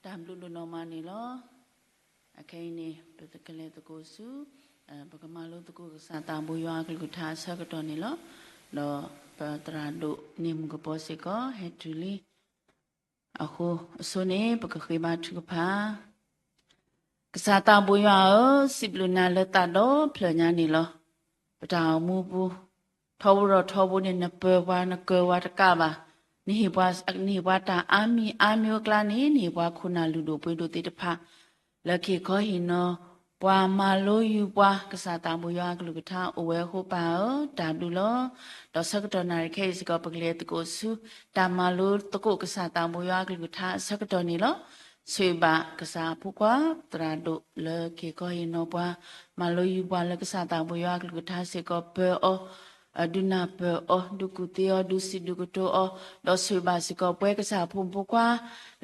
တၢ်ဘျုးဒိၣ်နီၢ်မးန့ၣ်လီၤ. အခဲအံၤန့ၣ် ပကလဲၤသကိးဆူ ပကမၤလိသကိးကစၢ်သးဘိယွၤအကလုၢ်ကထါအဆၢကတီၢ်န့ၣ်လီၤ. ဒီးပသရၣ်ဒိၣ်န့ၢ်မူကပီၤစ့ၢ်ကီး ဟဲတုၤလံ အဃိ အဆိန့ၣ် ပကဃ့ဘါထုကဖၣ်. ကစၢ်သးဘိယွၤဧၢ, စံးဘျုးနၤလၢသးဒီဖျၢၣ်ညါန့ၣ်လီၤ. ပတၢ်အိၣ်မူပူၤ ထီဘိဒီးထီဘိန့ၣ် နပၢၤပှၤ နကၢၤပှၤတကးဘၣ်. နဟ့ၣ်ပှၤ နဟ့ၣ်ပှၤတၢ်အါမံၤအါမံၤအိၣ်ကျါန့ၣ် နဟ့ၣ်ပှၤခိၣ်နၢ်လုၢ်ဒိၣ်ပှ့ၤဒိၣ်သ့ၣ်တဖၣ် လၢကဟ့ၣ်ခီဟ့ၣ်နီၤ ပှၤမၤလိယူၤပှၤ ကစၢ်သးဘိယွၤအကလုၢ်ကထါအိၣ်ဝဲအဃိပၢ်ဧၢ, တၢ်ဘျုးလီၤ. ဒီးဆၢကတီၢ်နၣ်ရံၣ်ခဲအံၤစ့ၢ်ကီး ပကလဲၤသကိးဆူ တၢ်မၤလိသကိးကစၢ်သးဘိယွၤအကလုၢ်ကထါအဆၢကတီၢ်န့ၣ်လီၤ. ဆိၣ်ဂ့ၤဘၣ်ကစၢ်အဖိခွါ သရၣ်ဒိၣ်လၢကဟ့ၣ်ခီဟ့ၣ်နီၤပှၤ မၤလိယူၤပှၤလၢကစၢ်သးဘိယွၤအကလုၢ်ကထါစ့ၢ်ကီး ပၢၤအီၤ ဒုးနၢ်ပၢၢ်အီၤ ဒုးကူၣ်သ့အီၤ ဒုးစံးဒုးကတိၤအီၤ, ဒီးဆိၣ်ဂ့ၤဘၣ်စ့ၢ်ကီးပဝဲကစၢ်အဖိမုၣ်ဖိခွါ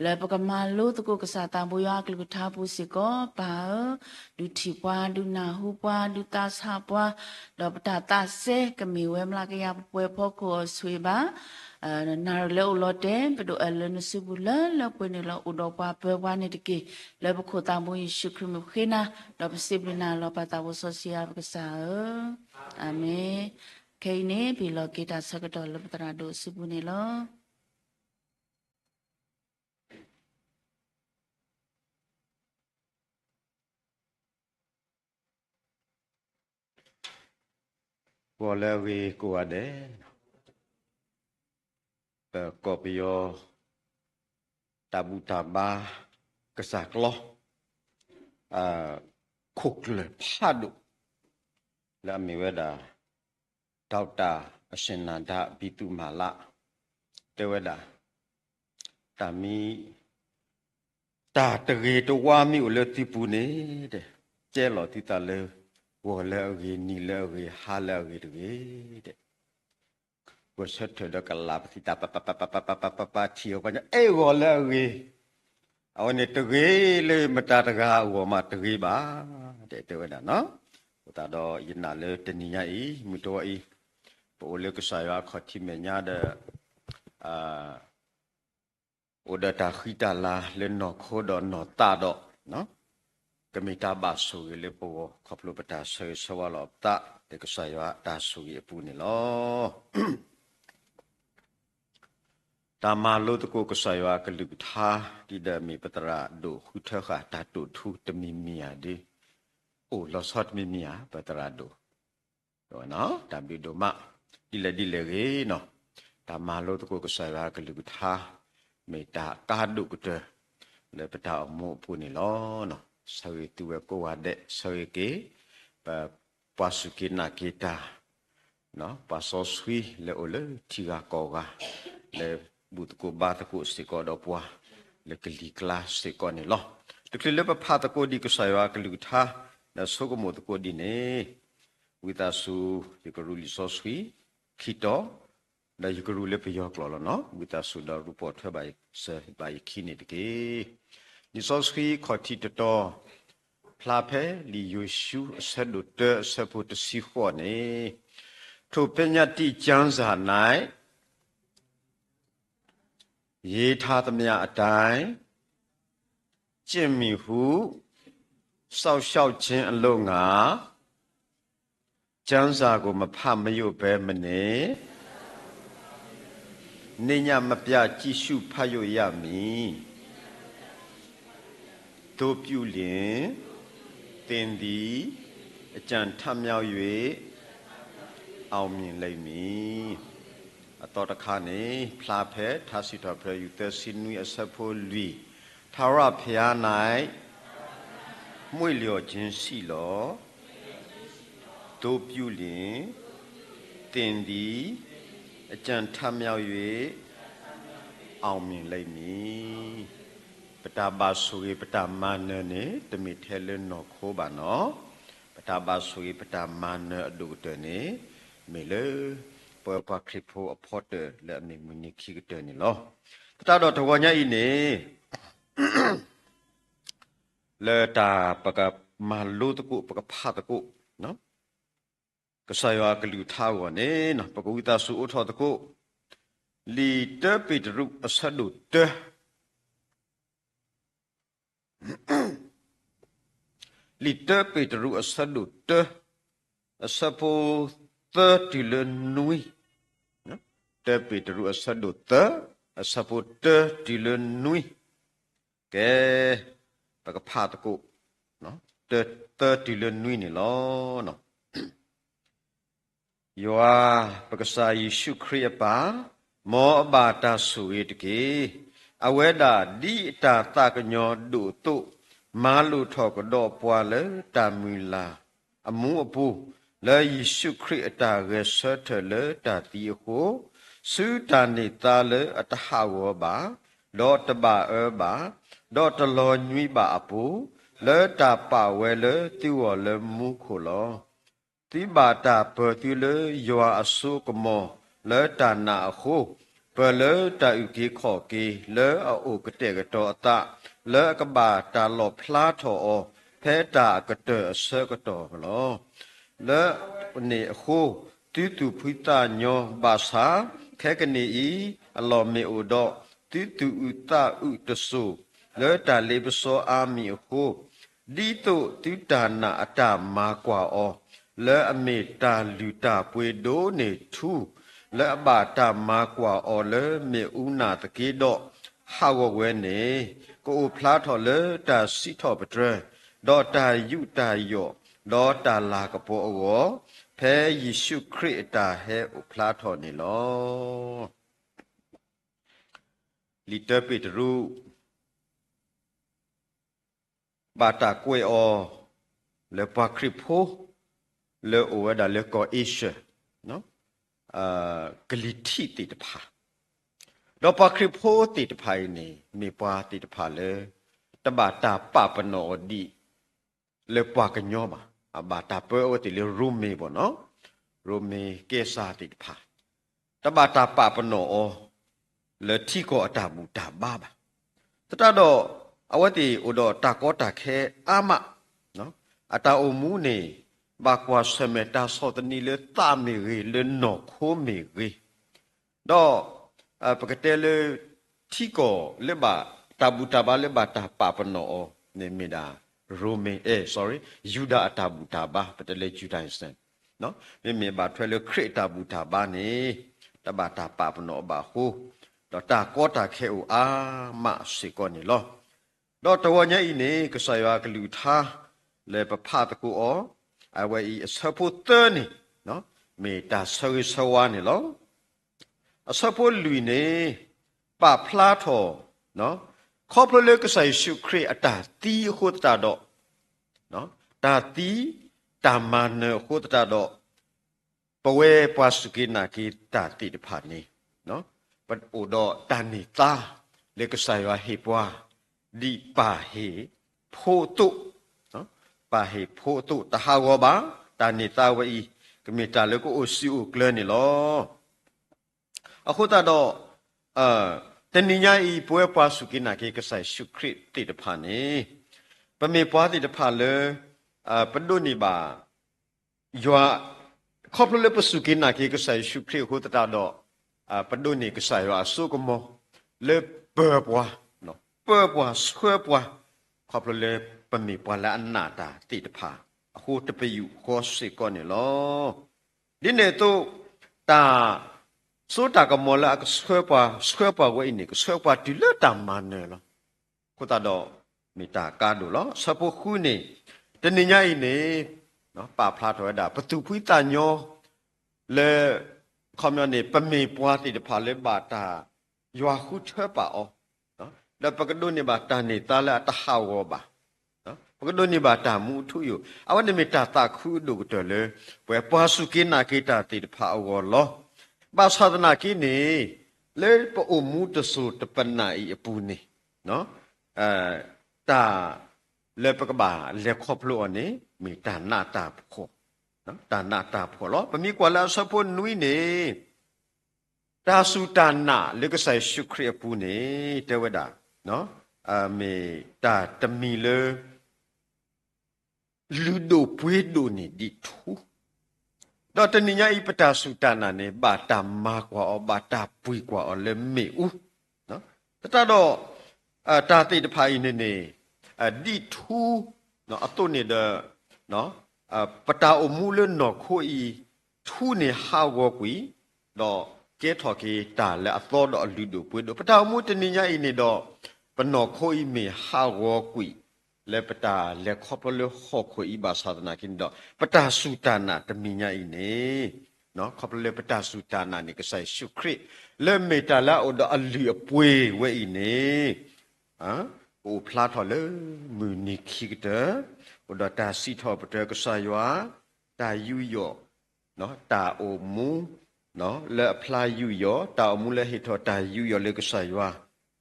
လၢပကမၤလိသကိးကစၢ်သးဘိယွၤအကလုၢ်ကထါအပူၤစ့ၢ်ကီး ပၢ်ဧၢ, ဒုးထံၣ်ပှၤ ဒုးနၢ်ဟူပှၤ ဒုးသးဆးပှၤ, ဒီးပတၢ်သးစဲကမ့ၢ်ဝဲမျးကယၤပှဲၤဖီခိၣ်အီၤ ဆိၣ်ဂ့ၤဘၣ် နၣ်ရံၣ်လၢအိၣ်လီၤတဲာ် ပဒိၣ်အဲၣ်လၢနစုပူၤလၢလၢပှဲၤပှဲၤန့ၣ်လီၤ. အိၣ်ဒီးပှၤပၢၤပှၤန့ၣ်တက့ၢ်. လၢပခိၣ်သးဘိယ့ၣ်ၡူးခရံာ်မ့ၢ်ဃ့နၤ, ဒီးပစံးဘျုးနၤလီၤ ပၢ်သးဘိစီဆှံယွၤပကစၢ်ဧၢ, အၤမ့ၣ်. ခဲအံၤန့ၣ် ပလီၤက့ၤတၢ်ဆၢကတီၢ်လၢပသရၣ်ဒိၣ်အစုပူၤန့ၣ်လီၤ. ဂီၤလၢအဂ့ၤကိးဂၤဒဲး, ပကီၢ်ပယီၤ တၢ်ဘူၣ်တၢ်ဘါ ကစၢ်ကျီ ခိၣ်ကျၢၢ်ဖးဒိၣ် လၢအမ့ၢ်ဝဲဒၣ် ဒီၣ်တၢ်အစ့နၤဒါ ဘံသူမၤလး တဲဝဲဒၣ် တၢ်မံ တၢ်တဂ့ၤတဝါမ့ၢ်အိၣ်လၢသုပူၤန့ၣ် တဲ တဲလီၤသုသးလၢ ဂီၤလၢအဂ့ၤ နံၤလၢအဂ့ၤ ဟါလၢအဂ့ၤတဂ့ၤ တဲ ဂီၤဆၢထၢၣ်ဒီးကလးပသံတၢ် ပပပပပပပပပ ထံၣ်အီၤပှၤညီ အဲၣ်ဂီၤလၢအဂ့ၤ, အဝဲန့ၣ်တဂ့ၤလၢမတၤတဂၤအဂီၢ်မးတဂ့ၤဘၣ် တဲ တဲဝဲဒၣ်နီၤ. အဃိသတးဒီးယနာ်လၢတနံၤညါအံၤ မုၢ်တဝီအံၤ ပအိၣ်လၢကစၢ်ယွၤအခီၣ်ထံးမဲာ်ညါဒီး အိၣ်ဒီးတၢ်ဃံတၢ်လၤလၢနီၢ်ခိဒီးနီၢ်သးဒီး ကမ့ၢ်တၢ်ဘၣ်ဆိၣ်ဂ့ၤလၢပဂီၢ် ခီဖျိပတၢ်ဆၢဂ့ၤဆၢဝါလီၤပသး လၢကစၢ်ယွၤအတၢ်ဆိၣ်ဂ့ၤအပူၤန့ၣ်လီၤ. တၢ်မၤလိသကိးကစၢ်ယွၤအကလုၢ်ကထါ ဒ်ဒီးမ့ၢ်ပသရၣ်ဒိၣ်ဃုထၢဃာ်တၢ်တိာ်ထူတမံၤမံၤဧါဒုး အိၣ်လီၤဆီတမံၤမံၤဧါ ပသရၣ်ဒိၣ် တၢ်ဘျုးဒိၣ်မး ဒ်လဲၣ်ဒ်လဲၣ်ဂ့ၤနီၤ တၢ်မၤလိသကိးကစၢ်ယွၤအကလုၢ်ကထါ မ့ၢ်တၢ်ကါဒိၣ်ကတၢၢ် လၢပတၢ်အိၣ်မူအပူၤန့ၣ်လီၤ. ဆၢဂ့ၤသုဝဲကိးဂၤဒဲး ဆၢဂ့ၤက့ၤ ပ ပှၤစူၢ်က့ၤနာ်က့ၤတၢ် ပှၤစီဆှံလၢအိၣ်လၢထံဂၤကီၢ်ဂၤ လၢဘူၣ်သကိးဘါသကိးစ့ၢ်ကီးဒီးပှၤ လၢကလံၤကျါစ့ၢ်ကီးန့ၣ်လီၤ. တချုးလၢပဖးသကိးဒံးကစၢ်ယွၤအကလုၢ်ကထါ ဒီးဆိကမိၣ်သကိးဒ်န့ၣ် ဝံသးစူၤ ယကရူၢ်လံာ်စီဆှံ ခံတီၤ ဒီးယကရူၢ်လၢပယီၤကျိာ်လီၤနီၤ ဝံသးစူၤဒီးရူၢ်ပိာ်ထွဲဘၣ်ယစၢၤဘၣ်ယခံန့ၣ်တက့ၢ်. လံာ်စီဆှံခီၣ်ထံးတတီၤ ဖျါဖဲလံာ်ယိၤၡူအဆၢဒိၣ်တၢအဆၢဖိတဆံဃိးန့ၣ်, ထိုပညတ္တိကျမ်းစာ၌ ရေးထားသမျှအတိုင်း ကျင့်မည်ဟု စောင့်ရှောက်ခြင်းအလို့ငှာ ကျမ်းစာကို မဖတ်မရွတ်ဘဲမနေ၊ နေ့ညမပြတ် ကြည့်ရှုဖတ်ရမည်။ သို့ပြုလျှင် သင်သည် အကြံထမြောက်၍ အောင်မြင်လိမ့်မည်. အသီတခါန့ၣ် ဖျါဖဲထါစံးထီၣ်ပတြၢၤ ယူၢ်သၢဆံနွံအဆၢဖိလွံၢ်, ထာဝရဘုရား၌ မွေ့လျော်ခြင်းရှိလော့. သို့ပြုလျှင် သင်သည် အကြံထမြောက်၍ အောင်မြင်လိမ့်မည်. ပတၢ်ဘၣ်ဆိၣ်ဂ့ၤ ပတၢ်မၤနၢၤန့ၣ် တမ့ၢ်ထဲလၢနီၢ်ခိဘၣ်နီၤ. ပတၢ်ဘၣ်ဆိၣ်ဂ့ၤ ပတၢ်မၤနၢၤအဒိၣ်ကတၢၢ်န့ၣ် မ့ၢ်လၢ ပပှၤခရံာ်ဖိအဖီတၢၣ်လၢအမ့ၢ်မုၢ်နံၤခံကတၢၢ်န့ၣ်လီၤ. သတးဒီးတဂီၤညါအံၤန့ၣ် လၢတၢ်ပကမၤလိသကိး ပကဖးသကိး ကစၢ်ယွၤအကလုၢ်ကထါအဂီၢ်န့ၣ် ပကဝံသးစူၤအိးထီၣ်သကိး လံာ်တၢပ့းတရူးအဆၢဒိၣ်တၢ လံာ်တၢပ့းတရူးအဆၢဒိၣ်တၢ အဆၢဖိသၢတုၤလၢနွံ, တၢပ့းတရူးအဆၢဒိၣ်သၢ အဆၢဖိတၢတုၤလၢနွံ, ကဲ, ပကဖးသကိး သၢတုၤလၢနွံန့ၣ်လီၤ. ယွၤပကစၢ်ယ့ၣ်ၡူးခရံာ်အပၢ်, မ်အဘၣ်တၢ်ဆိၣ်ဂ့ၤတက့ၢ်. အဝဲဒၣ်ဒ်အတၢ်သးကညီၤဒိၣ်အသိး, မၤလိာ်ထီၣ်ကဒီးပှၤလၢတၢ်မုၢ်လၢ်အမူအပူၤ, လၢယ့ၣ်ၡူးခရံာ်အတၢ်ဂဲၤဆၢထၢၣ်လၢတၢ်သံအဃိ, ဆူတၢ်န့ၢ်သါလၢအတဟးဂီၤဘၣ်, ဒီးတဘၣ်အၢဘၣ်, ဒီးတလီၤညွံးဘၣ်အပူၤ, လၢတၢ်ပာ်ဝဲလၢသုဂီၢ်လၢမူခိၣ်လီၤ. သုဘၣ်တၢ်ပၢၤသုလၢယွၤအစိကမီၤလၢတၢ်နာ်အဃိ, ပၢၤလၢတၢ်အုၣ်က့ၤခီၣ်က့ၤလၢအအိၣ်ကတဲာ်ကတီၤအသး, လၢအကဘၣ်တၢ်လီၣ်ဖျါထီၣ်အီၤ ဖဲတၢ်အကတၢၢ်အဆၢကတီၢ်လီၤ. လၢန့ၣ်အဃိ, သုသူၣ်ဖှံသးညီဘၣ်ဆၣ်, ခဲကနံၣ်အံၤ အလီၢ်မ့ၢ်အိၣ်ဒီး သုသူၣ်အုးသးအုးတစိၤ လၢတၢ်လ့ပစီအါမံၤအဃိ, ဒ်သိးသုတၢ်နာ်အတၢ်မၤကွၢ်အီၤ, လၢအမ့ၢ်တၢ်လုၢ်တၢ်ပှ့ၤဒိၣ်န့ၢ်ထူ, လၢအဘၣ်တၢ်မၤကွၢ်အီၤလၢမ့ၣ်အူနၢ်သက့ဒီး, ဟးဂီၤဝဲန့ၣ်, ကအိၣ်ဖျါထီၣ်လၢတၢ်စံးထီၣ်ပတြၢၤ, ဒီးတၢ်ယူးတၢ်ယီၣ်, ဒီးတၢ်လၤကပီၤအဂီၢ်, ဖဲယ့ၣ်ၡူးခရံာ်အတၢ်ဟဲအိၣ်ဖျါထီၣ်န့ၣ်လီၤ. လံာ်တၢပ့းတရူး ဘၣ်တၢ်ကွဲးအီၤ လၢပှၤခရံာ်ဖိ လၢအိၣ်ဝဲဒၣ်လၢကီၢ်အ့ၡၢၣ် ကလံၤထံးသ့ၣ်တဖၣ်, ဒီးပှၤခရံာ်ဖိသ့ၣ်တဖၣ်အံၤန့ၣ် မ့ၢ်ပှၤသ့ၣ်တဖၣ်လၢ တဘၣ်တၢ်ပာ်ပနီၣ်အီၤဒံး လၢပှၤကညီဘၣ်. အဘၣ်တၢ်ပၢအဝဲသ့ၣ်လၢရိမ့ၤဘၣ်နီၤ, ရိမ့ၤကဲစၢ်သ့ၣ်တဖၣ် တဘၣ်တၢ်ပာ်ပနီၣ်အီၤ လၢထံကီၢ်အတၢ်ဘူၣ်တၢ်ဘါဘၣ်. သတးဒီး အဝဲသ့ၣ်အိၣ်ဒီးတၢ်ကီတၢ်ခဲအါမး, အတၢ်အိၣ်မူန့ၣ် ဘၣ်ကွၢ်ဆၢၣ်မဲာ်တၢ်ဆီၣ်သနံးလၢသးမ့ၢ်ဂ့ၤ လၢနီၢ်ခိမ့ၢ်ဂ့ၤ, ဒီး ပကတဲလၢ ထံကီၢ်လၢဘၣ် တၢ်ဘူၣ်တၢ်ဘါလၢဘၣ်တၢ်ပာ်ပနီၣ်အီၤန့ၣ် မ့ၢ်ဒၣ် ရိမ့ၤ အဲ sorry ယူဒၤအတၢ်ဘူၣ်တၢ်ဘါ ပတဲလၢ Judaism မ့မ့ၢ်ဘၣ်ထွဲလၢခရံာ်အတၢ်ဘူၣ်တၢ်ဘါန့ၣ် တဘၣ်တၢ်ပာ်ပနီၣ်အီၤဘၣ်အဃိ, ဒီးတၢ်ကီတၢ်ခဲအိၣ်အါမးစ့ၢ်ကီးန့ၣ်လီၤ. ဒီးတဂီၤညါအံၤန့ၣ် ကစၢ်ယွၤကလုၢ်ကထါလၢပဖးသကိးအီၤ, အဝဲအံၤအဆၢဖိသၢန့ၣ် မ့ၢ်တၢ်ဆၢဂ့ၤဆၢဝါန့ၣ်လီၤ. အဆၢဖိလွံၢ်န့ၣ် ပာ်ဖျါထီၣ် ခီဖျိလၢကစၢ်ယ့ၣ်ၡူးခရံာ်အတၢ်သံအဃိသတးဒီး, တၢ်သံ တၢ်မၤနၢၤအဃိသတးဒီး ပဝဲပှၤစူၢ်က့ၤနာ်က့ၤတၢ်သ့ၣ်တဖၣ်န့ၣ် ပအိၣ်ဒီးတၢ်န့ၢ်သါလၢကစၢ်ယွၤဟ့ၣ်ပှၤ ဒ်ပၢ်ဟ့ၣ်ဖိအသိး, ပၢ်ဟ့ၣ်ဖိအသိး တဟးဂီၤဘၣ်. တၢ်န့ၢ်သါဝဲအံၤ ကမ့ၢ်တၢ်လၢကအိၣ်စံာ်အိၣ်ကျၢၤန့ၣ်လီၤ. အဃိသတးဒီး တနံၤညါအံၤ ပဝဲပှၤစူၢ်က့ၤနာ်က့ၤကစၢ်ယ့ၣ်ၡူးခရံာ်သ့ၣ်တဖၣ်န့ၣ် ပမ့ၢ်ပှၤသ့ၣ်တဖၣ်လၢ ပဒိးန့ၢ်ဘၣ် ယွၤ, ခီဖျိလၢပစူၢ်က့ၤနာ်က့ၤကစၢ်ယ့ၣ်ၡူးခရံာ်အဃိသတးဒီး ပဒိးန့ၢ်ကစၢ်ယွၤအစိကမီၤ လၢပၢၤပှၤ, ပၢၤပှၤဆှၢပှၤ, ခီဖျိလၢပမ့ၢ်ပှၤလၢအနာ်တၢ်သ့ၣ်တဖၣ်အဃိ တပယူာ်ဃီစ့ၢ်ကီးန့ၣ်လီၤ. ဒ်န့ၣ်အသိး တၢ်စိတၢ်ကမီၤလၢအကဆှၢပှၤ, ဆှၢပှၤဝဲအံၤန့ၣ် ကဆှၢပှၤတုၤလၢတၢ်မၤနၢၤလီၤ. အဃိသတးဒီး မ့ၢ်တၢ်ကါဒိၣ်လီၤ. အဆၢဖိဃုန့ၣ် တနံၤညါအံၤန့ၣ် ပာ်ဖျါထီၣ်ဝဲဒၣ် ပသူၣ်ဖှံသးညီလၢ ခီပညီန့ၣ် ပမ့ၢ်ပှၤသ့ၣ်တဖၣ်လၢဘၣ်တၢ်ယွၤဃုထၢပာ်အီၤ, ဒီးပကဒိးန့ၢ်ဘၣ်တၢ်န့ၢ်သါလၢအတဟးဂီၤဘၣ်, ပကဒိးန့ၢ်ဘၣ်တၢ်မူအထူအယိာ်, အဝဲန့ၣ်မ့ၢ်တၢ်သးခုအဒိၣ်ကတၢၢ်လၢ ပဝဲပှၤစူၢ်က့ၤနာ်က့ၤတၢ်သ့ၣ်တဖၣ်အဂီၢ်လီၤ. ဘၣ်ဆၣ်သနာ်က့န့ၣ် လၢပအိၣ်မူတစိၤတပနၢ်အံၤအပူၤန့ၣ် တၢ်လၢပကဘၣ်လဲၤခီဖျိအီၤန့ၣ် မ့ၢ်တၢ်နးတၢ်ဖှီၣ်, တၢ်နးတၢ်ဖှီၣ်လီၤ. ပမ့ၢ်ကွၢ်လၢအဆၢဖိနွံန့ၣ် တၢ်စူၢ်တၢ်နာ်လၢကစၢ်ယ့ၣ်ၡူးခရံာ်အပူၤန့ၣ် တဲဝဲဒၣ် မ့ၢ်တၢ်တမံၤလၢ လုၢ်ဒိၣ်ပှ့ၤဒိၣ်န့ၢ်ဒံးထူ, ဒီးတနံၤညါအံၤ ပတၢ်စူၢ်တၢ်နာ်န့ၣ် ဘၣ်တၢ်မၤကွၢ်အီၤ ဘၣ်တၢ်ပှ့ၤကွၢ်အီၤလၢမ့ၣ်အူ, သတးဒီး တၢ်သ့ၣ်တဖၣ်အံၤန့ၣ်န့ၣ် ဒ်ထူအသိးန့ၣ်ဒီး ပတၢ်အိၣ်မူလၢနီၢ်ခိအံၤ ထူန့ၣ်ဟးဂီၤကွံာ် ဒီးကဲထီၣ်က့ၤတၢ်လၢအသီဒီးအလုၢ်ဒိၣ်ပှ့ၤဒိၣ်. ပတၢ်အိၣ်မူတနံၤညါအံၤန့ၣ်ဒီး ပနီၢ်ခိအံၤမ့ၢ်ဟးဂီၤကွံာ် လၢပတၢ်လဲၤခီဖျိလၢဟီၣ်ခိၣ်အံၤဘၣ်ဆၣ်သနာ်က့န့ၣ်ဒီး ပတၢ်စူၢ်တၢ်နာ်တနံၤညါအံၤန့ၣ် ခီဖျိလၢပတၢ်စူၢ်တၢ်နာ်န့ၣ် ကစၢ်ယ့ၣ်ၡူးခရံာ် လၢမ့ၢ်တၢ်လၢအအိၣ်ဒီးအလုၢ်အပှ့ၤဝဲအံၤန့ၣ် ကအိၣ်ဖျါထီၣ်လၢမုၢ်နံၤခံကတၢၢ် အိၣ်ဒီးတၢ်စံးထီၣ်ပတြၢၤကစၢ်ယွၤ, တၢ်ယူးယီၣ်, တၢ်အိၣ်မူ လၢအဖျါယူးယီၣ်, တၢ်အိၣ်မူလၢဟ့ၣ်ထီၣ်တၢ်ယူးယီၣ်လၢကစၢ်ယွၤ,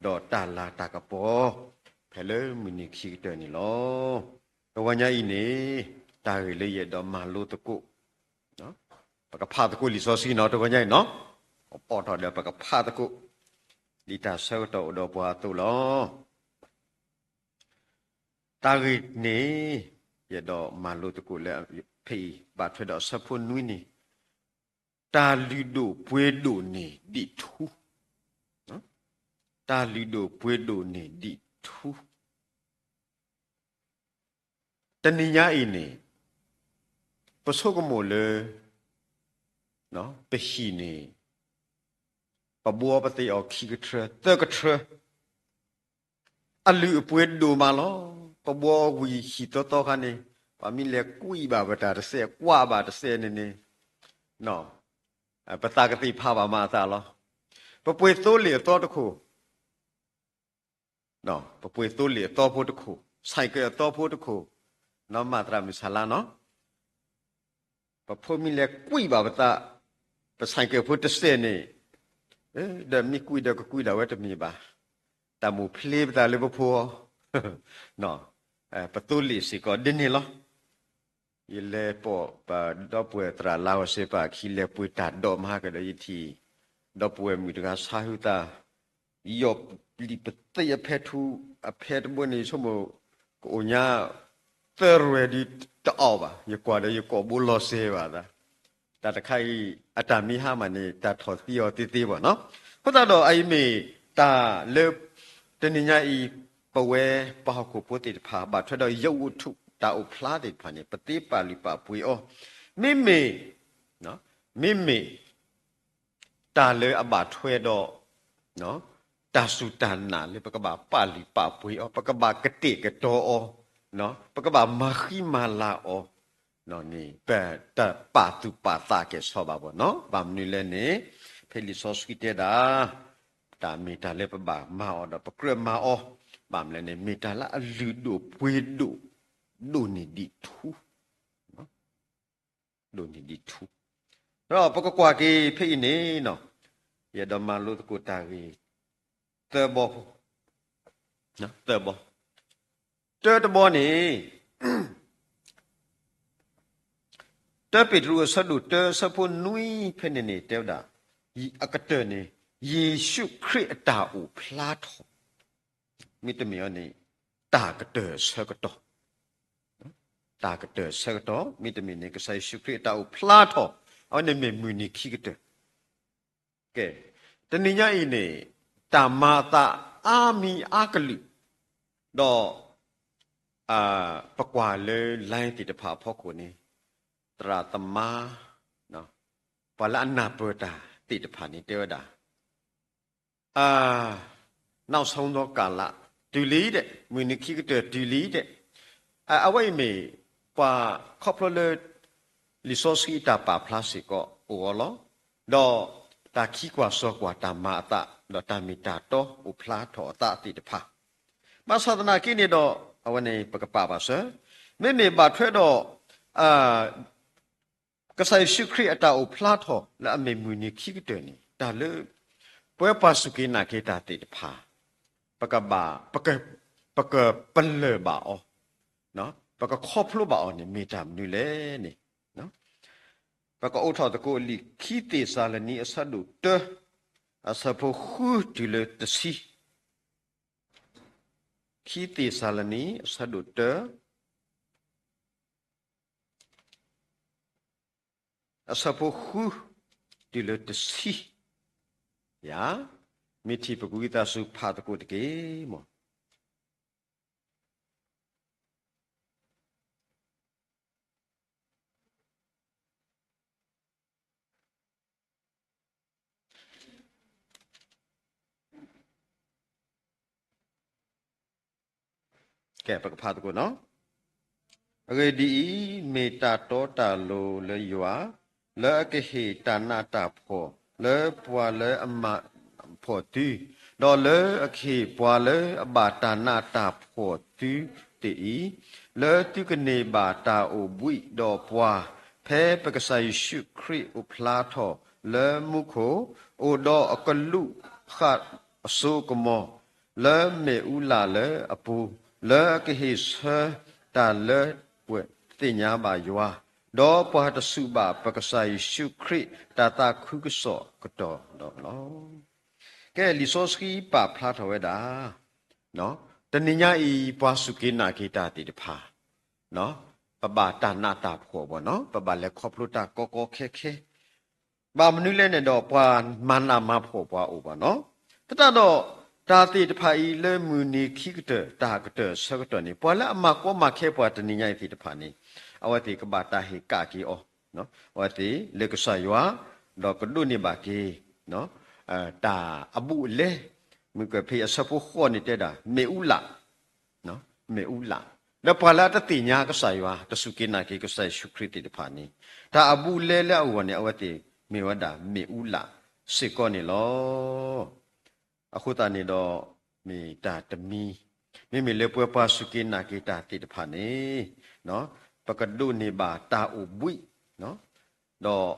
ဒီးတၢ်လၤတၢ်ကပီၤ ဖဲလၢမုၢ်နံၤခံကတၢၢ်န့ၣ်လီၤ. တဂီၤညါအံၤန့ၣ် တၢ်ဂ့ၢ်လၢယအဲၣ်ဒိးမၤလိသကိး ပကဖးသကိးလံာ်စီဆှံနီၤ တဂီၤညါအံၤနီၤ, ပအိးထီၣ်ဒီးပကဖးသကိး ဒ်တၢ်ဆၢကတီၢ်အိၣ်ဒီးပှၤအသိးလီၤ. တၢ်ဂ့ၢ်န့ၣ် ယအဲၣ်ဒိးမၤလိသကိးလၢ ဖဲအံၤ ဘၣ်ထွဲဒီးအဆၢဖိနွံန့ၣ် တၢ်လုၢ်ဒိၣ်ပှ့ၤဒိၣ်န့ၢ်ဒံးထူ, တၢ်လုၢ်ဒိၣ်ပှ့ၤဒိၣ်န့ၢ်ဒံးထူ တနံၤညါအံၤန့ၣ် ပဆိကမိၣ်လၢ ပဟံၣ်န့ၣ် ပဘှီပသ့ၣ်အီၤခံကထြၢ သၢကထြၢ အလုၢ်အပှ့ၤဒိၣ်မးလီၤ. ပဘှီဝံၤဟံၣ်သီသီခါန့ၣ် ပှၤမ့ၢ်လဲၤကွံာ်ဘၣ်ပတၢ်တစဲး ကွၢ်ဘၣ်တစဲးန့ၣ်န့ၣ် ပသးကသ့ၣ်ဖးဘၣ်မၤအသးလီၤ. ပပှ့ၤသိလ့ၣ်အသီတခိၣ် ပပှ့ၤသိလ့ၣ်အသီဖိတခိၣ်, ဆဲးကဲးအသီဖိတခိၣ်, နီၢ်မၤသရၣ်မုၢ်ဆါလါနီၤ, ပဖိမ့ၢ်လဲၤကွံာ်ဘၣ်ပသး, ပဆဲးကဲးဖိတစဲးန့ၣ်, ဒီးမ့ၢ်ကွံာ်ဒီးကကွံာ်ဒၣ်ဝဲတမ့ၢ်ဘၣ်, တၢ်မိၣ်ဖျ့ပသးလၢပဖိအီၤ, ပသိလ့ၣ်စ့ၢ်ကီးဒ်န့ၣ်လီၤ. ယလဲၤပိာ်ပဒီပုၢ်ဝဲၢ်သရၣ်လါဝဲစ့ပာ်ခံ လဲၤပှ့ၤတၢ်ဒိးမၤကဒီးယထံၣ် ဒီပုၢ်ဝဲၢ်မုၣ်တဂၤဆါဟူသး ယီၢ်လံာ်ပသ့ၣ်အဖဲထူ အဖဲတဘိန့ၣ် ယဆိကမိၣ် ကအိၣ်ညါ သၢရဲၣ်ဒုတအီၣ်ဘၣ်, ယကွၢ်ဒီးယကိာ်ဘိလီၤစဲဘၣ်သး, တၢ်တခါအံၤ အတၢ်မံဟါမၢ်န့ၣ် တၢ်ထီၣ်သံအီၤသ့သ့ဘၣ်နီၤ. အဃိသတးဒီးအအံၤမ့ၢ်တၢ်လၢ တနံၤညါအံၤ ပဝဲပှၤဟီၣ်ခိၣ်ဖိသ့ၣ်တဖၣ် ဘၣ်ထွဲဒီးယအိၣ်ထူၣ်တၢ်အိၣ်ဖျါသ့ၣ်တဖၣ်န့ၣ် ပသ့ပာ်လုၢ်ပာ်ပှ့ၤအီၤ, မ့မ့ၢ် မ့မ့ၢ် တၢ်လၢအဘၣ်ထွဲဒီး တၢ်စူၢ်တၢ်နာ်လၢပကဘၣ်ပာ်လုၢ်ပာ်ပှ့ၤအီၤ, ပကဘၣ်ကတဲာ်ကတီၤအီၤ, ပကဘၣ်မၤဃံမၤလၤအီၤန့ၣ် ပတပာ်သူၣ်ပာ်သးကဲၣ်ဆိးဘၣ်ဘၣ်နီၤ. ဘၣ်မနုၤလဲၣ်န့ၣ် ဖဲလံာ်စီဆှံတဲဒၣ် တၢ်မ့ၢ်တၢ်လၢပဘၣ်မၤအီၤဒီးပကြၢးမၤအီၤ, ဘၣ်မနုၤလဲၣ်န့ၣ် မ့ၢ်တၢ်လၢအလုၢ်ဒိၣ်ပှ့ၤဒိၣ်, ဒိၣ်န့ၢ်ဒံးထူ ဒိၣ်န့ၢ်ဒံးထူ, ဒီးပကကွၢ်က့ၤဖဲအံၤန့ၣ်, ယအဲၣ်ဒိးမၤလိသကိးတၢ်ဂ့ၢ် သၢဘီ, သၢဘီ, တၢတဘီန့ၣ် တၢပ့းတရူးအဆၢဒိၣ်တၢအဆၢဖိနွံဖဲန့ၣ်န့ၣ် တဲဝဲဒၣ် အကတၢၢ်န့ၣ် ယ့ၣ်ၡူးခရံာ်အတၢ်အိၣ်ဖျါထီၣ် မ့တမ့ၢ်န့ၣ် တၢ်ကတၢၢ်အဆၢကတီၢ်, တၢ်ကတၢၢ်အဆၢကတီၢ် မ့တမ့ၢ်န့ၣ် ကစၢ်ယ့ၣ်ၡူးခရံာ်အတၢ်အိၣ်ဖျါထီၣ် အဝဲန့ၣ်မ့ၢ်မုၢ်နံၤခံကတၢၢ်. ကဲ, တနံၤညါအံၤန့ၣ် တၢ်မၤအသးအါမံၤအါကလုာ်, ဒီး ပကွၢ်လၢ line သ့ၣ်တဖၣ်အဖီခိၣ်န့ၣ် သရၣ်သမါ ပှၤလၢအနၢ်ပၢၢ်တၢ်သ့ၣ်တဖၣ်န့ၣ် တဲဝဲဒၣ် နောက်ဆုံးသောကာလ တုၤလံဒဲး, မုၢ်နံၤခံကတၢၢ်တုၤလံဒဲး. အဝဲအံၤမ့ၢ် ပှၤခီဖျိလၢ လံာ်စီဆှံအတၢ်ပာ်ဖျါစ့ၢ်ကီးအိၣ်အီၤလီၤ. ဒီးတၢ်ခံကွၢ်စီကွၢ်တၢ်မၤအသး ဒီးတၢ်မ့ၢ်တၢ်တီအိၣ်ဖျါထီၣ်အသးသ့ၣ်တဖၣ်, ဘၣ်ဆၣ်သနာ်က့န့ၣ်ဒီး အဝဲန့ၣ်ပကပာ်ဘၣ်စၢၤ, မ့မ့ၢ်ဘၣ်ထွဲဒီး ကစၢ်ယ့ၣ်ၡူးခရံာ်အတၢ်အိၣ်ဖျါထီၣ်လၢအမ့ၢ်မုၢ်နံၤခံကတၢၢ်န့ၣ် တၢ်လၢ ပဝဲပှၤစူၢ်က့ၤနာ်က့ၤတၢ်သ့ၣ်တဖၣ် ပကဘၣ် ပကပလၢၢ်ဘၣ်အီၤ, ပကခီဖျိဘၣ်အီၤန့ၣ် မ့ၢ်တၢ်မနုၤလဲၣ်န့ၣ်, ပကအိးထီၣ်သကိးလံာ်ခံသ့းစၤလနံအဆၢဒိၣ်တၢ အဆၢဖိဃုတုၤလၢတဆံ, ခံသ့းစၤလနံအဆၢဒိၣ်တၢ အဆၢဖိဃု တုၤလၢတဆံ, ယၤ, မ့ၢ်ထံၣ်ပကဝံသးစူၤဖးသကိးတက့ၢ်မး. ကဲ, ပကဖးသကိးနီၤ. အဂ့ၢ်ဒ်အံၤ, မ့ၢ်တၢ်တီတၢ်လိၤလၢယွၤ, လၢအကဟ့ၣ်တၢ်နးတၢ်ဖှီၣ်လၢပှၤလၢအမၤဖှီၣ်သု, ဒီးလၢအခ့အပှၤလၢအဘၣ်တၢ်နးတၢ်ဖှီၣ်သုသ့ၣ်အံၤ, လၢသုကန့ၢ်ဘၣ်တၢ်အိၣ်ဘှံးဒီးပှၤ, ဖဲပကစၢ်ယ့ၣ်ၡူးခရံာ်အိၣ်ဖျါထီၣ်လၢမူခိၣ်, အိၣ်ဒီးအကလူးဃာ်အစိအကမီၤ လၢမ့ၣ်အူလၣ်လၢအပူၤ, လၢအကဟ့ၣ်ဆၢတၢ်လၢပှၤသ့ၣ်ညါဘၣ်ယွၤ, ဒီးပှၤတစူးဘၣ်ပကစၢ်ယ့ၣ်ၡူးခရံာ်တၢ်သးခုကစီၣ်ကတီၢ်ဒီးလီၤ. ကဲ, လံာ်စီဆှံပာ်ဖျါထီၣ်ဝဲဒၣ် တနံၤညါအံၤ ပှၤစူၢ်က့ၤနာ်က့ၤတၢ်သ့ၣ်တဖၣ် ပဘၣ်တၢ်နးတၢ်ဖှီၣ်ဘၣ်နီၤ, ပဘၣ်လဲၤခီဖျိတၢ်ကီကီခဲခဲ, ဘၣ်မနုၤလဲၣ်န့ၣ်ဒီး ပှၤမၤနးမၤဖှီၣ်ပှၤအိၣ်ဘၣ်နီၤ. သတးဒီး တၢ်သ့ၣ်တဖၣ်အံၤလၢမုၢ်နံၤခံကတၢၢ် တၢ်ကတၢၢ်အဆၢကတီၢ်န့ၣ် ပှၤလၢအမၤကီမၤခဲပှၤတနံၤညါအံၤသ့ၣ်တဖၣ်န့ၣ် အဝဲသ့ၣ်ကဘၣ်တၢ်ဟ့ၣ်ကၣ်က့ၤအီၤ, အဝဲသ့ၣ်လၢကစၢ်ယွၤ, ဒီးကဒိးန့ၢ်ဘၣ်က့ၤ တၢ်အဘူးအလဲ, မုၢ်ကဖ့အဆၢဖိဃိးန့ၣ်တဲဒၣ် မ့ၣ်အူလၣ် မ့ၣ်အူလၣ်, ဒီးပှၤလၢအတသ့ၣ်ညါကစၢ်ယွၤ တစူၢ်က့ၤနာ်က့ၤကစၢ်ယ့ၣ်ၡူးခရံာ်သ့ၣ်တဖၣ်န့ၣ် တၢ်အဘူးအလဲလၢအဂီၢ်န့ၣ် အဝဲသ့ၣ်မ့ၢ်ဝဲဒၣ်မ့ၣ်အူလၣ်စ့ၢ်ကီးန့ၣ်လီၤ. အဃိသတးန့ၣ်ဒီး မ့ၢ်တၢ်တမံၤ, မ့မ့ၢ်လၢပဝဲပှၤစူၢ်က့ၤနာ်က့ၤတၢ်သ့ၣ်တဖၣ်န့ၣ် ပကဒိးန့ၢ်ဘၣ်တၢ်အိၣ်ဘှံး, ဒီး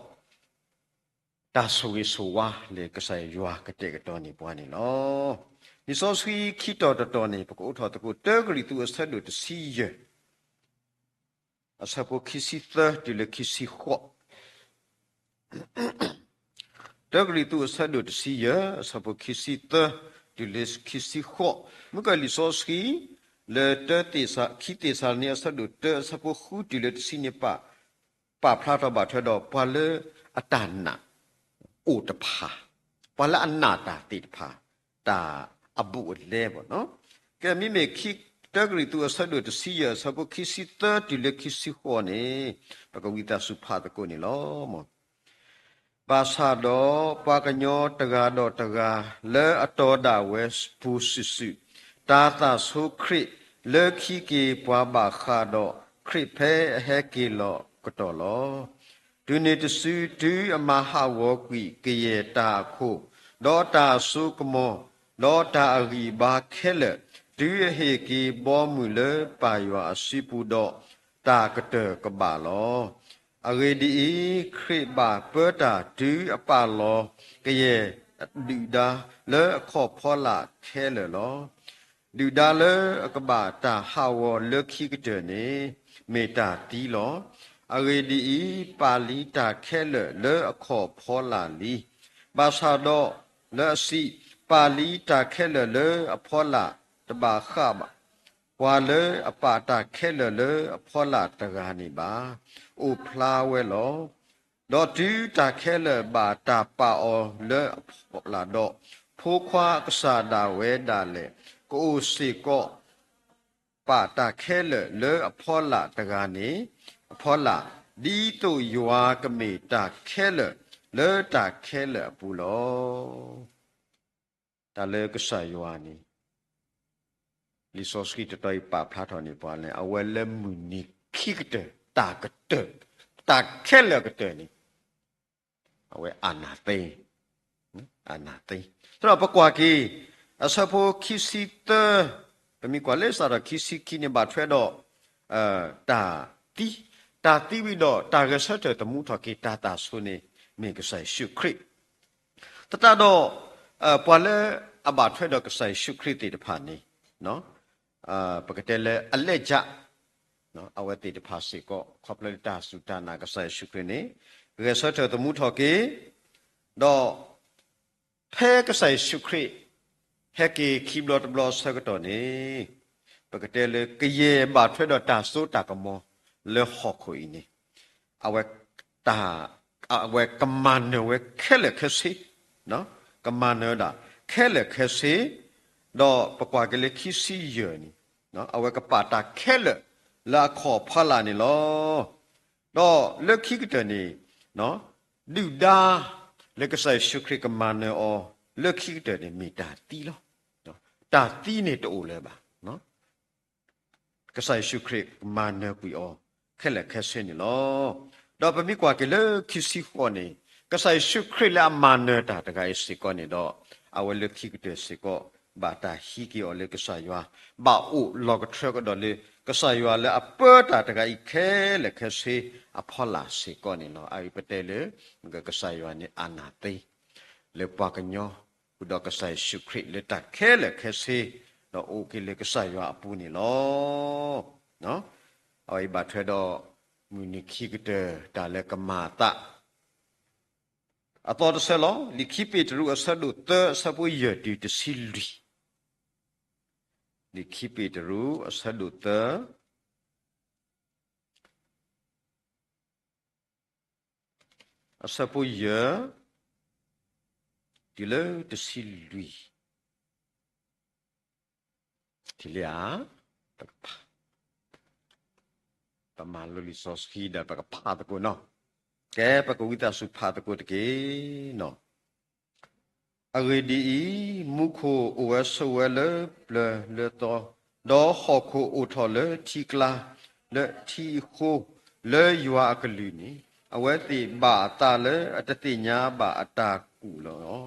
တၢ်ဆိၣ်ဂ့ၤဆိၣ်ဝါလၢကစၢ်ယွၤကတဲာ်ကတီၤန့ၢ်ပှၤန့ၣ်လီၤ. လံာ်စီဆှံခံတီၤတတီၤန့ၣ် ပကအိးထီၣ်သကိး တၢကရံၣ်သူးအဆၢဒိၣ်တဆံယဲၢ် အဆၢဖိခံဆံသၢတုၤလၢခံဆံဃိး, တၢကရံၣ်သူးအဆၢဒိၣ်တဆံယဲၢ် အဆၢဖိခံဆံသၢတုၤလၢခံဆံဃိး, မုၢ်ကလံာ်စီဆှံ လၢတၢသ့းစၤ, ခံသ့းစၤလနံအဆၢဒိၣ်တၢ အဆၢဖိဃုတုၤလၢတဆံန့ၣ် ပာ်, ပာ်ဖျါထီၣ်ဘၣ်ထွဲဒီးပှၤလၢအတၢ်နာ်အိၣ်တဖၣ်, ပှၤလၢအနာ်တၢ်သ့ၣ်တဖၣ် တၢ်အဘူးအလဲဘၣ်နီၤ. ကဲ မ့မ့ၢ်ခံ တၢကရံၣ်သူးအဆၢဒိၣ်တဆံယဲၢ် အဆၢဖိခံဆံသၢတုၤလၢခံဆံဃိးန့ၣ် ပကဝံသးစူၤဖးသကိးန့ၣ်လီၤ. ဘၣ်ဆၣ်ဒီးပှၤကညီတဂၤဒီးတဂၤ လၢအတီဒၣ်ဝဲပူၤစုာ်စုာ်, တၢ်သးဆိခရံာ်လၢခံက့ၤပှၤဘၣ်ဃးဒီးခရံာ်ဖဲအဟဲက့ၤလီၤကတီၢ်လီၤ. တုၤနုၤတစု တုၤအမၤဟးဂီၤကွံာ်ကယဲၢ်တၢ်အခိၣ်, ဒီးတၢ်အစိကမီၤ, ဒီးတၢ်အဂံၢ်အဘါခဲလၢာ်, တုၤအဟ့ၣ်က့ၤဘီမုၢ်လၢပၢ်ယွၤအစုပူၤဒီး, တၢ်ကတၢၢ်ကဘၣ်လီၤ. အဂ့ၢ်ဒ်အံၤ, ခရံာ်ဘၣ်ပၢတၢ်တုၤအပာ်လီၤကယဲၢ်ဒုၣ်ဒါလၢအခီၣ်ဖီလာ်ခဲလၢာ်လီၤ. ဒုၣ်ဒါလၢအကဘၣ်တၢ်ဟးဂီၤလၢခံကတၢၢ်န့ၣ် မ့ၢ်တၢ်သံလီၤ. အဂ့ၢ်ဒ်အံၤ, ပာ်လံတၢ်ခဲလၢာ်လၢအခီၣ်ဖီလာ်လံ. ဘၣ်ဆၣ်ဒီးလၢအစံး, ပာ်လံတၢ်ခဲလၢာ်လၢအဖီလာ်တဘၣ်ဃးဘၣ် ပှၤလၢအပာ်တၢ်ခဲလၢာ်လၢအဖီလာ်တဂၤန့ၣ်ဘၣ်. အိၣ်ဖျါဝဲလီၤ. ဒီးတုၤတၢ်ခဲလၢာ်ဘၣ်တၢ်ပာ်အီၤလၢအဖီလာ်ဒီး, ဖိခွါကစၢ်ဒၣ်ဝဲဒၣ်လဲာ် ကအိၣ်စ့ၢ်ကီး ပာ်တၢ်ခဲလၢာ်လၢအဖီလာ်တဂၤန့ၣ် အဖီလာ်, ဒ်သိးယွၤကမ့ၢ်တၢ်ခဲလၢာ်လၢတၢ်ခဲလၢာ်အပူၤလီၤ. တၢ်လၢကစၢ်ယွၤန့ၣ် လံာ်စီဆှံတတီၤအံၤပာ်ဖျါထီၣ်န့ၢ်ပှၤလၢ အဝဲလၢမုၢ်နံၤခံကတၢၢ် တၢ်ကတၢၢ်, တၢ်ခဲလၢာ်အကတၢၢ်န့ၣ် အဝဲအနၢ်သ့, အနၢ်သ့. သဒီးပကွၢ်က့ၤ အဆၢဖိခံဆံသၢ, ပမ့ၢ်ကွၢ်လၢစးထီၣ်ခံဆံခံန့ၣ် ဘၣ်ထွဲဒီး တၢ်သံ, တၢ်သံဝံၤဒီးတၢ်ဂဲၤဆၢထၢၣ်သမူထီၣ်က့ၤတၢ်သးဆိန့ၣ် မ့ၢ်ကစၢ်ယ့ၣ်ၡူးခရံာ် သတးဒီး ပှၤလၢအဘၣ်ထွဲဒီးကစၢ်ယ့ၣ်ၡူးခရံာ်သ့ၣ်တဖၣ်န့ၣ် ပကတဲလၢအလဲၢ်ကၠး အဝဲသ့ၣ်တဖၣ်စ့ၢ်ကီး ခီဖျိလၢတၢ်စူၢ်တၢ်နာ်ကစၢ်ယ့ၣ်ၡူးခရံာ်န့ၣ် ဂဲၤဆၢထၢၣ်သမူထီၣ်က့ၤ ဒီး ဖဲကစၢ်ယ့ၣ်ၡူးခရံာ် ဟဲက့ၤခံဘျီတဘျီအဆၢကတီၢ်န့ၣ် ပကတဲလၢကယဲၢ်ဘၣ်ထွဲဒီးတၢ်စိတၢ်ကမီၤလၢဟီၣ်ခိၣ်အံၤန့ၣ် အဝဲ အဝဲကမၤနၢၤဝဲခဲလၢာ်ခဲဆ့, ကမၤနၢၤဝဲဒၣ်ခဲလၢာ်ခဲဆ့, ဒီးပကွၢ်က့ၤလၢခံဆံယဲၢ်န့ၣ် အဝဲကပာ်တၢ်ခဲလၢာ်လၢအခီၣ်ဖီလာ်န့ၣ်လီၤ. ဒီးလၢခံကတၢၢ်န့ၣ် ဒုၣ်ဒါလၢကစၢ်ယ့ၣ်ၡူးခရံာ်ကမၤနၢၤအီၤ လၢခံကတၢၢ်န့ၣ်မ့ၢ်တၢ်သံလီၤ. တၢ်သံန့ၣ်တအိၣ်လၢၤဘၣ်. ကစၢ်ယ့ၣ်ၡူးခရံာ်ကမၤနၢၤကွံာ်အီၤ ခဲလၢာ်ခဲဆ့န့ၣ်လီၤ. ဒီးပမ့ၢ်ကွၢ်က့ၤလၢခံဆံဃိးန့ၣ် ကစၢ်ယ့ၣ်ၡူးခရံာ်လၢအမၤနၢၤတၢ်တဂၤအံၤစ့ၢ်ကီးန့ၣ်ဒီး အဝဲလၢခံကတၢၢ်စ့ၢ်ကီး ဘၣ်တၢ်ဟံးက့ၤအီၤလၢကစၢ်ယွၤ ဘၣ်အိၣ်လီၤကထၢကဒီးလၢ ကစၢ်ယွၤလၢအပၢတၢ်တဂၤအံၤခဲလၢာ်ခဲဆ့အဖီလာ်စ့ၢ်ကီးန့ၣ်လီၤ. အအံၤပတဲလၢ ကစၢ်ယွၤန့ၣ်အနၢ်သ့ လၢပှၤကညီ ဃုာ်ဒီးကစၢ်ယ့ၣ်ၡူးခရံာ်လၢတၢ်ခဲလၢာ်ခဲဆ့ ဒီးအိၣ်က့ၤလၢကစၢ်ယွၤအပူၤန့ၣ်လီၤ. အဝဲအံၤဘၣ်ထွဲဒီး မုၢ်နံၤခံကတၢၢ်တၢ်လၢကမၤအသး အသီတဆၢလီၤ. လံာ်ခံပ့းတရူးအဆၢဒိၣ်သၢအဆၢဖိယဲၢ်တုၤတဆံလွံၢ်, လံာ်ခံပ့းတရူးအဆၢဒိၣ်သၢ အဆၢဖိယဲၢ် တုၤလၢတဆံလွံၢ်, ထံၣ်လံဧါ, ပကဖး, ပမၤလိလံာ်စီဆှံဒီးပကဖးသကိးနီၤ, ကဲ ပကဝံသးစူၤဖးသကိးတက့ၢ်နီၤ. အဂ့ၢ်ဒ်အံၤ, မူခိၣ်အိၣ်ဝဲဆိးဝဲလၢပျၢၤလၢသီ, ဒီးဟီၣ်ခိၣ်အိၣ်ထီၣ်လၢထံကျါ, လၢထံအဃိ, လၢယွၤအကလုၢ်န့ၣ်, အဝဲသ့ၣ်ဘၣ်အသးလၢအတသ့ၣ်ညါဘၣ်အတၢ်ကူၣ်လီၤ.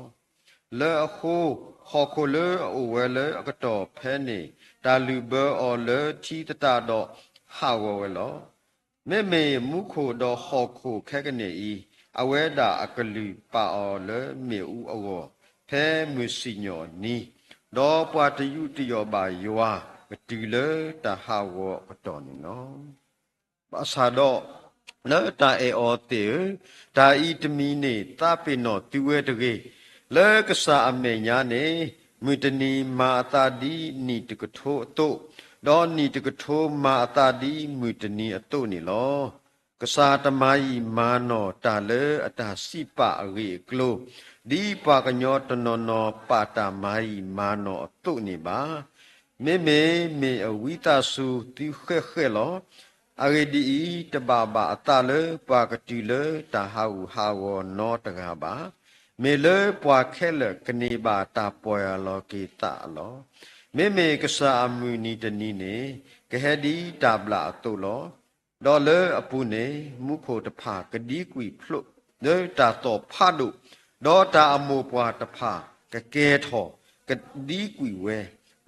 လၢအဃိ, ဟီၣ်ခိၣ်လၢအအိၣ်ဝဲလၢအကတီၢ်ဖဲန့ၣ်, တၢ်လုၢ်ဘၢအီၤလၢထံသတးဒီးဟးဂီၤဝဲလီၤ. မ့မ့ၢ်မူခိၣ်ဒီးဟီၣ်ခိၣ်ခဲကနံၣ်အံၤ, အဝဲဒၣ်အကလုၢ်ပာ်အီၤလၢမ့ၣ်အူအဂီၢ်, ဖဲမုၢ်စံၣ်ညီၣ်အနံၤ, ဒီးပှၤတယူးတယီၣ်ဘၣ်ယွၤ, ကတုၤလၢတၢ်ဟးဂီၤအကတီၢ်န့ၣ်လီၤ. ဘၣ်ဆၣ်ဒီး လၢတၢ်အဲၣ်အီၤသ့ၣ်ဧၢ, တၢ်အံၤတမံၤန့ၣ်သးပ့ၤနီၣ်သုဝဲတဂ့ၤ. လၢကစၢ်အမဲာ်ညါန့ၣ်, မုၢ်တနံၤမၤအသးဒ်နံၣ်တကထိအသိး, ဒီးနံၣ်တကထိမၤအသးဒ်မုၢ်တနံၤအသိးန့ၣ်လီၤ. ကစၢ်တမၤယံာ်မၤနီၢ်တၢ်လၢအတၢ်စံးပာ်အဂ့ၢ်အကျိၤ, ဒ်ပှၤကညီတနီၤနီၤပာ်တၢ်မၤယံာ်မၤနီၢ်အသိးန့ၣ်ဘၣ်. မ့မ့ၢ်မ့ၢ်အဝံသးစူၤသုဃဲးဃဲးလီၤ. အဂ့ၢ်ဒ်အံၤ, တဘၣ်ဘၣ်အသးလၢပှၤကတုၤလၢတၢ်ဟးဂူာ်ဟးဂီၤနီတဂၤဘၣ်. မ့ၢ်လၢပှၤခဲလၢာ်ကန့ၢ်ဘၣ်တၢ်ပီၢ်ယၢ်လီၤက့ၤသးလီၤ. မ့မ့ၢ်ကစၢ်အမုၢ်နံၤတနံၤန့ၣ် ကဟဲဒ်တၢ်ဘျၣ်အသိးလီၤ. ဒီးလၢအပူၤန့ၣ် မူခိၣ်တဖၣ်ကဒံကွံာ်ဖျိလၢတၢ်သီၣ်ဖးဒိၣ်, ဒီးတၢ်အမိၢ်ပှၢ်တဖၣ်ကကဲထီၣ်ကဒံကွံာ်ဝဲ,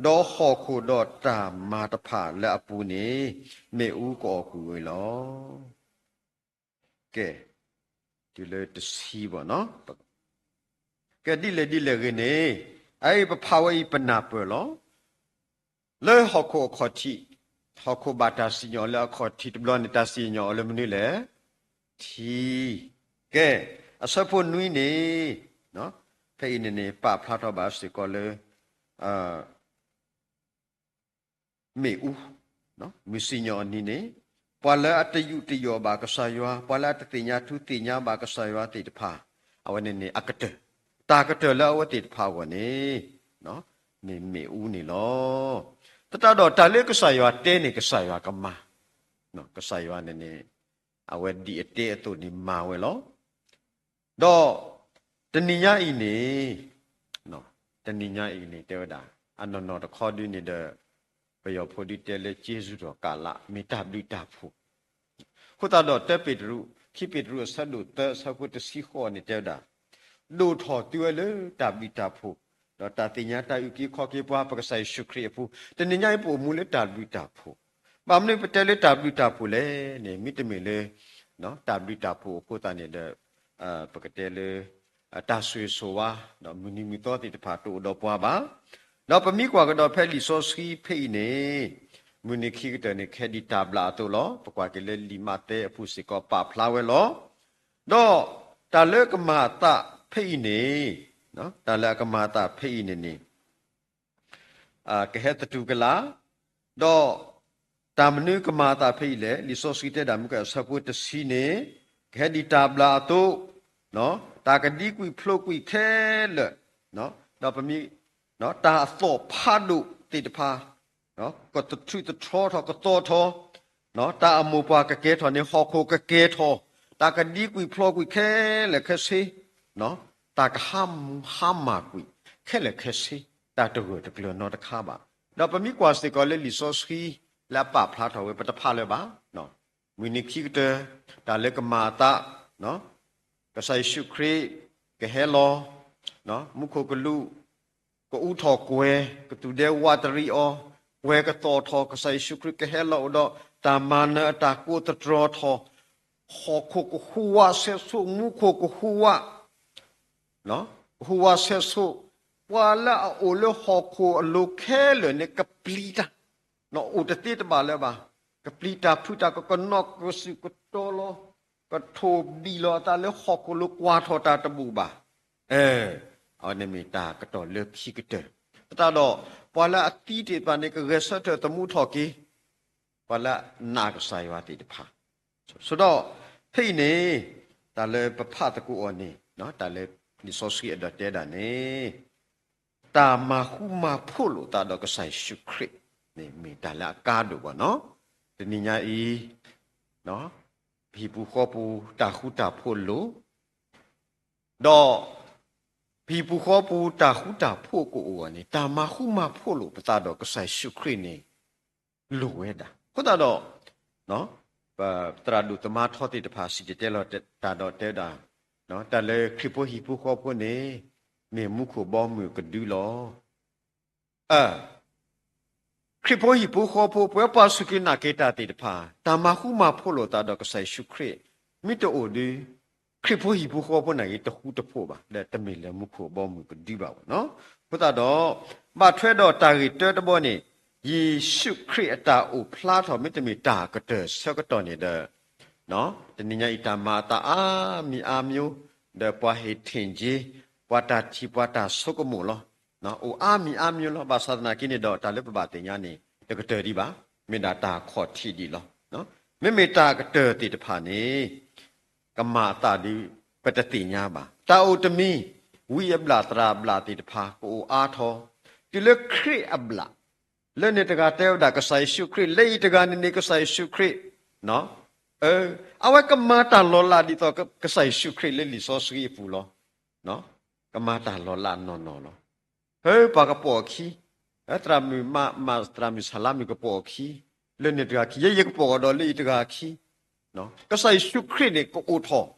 ဒီးဟီၣ်ခိၣ်ဒီးတၢ်မၤတဖၣ်လၢအပူၤန့ၣ် မ့ၣ်အူကအီၣ်ကွံာ်ဝဲလီၤ. ကဲ, တုၤလၢတဆံဘၣ်နီၤ. ကဲဒ်လဲၣ်ဒ်လဲၣ်ဂ့ၤန့ၣ်, အအံၤပဖးဝဲအံၤပနၢ်ပၢၢ်လီၤ. လၢဟီၣ်ခိၣ်အခီၣ်ထံး, ဟီၣ်ခိၣ်ဘၣ်တၢ်စံၣ်ညီၣ်လၢအခီၣ်ထံးတဘျီန့ၣ် တၢ်စံၣ်ညီၣ်အီၤလၢမနုၤလဲၣ်. ထံ. ကဲ, အဆၢဖိနွံန့ၣ်, ဖဲအံၤန့ၣ်န့ၣ် ပာ်ဖျါထီၣ်ဘၣ်စ့ၢ်ကီးလၢ မ့ၣ်အူ, မုၢ်စံၣ်ညီၣ်အနံၤန့ၣ်, ပှၤလၢအတယူးတယီၣ်ဘၣ်ကစၢ်ယွၤ, ပှၤလၢအတသ့ၣ်ညါထူသ့ၣ်ညါဘၣ်ကစၢ်ယွၤသ့ၣ်တဖၣ်, အဝဲန့ၣ်န့ၣ်အကတၢၢ်, တၢ်ကတၢၢ်လၢအဝဲသ့ၣ်တဖၣ်အဂီၢ်န့ၣ် မ့ၢ်မ့ၣ်အူန့ၣ်လီၤ. သတးဒီးတၢ်လၢကစၢ်ယွၤတဲန့ၣ် ကစၢ်ယွၤကမၤ, ကစၢ်ယွၤန့ၣ်န့ၣ် အဝဲဒ်အတဲအသိးန့ၣ်မၤဝဲလီၤ. ဒီးတနံၤညါအံၤန့ၣ်, တနံၤညါအံၤန့ၣ် တဲဝဲဒၣ်, အနီၢ်နီၢ်တခီဒုန့ၣ်ဒီး ပယီၤဖိဒုတဲလၢ ကျေးဇူးတော်ကာလ မ့ၢ်တၢ်ဘျုးတၢ်ဖှိၣ်, အဃိသတးဒီး တၢပ့းတရူး, ခံပ့းတရူးအဆၢဒိၣ်သၢအဆၢဖိတဆံဃိးန့ၣ် တဲဝဲဒၣ်, ဒိၣ်ထီၣ်သုဝဲလၢတၢ်ဘျုးတၢ်ဖှိၣ်, ဒီးတၢ်သ့ၣ်ညါတၢ်အုၣ်က့ၤခီၣ်က့ၤပှၤ ပကစၢ်ယ့ၣ်ၡူးခရံာ်အပူၤ, တနံၤညါအံၤပအိၣ်မူလၢတၢ်ဘျုးတၢ်ဖှိၣ်, ဘၣ်မနုၤပတဲလၢတၢ်ဘျုးတၢ်ဖှိၣ်လဲၣ်န့ၣ် မ့တမ့ၢ်လၢ တၢ်ဘျုးတၢ်ဖှိၣ်အဃိသတးန့ၣ်ဒီး ပကတဲလၢ တၢ်ဆိၣ်ဂ့ၤဆိၣ်ဝါ ဒီးမုၢ်နံၤမုၢ်သီသ့ၣ်တဖၣ်တအိၣ်ဒီးပှၤဘၣ်. ဒီးပမ့ၢ်ကွၢ်ကဒီးဖဲလံာ်စီဆှံဖဲအံၤန့ၣ်, မုၢ်နံၤခံကတၢၢ်န့ၣ် ကဟဲဒ်တၢ်ဘျၣ်အသိးလီၤ. ပကွၢ်က့ၤလၢလံာ်မးသဲအပူၤစ့ၢ်ကီးပာ်ဖျါဝဲလီၤ. ဒီးတၢ်လၢကမၤအသးဖဲအံၤန့ၣ်, တၢ်လၢအကမၤအသးဖဲအံၤန့ၣ်န့ၣ် ကဟဲသတူၢ်ကလာ်, ဒီးတၢ်မနုၤကမၤအသးဖဲအံၤလဲၣ်. လံာ်စီဆှံတဲဒၣ်မုၢ်ကဲအဆၢဖိတဆံန့ၣ်, ကဟဲဒ်တၢ်ဘျၣ်အသိး, တၢ်ကဒံကွံာ်ဖျိးကွံာ်ခဲလၢာ်, ဒီးပမ့ၢ်, တၢ်အသီၣ်ဖးဒိၣ်သ့ၣ်တဖၣ် ကသထူးသထီထီၣ်ကသီထီၣ်, တၢ်အမိၢ်ပှၢ်ကကဲထီၣ်န့ၣ် ဟီၣ်ခိၣ်ကကဲထီၣ်, တၢ်ကဒံကွံာ်ဖျိးကွံာ်ခဲလၢာ်ခဲဆ့, တၢ်ကဟါမၢ်ကွံာ်ခဲလၢာ်ခဲဆ့, တၢ်တဂၢၢ်တကျၢၤနီတခါဘၣ်. ဒီးပမ့ၢ်ကွၢ်စ့ၢ်ကီးလၢလံာ်စီဆှံ လၢအပာ်ဖျါထီၣ်ဝဲ ပတဖးလၢၤဘၣ်. မုၢ်နံၤခံကတၢၢ် တၢ်လၢကမၤအသး, ကစၢ်ယ့ၣ်ၡူးခရံာ်ကဟဲလီၤ, မူခိၣ်ကလူး ကအူထီၣ်ကွဲၤ ကသူၣ်ဒဲဝးတရံးအီၤ, ကွဲၤကသီၣ်ထီၣ် ကစၢ်ယ့ၣ်ၡူးခရံာ်ကဟဲလီၤအိၣ်ဒီး တၢ်မၤနၢၤအတၢ်ကိးသတြီၤထီၣ်, ဟီၣ်ခိၣ်ကဟူးဝးဆဲးဆိး မူခိၣ်ကဟူးဝး, ကဟူးဝးဆဲးဆိး, ပှၤလၢအအိၣ်လၢဟီၣ်ခိၣ်အလိၤခဲလၢာ်န့ၣ် ကပျံၤတၢ်, အိၣ်တသ့တဘၣ်လၢၤဘၣ်, ကပျံၤတၢ်ဖုးတၢ် ကကနိးကစုာ်ကတီၤလီၤ, ကထိၣ်ဘံၣ်လီၤအသးလၢဟီၣ်ခိၣ်လိၤကွၢ်ထီၣ်တၢ်တဘူၣ်ဘၣ်. အဝဲန့ၣ်မ့ၢ်တၢ်ကတီၢ်လၢခံကတၢၢ်, သတးဒီး ပှၤလၢအသံသ့ၣ်တဖၣ်န့ၣ် ကဂဲၤဆၢထၢၣ်သမူထီၣ်က့ၤ ပှၤလၢအနာ်ကစၢ်ယွၤသ့ၣ်တဖၣ်, ဆိဒီး ဖဲအံၤန့ၣ် တၢ်လၢပဖးသကိးအီၤန့ၣ် တၢ်လၢလံာ်စီဆှံအဒိးတဲဒၣ်န့ၣ် တၢ်မၤဃူမၤဖိးလိာ်သးဒီးကစၢ်ယ့ၣ်ၡူးခရံာ်န့ၣ် မ့ၢ်တၢ်လၢအကါဒိၣ်ဘၣ်နီၤ. တနံၤညါအံၤ ပဟံၣ်ပူၤဃီပူၤတၢ်ဃူတၢ်ဖိးလိာ် ဒီး ပဟံၣ်ပူၤဃီပူၤတၢ်ဃူတၢ်ဖိးကအိၣ်အဂီၢ်န့ၣ် တၢ်မၤဃူမၤဖိးလိာ်ပသးဒီးကစၢ်ယ့ၣ်ၡူးခရံာ်န့ၣ် လိၣ်ဝဲဒၣ်. အဃိသတးဒီး ပသရၣ်ဒိၣ်သမါထီသ့ၣ်တဖၣ် စံၣ်တဲၤတဲလီၤတၢ်ဒီးတဲဝဲဒၣ် တၢ်လၢခရံာ်ဖိဟံၣ်ဖိဃီဖိန့ၣ် မ့ၢ်မူခိၣ်ဘီမုၢ်ကဒုလီၤ. ခရံာ်ဖိဟံၣ်ဖိဃီဖိ ပဝဲပှၤစူၢ်က့ၤနာ်က့ၤတၢ်သ့ၣ်တဖၣ် တၢ်မၤဃူမၤဖိးလိာ်သးဒီးကစၢ်ယ့ၣ်ၡူးခရံာ် မ့ၢ်တအိၣ်ဒီး ခရံာ်ဖိဟံၣ်ဖိဃီဖိန့ၣ်ဂ့ၤ တဃူတဖိးဘၣ် ဒီးတမ့ၢ်လၢမူခိၣ်ဘီမုၢ်ကဒုဘၣ်ဘၣ်နီၤ. အဃိသတးဒီး ဘၣ်ထွဲဒီးတၢ်ဂ့ၢ်တၢတဘီန့ၣ် ယ့ၣ်ၡူးခရံာ်အတၢ်အိၣ်ဖျါထီၣ် မ့တမ့ၢ်တၢ်ကတၢၢ်ဆၢကတီၢ်န့ၣ်ဒီး တနံၤညါအံၤတၢ်မၤအသးအါမံၤအါမံၤ ဒီးပှၤဟ့ၣ်ထံၣ်က့ၤ ပှၤတၢ်ထံၣ်ပှၤတၢ်ဆိကမိၣ်လီၤ. အိၣ်အါမံၤအါမံၤလီၤ. ဘၣ်ဆၣ်သနာ်က့န့ၣ်ဒီး တၢ်လၢပဘၣ်သ့ၣ်ညါန့ၣ် တကတၢၢ်ဒံးဘၣ်, မ့ၢ်ဒၣ်တၢ်ခီၣ်ထံးဒံးလီၤ. မ့မ့ၢ်တၢ်ကတၢၢ်သ့ၣ်တဖၣ်န့ၣ် ကမၤအသးဒီး ပတသ့ၣ်ညါဘၣ်. တၢ်အိၣ်တမံၤ ဝံအဘျၣ်သရၣ်ဘျၣ်သ့ၣ်တဖၣ် ကအိၣ်အါထီၣ် တုၤလၢခရံာ်အဘျၣ် လၢန့ၣ်တဂၤတဲဝဲဒၣ်ကစၢ်ယ့ၣ်ၡူးခရံာ် လၢအံၤတဂၤန့ၣ်န့ၣ် ကစၢ်ယ့ၣ်ၡူးခရံာ် အဝဲကမၤတၢ်လီၤလးဒ်သိးကစၢ်ယ့ၣ်ၡူးခရံာ်လၢလံာ်စီဆှံအပူၤလီၤ. ကမၤတၢ်လီၤလးနီၢ်နီၢ်လီၤ. ဖဲပှၤကပိာ်အခံ, သရၣ်မုၣ်မးမး သရၣ်မုၣ်ဆၣ်လါမုၣ်ကပိာ်အခံ, လၢန့ၣ်တဂၤခံ ယဲယကပိာ်ကဒီးလၢအံၤတဂၤခံ, ကစၢ်ယ့ၣ်ၡူးခရံာ်န့ၣ်ကအိၣ်ထီၣ်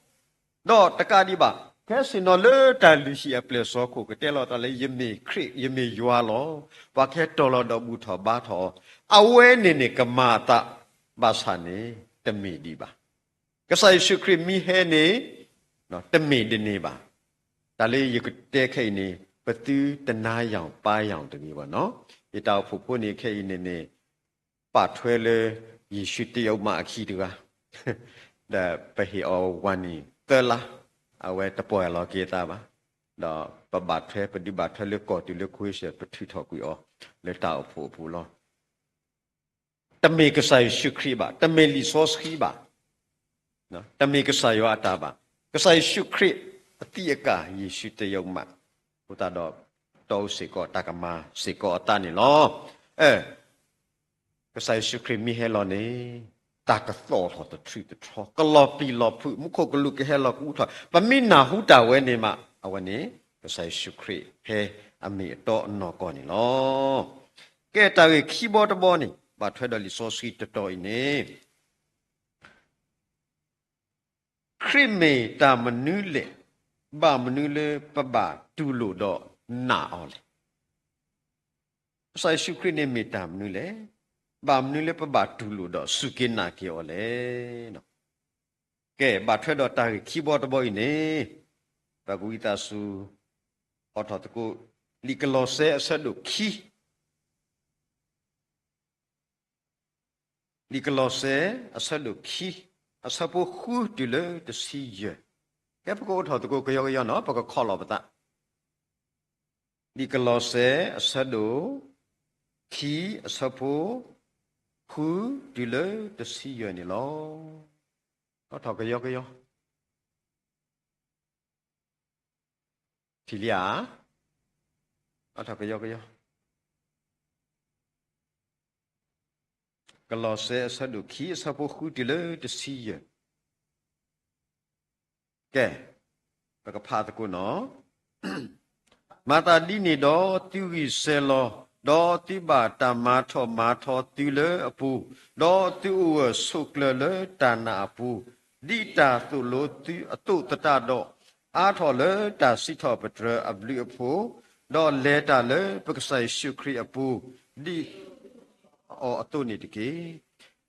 ဒီးတကးဒံးဘၣ် ခဲဆ့ၣ်နီၤလၢတၢ်လုၢ်ဟံၣ်အပျဲၢ်စီခိၣ် ကတဲလီၤသးလၢယမ့ၢ်ခရံာ် ယမ့ၢ်ယွၤလီၤ. ပှၤကဟဲတီၤလီၤဒီးဘူၣ်ထီၣ်ဘါထီၣ်အီၤ, အဝဲန့ၣ်န့ၣ် ကမၤအသးဘၣ်ဆၣ်န့ၣ် တမ့ၢ်ဒံးဘၣ်. ကစၢ်ယ့ၣ်ၡူးခရံာ်မ့ၢ်ဟဲန့ၣ် တမ့ၢ်ဒ်န့ၣ်ဘၣ်. တၢ်လၢယကတဲခဲအံၤန့ၣ် ပသုတနါယၢ်ပါယၢ်တဂ့ၤဘၣ်နီၤ. ယတၢ်အိၣ်ဖှိၣ်ဖိန့ၣ်ခဲအံၤန့ၣ်န့ၣ် ပာ်ထွဲလၢ ယ့ၣ်ၡူးတယုၢ်မးအခံတဂၤ, ဒီးပဟ့ၣ်အီၤဝၤနံၣ်သၢလါ, အဝဲတပီၢ်ယၢ်လီၤက့ၤအသးဘၣ်, ဒီးပဘၣ်ထွဲ ပဒုးဘၣ်ထွဲလၢကီၢ်တုၤလၢခွ့ဆၢၣ် ပထုးထီၣ်ကွံာ်အီၤ လၢတၢ်အိၣ်ဖှိၣ်အပူၤလီၤ. တမ့ၢ်ကစၢ်ယ့ၣ်ၡူးခရံာ်ဘၣ်, တမ့ၢ်လံာ်စီဆှံဘၣ်, တမ့ၢ်ကစၢ်ယွၤအတၢ်ဘၣ်, ကစၢ်ယ့ၣ်ၡူးခရံာ်အသံးအကာ် ယ့ၣ်ၡူးတယုၢ်မး, အဃိသတးဒီး တီအုၣ်စ့ၢ်ကီးတၢ်ကမၤစ့ၢ်ကီးအသးန့ၣ်လီၤ. ကစၢ်ယ့ၣ်ၡူးခရံာ်မ့ၢ်ဟဲလီၤန့ၣ် တၢ်ကသီၣ်ထီၣ်တထူၣ်တထီ, ကလီၤပျံၤလီၤဖုး, မူခိၣ်ကလူးကဟဲလီၤကအိၣ်ထီၣ်, ပမ့ၢ်နၢ်ဟူတၢ်ဝဲန့ၣ်မး အဝဲန့ၣ် ကစၢ်ယ့ၣ်ၡူးခရံာ်ဖဲအမ့ၢ်အတီအနီၢ်ကီၢ်န့ၣ်လီၤ. ကဲတၢ်ဂ့ၢ်ခံဘီတဘီန့ၣ် ဘၣ်ထွဲဒီးလံာ်စီဆှံတတီၤအံၤန့ၣ် ခရံာ်မ့ၢ်တၢ်မနုၤလဲၣ်, ဘၣ်မနုၤလၢပဘၣ်တူၢ်လိာ်ဒီးနာ်အီၤလဲၣ်. ကစၢ်ယ့ၣ်ၡူးခရံာ်န့ၣ်မ့ၢ်တၢ်မနုၤလဲၣ်, ဘၣ်မနုၤလၢပဘၣ်တူၢ်လိာ်ဒီးစူၢ်က့ၤနာ်က့ၤအီၤလဲၣ်. ကဲ ဘၣ်ထွဲဒီးတၢ်ဂ့ၢ်ခံဘီတဘီအံၤန့ၣ် ပကဝံသးစူၤ အိးထီၣ်သကိး လံာ်ကလီးစဲအဆၢဒိၣ်ခံ လံာ်ကလီးစဲ အဆၢဒိၣ်ခံ အဆၢဖိဃုတုၤလၢတဆံယဲၢ်. ကဲ ပကအိးထီၣ်သကိးကယီကယီနီၤ ပကခီလီၤပသး. လံာ်ကလီးစဲအဆၢဒိၣ်ခံ အဆၢဖိဃုတုၤလၢတဆံယဲၢ်န့ၣ်လီၤ. အိးထီၣ်ကယီကယီ ထံၣ်လံဧါ. အိးထီၣ်ကယီကယီ ကလီးစဲအဆၢဒိၣ်ခံ အဆၢဖိဃုတုၤလၢတဆံယဲၢ်. ကဲ ပကဖးသကိးနီၤ. မၤသးဒ်န့ၣ်ဒီး သုဂံၢ်စဲၤလီၤ, ဒီးသုဘၣ်တၢ်မၤထီၣ်မၤထီသုလၢအပူၤ, ဒီးသုအိၣ်ဂၢၢ်ဆိးကျၢၤလၢတၢ်နာ်အပူၤ, ဒ်တၢ်သိၣ်လိသုအသိးသတးဒီး, အါထီၣ်လၢတၢ်စံးထီၣ်ပတြၢၤအဘျုးအဖှိၣ်, ဒီးလဲၤတၢ်လၢပကစၢ်ယ့ၣ်ၡူးခရံာ်အပူၤ, ဒ်အီၤအသိးန့ၣ်တက့ၢ်.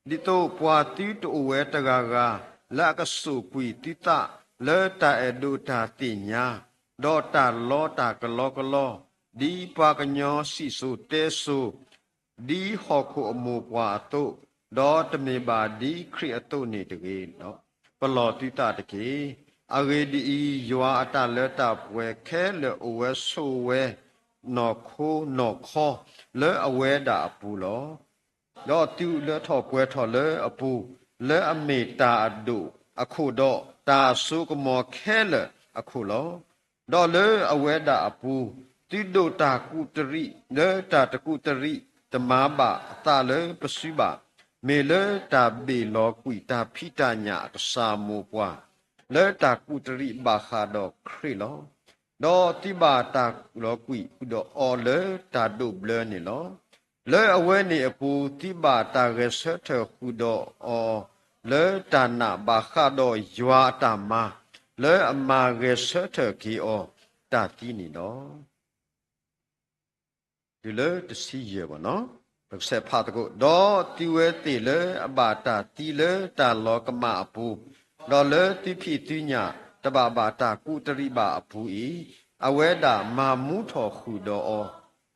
ဒ်သိးပှၤသုတအိၣ်ဝဲတဂၤဂၤ လၢအကစိာ်ကွံာ်သုသး လၢတၢ်အဲၣ်ဒိးတၢ်သ့ၣ်ညါ, ဒီးတၢ်လီတၢ်ကလီကလီ, ဒ်ပှၤကညီစံၣ်စိၤတဲစိၤ, ဒ်ဟီၣ်ခိၣ်အမိၢ်ပှၢ်အသိး, ဒီးတမ့ၢ်ဘၣ်ဒ်ခရံာ်အသိးန့ၣ်တဂ့ၤ. ပလီၢ်သုသးတက့ၢ်. အဂ့ၢ်ဒ်အံၤ, ယွၤအတၢ်လၢတၢ်ပှဲၤခဲလၢာ်အိၣ်ဝဲဆိးဝဲ နီၢ်ခိနီၢ်ခီ လၢအဝဲဒၣ်အပူၤလီၤ. ဒီးသုလၢထီၣ်ပှဲၤထီၣ်လၢအပူၤ, လၢအမ့ၢ်တၢ်အဒိၣ်အခိၣ်ဒီး တၢ်အစိကမီၤခဲလၢာ်အခိၣ်လီၤ. ဒီးလၢအဝဲဒၣ်အပူၤ, သုဒိးတၢ်ကူးတရံး လၢတၢ်တကူးတရံးတမၤဘၣ်အသးလၢပစုဘၣ်, မ့ၢ်လၢတၢ်ဘ့ၣ်လီၤကွံာ်တၢ်ဖံးတၢ်ညၣ်အကစၢ်အမိၢ်ပှၢ်, လၢတၢ်ကူးတရံးဘၣ်ဃးဒီးခရံာ်လီၤ. ဒီးသုဘၣ်တၢ်လီၤကွံာ်ဃုာ်ဒီးအီၤလၢတၢ်ဒိးဘျၢန့ၣ်လီၤ. လၢအဝဲန့ၣ်အပူၤ သုဘၣ်တၢ်ဂဲၤဆၢထၢၣ်ဃုာ်ဒီးအီၤလၢတၢ်နာ်ဘၣ်ဃးဒီးယွၤအတၢ်မၤ, လၢအမၤဂဲၤဆၢထၢၣ်က့ၤအီၤတၢ်သံန့ၣ်လီၤ. တုၤလၢတဆံယဲၢ်ဘၣ်နီၤ, ပကဆဲးဖးသကိး, ဒီးသုဝဲသ့ၣ်လၢအဘၣ်တၢ်သံလၢတၢ်လီၤကမၣ်အပူၤ, ဒီးလၢသုဖံးသုညၣ်တဘၣ်ဘၣ်တၢ်ကူးတရံးဘၣ်အပူၤအံၤ, အဝဲဒၣ်မၤမူထီၣ်ဃုာ်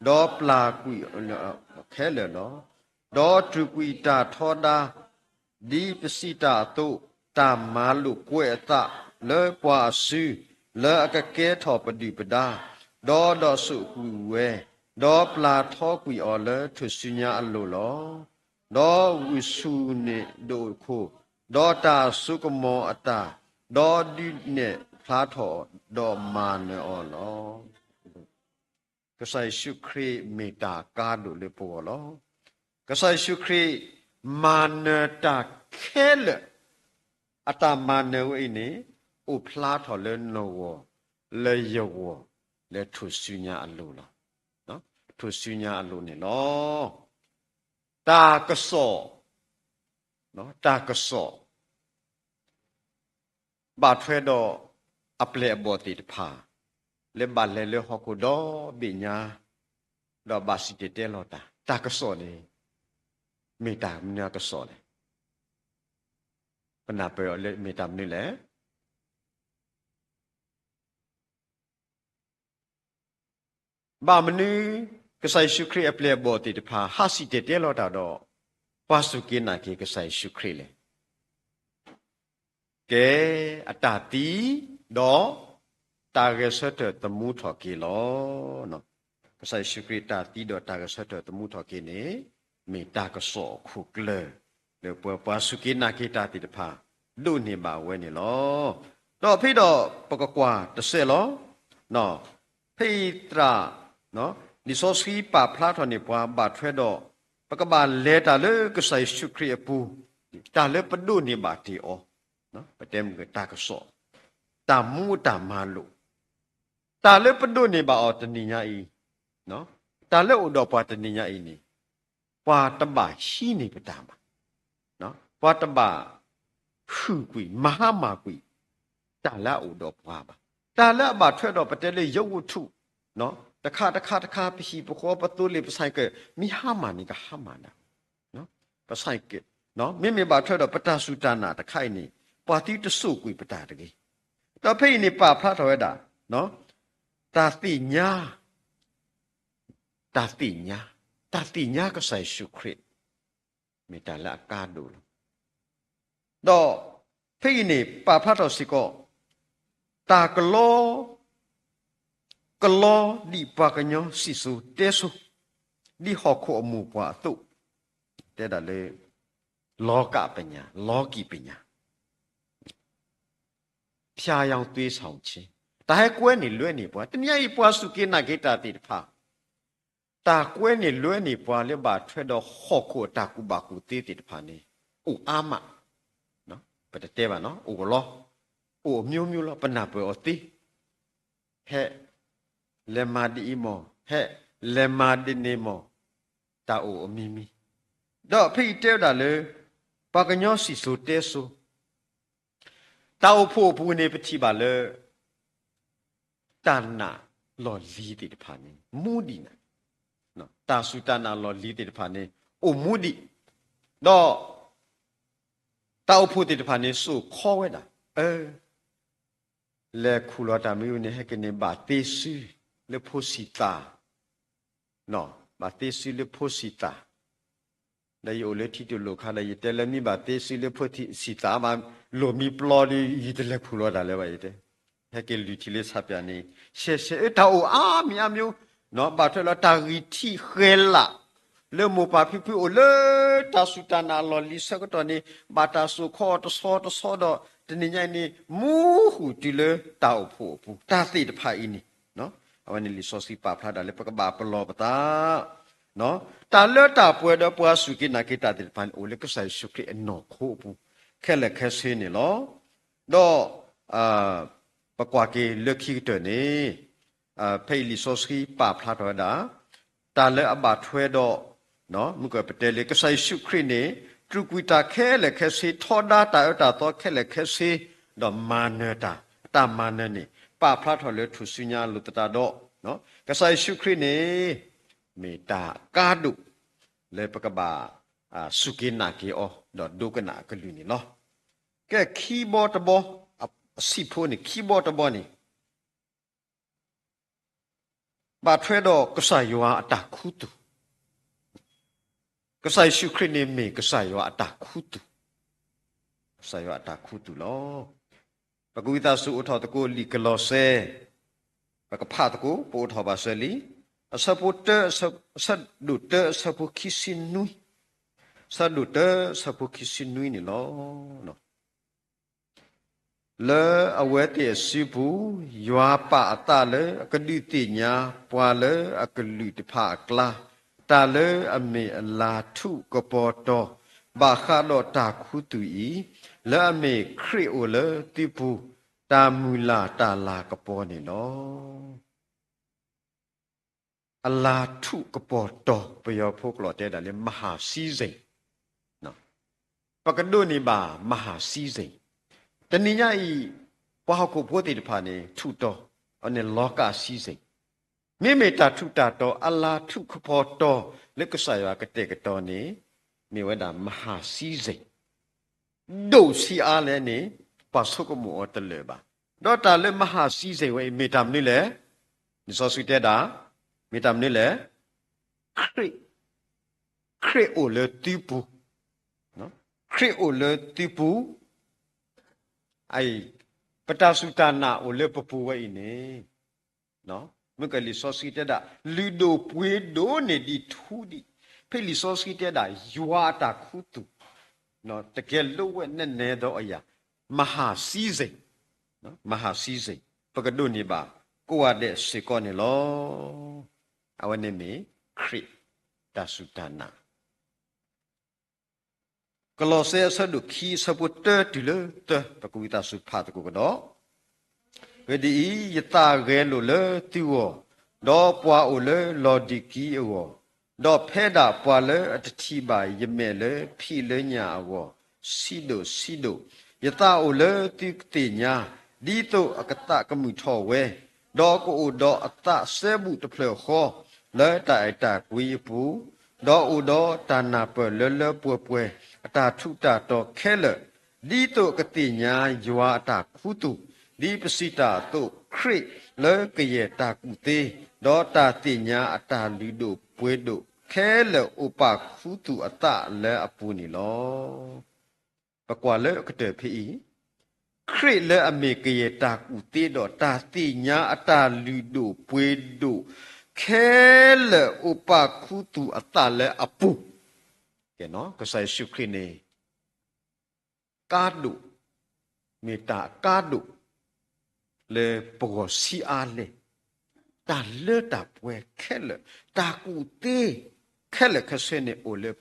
ဒီးအီၤ, ဒီးပျၢ်ကွံာ်ခဲလၢာ်လီၤ. ဒီးတြူာ်ကွံာ်တၢ်ထီဒါ ဒ်ပစံးတၢ်အသိး, တၢ်မၤလိာ်ကွဲအသးလၢပှၤအစု, လၢအကကဲထီၣ်ပဒုၣ်ပဒါ, ဒီးဒိးစိာ်ကွံာ်ဝဲ, ဒီးပျၢ်ထီကွံာ်အီၤလၢထူၣ်စုညါအလိၤလီၤ. ဒီးဝံၢ်ဆူၣ်န့ၢ်ဒိၣ်ခိၣ်, ဒီးတၢ်အစိကမီၤအတၢ်, ဒီးဒုးနဲၣ်ဖျါထီၣ်, ဒီးမၤနၢၤအီၤလီၤ. ကစၢ်ယ့ၣ်ၡူးခရံာ်မ့ၢ်တၢ်ကါဒိၣ်လၢပဂီၢ်လီၤ. ကစၢ်ယ့ၣ်ၡူးခရံာ် မၤနၢၤတၢ်ခဲလၢာ်, အတၢ်မၤနၢၤဝဲအံၤန့ၣ် အိၣ်ဖျါထီၣ်လၢနဂီၢ်, လၢယဂီၢ်, လၢထူၣ်စုညါအလိၤလီၤ. ထူၣ်စုညါအလိၤန့ၣ်လီၤ. တၢ်ကစီၣ်, တၢ်ကစီၣ် ဘၣ်ထွဲဒီးအပျဲၢ်အဘီၣ်သ့ၣ်တဖၣ် လၢဘၣ်လဲၤလၢဟီၣ်ခိၣ်ဒီဘ့ၣ်ညါ, ဒီးဘၣ်စံၣ်တဲၤတဲလီၤတၢ်, တၢ်ကစီၣ်န့ၣ် မ့ၢ်တၢ်မနုၤအကစီၣ်လဲၣ်. ပနၢ်ပၢၢ်အီၤလၢမ့ၢ်တၢ်မနုၤလဲၣ်. ဘၣ်မနုၤ ကစၢ်ယ့ၣ်ၡူးခရံာ်အပျဲၢ်အဘီၣ်သ့ၣ်တဖၣ် ဟးစံၣ်တဲၤတဲလီၤတၢ်ဒီး ပှၤစူၢ်က့ၤနာ်က့ၤကစၢ်ယ့ၣ်ၡူးခရံာ်လဲၣ်. ကဲ အတၢ်သံ ဒီးတၢ်ဂဲၤဆၢထၢၣ်သမူထီၣ်က့ၤလီၤ. ကစၢ်ယ့ၣ်ၡူးခရံာ်တၢ်သံဒီးတၢ်ဂဲၤဆၢထၢၣ်သမူထီၣ်က့ၤန့ၣ် မ့ၢ်တၢ်ကစီၣ်အခိၣ်ကျၢၢ် လၢပှၤစူၢ်က့ၤနာ်က့ၤတၢ်သ့ၣ်တဖၣ် ဒိးန့ၢ်ဘၣ်ဝဲန့ၣ်လီၤ. ဒီးဖဲအံၤဒီးပကကွၢ်တစဲးလီၤ. ဖဲအံၤသရၣ် လံာ်စီဆှံပာ်ဖျါထီၣ်န့ၢ်ပှၤဘၣ်ထွဲဒီး ပကဘၣ်လဲၤတၢ်လၢကစၢ်ယ့ၣ်ၡူးခရံာ်အပူၤ, တၢ်လၢပဒိးန့ၢ်ဘၣ်တ့ၢ်အီၤ, ပတဲမ့ၢ်တၢ်ကစီၣ်, တၢ်မူအတၢ်မၤလိာ်, တၢ်လၢပဒိးန့ၢ်ဘၣ်အီၤတနံၤညါအံၤ, တၢ်လၢအိၣ်ဒီးပှၤတနံၤညါအံၤန့ၣ် ပှၤတဘၣ်ဟံးန့ၢ်ပတၢ်ဘၣ်. ပှၤတဘၣ်ဟုၣ်ကွံာ် မၤဟါမၢ်ကွံာ် တၢ်လၢအအိၣ်ဒီးပှၤဘၣ်. တၢ်လၢအဘၣ်ထွဲဒီးပတဲလၢယဝတ္ထု တခါတခါတခါ ပဟံၣ်ပဃီ ပသိလ့ၣ် ပဆိုင်ကယ် မ့ၢ်ဟါမၢ်န့ၣ် ကဟါမၢ်ဒၣ် ပဆိုင်ကယ် မ့မ့ၢ်ဘၣ်ထွဲဒီးပတၢ်စူၢ်တၢ်နာ်တခါအံၤန့ၣ် ပှၤသုတစိာ်ကွံာ်ပတၢ်တဂ့ၤ. ဒီးဖဲအံၤန့ၣ် ပာ်ဖျါထီၣ်ဝဲဒၣ် တၢ်သ့ၣ်ညါ တၢ်သ့ၣ်ညါ, တၢ်သ့ၣ်ညါကစၢ်ယ့ၣ်ၡူးခရံာ် မ့ၢ်တၢ်လၢအကါဒိၣ်လီၤ. ဒီးဖဲအံၤန့ၣ် ပာ်ဖျါထီၣ်စ့ၢ်ကီး တၢ်ကလီ ကလီဒ်ပှၤကညီစံၣ်စိၤတဲစိၤ, ဒ်ဟီၣ်ခိၣ်အမိၢ်ပှၢ်အသိး, တဲဒၣ်လၢ လောကပညာ, လောကီပညာ, ဖျာယောင်းသွေးဆောင်ခြင်း, တၢ်ဟဲကွဲန့ၢ်လွဲန့ၢ်ပှၤ တနံၤအံၤ ပှၤစူၢ်က့ၤနာ်က့ၤတၢ်သ့ၣ်တဖၣ် တၢ်ကွဲန့ၢ်လွဲန့ၢ်ပှၤလၢဘၣ်ထွဲဒီးဟီၣ်ခိၣ်အတၢ်ကူၣ်ဘၣ်ကူၣ်သ့သ့ၣ်တဖၣ်န့ၣ် အိၣ်အါမး, ပတတဲဘၣ်နီၤ, အိၣ်လီၤ, အိၣ်အမျိုးမျိုးလီၤ, ပနၢ်ပၢၢ်အီၤသ့, ဟဲ, လဲၤမၤဒ်အံၤမီၢ်, ဟဲ, လဲၤမၤဒ်န့ၣ်မီၢ်, တၢ်အိၣ်အမံၤမံၤ, ဒီးဖဲအံၤတဲဝဲဒၣ်လၢ ပှၤကညီစံၣ်စိၤတဲစိၤ တၢ်အိၣ်ဖှိၣ်အပူၤန့ၣ် ပထံၣ်ဘၣ်လၢ တၢ်နာ်လီၢ်လံၤသ့ၣ်တဖၣ်န့ၣ် မူဒံးနၤ, တၢ်စူၢ်တၢ်နာ်လီၢ်လံၤသ့ၣ်တဖၣ်န့ၣ် အိၣ်မူဒံး, ဒီး တၢ်အိၣ်ဖှိၣ်သ့ၣ်တဖၣ်န့ၣ် စိာ်ခီဝဲဒၣ်, အၢ လဲၤခူၣ်လီၤတၢ်မ့ၢ်ဝဲန့ၣ် ဟဲက့ၤန့ၣ်ဘၣ်သ့စုလၢဖိဆံးသး, ဘၣ်သ့စုလၢဖိဆံးသး, ဒီးယအိၣ်လၢထံတလိာ်ခါဒီး ယတဲလၢမ့ၢ်ဘၣ်သ့စုလၢဖိဆံးသးမး လိၣ်မံပျီဒီး ယတလဲၤခူၣ်လီၤတၢ်လၢၤဘၣ် ယတဲ, ဟဲက့ၤလုၢ်ထံလၢဆၣ်ပၠးန့ၣ်, ရှဲရှဲ အၢ တၢ်အိၣ်အါမံၤအါမံၤ, ဘၣ်ထွဲလီၤတၢ်ဂံၢ်ထံးဃဲၤလး လၢမိၢ်ပၢ်ဖံဖုအိၣ်လၢတၢ်စူၢ်တၢ်နာ်လီၢ်လံၤဆၢကတီၢ်န့ၣ် ဘၣ်တၢ်စိာ်ခီအီၤတဆီတဆီဒီး တနံၤညါအံၤန့ၣ် မူဃုာ်တုၤလၢတၢ်အိၣ်ဖှိၣ်အပူၤ တၢ်သ့ၣ်တဖၣ်အံၤန့ၣ်, အဝဲန့ၣ်လံာ်စီဆှံပာ်ဖျါဒၣ်လၢပကဘၣ်ပလီၢ်ပသး တၢ်လၢတၢ်ပှဲၤဒီးပှၤစူၢ်က့ၤနာ်က့ၤတၢ်သ့ၣ်တဖၣ်န့ၣ် အိၣ်လၢကစၢ်ယ့ၣ်ၡူးခရံာ်အနီၢ်ခိအပူၤ ခဲလၢာ်ခဲဆ့န့ၣ်လီၤ. ဒီး ပကွၢ်က့ၤလၢခံကတၢၢ်န့ၣ် ဖဲအံၤလံာ်စီဆှံပာ်ဖျါထီၣ်ဝဲဒၣ် တၢ်လၢအဘၣ်ထွဲဒီး မုၢ်ကပတဲလၢကစၢ်ယ့ၣ်ၡူးခရံာ်န့ၣ် တြူာ်ကွံာ်တၢ်ခဲလၢာ်ခဲဆ့ ထီဒါတၢ်အၢတၢ်သီခဲလၢာ်ခဲဆ့ ဒီးမၤနၢၤတၢ် အတၢ်မၤနၢၤန့ၣ် ပာ်ဖျါထီၣ်လၢထူၣ်စုညါအလိၤသတးဒီး ကစၢ်ယ့ၣ်ၡူးခရံာ်န့ၣ် မ့ၢ်တၢ်ကါဒိၣ် လၢပကဘၣ် စူၢ်က့ၤနာ်က့ၤအီၤ ဒီးဒိကနၣ်အကလုၢ်န့ၣ်လီၤ. ကဲခံဘီတဘီ အဆံးဖိန့ၣ် ခံဘီတဘီန့ၣ် ဘၣ်ထွဲဒီးကစၢ်ယွၤအတၢ်ခူသူၣ်, ကစၢ်ယ့ၣ်ၡူးခရံာ်န့ၣ်မ့ၢ်ကစၢ်ယွၤအတၢ်ခူသူၣ်, ကစၢ်ယွၤအတၢ်ခူသူၣ်လီၤ. ပကဝံသးစူၤအိးထီၣ်သကိးလံာ်ကလီးစဲ ပကဖးသကိး ပအိးထီၣ်ဘၣ်စၢၤလံ, အဆၢဖိတၢ အဆၢဒိၣ်တၢ အဆၢဖိခံဆံနွံ, အဆၢဒိၣ်တၢ အဆၢဖိခံဆံနွံန့ၣ်လီၤ. လၢအဝဲသ့ၣ်အစုပူၤ, ယွၤပာ်အသးလၢအကဒုးသ့ၣ်ညါပှၤလၢအကလုာ်တဖၣ်အကျါ, တၢ်လၢအမ့ၢ်အလၤထူးကပီၤတီၤ, ဘၣ်ဃးဒီးတၢ်ခူသူၣ်အံၤ, လၢအမ့ၢ်ခရံာ်အိၣ်လၢသုပူၤ, တၢ်မုၢ်လၢ်တၢ်လၤကပီၤန့ၣ်လီၤ. အလၤထူးကပီၤတီၤ ပယီၤဖိကျိာ်တဲဒၣ်လၢ မဟာစည်းစိမ်, ပကဒိးန့ၢ်ဘၣ် မဟာစည်းစိမ်, တနံၤညါအံၤ ပှၤဟီၣ်ခိၣ်ဖိသ့ၣ်တဖၣ်န့ၣ် ထူးတီၤ, အန့ၣ် လောကစည်းစိမ်, မ့မ့ၢ်တၢ်ထူးတၢ်တီၤ အလၤထူးကပီၤတီၤ လၢကစၢ်ယွၤကတဲာ်ကတီၤန့ၣ် မ့ၢ်ဝဲဒၣ် မဟာစည်းစိမ် ဒိၣ်ဆံးအါလဲၣ်န့ၣ် ပှၤဆိကမိၣ်အီၤတလၢာ်ဘၣ်. ဒီးတၢ်လၢ မဟာစည်းစိမ် ဝဲအံၤ မ့ၢ်တၢ်မနုၤလဲၣ်. လံာ်စီဆှံတဲဒၣ်, မ့ၢ်တၢ်မနုၤလဲၣ်. ခရံာ်, ခရံာ်အိၣ်လၢသုပူၤ, ခရံာ်အိၣ်လၢသုပူၤ, အံၤ, ပတၢ်စူၢ်တၢ်နာ်အိၣ်လၢပပူၤဝဲအံၤန့ၣ် မ့ၢ်ကလံာ်စီဆှံတဲဒၣ် လုၢ်ဒိၣ်ပှ့ၤဒိၣ်န့ၢ်ဒံးထူဒံး, ဖဲလံာ်စီဆှံတဲဒၣ် ယွၤအတၢ်ခူသူၣ်, တကယ်လွတ်ဝဲနက်နဲသောအရာ, မဟာစည်းစိမ်, မဟာစည်းစိမ်, ပကဒိးန့ၢ်ဘၣ်ကိးဂၤဒဲးစ့ၢ်ကီးန့ၣ်လီၤ. အဝဲန့ၣ်မ့ၢ်ခရံာ်တၢ်စူၢ်တၢ်နာ် ကလီးစဲအဆၢဒိၣ်ခံအဆၢဖိတၢတုၤလၢသၢ ပကဝံသးစူၤဖးသကိးကဒီး. အဂ့ၢ်ဒ်အံၤ, ယသးဂဲၤလိာ်လၢသုဂီၢ်, ဒီးပှၤအိၣ်လၢလီၤဒံၤကံအဂီၢ်, ဒီးဖဲဒၣ်ပှၤလၢအတထံၣ်ဘၣ်ယမဲာ်လၢဖံးလၢညၣ်အဂီၢ်, ဆံးဒိၣ်ဆံးဒိၣ်, ယသးအိၣ်လၢသုကသ့ၣ်ညါ, ဒ်သိးအကသးကမုာ်ထီၣ်ဝဲ, ဒီးကအိၣ်ဒီးအသးစဲဘူးတဖျၢၣ်ဃီ လၢတၢ်အဲၣ်တၢ်ကွံအပူၤ, ဒီးအိၣ်ဒီးတၢ်နၢ်ပၢၢ်လၢလၢပှဲၤပှဲၤ အတၢ်ထူးတၢ်တီၤခဲလၢာ်, ဒ်သိးအကသ့ၣ်ညါယွၤအတၢ်ခူသူၣ်, ဒ်ပစံးတၢ်အသိး, ခရံာ်လၢကယဲၢ်တၢ်ကူၣ်သ့, ဒီးတၢ်သ့ၣ်ညါအတၢ်လုၢ်ဒိၣ်ပှ့ၤဒိၣ်ခဲလၢာ် အိၣ်ပာ်ခူသူၣ်အသးလၢအပူၤန့ၣ်လီၤ. ပကွၢ်လၢအကတၢၢ်ဖဲအံၤ, ခရံာ်လၢအမ့ၢ်ကယဲၢ်တၢ်ကူၣ်သ့ဒီး တၢ်သ့ၣ်ညါအတၢ်လုၢ်ဒိၣ်ပှ့ၤဒိၣ်ခဲလၢာ် အိၣ်ပာ်ခူသူၣ်အသးလၢအပူၤ, ကစၢ်ယ့ၣ်ၡူးခရံာ်န့ၣ် ကါဒိၣ်, မ့ၢ်တၢ်အကါဒိၣ် လၢပဂီၢ်ဆံးအါလဲၣ်, တၢ်လၢတၢ်ပှဲၤခဲလၢာ်, တၢ်ကူၣ်သ့ခဲလၢာ်ခဲဆ့န့ၣ်အိၣ်လၢ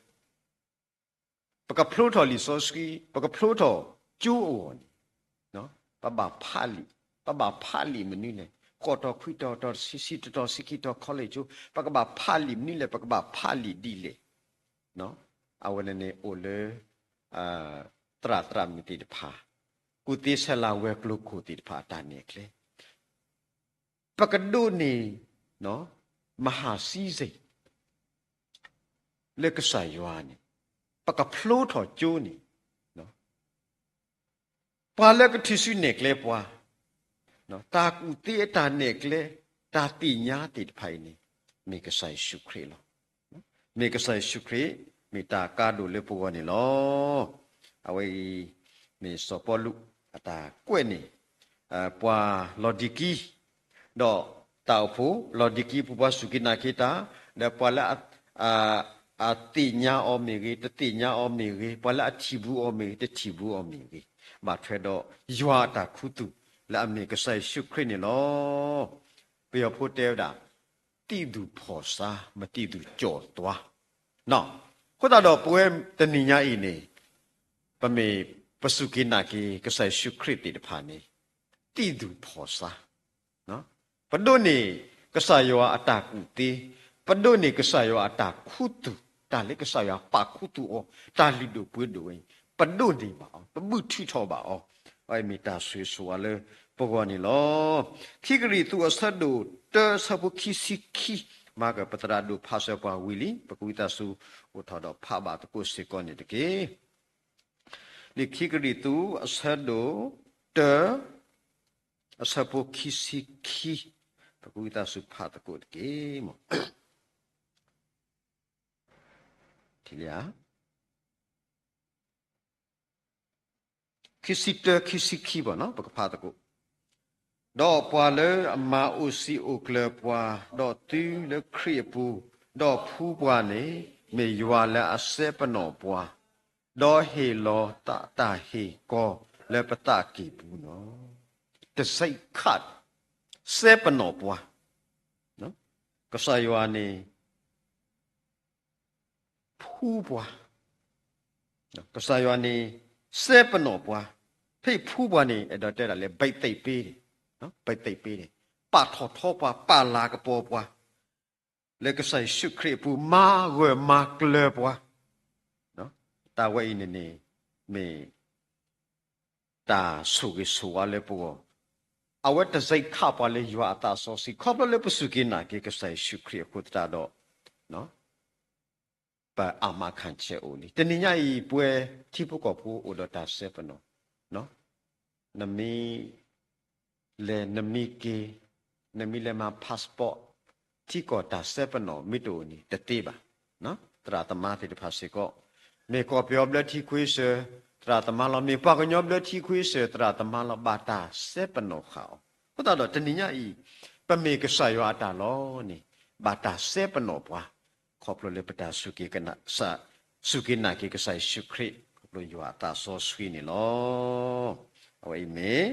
ပကဖျိထီၣ်လံာ်စီဆှံ, ပကဖျိထီၣ်ကၠိအဂီၢ်န့ၣ်, ပဘၣ်ဖးလံာ်, ပဘၣ်ဖးလံာ်မနုၤလဲၣ်, ဃိးတီၤခွံတီၤ တီၤဆံဆံ တတီၤဆံခံတီၤ college ကၠိ, ပကဘၣ်ဖးလံာ်မနုၤလဲၣ်, ပကဘၣ်ဖးလံာ်ဒ်လဲၣ်. အဝဲန့ၣ်န့ၣ်အိၣ်လၢ သရၣ်သရၣ်မုၣ်သ့ၣ်တဖၣ်, ကူၣ်သ့ဆဲးလၤဝဲၤကျိၤခိၣ်သ့ၣ်တဖၣ်အတၢ်နဲၣ်ကျဲ, ပကဒိးန့ၢ် မဟာစည်းစိမ် လၢကစၢ်ယွၤန့ၣ်, ပကဖျိထီၣ်ကၠိန့ၣ်, ပှၤလၢကထုးစုနဲၣ်ကျဲပှၤ, တၢ်ကူၣ်သ့အတၢ်နဲၣ်ကျဲ, တၢ်သ့ၣ်ညါသ့ၣ်တဖၣ်အံၤန့ၣ်, မ့ၢ်ကစၢ်ယ့ၣ်ၡူးခရံာ်လီၤ. မ့ၢ်ကစၢ်ယ့ၣ်ၡူးခရံာ်, မ့ၢ်တၢ်ကါဒိၣ်လၢပဂီၢ်န့ၣ်လီၤ. အဝဲအံၤ, မ့ၢ်စီၤပီလူးအတၢ်ကွဲးန့ၣ်, ပှၤလီၤဒံၤကံ ဒီးတၢ်အိၣ်ဖှိၣ်လီၤဒံၤကံအပူၤ ပှၤစူၢ်က့ၤနာ်က့ၤတၢ်, ဒီးပှၤလၢ အသ့ၣ်ညါအီၤမ့ၢ်ဂ့ၤ, တသ့ၣ်ညါအီၤမ့ၢ်ဂ့ၤ, ပှၤလၢအထံၣ်ဘူးအီၤမ့ၢ်ဂ့ၤ, တထံၣ်ဘူးအီၤမ့ၢ်ဂ့ၤ, ဘၣ်ထွဲဒီးယွၤအတၢ်ခူသူၣ်လၢအမ့ၢ်ကစၢ်ယ့ၣ်ၡူးခရံာ်န့ၣ်လီၤ. ပယီၤဖိတဲဝဲဒၣ်, သံသူၣ်ဖီၣ်ဆါ, မသံသူၣ်ကၠီၣ်သွါ, အဃိသတးဒီးပဝဲတနံၤညါအံၤန့ၣ်, ပမ့ၢ်ပစူၢ်က့ၤနာ်က့ၤကစၢ်ယ့ၣ်ၡူးခရံာ်သ့ၣ်တဖၣ်န့ၣ်, သံသူၣ်ဖီၣ်ဆါ ပဒိးန့ၢ်ကစၢ်ယွၤအတၢ်ကူၣ်သ့, ပဒိးန့ၢ်ကစၢ်ယွၤအတၢ်ခူသူၣ်, တၢ်လၢကစၢ်ယွၤပာ်ခူသူၣ်အီၤ, တၢ်လုၢ်ဒိၣ်ပှ့ၤဒိၣ်ဝဲအံၤ, ပဒိးန့ၢ်ဘၣ်အီၤ, ပဘုၣ်ထုးထီၣ်ဘၣ်အီၤ, အဝဲမ့ၢ်တၢ်ဆိၣ်ဂ့ၤဆိၣ်ဝါလၢပဂီၢ်န့ၣ်လီၤ. ခံကရံၣ်သူးအဆၢဒိၣ်တၢအဆၢဖိခံဆံခံ, မၤကပသရၣ်ဒိၣ်ဖးစၢၤပှၤဝံၤလံ, ပကဝံသးစူၤအိၣ်ထီၣ်ဒီးဖးဘၣ်သကိးစ့ၢ်ကီးန့ၣ်တက့ၢ်. လံာ်ခံကရံၣ်သူးအဆၢဒိၣ်တၢ အဆၢဖိခံဆံခံ, ပကဝံသးစူၤဖးသကိးတက့ၢ်. ခံဆံတၢ ခံဆံခံဘၣ်နီၤ ပကဖးသကိး, ဒီးပှၤလၢအမၤအိၣ်စံာ်အိၣ်ကျၢၤပှၤ, ဒီးသုလၢခရံာ်အပူၤ, ဒီးဖှူပှၤန့ၣ်, မ့ၢ်ယွၤလၢအစဲပနီၣ်ပှၤ, ဒီးဟ့ၣ်လီၤသးတၢ်ဟ့ၣ်ကီၤလၢပသးကံၢ်ပူၤလီၤ. တစဲးခး, စဲပနီၣ်ပှၤ, ကစၢ်ယွၤန့ၣ် ဖှူပှၤ, ကစၢ်ယွၤန့ၣ် စဲပနီၣ်ပှၤ, ဖဲအံၤဖှူပှၤန့ၣ် အဲၣ်ဒိးတဲဒၣ်လၢ ဘိသိက်ပေးန့ၣ်, ဘိသိက်ပေးန့ၣ်, ပာ်ထီၣ်ထီပှၤ ပာ်လၤကပီၤပှၤ လၢကစၢ်ယ့ၣ်ၡူးခရံာ်အပူၤ မၤဂၢၢ်မၤကျၢၤပှၤ, တၢ်ဝဲအံၤန့ၣ်န့ၣ် မ့ၢ် တၢ်ဆိၣ်ဂ့ၤဆိၣ်ဝါလၢပဂီၢ်, အဝဲတစဲးခးပှၤလၢယွၤအသးစီဆှံ ခီဖျိလၢပစူၢ်က့ၤနာ်က့ၤကစၢ်ယ့ၣ်ၡူးခရံာ်အဃိသတးဒီး ပအမၤခၣ်ဆဲးအိၣ်လံ. တနံၤညါအံၤ ပဝဲထံဖိကီၢ်ဖိအိၣ်ဒီးတၢ်စဲပနီၣ်, နမ့ၢ်လဲၤနမ့ၢ်က့ၤ, နမ့ၢ်လဲၤမၤ passport ထံကီၢ်တၢ်စဲပနီၣ်မ့ၢ်တအိၣ်န့ၣ် တသ့ဘၣ်. သရၣ်သမါသ့ၣ်တဖၣ်စ့ၢ်ကီး, မ့ၢ်ကီၢ်ပယီၤဘျၢထံခွ့စၢၤ သရၣ်သမါလီၤ, မ့ၢ်ပှၤကညီဘျၢထံခွ့စၢၤ သရၣ်သမါလီၤ, ဘၣ်တၢ်စဲပနီၣ်ဃာ်အီၤ. အဃိသတးဒီးတနံၤညါအံၤ ပမ့ၢ်ကစၢ်ယွၤအတၢ်လီၤန့ၣ် ဘၣ်တၢ်စဲပနီၣ်ပှၤ ခီဖျိလၢပတၢ် စူၢ်က့ၤနာ်က့ၤကစၢ်ယ့ၣ်ၡူးခရံာ် ခီဖျိယွၤအသးစီဆှံန့ၣ်လီၤ. အဝဲအံၤမ့ၢ်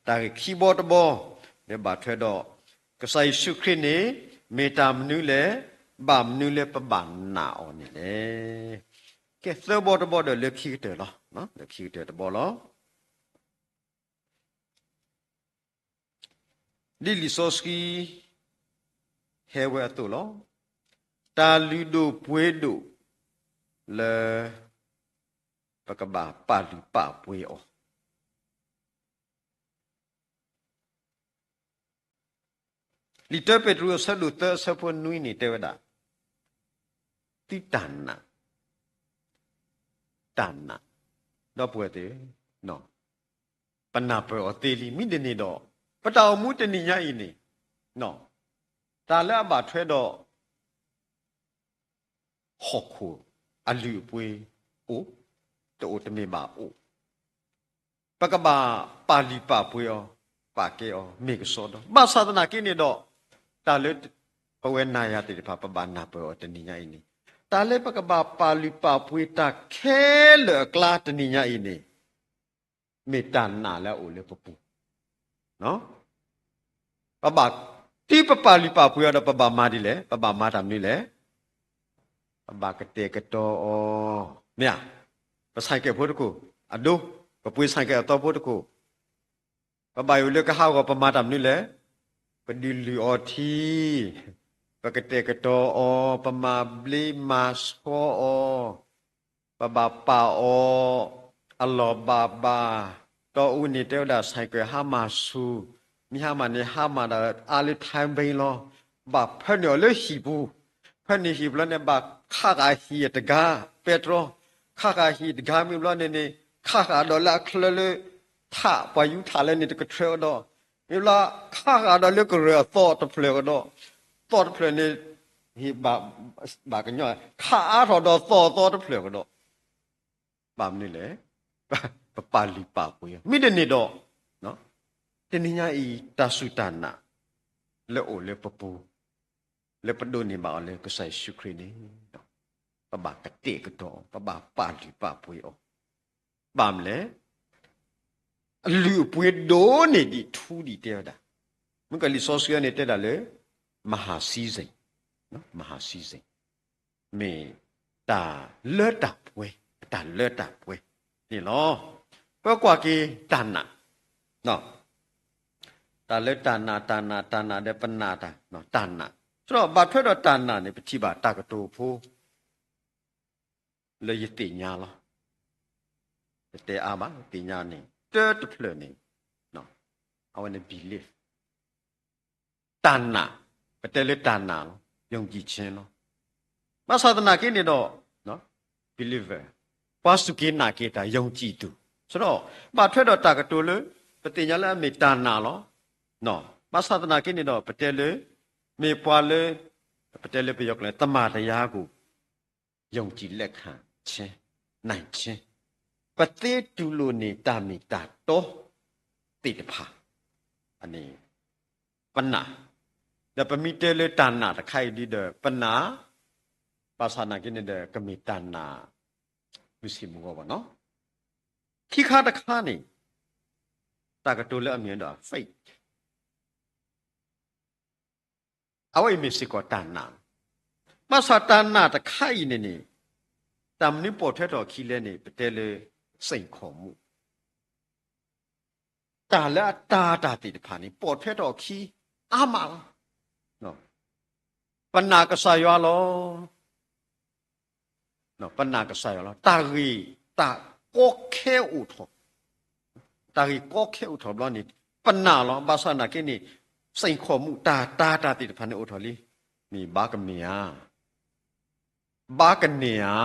တၢ်ဂ့ၢ်ခံဘီတဘီ လၢဘၣ်ထွဲဒီး ကစၢ်ယ့ၣ်ၡူးခရံာ်န့ၣ် မ့ၢ်တၢ်မနုၤလဲၣ်, ဘၣ်မနုၤလၢပဘၣ်နာ်အီၤန့ၣ်လဲၣ်. ကဲသၢဘီတဘီဒီးလၢခံကတၢၢ်လီၤ, လၢခံကတၢၢ်တဘီလီၤ. ဒ်လံာ်စီဆှံ ဟဲဝဲအသိးလီၤ. တၢ်လုၢ်ဒိၣ်ပှ့ၤဒိၣ်လၢ ပကဘၣ်ပာ်လုၢ်ပာ်ပှ့ၤအီၤ လံာ်တၢပ့းတရူးအဆၢဒိၣ်သၢအဆၢဖိနွံန့ၣ် တဲဝဲဒၣ် သုတၢ်နာ်, တၢ်နာ်, ဒီပုၢ်ဝဲၢ်သ့ၣ်ဧၢ, ပနၢ်ပၢၢ်အီၤသ့လံ. မ့ၢ်ဒ်န့ၣ်ဒီး ပတၢ်အိၣ်မူတနံၤညါအံၤန့ၣ် တၢ်လၢအဘၣ်ထွဲဒီး ဟီၣ်ခိၣ်အလုၢ်အပှ့ၤ အိၣ်, တအိၣ်တမ့ၢ်ဘၣ်အိၣ်, ပကဘၣ်ပာ်လုၢ်ပာ်ပှ့ၤအီၤ, ပာ်ကဲအီၤ မ့ၢ်ကစီဒီ, ဘၣ်ဆၣ်သနာ်က့န့ၣ်ဒီး တၢ်လၢ ပဝဲနၤယၤသ့ၣ်တဖၣ် ပဘၣ်နၢ်ပၢၢ်အီၤတနံၤညါအံၤန့ၣ်, တၢ်လၢပကဘၣ်ပာ်လုၢ်ပာ်ပှ့ၤတၢ်ခဲလၢာ်အကျါတနံၤညါအံၤန့ၣ် မ့ၢ်တၢ်နာ်လၢအအိၣ်လၢပပူၤ ပဘၣ်, တုၤပပာ်လုၢ်ပာ်ပှ့ၤအီၤဒီး ပဘၣ်မၤဒ်လဲၣ်, ပဘၣ်မၤတၢ်မနုၤလဲၣ်, ပဘၣ်ကတဲာ်ကတီၤအီၤ, မ့ၢ်ဧါ, ပဆဲးကဲးဖိတခိၣ်, အဒိ, ပပှ့ၤဆဲးကဲးအသီဖိတခိၣ်, ပဘၣ်ယိၣ်လၢကဟးဂီၤ ပမၤတၢ်မနုၤလဲၣ်, ပဒုးလုၢ်အီထံ, ပကတဲာ်ကတီၤအီၤ, ပမၤဘျ့မၤဆှီအီၤ ပဘၣ်ပာ်အီၤ အလီၢ်ဘၣ်ဘၣ်, တီအူန့ၣ် တဲဝဲဒၣ်ဆဲးကဲးဟါမၢ်ဆူၣ်, မ့ၢ်ဟါမၢ်န့ၣ် ဟါမၢ်ဒီးအါလၢထါဘ့လီၤ, ဘၣ်ဖၢနုာ်အီၤလၢဟံၣ်ပူၤ, ဖၢနုာ်ဟံၣ်ပူၤလီၤန့ၣ် ဘၣ်ခးဃာ်ဟံၣ်အတဂၤ, ပဲတြီ, ခးဃာ်ဟံၣ်တဂၤမ့ၢ်ဘျီန့ၣ်န့ၣ် ခးဃာ်ဒီးလၢအချၢလၢ ထးပှၤယူၤထးလဲၣ်န့ၣ် တကထြၢကဒီး, မ့ၢ်ဘျီ ခးဃာ်ဒီးလၢကရၢၢ်အသီတဖျၢၣ်ကဒီး, သီတဖျၢၣ်န့ၣ် ဘၣ်ကညီ ခးအါထီၣ်ဒီးသီအသီတဖျၢၣ်ကဒီး, ဘၣ်မနုၤလဲၣ်, ပပာ်လုၢ်ပာ်ပှ့ၤအီၤ. မ့ၢ်ဒ်န့ၣ်ဒီး တနံၤညါအံၤ တၢ်စူၢ်တၢ်နာ် လၢအိၣ်လၢပပူၤ လၢပဒိးန့ၢ်ဘၣ်အီၤလၢကစၢ်ယ့ၣ်ၡူးခရံာ်န့ၣ် ပဘၣ်ကတဲာ်ကတီၤအီၤ, ပဘၣ်ပာ်လုၢ်ပာ်ပှ့ၤအီၤ, ဘၣ်မနုၤလဲၣ်, အလုၢ်အပှ့ၤဒိၣ်န့ၢ်ဒံးထူဒံးတဲဝဲဒၣ်, မ့ၢ်ကလံာ်စီဆှံန့ၣ်တဲဒၣ်လၢ မဟါစံစိၣ်, မဟါစံစိၣ် မ့ၢ်တၢ်လၢတၢ်ပှဲၤ, တၢ်လၢတၢ်ပှဲၤန့ၣ်လီၤ. ပကွၢ်က့ၤတၢ်နာ်, တၢ်လၢတၢ်နာ်, တၢ်နာ်, တၢ်နာ်ဒီးပနာ်တၢ်, တၢ်နာ်, ဒီးဘၣ်ထွဲဒီးတၢ်နာ်န့ၣ် ပထံၣ်ဘၣ်တၢ်ကတိၤဖိ လၢယသ့ၣ်ညါလီၤ. တတဲအါဘၣ်, သ့ၣ်ညါန့ၣ် တၢတဖျၢၣ်န့ၣ် အဝဲန့ၣ် belief တၢ်နာ်, ပတဲလၢတၢ်နာ်လီၤ, ယုံကြည်ခြင်းလီၤ. ဘၣ်ဆၣ်သနာ်က့န့ၣ်ဒီး believer ပှၤစူၢ်က့ၤနာ်က့ၤတၢ် ယုံကြည်သူ, ဆိုတော့ ဘၣ်ထွဲဒီးတၢ်ကတိၤလၢ ပသ့ၣ်ညါလၢအမ့ၢ်တၢ်နာ်လီၤ. ဘၣ်ဆၣ်သနာ်က့န့ၣ်ဒီး ပတဲလၢ မ့ၢ်ပှၤလၢ ပတဲလၢပယီၤကျိာ် သမ္မာတရားကို ယုံကြည်လက်ခံခြင်း, နိုင်ခြင်း, ပသ့တူၢ်လိာ်န့ၢ်တၢ်မ့ၢ်တၢ်တီသ့ၣ်တဖၣ်န့ၣ် ပနာ်, ဒီးပမ့ၢ်တဲလၢတၢ်နာ်တခါအံၤဒ်ဒီး ပနာ်, ဘၣ်ဆၣ်သနာ်က့န့ၣ်ဒီး ကမ့ၢ်တၢ်နာ် မုၢ်ဆ့ၣ်မုၢ်ဂီၤဘၣ်နီၤ. ခံခါတခါန့ၣ် တၢ်ကတိၤလၢအမ့ၢ်ဒီး faith အဝဲအံၤမ့ၢ်စ့ၢ်ကီးတၢ်နာ်လီၤ. ဘၣ်ဆၣ်တၢ်နာ်တခါအံၤန့ၣ်န့ၣ် တၢ်မနုၤပိာ်ထွဲထီၣ်အခံလဲၣ်န့ၣ် ပတဲလၢ စိန်ခေါ်မှု တၢ်လၢအတၤတၢ်သ့ၣ်တဖၣ်န့ၣ် ပိာ်ထွဲထီၣ်အခံအါမးလီၤ. ပနာ်ကစၢ်ယွၤလီၤ. ပနာ်ကစၢ်ယွၤလီၤ. တၢ်ဂ့ၢ်တၢ်ကီခဲအိၣ်ထီၣ်, တၢ်ဂ့ၢ်ကီခဲအိၣ်ထီၣ်ဘျီန့ၣ် ပနာ်လီၤ. ဘၣ်ဆၣ်သနာ်က့န့ၣ် စိန်ခေါ်မှု တၢ်တၤတၢ်သ့ၣ်တဖၣ်န့ၣ်အိၣ်ထီၣ်လံ. မ့ၢ်ဘၣ်ကမ့ၢ်ဧါ, ဘၣ်ကန့ၢ်ဧါ,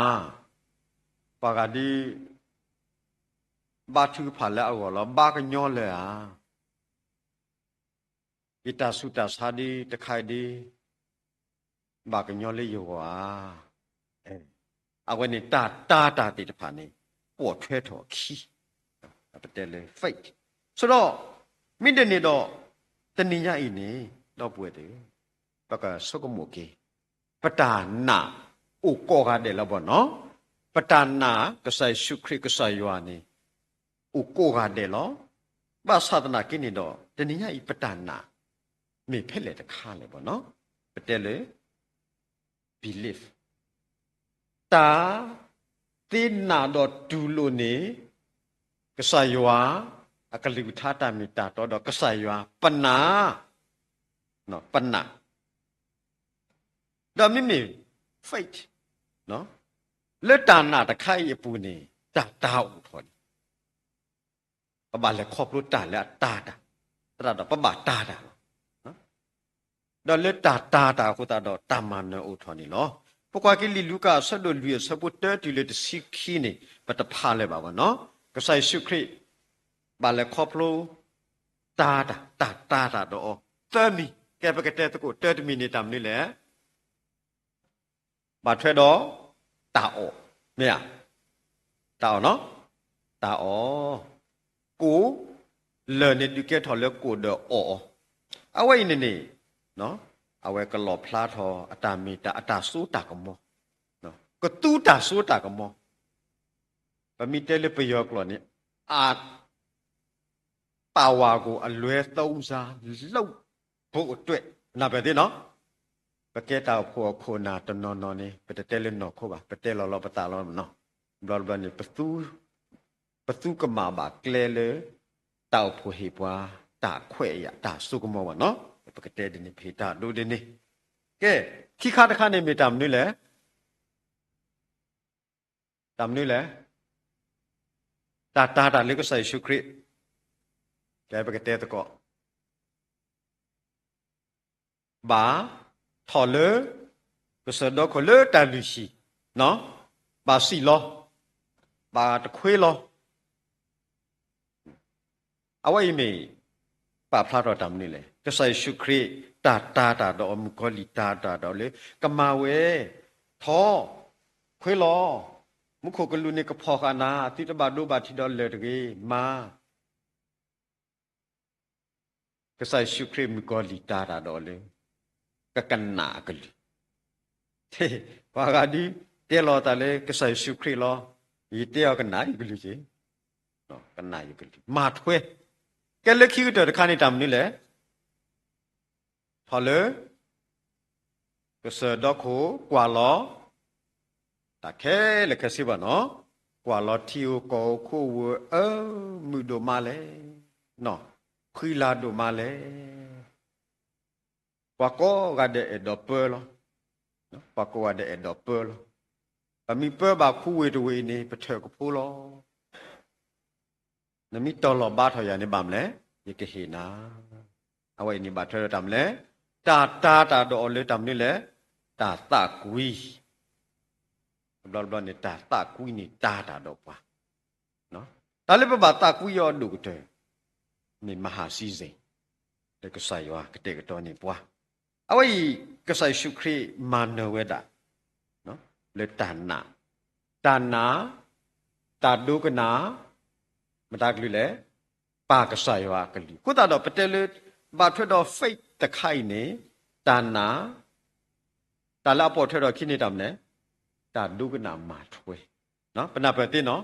ပှၤဂၤဒုး ဘါထုကဖၣ်လၢအဂီၢ်လီၤ, ဘါကညီလၢၤဧါ, ယတၢ်ဆူးတၢ်ဆါဒုးတခါအံၤဒုး ဘၣ်ကညီလၢယဂီၢ်ဧါ. အဝဲန့ၣ်တၢ်တၤတၢ်သ့ၣ်တဖၣ်န့ၣ် ပိာ်ထွဲထီၣ်အခံ, ပတဲလၢ faith. ဆိုတော့ မ့ၢ်ဒ်န့ၣ်ဒီး တနံၤညါအံၤန့ၣ် ဒီပုၢ်ဝဲၢ်သ့ၣ်, ပကဆိကမိၣ်က့ၤ ပတၢ်နာ်အိၣ်ကိးဂၤဒဲးလီၤဘၣ်နီၤ. ပတၢ်နာ်ကစၢ်ယ့ၣ်ၡူးခရံာ်ကစၢ်ယွၤန့ၣ် အိၣ်ကိးဂၤဒဲးလီၤ. ဘၣ်ဆၣ်သနာ်က့န့ၣ်ဒီး တနံၤညါအံၤပတၢ်နာ် မ့ၢ်ဖဲလဲၣ်တခါလဲၣ်ဘၣ်နီၤ. ပတဲလၢ belief, တၢ်သ့ၣ်နာ်ဒီးတူၢ်လိာ်န့ၣ် ကစၢ်ယွၤ အကလုၢ်ကထါတၢ်မ့ၢ်တၢ်တီဒီးကစၢ်ယွၤ ပနာ်, ပနာ် ဒီးမ့မ့ၢ် faith လၢတၢ်နာ်တခါအံၤအပူၤန့ၣ် တၢ်တၤအိၣ်ထီၣ်န့ၣ် ပဘၣ်လဲၤခီဖျိတၢ်လၢအတၤတၢ်, သရၣ်ဒီးပဘၣ်တၤတၢ်လီၤ. ဒီးလၢတၢ်တၤတၢ်အဃိသတးဒီးတၢ်မၤနၢၤအိၣ်ထီၣ်န့ၣ်လီၤ. ပကွၢ်က့ၤလံာ်လူၤကၣ်အဆၢဒိၣ်လွံၢ်အဆၢဖိတၢတုၤလၢတဆံခံန့ၣ် ပတဖးလၢၤဘၣ်ဘၣ်နီၤ. ကစၢ်ယ့ၣ်ၡူးခရံာ် ဘၣ်လဲၤခီဖျိ တၤတၢ်, တၢ်တၤတၢ်ဒီးအီၤ သၢမံၤ, ကဲပကတဲသကိးတၢတမံၤန့ၣ်တၢ်မနုၤလဲၣ်. ဘၣ်ထွဲဒီး တၢ်အီၣ်, မ့ၢ်ဧါ, တၢ်အီၣ်နီၤ, တၢ်အီၣ်, ကိၣ်, လၢၢ်န့ၣ်ဒုးကဲထီၣ်လၢကိၣ်ဒီးအီၣ်အီၤ, အဝဲအံၤန့ၣ်န့ၣ် အဝဲကလီၣ်ဖျါထီၣ်အတၢ်မ့ၢ်တၢ်အတၢ်စိတၢ်ကမီၤ, ကသူတၢ်စိတၢ်ကမီၤ, ပမ့ၢ်တဲလၢပယီၤကျိာ်န့ၣ် အ ပာ်ဝၤကိၣ်အလွဲသုံးစားလုပ်ဖို့အတွက်, နၢ်ပၢၢ်သ့နီၤ, ပကဲတၢ်အိၣ်ဖှိၣ်အခိၣ်နၢ်တနီၤနီၤန့ၣ် ပတတဲလၢနီၢ်ခိဘၣ်, ပတဲလီၤလီၤပသးလီၤနီၤ, ဘျီတဘျီန့ၣ် ပသူကမၣ်ဘၣ်ကျဲလၢ တၢ်အိၣ်ဖှိၣ်ဟ့ၣ်ပှၤ တၢ်ခွဲးယာ် တၢ်စိကမီၤဘၣ်နီၤ, ပကတဲဒ်န့ၣ် ပဟ့ၣ်တၢ်ဒိဒ်န့ၣ်, ကဲ, ခံခါတခါန့ၣ်မ့ၢ်တၢ်မနုၤလဲၣ် တၢ်မနုၤလဲၣ်, တၢ်တၤတၢ်လၢကစၢ်ယ့ၣ်ၡူးခရံာ်, ကဲပကတဲသကိး, ဘၣ်ထီၣ်လၢ ကစၢၢ်ဒီခိၣ်လၢတၢ်လုၢ်ဟံၣ်, ဘၣ်စံၣ်လီၤ, ဘၣ်တခွ့လီၤ အဝဲအံၤမ့ၢ် ပာ်ဖျါထီၣ်တၢ်မနုၤလဲၣ်. ကစၢ်ယ့ၣ်ၡူးခရံာ် တၢ်တၤတၢ်ဒီးအီၤ မုၣ်ကီၤလံၢ်တၤတၢ်ဒီးအီၤလၢ ကမၤဝဲ, ထီၣ်, ခွ့လီၤ, မူခိၣ်ကလူးန့ၣ်ကဖီၣ်ဃာ်နၤ, သုတဘၣ်ဒိဘၣ်ထံးဒီးလၢၢ်တဂ့ၤ, မၤ ကစၢ်ယ့ၣ်ၡူးခရံာ်မုၣ်ကီၤလံၢ်တၤတၢ်ဒီးအီၤလၢ ကကနၣ်အကလုၢ်, ပှၤဂၤဒုးတဲလီၤသးလၢကစၢ်ယ့ၣ်ၡူးခရံာ်လီၤ, ယတဲအီၤကနၣ်ယကလုၢ်က့ၤ, ကနၣ်ယကလုၢ်, မၤထွဲ, ကဲလၢခံကတၢၢ်တခါန့ၣ်တၢ်မနုၤလဲၣ် ထီၣ်လၢ ကစၢၢ်ဒီခိၣ်ကွၢ်လီၤ, တၢ်ခဲလၢာ်ခဲဆ့ဘၣ်နီၤ, ကွၢ်လီၤထံဧိၤကီၢ်ဧိၤခိၣ်ဧိၤအၢ, မုာ်ဒိၣ်မးလဲၣ်, ဖှံလၤဒိၣ်မးလဲၣ်, ပှၤကိးဂၤဒဲးအဲၣ်ဒိးပၢလီၤ, ပှၤကိးဂၤဒဲးအဲၣ်ဒိးပၢလီၤ, ပမ့ၢ်ပၢဘၣ်ခူဝ့ၢ်တဝ့ၢ်အံၤန့ၣ် ပထၢၣ်ကဖိလီၤ နမ့ၢ်တီၤလီၤဘါထီၣ်ယၤန့ၣ်ဘၣ်မလဲၣ်, ယကဟ့ၣ်နၤ, အဝဲအံၤန့ၣ်ဘၣ်ထွဲဒီးတၢ်မလဲၣ်, တၢ်တၤတၢ်ဒီးအီၤလၢတၢ်မနုၤလဲၣ်, တၢ်သးကွံ, တဘျီတဘျီန့ၣ် တၢ်သးကွံန့ၣ်တၤတၢ်ဒီးပှၤ, တၢ်လၢပဘၣ်သးကွံအီၤအဒိၣ်ကတၢၢ်, မ့ၢ်မဟၣ်စံစ့ၣ်, လၢကစၢ်ယွၤကတဲာ်ကတီၤန့ၢ်ပှၤ, အဝဲအံၤ ကစၢ်ယ့ၣ်ၡူးခရံာ်မၤနၢၤဝဲဒၣ် လၢတၢ်နာ်, တၢ်နာ်, တၢ်ဒိကနၣ်, မတၤကလုၢ်လဲၣ်, ပၢ်ကစၢ်ယွၤအကလုၢ်, အဃိသတးဒီးပတဲလၢ ဘၣ်ထွဲဒီး faith တခါအံၤန့ၣ်, တၢ်နာ်, တၢ်လၢအပိာ်ထွဲထီၣ်အခံန့ၣ်တၢ်မနုၤလဲၣ်, တၢ်ဒိကနၣ်မၤထွဲ, ပနၢ်ပၢၢ်သ့နီၤ,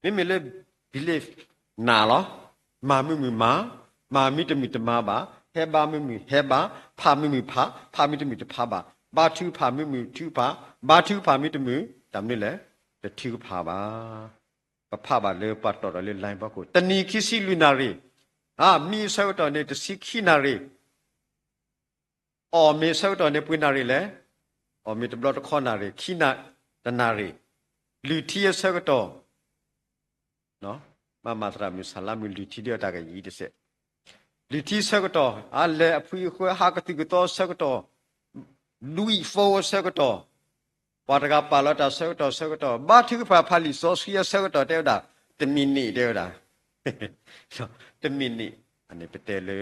မ့မ့ၢ်လၢ belief နာ်လီၤ, မၤမုာ်မုာ်မၤ, မၤမ့ၢ်တမုာ်တမၤဘၣ်, ဟဲဘါမုာ်မုာ်ဟဲဘါ, ဖးမုာ်မုာ်ဖး, ဖးမ့ၢ်တမုာ်တဖးဘၣ်, ဘါထုကဖၣ်မုာ်မုာ်ထုကဖၣ်, ဘါထုကဖၣ်မ့ၢ်တမုာ်, တၢ်မနုၤလဲၣ် တထုကဖၣ်ဘၣ်. ပဖးဘၣ်လၢပှၤတီၣ်ထီၣ်လၢ line ဖီခိၣ် တနံၤခံဆံလွံၢ်နၣ်ရံၣ်, မံအဆၢကတီၢ်န့ၣ် တဆံခံနၣ်ရံၣ်, အီၣ်မ့ၤအဆၢကတီၢ်န့ၣ် ပှဲၤနၣ်ရံၣ်လဲၣ်. အီၣ်မ့ၤတဘျီတခီနၣ်ရံၣ်, ခံနၣ်, တနၣ်ရံၣ်, လွံၢ်ထံအဆၢကတီၢ် မၤမၤသရၣ်မုၣ်ဆၣ်လါမုၣ် လွံၢ်ထံဒ်အတၢ်ကယံာ်တစဲး, လွံၢ်ထံဆၢကတီၢ် အလဲၤအဖှံအဃၢ ဟးကသုၣ်ကသီဆၢကတီၢ်, ဒွံၣ်ဖိအဆၢကတီၢ်, ပှၤတဂၤပာ်လီၤတၢ်ဆၢကတီၢ်ဆၢကတီၢ်, ဘါထုကဖၣ်ဖးလံာ်စီဆှံအဆၢကတီၢ်တဲဝဲဒၣ်, တမံးနံးတဲဝဲဒၣ်, တမံးနံး, အန့ၣ်ပတဲလၢ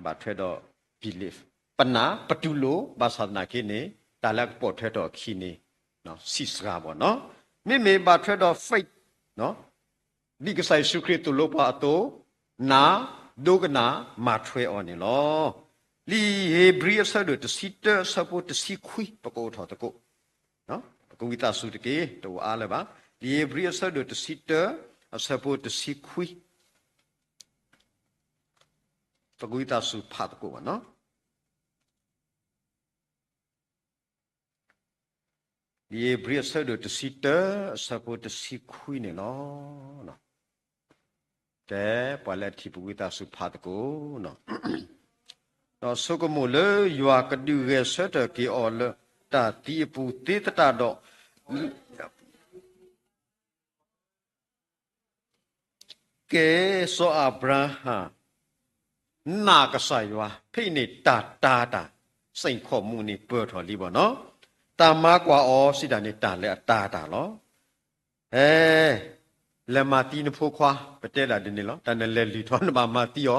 ဘၣ်ထွဲဒီး believe, ပနာ်ပတူၢ်လိာ် ဘၣ်ဆၣ်သနာ်က့န့ၣ် တၢ်လၢအကပိာ်ထွဲထီၣ်အခံန့ၣ် ဆံးစှၤဘၣ်နီၤ. မ့မ့ၢ်ဘၣ်ထွဲဒီး faith, ဒ်ကစၢ်ယ့ၣ်ၡူးခရံာ်သိၣ်လိပှၤအသိး, နာ်, ဒိကနၣ်, မၤထွဲအီၤန့ၣ်လီၤ. လံာ်ဧ့ၤဘြံၤအဆၢဒိၣ်တဆံတၢအဆၢဖိတဆံခွံ ပကအိးထီၣ်သကိး, ပကဝံသးစူၤတက့ၢ်, တအိၣ်အါလၢၤဘၣ်. လံာ်ဧ့ၤဘြံၤအဆၢဒိၣ်တဆံတၢ အဆၢဖိတဆံခွံ ပကဝံသးစူၤဖးသကိးဘၣ်နီၤ. လံာ်ဧ့ၤဘြံၤအဆၢဒိၣ်တဆံတၢ အဆၢဖိတဆံခွံန့ၣ်လီၤ. ကဲ, ပှၤလၢအထံၣ်ပဝံသးစူၤဖးသကိးနီၤ. ဒီးဆိကမိၣ်လၢယွၤကဒုးဂဲၤဆၢထၢၣ်က့ၤအီၤလၢတၢ်သံအပူၤသ့သတးဒီး ကဲ, စီၤအၤဘြၤဟၣ် နာ်ကစၢ်ယွၤ, ဖဲအံၤန့ၣ်တၢ်တာ်တၢ်, စိန်ခေါ်မှုန့ၣ်ပၢၢ်ထီၣ်လံဘၣ်နီၤ. တၢ်မၤကွၢ်အီၤစံးတၢ်န့ၣ် တၢ်လၢအတာ်တၢ်လီၤ. ဟဲ, လဲၤမၤသံနဖိခွါ, ပတဲဒၣ်ဒ်န့ၣ်လီၤ. တၢ်နလဲၤလုၢ်ထီၣ်နဘၣ်မၤသံအီၤ,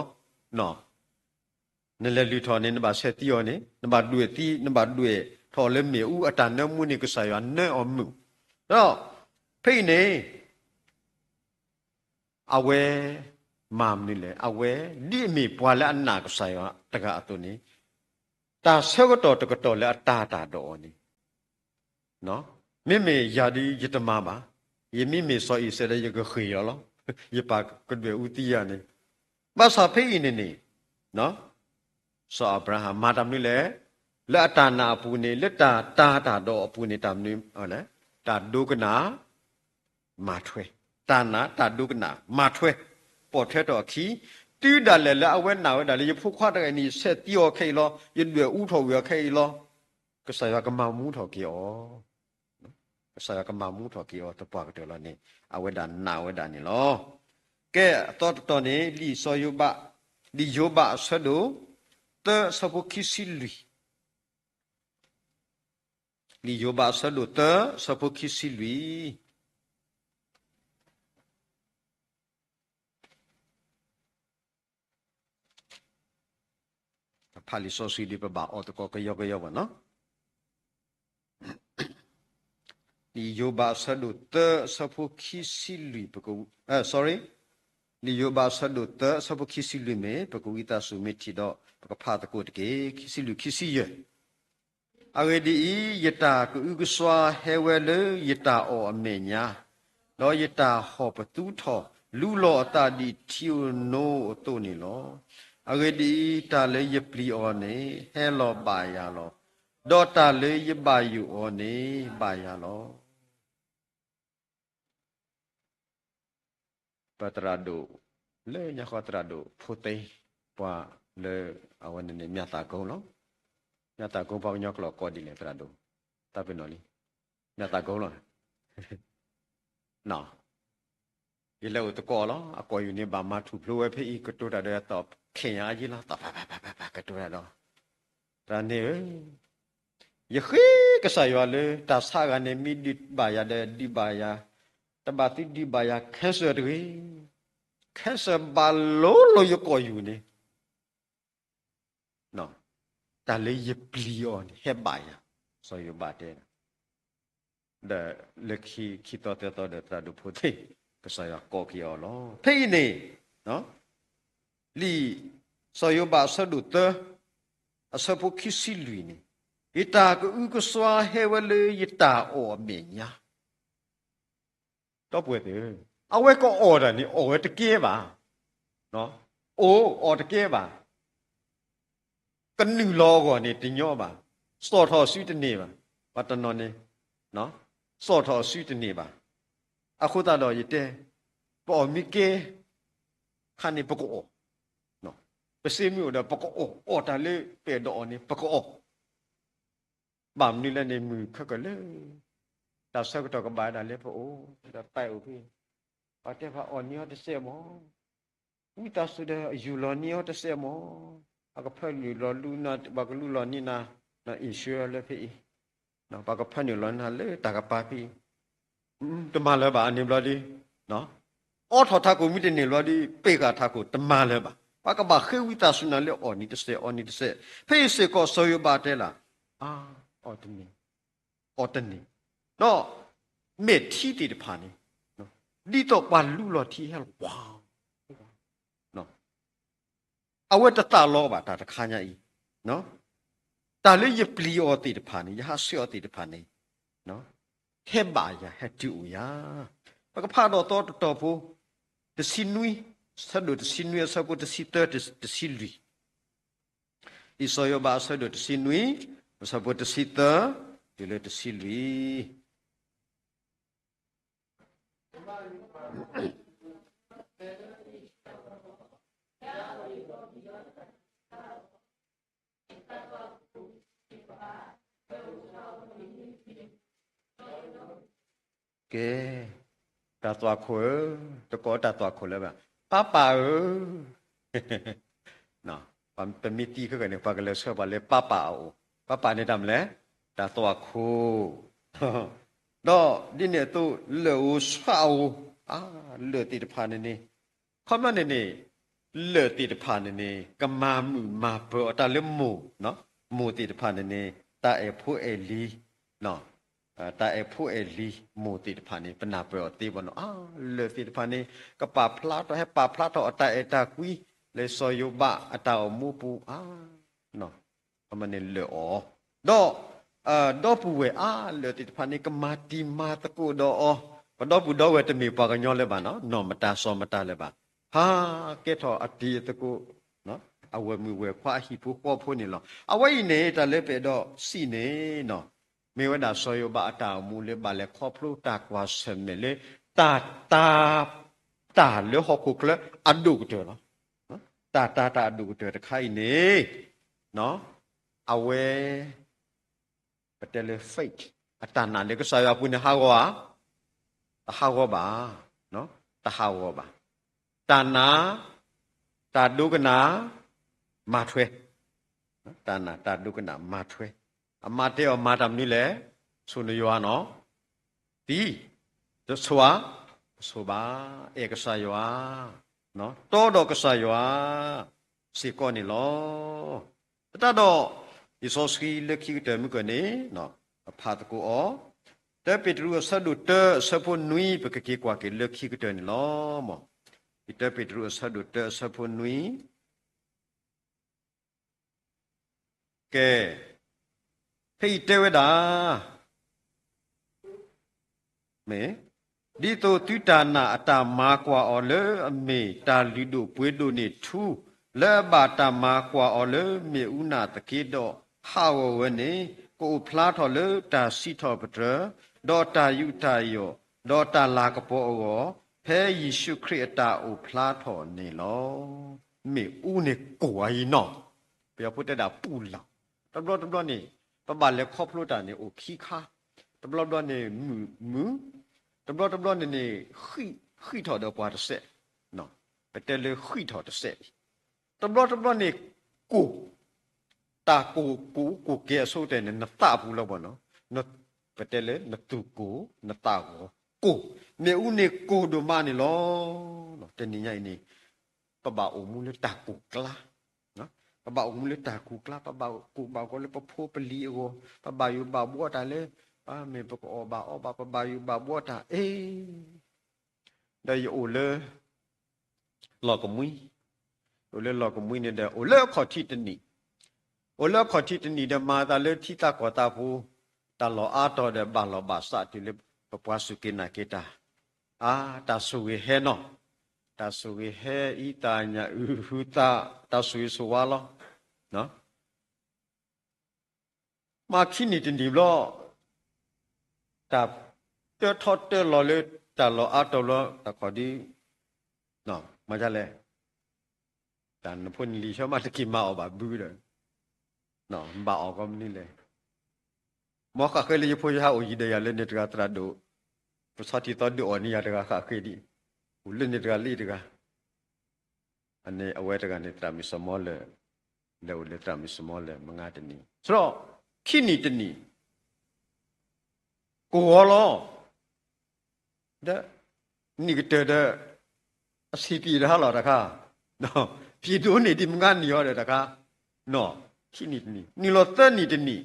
နလဲၤလုၢ်ထီၣ်န့ၣ် နဘၣ်ဆဲးသံအီၤန့ၣ်, နဘၣ်ဒွဲၣ်သံ, နဘၣ်ဒွဲၣ်ထီၣ်လၢမ့ၣ်အူအတၢ်နၢမူန့ၣ် ကစၢ်ယွၤနၢအီၤမုာ်. ဒီးဖဲအံၤန့ၣ် အဝဲမၤမနုၤလဲၣ်, အဝဲဒ်အမ့ၢ်ပှၤလၢအနာ်ကစၢ်ယွၤတဂၤအသိးန့ၣ်, တၢ်ဆၢကတီၢ်တကတီၢ်လၢအတာ်တၢ်ဒီးအီၤန့ၣ် မ့မ့ၢ်ယၤဒ်ယတမၤဘၣ်, ယမ့မ့ၢ်စီၤအံၤစဲးဒီးယကဃ့ၢ်လီၤလီၤ, ယပာ်ကဒွဲၣ်အူသံယၤန့ၣ်, ဘၣ်ဆၣ်ဖဲအံၤန့ၣ်န့ၣ်, စီၤအၤဘြၤဟၣ်မၤတၢ်မနုၤလဲၣ်, လၢအတၢ်နာ်အပူၤန့ၣ် လၢတၢ်တာ်တၢ်ဒီးအပူၤန့ၣ် တၢ်မနုၤလဲၣ်, တၢ်ဒိကနၣ် မၤထွဲ, တၢ်နာ်တၢ်ဒိကနၣ်မၤထွဲ, ပိာ်ထွဲထီၣ်အခံ, တုၤဒၣ်လဲာ်လၢအဝဲနာ်ဝဲဒၣ်လၢယဖိခွါတဂၤအံၤန့ၣ် ယဆဲးသံအီၤခဲအံၤလီၤ, ယဒွဲၣ်အူထီၣ်ဝံၤအီၤခဲအံၤလီၤ, ကစၢ်ယွၤကမၤမူထီၣ်က့ၤအီၤ, ကစၢ်ယွၤကမၤမူထီၣ်က့ၤအီၤသပှၢ်ကတၢၢ်လီၤန့ၣ် အဝဲဒၣ်နာ်ဝဲဒၣ်န့ၣ်လီၤ. ကဲအသီတတီၤန့ၣ် လံာ်စီၤယိၤဘး, လံာ်ယိၤဘးအဆၢဒိၣ်သၢအဆၢဖိခံဆံလွံၢ်, လံာ်ယိၤဘးအဆၢဒိၣ်သၢ အဆၢဖိခံဆံလွံၢ်, ဖးလံာ်စီဆှံဒ်ပဘၣ်အီၣ်သကိးကယီကယီဘၣ်နီၤ. လံာ်ယိၤဘးအဆၢဒိၣ်သၢအဆၢဖိခံဆံလွံၢ်, ပက, sorry, လံာ်ယိၤဘးအဆၢဒိၣ်သၢအဆၢဖိခံဆံလွံၢ်မ့ၢ် ပကဝံသးစူၤမ့ၢ်ထံၣ်ဒီး ပကဖးသကိးတက့ၢ်, ခံဆံလွံၢ် ခံဆံယဲၢ်. အဂ့ၢ်ဒ်အံၤ, ယတၢ်ကအုကစွါဟဲဝဲလၢယတၢ်အီၣ်အမဲာ်ညါ, ဒီးယတၢ်ဟီၣ်ပသူထီၣ် လူလီၤအသးဒ်ထံဧိၤနိအသိးန့ၣ်လီၤ. အဂ့ၢ်ဒ်အံၤ, တၢ်လၢယပျံၤအီၤန့ၣ် ဟဲလီၤဘၣ်ယၤလီၤ. ဒီးတၢ်လၢယဘၣ်ယိၣ်အီၤန့ၣ် ဘၣ်ယၤလီၤ. ပသရၣ်ဒိၣ်လၢညါဃီ သရၣ်ဒိၣ်ဖိသ့, ပှၤလၢအဝဲန့ၣ်န့ၣ် မၠၣ်သၣ်ကိလီၤ. မၠၣ်သၣ်ကိ ပှၤကညီကျိာ်ကိးဒ်လဲၣ် သရၣ်ဒိၣ်, တၢ်ပနီၣ်လံ, မၠၣ်သၣ်ကိလီၤ. ယလဲၤအိၣ်သကိးလီၤ. အကိာ်ယူၢ်န့ၣ် ဘၣ်မၤထူၣ်ဖျိဝဲဖဲအံၤ ကတိၤတၢ်ဒီးအသီၣ်ခဲအံၤလီၤ. သးပၢ်ပၢ်ပၢ်ပၢ်ပၢ် ကတိၤတၢ်ဒီး, သရၣ်န့ၣ်ဧၢ, ယဃ့ကစၢ်ယွၤလၢ တၢ်ဆါဂၤန့ၣ် မ့ၢ်ဒုးဘၣ်ယၤဒီးဒုးဘၣ်ယၤ, တဘၣ်သုဒုးဘၣ်ယၤ cancer တဂ့ၤ. cancer ဘၣ်လိၤလိၤယကိာ်ယူၢ်န့ၣ် တၢ်လၢယပျံၤအီၤန့ၣ် ဟဲဘၣ်ယၤ, စီၤယိၤဘးတဲ, ဒီးလၢခံသီသၢသီဒီးသရၣ်ဒိၣ်ဖိသ့ၣ် ကစၢ်ယွၤကိးက့ၤအီၤလီၤ. ဖဲအံၤန့ၣ် လံာ်စီၤယိၤဘးအဆၢဒိၣ်သၢ အဆၢဖိခံဆံလွံၢ်န့ၣ်, ယတၢ်ကအုကစွါဟဲဝဲလၢယတၢ်အီၣ်အမဲာ်ညါ ဒီပုၢ်ဝဲၢ်သ့ၣ်ဧၢ, အဝဲကအီၣ်တၢ်န့ၣ် အီၣ်ဝဲတကဲဘၣ်, အိၣ်အီၣ်တကဲဘၣ်, ကနုာ်လီၤအဂီၢ်န့ၣ်တညီဘၣ်, စီၣ်ထီၣ်စုတန့ၢ်ဘၣ်, ပှၤတနီၤန့ၣ် စီၣ်ထီၣ်အစုတန့ၢ်ဘၣ်. အဃိသတးဒီးယတဲ, ပအီၣ်မ့ၢ်ကဲခါန့ၣ် ပကအီၣ်, ပစ့မ့ၢ်အိၣ်ဒီး ပကအီၣ်, အီၣ်တၢ်လၢပအဲၣ်ဒိးအီၣ်န့ၣ် ပကအီၣ်. ဘၣ်မနုၤလဲၣ်န့ၣ် မုၢ်ခဲကလၢာ် တၢ်ဆၢကတီၢ်ကဘၣ်ဝဲဒၣ်လၢပအိၣ်ဒီး ပၢ်အိၣ်ဖဲ ပှၤတဲပှၤအီၣ်န့ၢ်အီၤတစဲးမၢ်, ဝံသးစူၤဒီးယူၢ်လီၤန့ၢ်အီၤတစဲးမၢ်, ပှၤကဖၢနုာ်လီၤလူနၤ, ပှၤကလူလီၤန့ၢ်နၤ insurance လၢဖဲအံၤ, ပှၤကဖၢနုာ်လီၤနၤလၢတၢ်ကပၤဖဲအံၤ, တမၤလၢၤဘၣ်. အန့ၣ်ဘျီဒီး အိးထီၣ်ထးခိၣ်မ့ၢ်တန့ၢ်ဘျီဒီး ပ့ၢ်ဃာ်ထးခိၣ်တမၤလၢၤဘၣ်. ပှၤကဘၣ်ဃ့ဝံသးစူၤနၤလၢအီၣ်န့ၢ်တစဲး အီၣ်န့ၢ်တစဲး. ဖဲအံၤစ့ၢ်ကီးစီၤယိၤဘးတဲလၢ အါ, အီၣ်တန့ၢ်, အီၣ်တန့ၢ်, ဒီးမဲာ်ထံသ့ၣ်တဖၣ်န့ၣ် ဒ်သိးပှၤလူလီၤထံဟဲလီၤ အဝဲတသးလီဘၣ်တၢ်တခါညါအံၤ, တၢ်လၢယပျံၤအီၤသ့ၣ်တဖၣ်န့ၣ် ယဟးဆှဲးအီၤသ့ၣ်တဖၣ်န့ၣ် ဟဲဘၣ်ယၤ ဟဲတုၤအိၣ်ယၤ. ပကဖးဒီးသီတတီၤဖိ တဆံနွံ, ဆၢဒိၣ်တဆံနွံအဆၢဖိတဆံသၢ တဆံလွံၢ်, လံာ်စီၤယိၤဘးအဆၢဒိၣ်တဆံနွံ, အဆၢဖိတဆံသၢ တုၤလၢတဆံလွံၢ်. ကဲ, တၢ်သွၣ်ခိၣ်ဧၢ, တကိးတၢ်သွၣ်ခိၣ်လၢၤဘၣ်, ပၢ်ပၢ်ဧၢ, ပမ့ၢ်သံခဲကနံၣ်န့ၣ် ပှၤကလဲၤဆှၢပှၤလၢပၢ်ပၢ်အအိၣ်, ပၢ်ပၢ်န့ၣ်တၢ်မနုၤလဲၣ်, တၢ်သွၣ်ခိၣ် ဒီးဒ်န့ၣ်အသိး လၢၢ်ဧိၤဆှၣ်ဧိၤ, လၢၢ်သ့ၣ်တဖၣ်န့ၣ်န့ၣ်, ခီပညီန့ၣ်န့ၣ်, လၢၢ်သ့ၣ်တဖၣ်န့ၣ်န့ၣ် ကမၤမုာ်မၤပၢၤအီၤတၢ်လၢမိၢ်, မိၢ်သ့ၣ်တဖၣ်န့ၣ်န့ၣ် တၢ်အဲၣ်ဖိအဲၣ်လံၤ, တၢ်အဲၣ်ဖိအဲၣ်လံၤ မိၢ်သ့ၣ်တဖၣ်န့ၣ် ပနၢ်ပၢၢ်အီၤသ့ဘၣ်နီၤ, လၢၢ်သ့ၣ်တဖၣ်န့ၣ် ကပာ်ဖျါထီၣ် ဟဲပာ်ဖျါထီၣ်အတၢ်အဲၣ်တၢ်ကွံ လၢစီၤယိၤဘးအတၢ်အိၣ်မူပူၤ အန့ၣ်လၢၢ်အီၤ, ဒီး ဒီပုၢ်ဝဲၢ်အါလၢာ်သ့ၣ်တဖၣ်န့ၣ် ကမၤတံၤမၤသကိးဒီးအီၤ, ပဒီပုၢ်ဒီဝဲၢ်တမ့ၢ်ပှၤကညီလၢၤဘၣ်နီၤ, နီၢ်မတၤစီၤမတၤလၢၤဘၣ်, ဟးကဲထီၣ်အတံၤအသကိး အဝဲၢ်မုၣ်ဝဲၢ်ခွါအဟံၣ်ဖိဃီဖိန့ၣ်လီၤ. အဝဲအံၤန့ၣ် တၢ်လၢပအဲၣ်ဒိးစံးန့ၣ်နီၤ, မ့ၢ်ဝဲဒၣ်စီၤယိၤဘးအတၢ်အိၣ်မူလၢဘၣ်လဲၤခီဖျိတၢ်ကွၢ်ဆၢၣ်မဲာ်လၢ တၢ်တာ် တၢ်လၢဟီၣ်ခိၣ်ချၢအဒိၣ်ကတၢၢ်လီၤ. တၢ်တာ်တၢ်အဒိၣ်ကတၢၢ်တခါအံၤန့ၣ် အဝဲ ပတဲလၢ faith အတၢ်နာ်လၢကစၢ်ယွၤအပူၤန့ၣ် ဟးဂီၤဧါ, တဟးဂီၤဘၣ်, တဟးဂီၤဘၣ်. တၢ်နာ် တၢ်ဒိကနၣ် မၤထွဲ, တၢ်နာ်တၢ်ဒိကနၣ်မၤထွဲ, အမါတဲအီၤမၤတၢ်မနုၤလဲၣ်, ဆိၣ်နယွၤနီၤ, သံ တဆိၣ်ဧါ, တဆိၣ်ဘၣ်, အဲၣ်ကစၢ်ယွၤ, တီဒီးကစၢ်ယွၤ စ့ၢ်ကီးန့ၣ်လီၤ. သတးဒီး လံာ်စီဆှံလၢခံကတၢၢ်မုၢ်ကၢၢ်န့ၣ် ပဖးသကိးအီၤ, တၢပ့းတရူးအဆၢဒိၣ်တၢအဆၢဖိနွံ ပကက့ၤကွၢ်က့ၤလၢခံကတၢၢ်န့ၣ်လီၤ. တၢပ့းတရူးအဆၢဒိၣ်တၢအဆၢဖိနွံ ကဲ, ဖဲအံၤတဲဝဲဒၣ်, မ့ၢ်, ဒ်သိးသုတၢ်နာ်အတၢ်မၤကွၢ်အီၤလၢအမ့ၢ်တၢ်လုၢ်ဒိၣ်ပှ့ၤဒိၣ်န့ၣ်ထူလၢအဘၣ်တၢ်မၤကွၢ်အီၤလၢမ့ၣ်အူနၢ်သက့ဒီး ဟးဂီၤဝဲန့ၣ် ကအိၣ်ဖျါထီၣ်လၢတၢ်စံးထီၣ်ပတြၢၤ, ဒီးတၢ်ယူးတၢ်ယီၣ်, ဒီးတၢ်လၤကပီၤအဂီၢ်, ဖဲယ့ၣ်ၡူးခရံာ်အတၢ်အိၣ်ဖျါထီၣ်န့ၣ်လီၤ. မ့ၣ်အူန့ၣ်ကိၢ်အံၤနီၤ, ပယီၤဖိတဲဒၣ်ပူလီၤ. တဘျီတဘျီန့ၣ် ပဘၣ်လဲၤခီဖျိတၢ်န့ၣ်အိၣ်ခံခါ, တဘျီတဘျီန့ၣ်မုာ်မုာ်, တဘျီတဘျီန့ၣ်န့ၣ် ဃံးထီၣ်ဒီးပှၤတစဲး, ပတဲလၢဃံးထီၣ်တစဲး, တဘျီတဘျီန့ၣ် ကိၢ်, တၢ်ကိၢ်ကိၢ်အူကိၢ်ကဲအဆိကတၢၢ်န့ၣ် နသးပူၤလီၤဘၣ်နီၤ, ပတဲလၢနသူၣ်ကိၢ်နသးဂီၤကိၢ်, မ့ၣ်အူန့ၣ်ကိၢ်ဒိၣ်မးန့ၣ်လီၤ. တနံၤညါအံၤန့ၣ် ပဘၣ်အိၣ်မူလၢတၢ်ကိၢ်ကျါ, ပဘၣ်အိၣ်မူလၢတၢ်ကိၢ်ကျါ, ပဘၣ်ကိၢ်ဘၣ်ဂီၤလၢပဖိပလံၤအဂီၢ်, ပဘၣ်ယိၣ်ဘၣ်ဘှီတၢ်လၢ မ့ၢ်ပကအီၣ်ဘၣ်အီဘၣ် ပဘၣ်ယိၣ်ဘၣ်ဘှီတၢ်အ့ ဒီးယအိၣ်လၢ လီၢ်ကမှံ, အိၣ်လၢလီၢ်ကမှံန့ၣ်ဒီး အိၣ်လၢအခီၣ်ထံးတနံၣ်, အိၣ်လၢအခီၣ်ထံးတနံၣ်ဒီး မၤသးလၢထံသးကီၢ်သးပူၤ တၢ်လီၢ်အါတီၤဒီး ဘၣ်လီၢ်ဘၣ်စးတုၤလၢပပှၤစူၢ်က့ၤနာ်က့ၤတၢ်, အါ တၢ်ဆိၣ်ဂ့ၤဟဲနီၤ, တၢ်ဆိၣ်ဂ့ၤဟဲ အံသၣ်ညၣ်အုၣ်ဟုသး တၢ်ဆိၣ်ဂ့ၤဆိၣ်ဝါလီၤ. မ့ၢ်ခံနံၣ်တနံၣ်ဘျီ တၢ် တၢထီၣ်တၢလီၤလၢတၢ်လီၢ်အါတီၤလီၤ တၢ်ခီဒ် မၤဒ်လဲၣ်, တၢ်နဖိနလံၤဆၢမးတက့ၤမၤအီၤဘၣ်ဘုဒီး ဘၣ်အီၤကီမနုၤလဲၣ်. မ်ဃၣ်ဃၢၤလၢယဖိယဟးအိၣ်ယံၤဒီးယၤလၢန့ၣ်တဂၤသရၣ်ဒိၣ်, ပဆီထံသီဒုးအီၣ်န့ၢ်ယၤတဂၤဃၣ်ဃၢၤဒံး, အိၣ်လၢန့ၣ်တဂၤလၢတဂၤ အန့ၣ်အဝဲတဂၤန့ၣ် သရၣ်မုၣ်စီၤမီလၢာ်, လဲၤအိၣ်လၢသရၣ်မုၣ်စီၤမီလၢာ် မုၢ်ဂၤတနံၤ ဆရီ ခံနံၣ်တနံၣ် ကိၢ်ဂီၤလီၤ. ဒီး နံၣ်ကတၢၢ်ဒီး အဆံးပံးတဟါလီၤတခါ, ပံးဒိၣ်န့ၢ်ဒံးမုၢ်ဂၤနံၣ်အီၤဒီးတခါ, ခံနံၣ်တနံၣ် နုာ်လီၤသၢနံၣ်တနံၣ်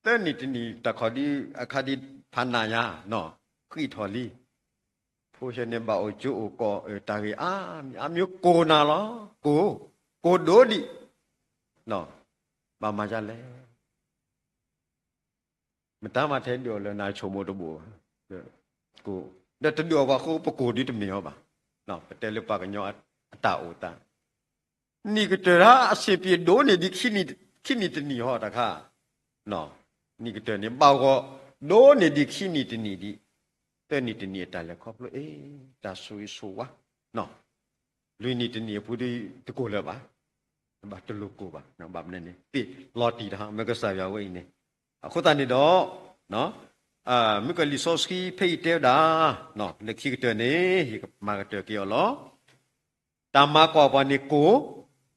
သၢနံၣ်တနံၣ် တၢ်ခီဒ်အခါဒ်ဖးနးယါ, ဃံးထီၣ်လံ. ဖိဆဲန့ၣ်ဘၣ်အိၣ်ကၠိအိၣ်ကီၢ် အၢတၢ်ဂ့ၢ်အါမံၤအါမံၤကိၢ်နၤလီၤ, ကိၢ်, ကိၢ်ဒိၣ်ဒံး, ဘၣ်မၤဒ်လဲၣ်. မတၤမၤထဲဒုးအီၣ်လၢနၤဆိကမိၣ်တဘိ, ဒီးတဒုးအီၣ်ပှၤဃိပကိၢ်ဒုးတမ့ၢ်အီၤဘၣ်. ပတဲလၢပှၤကညီအတၢ်အိၣ်သး နံၣ်ကတၢၢ်တဟါအဆံးပံးဒိၣ်န့ၢ်ဒံး ခံနံၣ်တနံၣ်ဟီတခါ, နံၣ်ကတၢၢ်န့ၣ်ဘၣ်ဂီၤဒိၣ်န့ၢ်ဒံးခံနံၣ်တနံၣ်ဒံး, သၢနံၣ်တနံၣ်အတၢ်လဲၤခီဖျိ အ့ တၢ်ဆိၣ်ဂ့ၤဆိၣ်ဝါ လွံၢ်နံၣ်တနံၣ်အပူၤဒီးတကိၢ်လၢၤဘၣ်, ဘၣ်တလိၣ်ကိၢ်ဘၣ်, ဘၣ်မနုၤန့ၣ် သ့ၣ်လီၤတံၢ်တဟါ မ့ၢ်ကစၢ်ယွၤဝဲအံၤန့ၣ်, အဃိသတးန့ၣ်ဒီး မုၢ်ကလံာ်စီဆှံဖဲအံၤတဲဝဲဒၣ်, လၢခံကတၢၢ်န့ၣ် ယကမၤကတၢၢ်က့ၤအီၤလီၤ. တၢ်မၤကွၢ်ပှၤန့ၣ်ကိၢ်,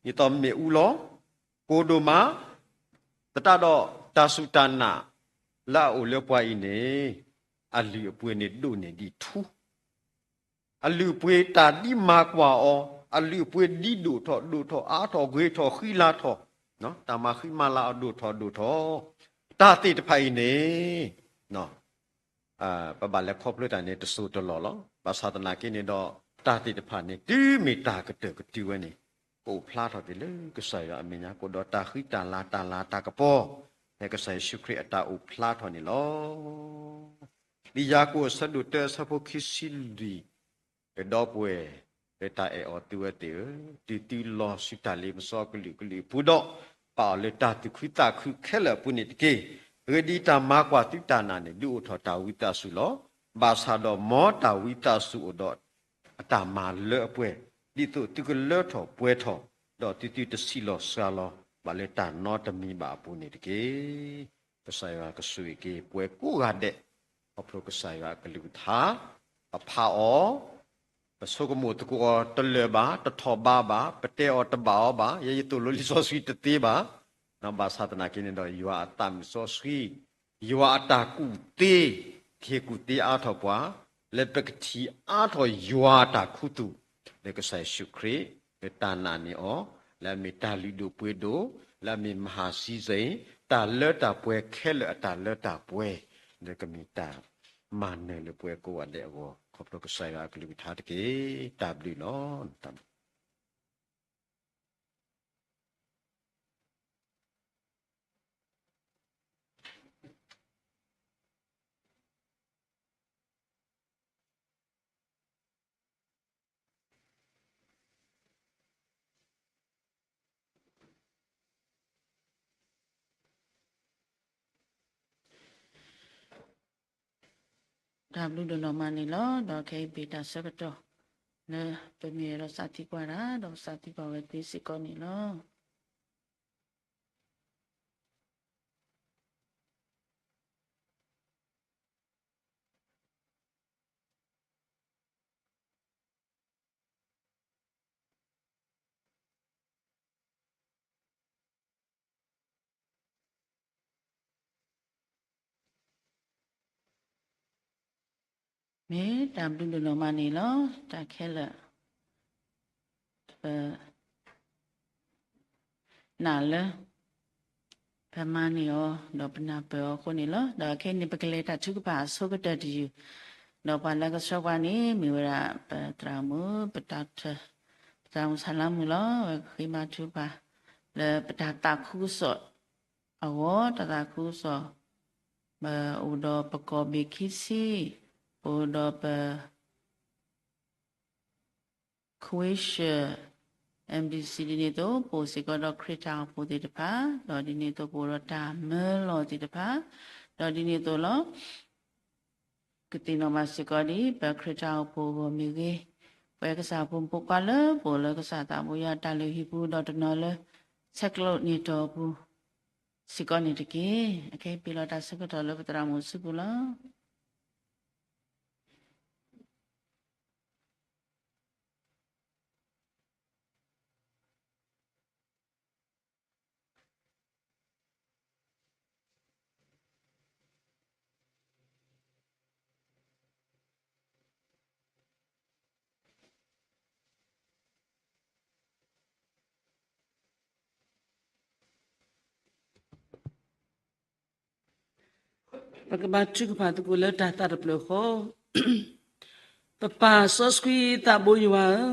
ဒ်သိးမ့ၣ်အူလီၤ, ကိၢ်ဒိၣ်မး, သတးဒီးတၢ်စူၢ်တၢ်နာ်လၢအအိၣ်လၢပှၤအံၤန့ၣ်, အလုၢ်အပှ့ၤန့ၣ်ဒိၣ်န့ၢ်ဒံးထူ အလုၢ်အပှ့ၤတၢ်ဒ်မၤကွၢ်အီၤ, အလုၢ်အပှ့ၤဒ်ဒိၣ်ထီၣ်ဒိၣ်ထီၣ်အါထီၣ်ဂ့ၤထီၣ်ဃံလၤထီၣ်, တၢ်မၤဃံမၤလၤအီၤဒိၣ်ထီၣ်ဒိၣ်ထီၣ်, တၢ်သ့ၣ်တဖၣ်အံၤန့ၣ်, ပဘၣ်လဲၤခီဖျိတၢ်န့ၣ်တစိၢ်တလီၢ်လီၤ. ဘၣ်ဆၣ်သနာ်က့န့ၣ်ဒီး တၢ်သ့ၣ်တဖၣ်န့ၣ် တုၤမ့ၢ်တၢ်ကတၢၢ်ကတုၤဝဲန့ၣ်, ကအိၣ်ဖျါထီၣ်က့ၤလၢကစၢ်ယွၤအမဲာ်ညါ ကအိၣ်ဒီးတၢ်ဃံတၢ်လၤတၢ်လၤတၢ်ကပီၤ, ဖဲကစၢ်ယ့ၣ်ၡူးခရံာ်အတၢ်အိၣ်ဖျါထီၣ်န့ၣ်လီၤ. လံာ်ယၤကိာ်အဆၢဒိၣ်တၢအဆၢဖိခံဆံလွံၢ်, ဒီပုၢ်ဝဲၢ်, လၢတၢ်အဲၣ်အီၤသုဝဲသ့ၣ်ဧၢ, တုၤသုလီၤဆူတၢ်လ့ပစီကလုာ်ကလုာ်အပူၤဒီး, ပာ်အီၤလၢတၢ်သူၣ်ခုသးခုခဲလၢာ်အပူၤန့ၣ်တက့ၢ်. အဂ့ၢ်ဒ်အံၤ, တၢ်မၤကွၢ်သုတၢ်နာ်န့ၣ် ဒုးအိၣ်ထီၣ်တၢ်ဝံသးစူၤလီၤ. ဘၣ်ဆၣ်ဒီးမ်တၢ်ဝံသးစူၤအိၣ်ဒီးအတၢ်မၤလၢအပှဲၤ, ဒ်သိးသုကလၢထီၣ်ပှဲၤထီၣ်, ဒီးသုသုတဆံးလီၤစှၤလီၤဘၣ်လၢတၢ်နီတမံၤဘၣ်အပူၤန့ၣ်တက့ၢ်. ကစၢ်ယွၤကဆိၣ်ဂ့ၤက့ၤပှၤကိးဂၤဒဲး, ခီဖျိကစၢ်ယွၤအကလုၢ်ကထါ, အဖးအီၤ, ပဆိကမိၣ်သကိးအီၤတလၢာ်ဘၣ်, တထီၣ်ဘးဘၣ်, ပတဲအီၤတဘၣ်အီၤဘၣ်, ယဲယသိၣ်လိလံာ်စီဆှံတသ့ဘၣ်. ဘၣ်ဆၣ်သနာ်က့န့ၣ်ဒီး ယွၤအသးမုၣ်စီဆှံ, ယွၤအတၢ်ကူၣ်သ့, ကဟ့ၣ်ကူၣ်သ့အါထီၣ်ပှၤ, လၢပကထံၣ်အါထီၣ်ယွၤအတၢ်ခူသူၣ်, လၢကစၢ်ယ့ၣ်ၡူးခရံာ်, လၢတၢ်နာ်န့ၢ်အီၤ, လၢအမ့ၢ်တၢ်လုၢ်ဒိၣ်ပှ့ၤဒိၣ်, လၢအမ့ၢ်မဟၣ်စံစ့ၣ်, တၢ်လၢတၢ်ပှဲၤခဲလၢာ်အတၢ်လၢတၢ်ပှဲၤ, လၢကမ့ၢ်တၢ်မၤနၢၤလၢပှၤကိးဂၤဒဲးအဂီၢ်, ခီဖျိကစၢ်ယွၤအကလုၢ်ကထါတက့ၢ်. တၢ်ဘျုးလီၤ. တၢ်ဘျုးဒိၣ်နီၢ်မးန့ၣ်လီၤ. ဒီးခဲအံၤပတၢ်ဆၢကတီၢ် လၢပမ့ၢ်အဲၣ်ဒိးစးထံကွၢ်တၢ် ဒီးပစးထံကွၢ်ဝဲသ့စ့ၢ်ကီးန့ၣ်လီၤ. မ့ၢ်တၢ်ဘျုးဒိၣ်နီၢ်မးန့ၣ်လီၤ. တၢ်ခဲလၢာ် ပ နာ်လၢ ပမၤန့ၢ်အီၤ ဒီးပနၢ်ပၢၢ်အီၤအဃိန့ၣ်လီၤ. ဒီးခဲအံၤန့ၣ် ပကလဲၤတၢ်ထုကဖၣ်အဆိကတၢၢ်တယုၢ်, ဒီးပှၤလၢကဆှၢပှၤန့ၣ် မ့ၢ်ဝဲဒၣ် ပသရၣ်မုၣ် ပတၢ်ထၢ ပသရၣ်မုၣ်ဆၣ်လါမုၣ်လီၤ. ဝဲကဃ့ဘါထုကဖၣ် လၢပတၢ်သးခုကစီၣ်အဂီၢ်, တၢ်သးခုကစီၣ် ပအိၣ်ဒီးပကီၢ်ဘ့ၣ်ခံဆံ, ပအိၣ်ဒီးပ ခွ့ၡၢၣ် MDC ဒ်န့ၣ်အသိး ပအိၣ်စ့ၢ်ကီးဒီးခရံာ်တၢ်အိၣ်ဖှိၣ်သ့ၣ်တဖၣ်, ဒီးဒ်န့ၣ်အသိးပအိၣ်ဒီးတၢ်မၢလီၤသ့ၣ်တဖၣ်, ဒီးဒ်န့ၣ်အသိးလီၤ. ကသ့ၣ်နီၣ်ဘၣ်စ့ၢ်ကီးဒ် ပခရံာ်တၢ်အိၣ်ဖှိၣ်အဂီၢ်မ့ၢ်ဂ့ၤ, ပဝဲကစၢ်ဖိမုၣ်ဖိခွါလၢပအိၣ်လၢကစၢ်သးဘိယွၤအတၢ်လုၢ်ဟံၣ်ပူၤ ဒီးတနီၤလၢ ဆဲးကျိးန့ၢ်တီၢ်ပူၤ စ့ၢ်ကီးန့ၣ်တက့ၢ်. အခဲအံၤပ့ၤလီၤတၢ်ဆၢကတီၢ်လၢပသရၣ်မုၣ်စုပူၤလီၤ. ပကဘါထုကဖၣ်သကိးလၢတၢ်သးတဖျၢၣ်ဃီ. ပပၢ်စီဆှံသးဘိယွၤဧၢ,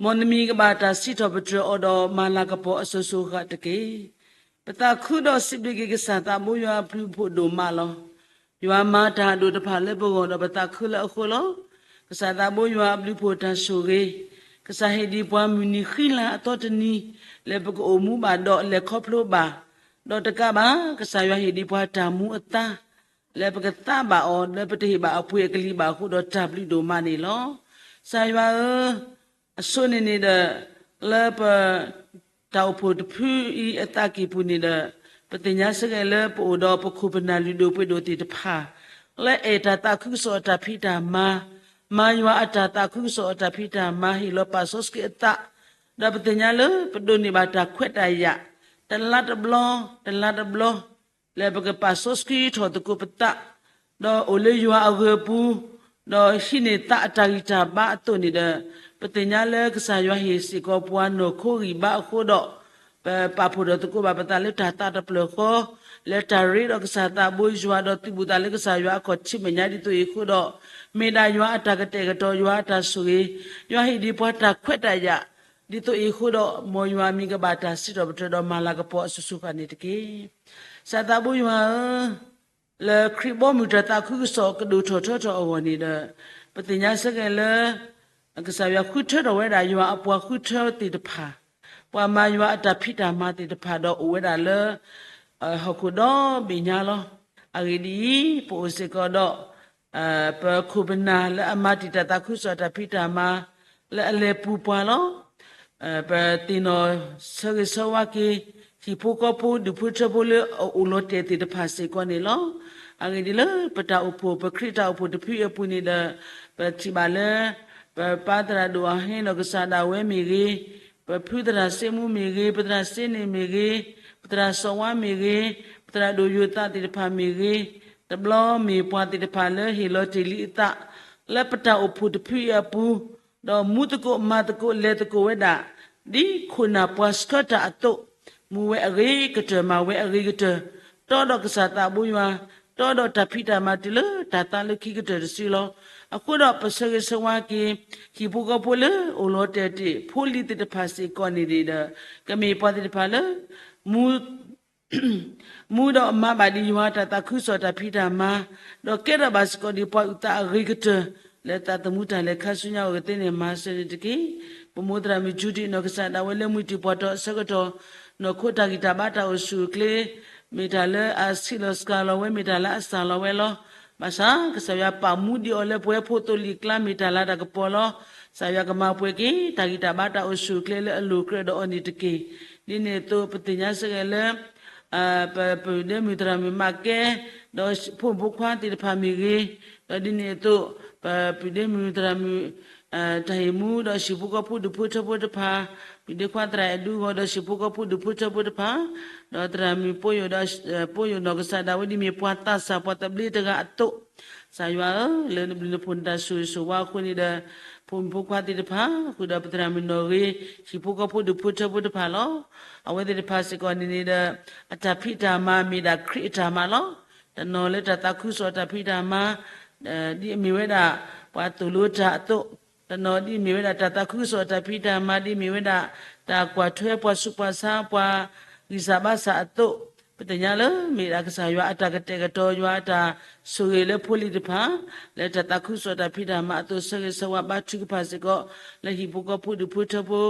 မ်နမံၤကဘၣ်တၢ်စံးထီၣ်ပတြၢၤအီၤဒီးမၤလၤကပီၤအစိၤစိၤဃၣ်ဃၣ်တက့ၢ်. ပသးခုဒီးစံးဘျုးက့ၤကစၢ်သးဘိယွၤအဘျုးအဖှိၣ်ဒိၣ်မးလီၤ. ယွၤမၤတၢ်ဒိၣ်တဖၣ်လၢပဂီၢ်ဒီးပသးခုလၢအဃိလီၤ. ကစၢ်သးဘိယွၤအဘျုးအဖှိၣ်တၢ်ဆိၣ်ဂ့ၤ, ကစၢ်ဟ့ၣ်ဒံးပှၤမုၢ်နံၤဃံလၤအသီတနံၤ လၢပကအိၣ်မူဘၣ်ဒီးလဲၤခီဖျိဘၣ်, ဒီးတကးဘၣ် ကစၢ်ယွၤဟ့ၣ်ဒံးပှၤတၢ်မူအသါ လၢပကသးဘၣ်အီၤ လၢပတဟ့ၣ်ဘၣ်အပှ့ၤအကလံၤဘၣ်အဃိဒီးတၢ်ဘျုးဒိၣ်မးန့ၣ်လီၤ. ကစၢ်ယွၤဧၢ, အဆိန့ၣ်န့ၣ်ဒီး လၢပ တၢ်အိၣ်ဖှိၣ်တဖုအံၤအသးကံၢ်ပူၤန့ၣ်ဒီး ပသ့ၣ်ညါစ့ၢ်ကီးလၢပအိၣ်ဒီးပခိၣ်ပနၢ်လုၢ်ဒိၣ်ပှ့ၤဒိၣ်သ့ၣ်တဖၣ် လၢအဲၣ်တၢ်သးခုကစီၣ်အတၢ်ဖံးတၢ်မၤ, မၤယွၤအတၢ်သးခုကစီၣ်အတၢ်ဖံးတၢ်မၤ ဟ့ၣ်လီၤပာ်စီဆှံအသး, ဒီးပသ့ၣ်ညါလၢပဒိးန့ၢ်ဘၣ်တၢ်ခွဲးတၢ်ယာ် တလါတဘျီ တလါတဘျီ လၢပကပာ်စီဆှံထီၣ်သကိးပသး ဒီးအိၣ်လၢယွၤအဂၢၤပူၤ, ဒီးဟံးန့ၢ်သးအတၢ်ဂံၢ်တၢ်ဘါအသိးန့ၣ်ဒီး ပသ့ၣ်ညါလၢကစၢ်ယွၤဟ့ၣ်စ့ၢ်ကီးပှၤနီၢ်ခိဂံၢ်ဘါအဃိဒီး ပပာ်ဖှိၣ်ထီၣ်သကိးဘၣ်ပသးလၢတၢ်သးတဖျၢၣ်ဃီ, လၢတၢ်ရ့ဒီးကစၢ်သးဘိယွၤ ဒီးသုးဘူးသးလၢကစၢ်ယွၤအခီၣ်ထံးမဲာ်ညါဒ်သိးအံၤအဃိဒီး, မ့ၢ်ဒၣ်ယွၤအတၢ်ကတဲာ်ကတီၤ ယွၤအတၢ်ဆိၣ်ဂ့ၤ, ယွၤဟ့ၣ်ဒံးပှၤတၢ်ခွဲးတၢ်ယာ် ဒ်သိးအံၤအဃိဒီး မ်ယွၤအမံၤကဘၣ်တၢ်စံးထီၣ်ပတြၢၤဒီးမၤလၤကပီၤအစိၤစိၤဃၣ်ဃၣ်န့ၣ်တက့ၢ်. ကစၢ်သးဘိယွၤဧၢ, လၢခရံာ်ဘီမုၢ်တၢ်သးခုကစီၣ်ကဒိၣ်ထီၣ်ထီထီၣ်အဂီၢ်န့ၣ်ဒီး ပသ့ၣ်ညါစ့ၢ်ကီးလၢ ကစၢ်ယွၤဃုထၢထီၣ်ဝဲဒၣ်ယွၤအပှၤဃုထၢသ့ၣ်တဖၣ်, ပှၤမၤယွၤအတၢ်ဖံးတၢ်မၤသ့ၣ်တဖၣ်ဒီးအိၣ်ဝဲဒၣ်လၢ ဟီၣ်ခိၣ်ဒီဘ့ၣ်ညါလီၤ. အဂ့ၢ်ဒ်အံၤ, ပအိၣ်စ့ၢ်ကီးဒီး ပခိၣ်ပနၢ်လၢအမၤတံာ်တာ်သးခုကစီၣ်တၢ်ဖံးတၢ်မၤ လၢအလဲၤပူၤပှၤလီၤ. ပသ့ၣ်နီၣ်ဆၢဂ့ၤဆၢဝါက့ၤ ဟံၣ်ဖိဃီဖိ ဒူၣ်ဖိထၢဖိလၢအအိၣ်လီၤတဲာ်သ့ၣ်တဖၣ်စ့ၢ်ကီးန့ၣ်လီၤ. အဂ့ၢ်ဒ်အံၤ, လၢပတၢ်အိၣ်ဖှိၣ် ပခရံာ်တၢ်အိၣ်ဖှိၣ်တဖုအံၤအပူၤန့ၣ်ဒီး ပထံၣ်ဘၣ်လၢ ပပၢ်သရၣ်ဒိၣ်အဟဲဒီးကစၢ်ဒၣ်ဝဲမ့ၢ်ဂ့ၤ, ပဖုသရၣ်စ့မူမ့ၢ်ဂ့ၤ, ပသရၣ်စ့န့ၣ်မ့ၢ်ဂ့ၤ, ပသရၣ်စီၤဝါမ့ၢ်ဂ့ၤ, ပသရၣ်ဒိၣ်ယိၤသးသ့ၣ်တဖၣ်မ့ၢ်ဂ့ၤ, တဘျီမ့ၢ်ပှၤသ့ၣ်တဖၣ်လၢဟ့ၣ်လီၤတ့ၢ်လံအသး လၢပတၢ်အိၣ်ဖှိၣ်တဖုအံၤအပူၤ, ဒီးမူသကိးမၤသကိးလဲၤသကိးဝဲဒၣ် ဒ်ခိၣ်နၢ်ပှၤဆှၢတၢ်အသိး, မူဝဲအဂ့ၤကတၢၢ် မၤဝဲအဂ့ၤကတၢၢ်, တီဒီးကစၢ်သးဘိယွၤ, တီဒီးတၢ်ဖံးတၢ်မၤတုၤလၢတၢ်သးလၢခံကတၢၢ်တစုလီၤ. အဃိဒီးပဆၢဂ့ၤဆၢဝါက့ၤ ဟံၣ်ဖိဃီဖိလၢအိၣ်လီၤတဲာ်တ့ၢ် ဖိလံၤသ့ၣ်တဖၣ်စ့ၢ်ကီးန့ၣ်ဒီး ကမ့ၢ်ပှၤသ့ၣ်တဖၣ်လၢ မူ မူဒီးမၤဘၣ်ဒံးယွၤတၢ်သးခုကစီၣ်တၢ်ဖံးတၢ်မၤ, ဒီးကဲထီၣ်ဘၣ်စ့ၢ်ကီးဒံးပှၤအုၣ်သးအဂ့ၤကတၢၢ် လၢသးသမူတၢ်လဲၤခါဆူညါအဂီၢ်သ့န့ၣ် မၤစၢၤန့ၣ်တက့ၢ်. ပမိၢ်သရၣ်မုၣ် Judy နီၢ်ကစၢ်ဒၣ်ဝဲလၢမုၢ်တံၢ်ပှၤတီၢ်အဆၢကတီၢ် နီၢ်ခိတၢ်ဂံၢ်တၢ်ဘါတၢ်အိၣ်ဆူၣ်အိၣ်ချ့ မ့ၢ်တၢ်လၢအဆံးလီၤစှၤလီၤဝဲ မ့ၢ်တၢ်လၢအစှၤလီၤဝဲလီၤ. ဘၣ်ဆၣ် ကစၢ်ယွၤပာ်မူဒံးအီၤလၢပဝဲဖိသိလံၤကျါ မ့ၢ်တၢ်လၤတၢ်ကပီၤလီၤ. ကစၢ်ယွၤကမၤပှဲၤက့ၤ တၢ်ဂံၢ်တၢ်ဘါတၢ်အိၣ်ဆူၣ်အိၣ်ချ့လၢအလိၤကြၢးဒီးအီၤန့ၣ်တက့ၢ်. ဒ်န့ၣ်အသိး ပသ့ၣ်ညါစ့ၢ်ကီးလၢ ပပုၢ်ဒ့မုၣ်သရၣ်မုၣ်မးကဲ ဒီးဖိမုၣ်ဖိခွါသ့ၣ်တဖၣ်မ့ၢ်ဂ့ၤ, ဒီးဒ်န့ၣ်အသိး ပပုၢ်ဒ့မုၣ်သရၣ်မုၣ် တၢ်ဟ့ၣ်မူ ဒီးဟံၣ်ဖိဃီဖိဒူၣ်ဖိထၢဖိတဖၣ်, ပုၢ်ဒ့ခွါသရၣ်အဲၣ်ဒူဂီၤ ဒီးဟံၣ်ဖိဃီဖိဒူၣ်ဖိထၢဖိတဖၣ်, ဒီးသရၣ်မုၣ်ပိယိၣ်ဒီး ပိယိၣ်နီၢ်ကစၢ်ဒၣ်ဝဲဒ်မ့ၢ်ပှၤသးစၢ်ပှၤသဘျ့တဂၤအသိး, ကစၢ်ယွၤဧၢ, လၢနဘျုးနဖှိၣ်နတၢ်ဆိၣ်ဂ့ၤဆိၣ်ဝါအဃိန့ၣ်ဒီး ဖိမုၣ်ဖိခွါသ့ၣ်တဖၣ် ဃုာ်ဒီးပသရၣ်မုၣ်နီၢ်ဂ့ၤ ဟံၣ်ဖိဃီဖိဒူၣ်ဖိထၢဖိတဖၣ်လီၤ. အဝဲသ့ၣ်တဖၣ်စ့ၢ်ကီးန့ၣ်န့ၣ်ဒီး အတၢ်ဖံးတၢ်မၤမ့ၢ်ဒၣ်ခရံာ်အတၢ်မၤလီၤ. တနီၤလၢတၢ်သးခုကစီၣ်တၢ်ဖံးတၢ်မၤ ဒ်အမ့ၢ်ဝဲဒၣ် ပှၤသိၣ်လိတၢ်အသိး, တနီၤဒ်အမ့ၢ်ဝဲဒၣ်တၢ်သးခုကစီၣ်တၢ်ဖံးတၢ်မၤ ဒ်အမ့ၢ်ဝဲဒၣ် တၢ်ကွၢ်ထွဲပှၤဆူးပှၤဆါ ပှၤဂံၢ်စၢ်ဘါစၢ်အသိး, ပသ့ၣ်ညါလၢ မ့ၢ်ဒၣ်ကစၢ်ယွၤအတၢ်ကတဲာ်ကတီၤ ယွၤအတၢ်ဆိၣ်ဂ့ၤလၢဖိလံၤတဖၣ် လၢတၢ်သးခုကစီၣ်တၢ်ဖံးတၢ်မၤအသိး ဆၢဂ့ၤဆၢဝါဘါထုကဖၣ်စ့ၢ်ကီး လၢဟံၣ်ဖိဃီဖိဒူၣ်ဖိထၢဖိ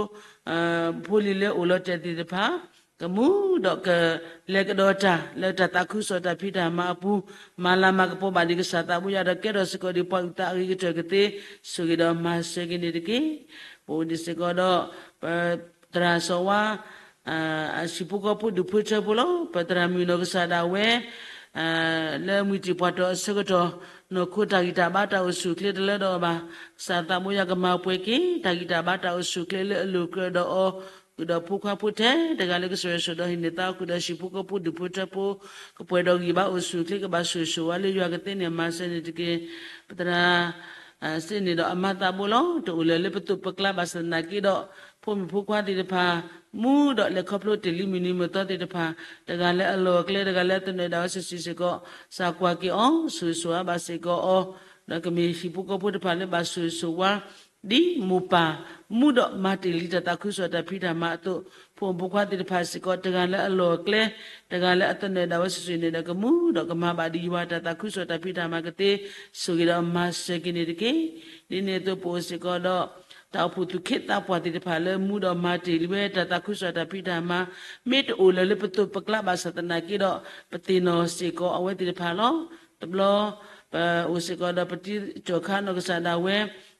ဖိလံၤလၢအိၣ်လီၤတဲာ်သ့ၣ်တဖၣ် ကမူဒီးကလဲၤကဒီးတၢ်လၢတၢ်သးခုကစီၣ်တၢ်ဖံးတၢ်မၤအပူၤ, မၤလၤမၤကပီၤဘၣ်ဒံးကစၢ်သးဘိယွၤဒီးကဲထီၣ်စ့ၢ်ကီးဒံးပှၤအုၣ်သးအဂ့ၤကတၢၢ်ကသ့, ဆိၣ်ဂ့ၤဒီးမၤစၢၤက့ၤန့ၣ်တက့ၢ်. ပအိၣ်ဒံးစ့ၢ်ကီးဒီး ပသရၣ်စီၤဝါ အဟံၣ်ဖိဃီဖိဒူၣ်ဖိထၢဖိလီၤ. ပသရၣ်မုၣ်နီၢ်ကစၢ်ဒၣ်ဝဲ လၢမုၢ်တံၢ်ပှၢ်တီၢ်အဆၢကတီၢ် နီၢ်ခိတၢ်ဂံၢ်တၢ်ဘါတၢ်အိၣ်ဆူၣ်အိၣ်ချ့တလၢဒီးအီၤဘၣ်. ကစၢ်သးဘိယွၤကမၤပှဲၤက့ၤ တၢ်ဂံၢ်တၢ်ဘါတၢ်အိၣ်ဆူၣ်အိၣ်ချ့လၢအလိၤကြၢးဒီးအီၤ, ဃုာ်ဒီးဖိခွါဖိထဲတဂၤလၢကစၢ်ယွၤဆိၣ်ဒီးဟံးန့ၢ်သါအီၤ ဃုာ်ဒီးဟံၣ်ဖိဃီဖိဒူၣ်ဖိထၢဖိ ကပှဲၤဒီးဂံၢ်ဘါအိၣ်ဆူၣ်အိၣ်ချ့ ကဘၣ်ဆိၣ်ဂ့ၤဆိၣ်ဝါလၢယွၤကသ့န့ၣ် မၤစၢၤန့ၣ်တက့ၢ်. ပသရၣ် စ့န့ၣ်ဒီးအမါသးဘိလီၤ. တအိၣ်လၢၤလၢပသိးပကျါဘၣ်ဆၣ်သနာ်က့ဒီး ဖိမုၣ်ဖိခွါသ့ၣ်တဖၣ် မူဒီးလဲၤခီဖျိတ့ၢ်လံမုၢ်နံၤမုၢ်သီသ့ၣ်တဖၣ် တဂၤလၢအလီၢ်အကျဲ တဂၤလၢအသနၢၣ်ဒၣ်ဝဲစုာ်စုာ်စ့ၢ်ကီး ကစၢ်ကွၢ်က့ၤအီၤ ဆိၣ်ဂ့ၤဆိၣ်ဝါဘၣ်စ့ၢ်ကီးအီၤ, ဒီးကမ့ၢ်ဟံၣ်ဖိဃီဖိတဖၣ်လၢဘၣ်ဆိၣ်ဂ့ၤဆိၣ်ဝါ ဒ်မိၢ်ပၢ် မူဒီးမၤတ့ၢ်လံတၢ်သးခုကစီၣ်တၢ်ဖံးတၢ်မၤအသိး, ဖိမုၣ်ဖိခွါသ့ၣ်တဖၣ်စ့ၢ်ကီး တဂၤလၢအလီၢ်အကျဲ တဂၤလၢအသနၢၣ်ဒၣ်ဝဲစုာ်စုာ်န့ၣ်ဒီး ကမူဒီးကမၤဘၣ်ဒံးယွၤတၢ်သးခုကစီၣ်တၢ်ဖံးတၢ်မၤကသ့ ဆိၣ်ဂ့ၤဒီးမၤစၢၤက့ၤန့ၣ်တက့ၢ်. ဒ်န့ၣ်အသိးပအိၣ်စ့ၢ်ကီးဒီး တၢ်အိၣ်ဖှိၣ်သူၣ်က့သးပှၢ်သ့ၣ်တဖၣ်လၢမူဒီးမၤတ့ၢ်လံဝဲတၢ်သးခုကစီၣ်တၢ်ဖံးတၢ်မၤ မ့ၢ်တအိၣ်လၢၤလၢပသိးပကျါဘၣ်ဆၣ်သနာ်က့ဒီး ပသ့ၣ်နီၣ်စ့ၢ်ကီးအဝဲသ့ၣ်တဖၣ်လီၤ. တဘျီ ပအိၣ်စ့ၢ်ကီးဒီးပတံၤကၠီၣ်ခါနီၢ်ကစၢ်ဒၣ်ဝဲ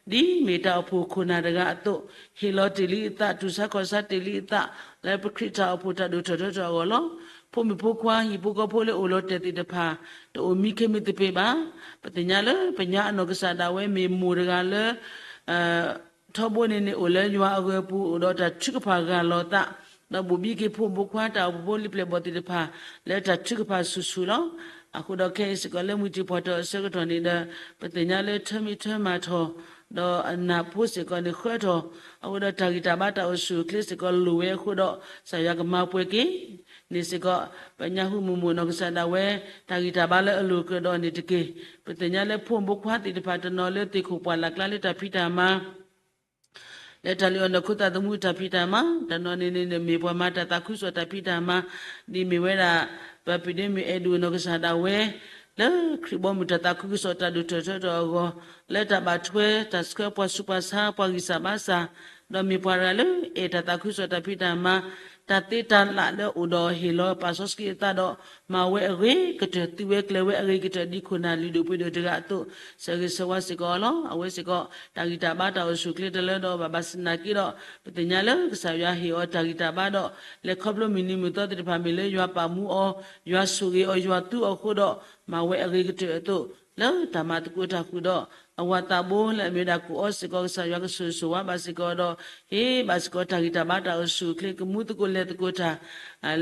ဒ်မ့ၢ်တၢ်အိၣ်ဖှိၣ်ခိၣ်နၢ်တဂၤအသိး ဟ့ၣ်လီၤတ့ၢ်လံအသး တူၢ်ဆါခီၣ်ဆါတ့ၢ်လံအသး လၢပခရံာ်တၢ်အိၣ်ဖှိၣ်တၢ်ဒိၣ်ထီၣ်ထီထီၣ်အဂီၢ်လီၤ. ဖိမုၣ်ဖိခွါ ဟံၣ်ဖိဃီဖိလၢအိၣ်လီၤတဲာ်သ့ၣ်တဖၣ် တအိၣ်မံခ့မံသပ့ၤဘၣ်. ပသ့ၣ်ညါလၢပညါအနီၢ်ကစၢ်ဒၣ်ဝဲမ့ၢ်မိၢ်တဂၤလၢ ထီဘိန့ၣ်န့ၣ် အိၣ်လၢယွၤအဂီၤပူၤ အိၣ်ဒီးတၢ်ထုကဖၣ်ဂၢ်လီၤသး, ဒီးဘိၣ်ဘံက့ၤဖိမုၣ်ဖိခွါ တၢ်အိၣ်ဖှိၣ်ဖိလံပျဲၢ်ဘီၣ်သ့ၣ်တဖၣ် လၢတၢ်ထုကဖၣ်ဆူၣ်ဆူၣ်လီၤ. အဃိဒီးခဲအံၤစ့ၢ်ကီးလၢမုၢ်တံၢ်ပှၢ်တီၢ်အဆၢကတီၢ်န့ၣ်ဒီး ပသ့ၣ်ညါလၢထၢမံထၢမၤထီၣ် ဒီးအနၢ်ဖိစ့ၢ်ကီးန့ၣ်ဃၢထီၣ်, အဃိဒီးတၢ်ဂံၢ်တၢ်ဘါတၢ်အိၣ်ဆူၣ်အိၣ်ချ့စ့ၢ်ကီးလိၣ်ဝဲအဃိဒီး ကစၢ်ယွၤကမၤပှဲၤက့ၤ န့ၣ်စ့ၢ်ကီး ပညါဟူမုၢ်မုၢ်နီၢ်ကစၢ်ဒၣ်ဝဲ တၢ်ဂံၢ်တၢ်ဘါလၢအလိၤကြၢးဒီးအီၤန့ၣ်တက့ၢ်. ပသ့ၣ်ညါလၢဖိမုၣ်ဖိခွါသ့ၣ်တဖၣ်တနီၤလၢသ့ၣ်ခိၣ်ပှၢ်လၢ်ကျါလၢတၢ်ဖံးတၢ်မၤ လၢတၢ်လုၢ်အီၣ်နီၢ်ခိသးသမူတၢ်ဖံးတၢ်မၤ, တနီၤန့ၣ်န့ၣ်မ့ၢ်ပှၤမၤတၢ်သးခုကစီၣ်တၢ်ဖံးတၢ်မၤ, ဒ်မ့ၢ်ဝဲဒၣ် ပပှၤဒ့မုၣ်အဲၣ်ဒိၣ်နီၢ်ကစၢ်ဒၣ်ဝဲ လၢခရံာ်ဘီမုၢ်တၢ်သးခုကစီၣ်တၢ်ဒိၣ်ထီၣ်ထီထီၣ်အဂီၢ်, လၢတၢ်ဘၣ်ထွဲတၢ်ဆှၢပှၤဆူးပှၤဆါ ပှၤဂံၢ်စၢ်ဘါစၢ်, ဒီးမ့ၢ်ပှၤတဂၤလၢအဲၣ်တၢ်သးခုကစီၣ်တၢ်ဖံးတၢ်မၤ, တၢ်သ့တၢ်လၢ်လၢအိၣ်ဒီးဟ့ၣ်လီၤပာ်စီဆှံအသးဒီး မၤဝဲအဂ့ၤကတၢၢ် သုဝဲကျဲၤဝဲအဂ့ၤကတၢၢ် ဒ်ခိၣ်နၢ်လုၢ်ဒိၣ်ပှ့ၤဒိၣ်တဂၤအသိး ဆၢဂ့ၤဆၢဝါစ့ၢ်ကီးအီၤလီၤ. အဝဲစ့ၢ်ကီး တၢ်ဂံၢ်တၢ်ဘါတၢ်အိၣ်ဆူၣ်အိၣ်ချ့တလၢဒီးဘၣ် ဘၣ်ဆၣ်သနာ်က့ဒီး ပသ့ၣ်ညါလၢကစၢ်ယွၤဟ့ၣ်အီၤတၢ်ဂံၢ်တၢ်ဘါဒီး လဲၤခီဖျိမုၢ်နံၤမုၢ်သီသ့ၣ်တဖၣ်မ့ၢ်လၢယွၤပာ်မူအီၤ, ယွၤဆိၣ်ဂ့ၤအီၤ ယွၤသူအီၤအဃိဒီး မၤဝဲအဂ့ၤကတၢၢ်အသိး လၢတၢ်မၤသကိးတၢ်ဃုာ်ဒီး အဝၤသးဘိလၢအမ့ၢ်ဝဲဒၣ်ကိၣ်အီစ့ၢ်ကီး ကစၢ်ယွၤကဆိၣ်ဂ့ၤဆိၣ်ဝါဘၣ်စ့ၢ်ကီးဒီး ဟ့ၣ်ဘၣ်စ့ၢ်ကီးတၢ်ဂံၢ်တၢ်ဘါတၢ်အိၣ်ဆူၣ်အိၣ်ချ့ ကမူသကိးလဲၤသကိးတၢ်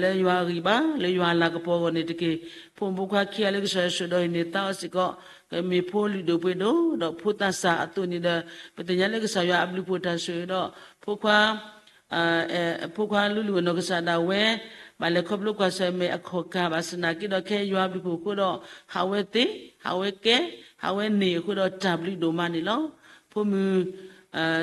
လၢယွၤအဂံၢ်ဘါ လၢယွၤအလၤကပီၤအဂီၢ်န့ၣ်တက့ၢ်. ဖိမုၣ်ဖိခွါခံဂၤလၢကစၢ်ယွၤဆိၣ်ဒီးဟ့ၣ်န့ၢ်သါအီၤစ့ၢ်ကီး ကမ့ၢ်ဖိလုၢ်ဒိၣ်ပှ့ၤဒိၣ်ဒီးဖိသးစၢ်အသိးန့ၣ်ဒီး ပသ့ၣ်ညါလၢကစၢ်ယွၤအဘျုးဖှိၣ်တၢ်ဆိၣ်ဂ့ၤဒီး ဖိခွါ ဖိခွါလုၢ်လုၢ်အနီၢ်ကစၢ်ဒၣ်ဝဲ ဘၣ်လဲၤခီဖျိကွၢ်ဆၢၣ်မဲာ်အခီၣ်ကၢ် ဘၣ်ဆၣ်သနာ်က့ဒီး ခဲအံၤယွၤအဘျုးဖှိၣ်အဃိဒီး ဟးဝဲသ့, ဟးဝဲကဲ, ဟးဝဲန့ၢ်အဃိဒီး တၢ်ဘျုးဒိၣ်မးန့ၣ်လီၤ. ဖိမုၣ်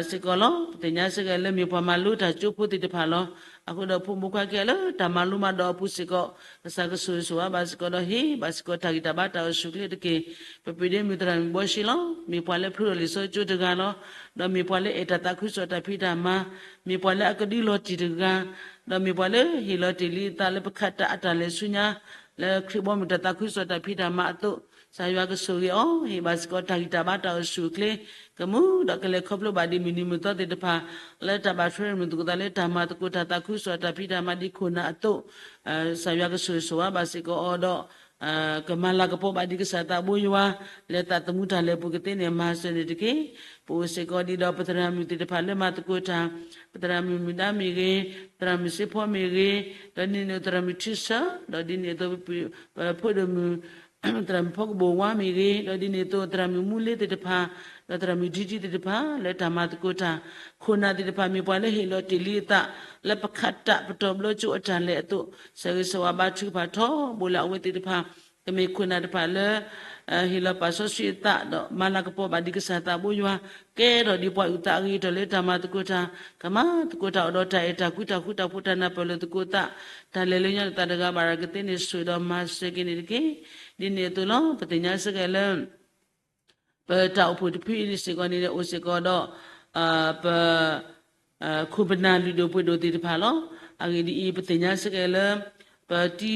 စ့ၢ်ကီးလီၤ. ပသ့ၣ်ညါစ့ၢ်ကီးလၢမ့ၢ်ပှၤမၤလိတၢ်ကၠိဖိသ့ၣ်တဖၣ်လီၤ. အဃိဒီးဖိမုၣ်ဖိခွါခံဂၤလၢတၢ်မၤလိမၤဒိးအပူၤစ့ၢ်ကီး ကစၢ်ကဆိၣ်ဂ့ၤဆိၣ်ဝါဘၣ်စ့ၢ်ကီးဒီး ဟ့ၣ်ဘၣ်စ့ၢ်ကီးတၢ်ဂံၢ်တၢ်ဘါတၢ်အိၣ်ဆူၣ်အိၣ်ချ့တက့ၢ်. ပပှၤဒ့မုၣ်သရၣ်မုၣ်ဘီၡ့လီၤ. မ့ၢ်ပှၤလၢဖျိထီၣ်လံာ်စီဆှံကၠိတဂၤလီၤ. ဒီးမ့ၢ်ပှၤလၢအဲၣ်တၢ်သးခုကစီၣ်တၢ်ဖံးတၢ်မၤ, မ့ၢ်ပှၤလၢအကဒုလီၤတံၢ်တဂၤ, ဒီးမ့ၢ်ပှၤလၢဟ့ၣ်လီၤတ့ၢ်လံအသးလၢပခးတၢ်အတၢ်လဲၤဆူညါ လၢခရံာ်ဘီမုၢ်တၢ်သးခုကစီၣ်တၢ်ဖံးတၢ်မၤအသိး, ကစၢ်ယွၤကဆိၣ်ဂ့ၤအီၤ, ဟ့ၣ်ဘၣ်စ့ၢ်ကီးတၢ်ဂံၢ်တၢ်ဘါတၢ်အိၣ်ဆူၣ်အိၣ်ချ့, ကမူဒီးကလဲၤခီဖျိဘၣ်ဒံးမုၢ်နံၤမုၢ်သီသ့ၣ်တဖၣ် လၢတၢ်ဘၣ်ထွဲမုာ်သကိးသးလၢတၢ်မၤသကိးတၢ်သးခုကစီၣ်တၢ်ဖံးတၢ်မၤ ဒ်ခိၣ်နၢ်အသိး, ကစၢ်ယွၤကဆိၣ်ဂ့ၤဆိၣ်ဝါဘၣ်စ့ၢ်ကီးအီၤဒီး ကမၤလၤကပီၤဘၣ်ဒံးကစၢ်သးဘိယွၤ လၢသးသမူတၢ်လဲၤပူၤကသ့န့ၣ် မၤစၢၤန့ၣ်တက့ၢ်. ပအိၣ်စ့ၢ်ကီးဒ်ဒီးပသရၣ်မုၣ်သ့ၣ်တဖၣ်လၢမၤသကိးတၢ်, ပသရၣ်မုၣ်မုၢ်ဒါမ့ၢ်ဂ့ၤ, သရၣ်မုၣ်စ့ဖီမ့ၢ်ဂ့ၤ, ဒီးဒ်န့ၣ်အသိးသရၣ်မုၣ်ထံဆၢ, ဒီးဒ်န့ၣ်အသိးပဖိဒိၣ်မုၣ် သရၣ်မုၣ်ဖီကဘိၣ်ဝါမ့ၢ်ဂ့ၤ, ဒီးဒ်န့ၣ်အသိးသရၣ်မုၣ်မူလ့သ့ၣ်တဖၣ်, ဒီးသရၣ်မုၣ်ဒံဒံသ့ၣ်တဖၣ် လၢတၢ်မၤသကိးတၢ်, ခိၣ်နၢ်သ့ၣ်တဖၣ်မ့ၢ်ပှၤလၢဟ့ၣ်လီၤတ့ၢ်လံအသး လၢပခးတၢ်ပတီၢ်ဘျီကၠိအတၢ်လဲၤအသိး, ဆၢဂ့ၤဆၢဝါဘါထုကဖၣ်ထီဘိလၢအဝဲသ့ၣ်တဖၣ် ကမ့ၢ်ခိၣ်နၢ်တဖၣ်လၢ ဟ့ၣ်လီၤပာ်စီဆှံအသး ဒီးမၤလၤကပီၤဘၣ်ဒံးကစၢ်သးဘိယွၤ, ကဲထီၣ်ဒ်ပှၤအုၣ်သးအဂ့ၤကတၢၢ်လၢတၢ်မၤသကိးတၢ်, ကမၤသကိးတၢ်အိၣ်ဒီးတၢ်အဲၣ်တၢ်ကွံတၢ်ဃူတၢ်ဖိးတၢ်နၢ်ပၢၢ်လိာ်သကိးသး, တၢ်လဲၤလၢညါလိာ်သးတဂၤဘၣ်ရၤကသ့န့ၣ် ဆိၣ်ဒီးမၤစၢၤက့ၤန့ၣ်တက့ၢ်. ဒ်န့ၣ်အသိးလီၤ. ပသ့ၣ်ညါစ့ၢ်ကီးလၢ ပတၢ်အိၣ်ဖှိၣ်တဖုအံၤစ့ၢ်ကီးန့ၣ် အိၣ်စ့ၢ်ကီးဒီး ပ ခိၣ်ပနၢ်လုၢ်ဒိၣ်ပှ့ၤဒိၣ်သ့ၣ်တဖၣ်လီၤ. အဂ့ၢ်ဒ်အံၤ, ပသ့ၣ်ညါစ့ၢ်ကီးလၢ ပတံ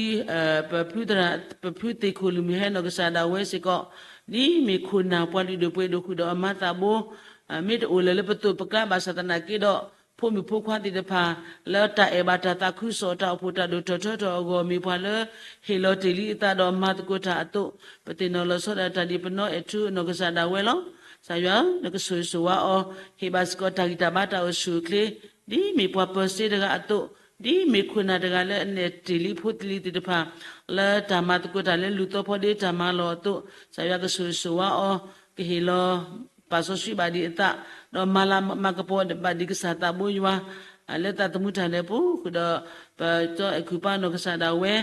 ပဖုသရၣ် ပဖုသ့ၣ်ခိၣ်လူၢ်မုၢ်ဟဲနီၢ်ကစၢ်ဒၣ်ဝဲစ့ၢ်ကီး, ဒ်မ့ၢ်ခိၣ်နၢ်ပှၤလုၢ်ဒိၣ်ပှ့ၤဒိၣ်ဃုာ်ဒီးအမၤသးဘိ, မ့ၢ်တအိၣ်လၢၤလၢပသိးပကျါဘၣ်ဆၣ်သနာ်က့ဒီး, ဖိမုၣ်ဖိခွါသ့ၣ်တဖၣ် လၢတၢ်အဲၣ်ဘၣ်တၢ်သးခုကစီၣ်တၢ်အိၣ်ဖှိၣ်တၢ်ဒိၣ်ထီၣ်ထီထီၣ်အဂီၢ် မ့ၢ်ပှၤလၢဟ့ၣ်လီၤတ့ၢ်လံအသးဒီးမၤသကိးတၢ်အသိး, ပသ့ၣ်နီၣ်လီၤဆီဒၣ်တၢ်ဒ်ပနီၣ်အဲၣ်ထူအနီၢ်ကစၢ်ဒၣ်ဝဲလီၤ. ကစၢ်ယွၤဧၢ, နကဆိၣ်ဂ့ၤဆိၣ်ဝါအီၤ, ဟ့ၣ်ဘၣ်စ့ၢ်ကီးတၢ်ဂံၢ်တၢ်ဘါတၢ်အိၣ်ဆူၣ်အိၣ်ချ့, ဒ်မ့ၢ်ပှၤပၢၤစ့တဂၤအသိး, ဒ်မ့ၢ်ခိၣ်နၢ်တဂၤလၢအနဲၣ်တ့ၢ်လံဖိတ့ၢ်လံၤသ့ၣ်တဖၣ် လၢတၢ်မၤသကိးတၢ်လၢလူၤသီဖီဒ့တၢ်မၤလီၢ်အသိး, ကစၢ်ယွၤကဆိၣ်ဂ့ၤဆိၣ်ဝါအီၤ, ကဟ့ၣ်လီၤ ပာ်စီဆှံဘၣ်ဒံးအသး, ဒီးမၤလၤမၤကပီၤဘၣ်ဒံးကစၢ်သးဘိယွၤ လၢသးသမူတၢ်လဲၤပူၤဃုာ်ဒီး ပတၢ်အဲၣ်ခုၣ်ပၢ်နီၢ်ကစၢ်ဒၣ်ဝဲ,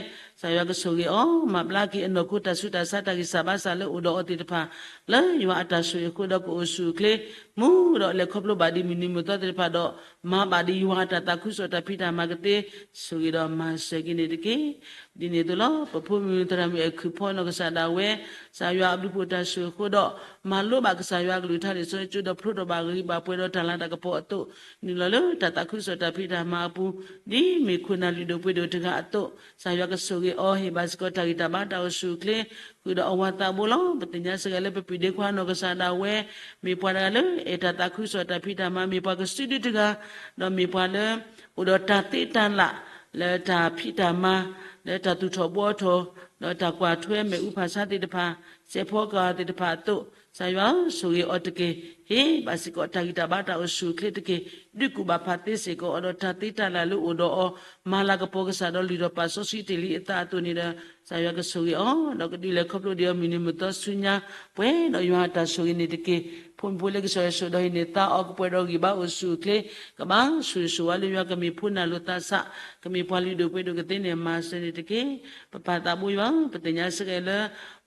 ကစၢ်ယွၤကဆိၣ်ဂ့ၤအီၤ, မၤဘျါက့ၤအနီၢ်ခိတၢ်ဆူးတၢ်ဆါတၢ်ဂံၢ်စၢ်ဘါစၢ်လၢအိၣ်ဒီးအီၤသ့ၣ်တဖၣ်, လၢယွၤအတၢ်ဆိၣ်ဂ့ၤအဃိဒီးကအိၣ်ဆူၣ်အိၣ်ချ့, မူဒီးလဲၤခီဖျိဘၣ်ဒံးမုၢ်နံၤမုၢ်သီသ့ၣ်တဖၣ်ဒီး, မၤဘၣ်ဒံးယွၤအတၢ်သးခုကစီၣ်တၢ်ဖံးတၢ်မၤကသ့, ဆိၣ်ဂ့ၤဒီးမၤစၢၤက့ၤန့ၣ်တက့ၢ်. ဒ်န့ၣ်အသိးလီၤ. ပဖိမုၣ်သရၣ်မုၣ်အဲၣ်ခုၣ်ဖီနီၢ်ကစၢ်ဒၣ်ဝဲ, ကစၢ်ယွၤအဘျုးဖှိၣ်တၢ်ဆိၣ်ဂ့ၤအဃိဒီး, မၤလိဘၣ်ကစၢ်ယွၤအကလုၢ်ကထါလံာ်စီဆှံကၠိဒီးဖျိထီၣ်ဘၣ်ဂံၢ်ဘၣ်ပှဲၤဒီးတၢ်လၤတၢ်ကပီၤအသိး, နုာ်လီၤလၢတၢ်သးခုကစီၣ်တၢ်ဖံးတၢ်မၤအပူၤ, ဒ်မ့ၢ်ခိၣ်နၢ်လုၢ်ဒိၣ်ပှ့ၤဒိၣ်တဂၤအသိး, ကစၢ်ယွၤကဆိၣ်ဂ့ၤအီၤ, ဟ့ၣ်ဘၣ်စ့ၢ်ကီးတၢ်ဂံၢ်တၢ်ဘါတၢ်အိၣ်ဆူၣ်အိၣ်ချ့ ဃုာ်ဒီးအဝၤသးဘိလီၤ. ပသ့ၣ်ညါစ့ၢ်ကီးလၢပပုၢ်ဒ့ခွါနီၢ်ကစၢ်ဒၣ်ဝဲ, မ့ၢ်ပှၤတဂၤလၢအဲၣ်တၢ်သးခုကစီၣ်တၢ်ဖံးတၢ်မၤ, မ့ၢ်ပှၤကစုဒုတဂၤ, ဒီးမ့ၢ်ပှၤလၢ အိၣ်ဒီးတၢ်သ့တၢ်လၣ်, လၢတၢ်ဖံးတၢ်မၤ, လၢတၢ်သူၣ်ထီၣ်ဘှီထီၣ်, ဒီးတၢ်ကွၢ်ထွဲမ့ၣ်အူဖးဆါသ့ၣ်တဖၣ်, စဲးဖီကၤသ့ၣ်တဖၣ်အသိး, ကစၢ်ယွၤဧၢ, ဆိၣ်ဂ့ၤအီၤတက့ၢ်. ဟ့ၣ်ဘၣ်စ့ၢ်ကီးတၢ်ဂံၢ်တၢ်ဘါတၢ်အိၣ်ဆူၣ်အိၣ်ချ့တက့ၢ်. ဒုးကူၣ်ဘၣ်ဖးသ့စ့ၢ်ကီးအီၤဒီးတၢ်သ့တၢ်လၣ်လၢအိၣ်ဒီးအီၤ, မၤလၤကပီၤကစၢ်ဒီးလုၢ်ထီၣ်ပာ်စီဆှံတ့ၢ်လံအသးအသိးန့ၣ်ဒီး, ကစၢ်ယွၤကဆိၣ်ဂ့ၤအီၤ, ဒီးကဒုးလဲၤခီဖျိဒံးအီၤမုၢ်နံၤမုၢ်သီဆူညါ, ပှဲၤဒီးယွၤအတၢ်ဆိၣ်ဂ့ၤန့ၣ်တက့ၢ်. ဖိမုၣ်ဖိလၢကစၢ်ယွၤဆိၣ်ဒီးဟ့ၣ်န့ၢ်သါအီၤကပှဲၤဒီးဂံၢ်ဘါအိၣ်ဆူၣ်အိၣ်ချ့, ကဘၣ်ဆိၣ်ဂ့ၤဆိၣ်ဝါလၢယွၤကမ့ၢ်ဖိနၢ်လိာ်သးစး, ကမ့ၢ်ပှၤလုၢ်ဒိၣ်ပှ့ၤဒိၣ်ကသ့န့ၣ်မၤစၢၤန့ၣ်တက့ၢ်. ပပၢ်သးဘိယွၤဧၢ, ပသ့ၣ်ညါစ့ၢ်ကီးလၢ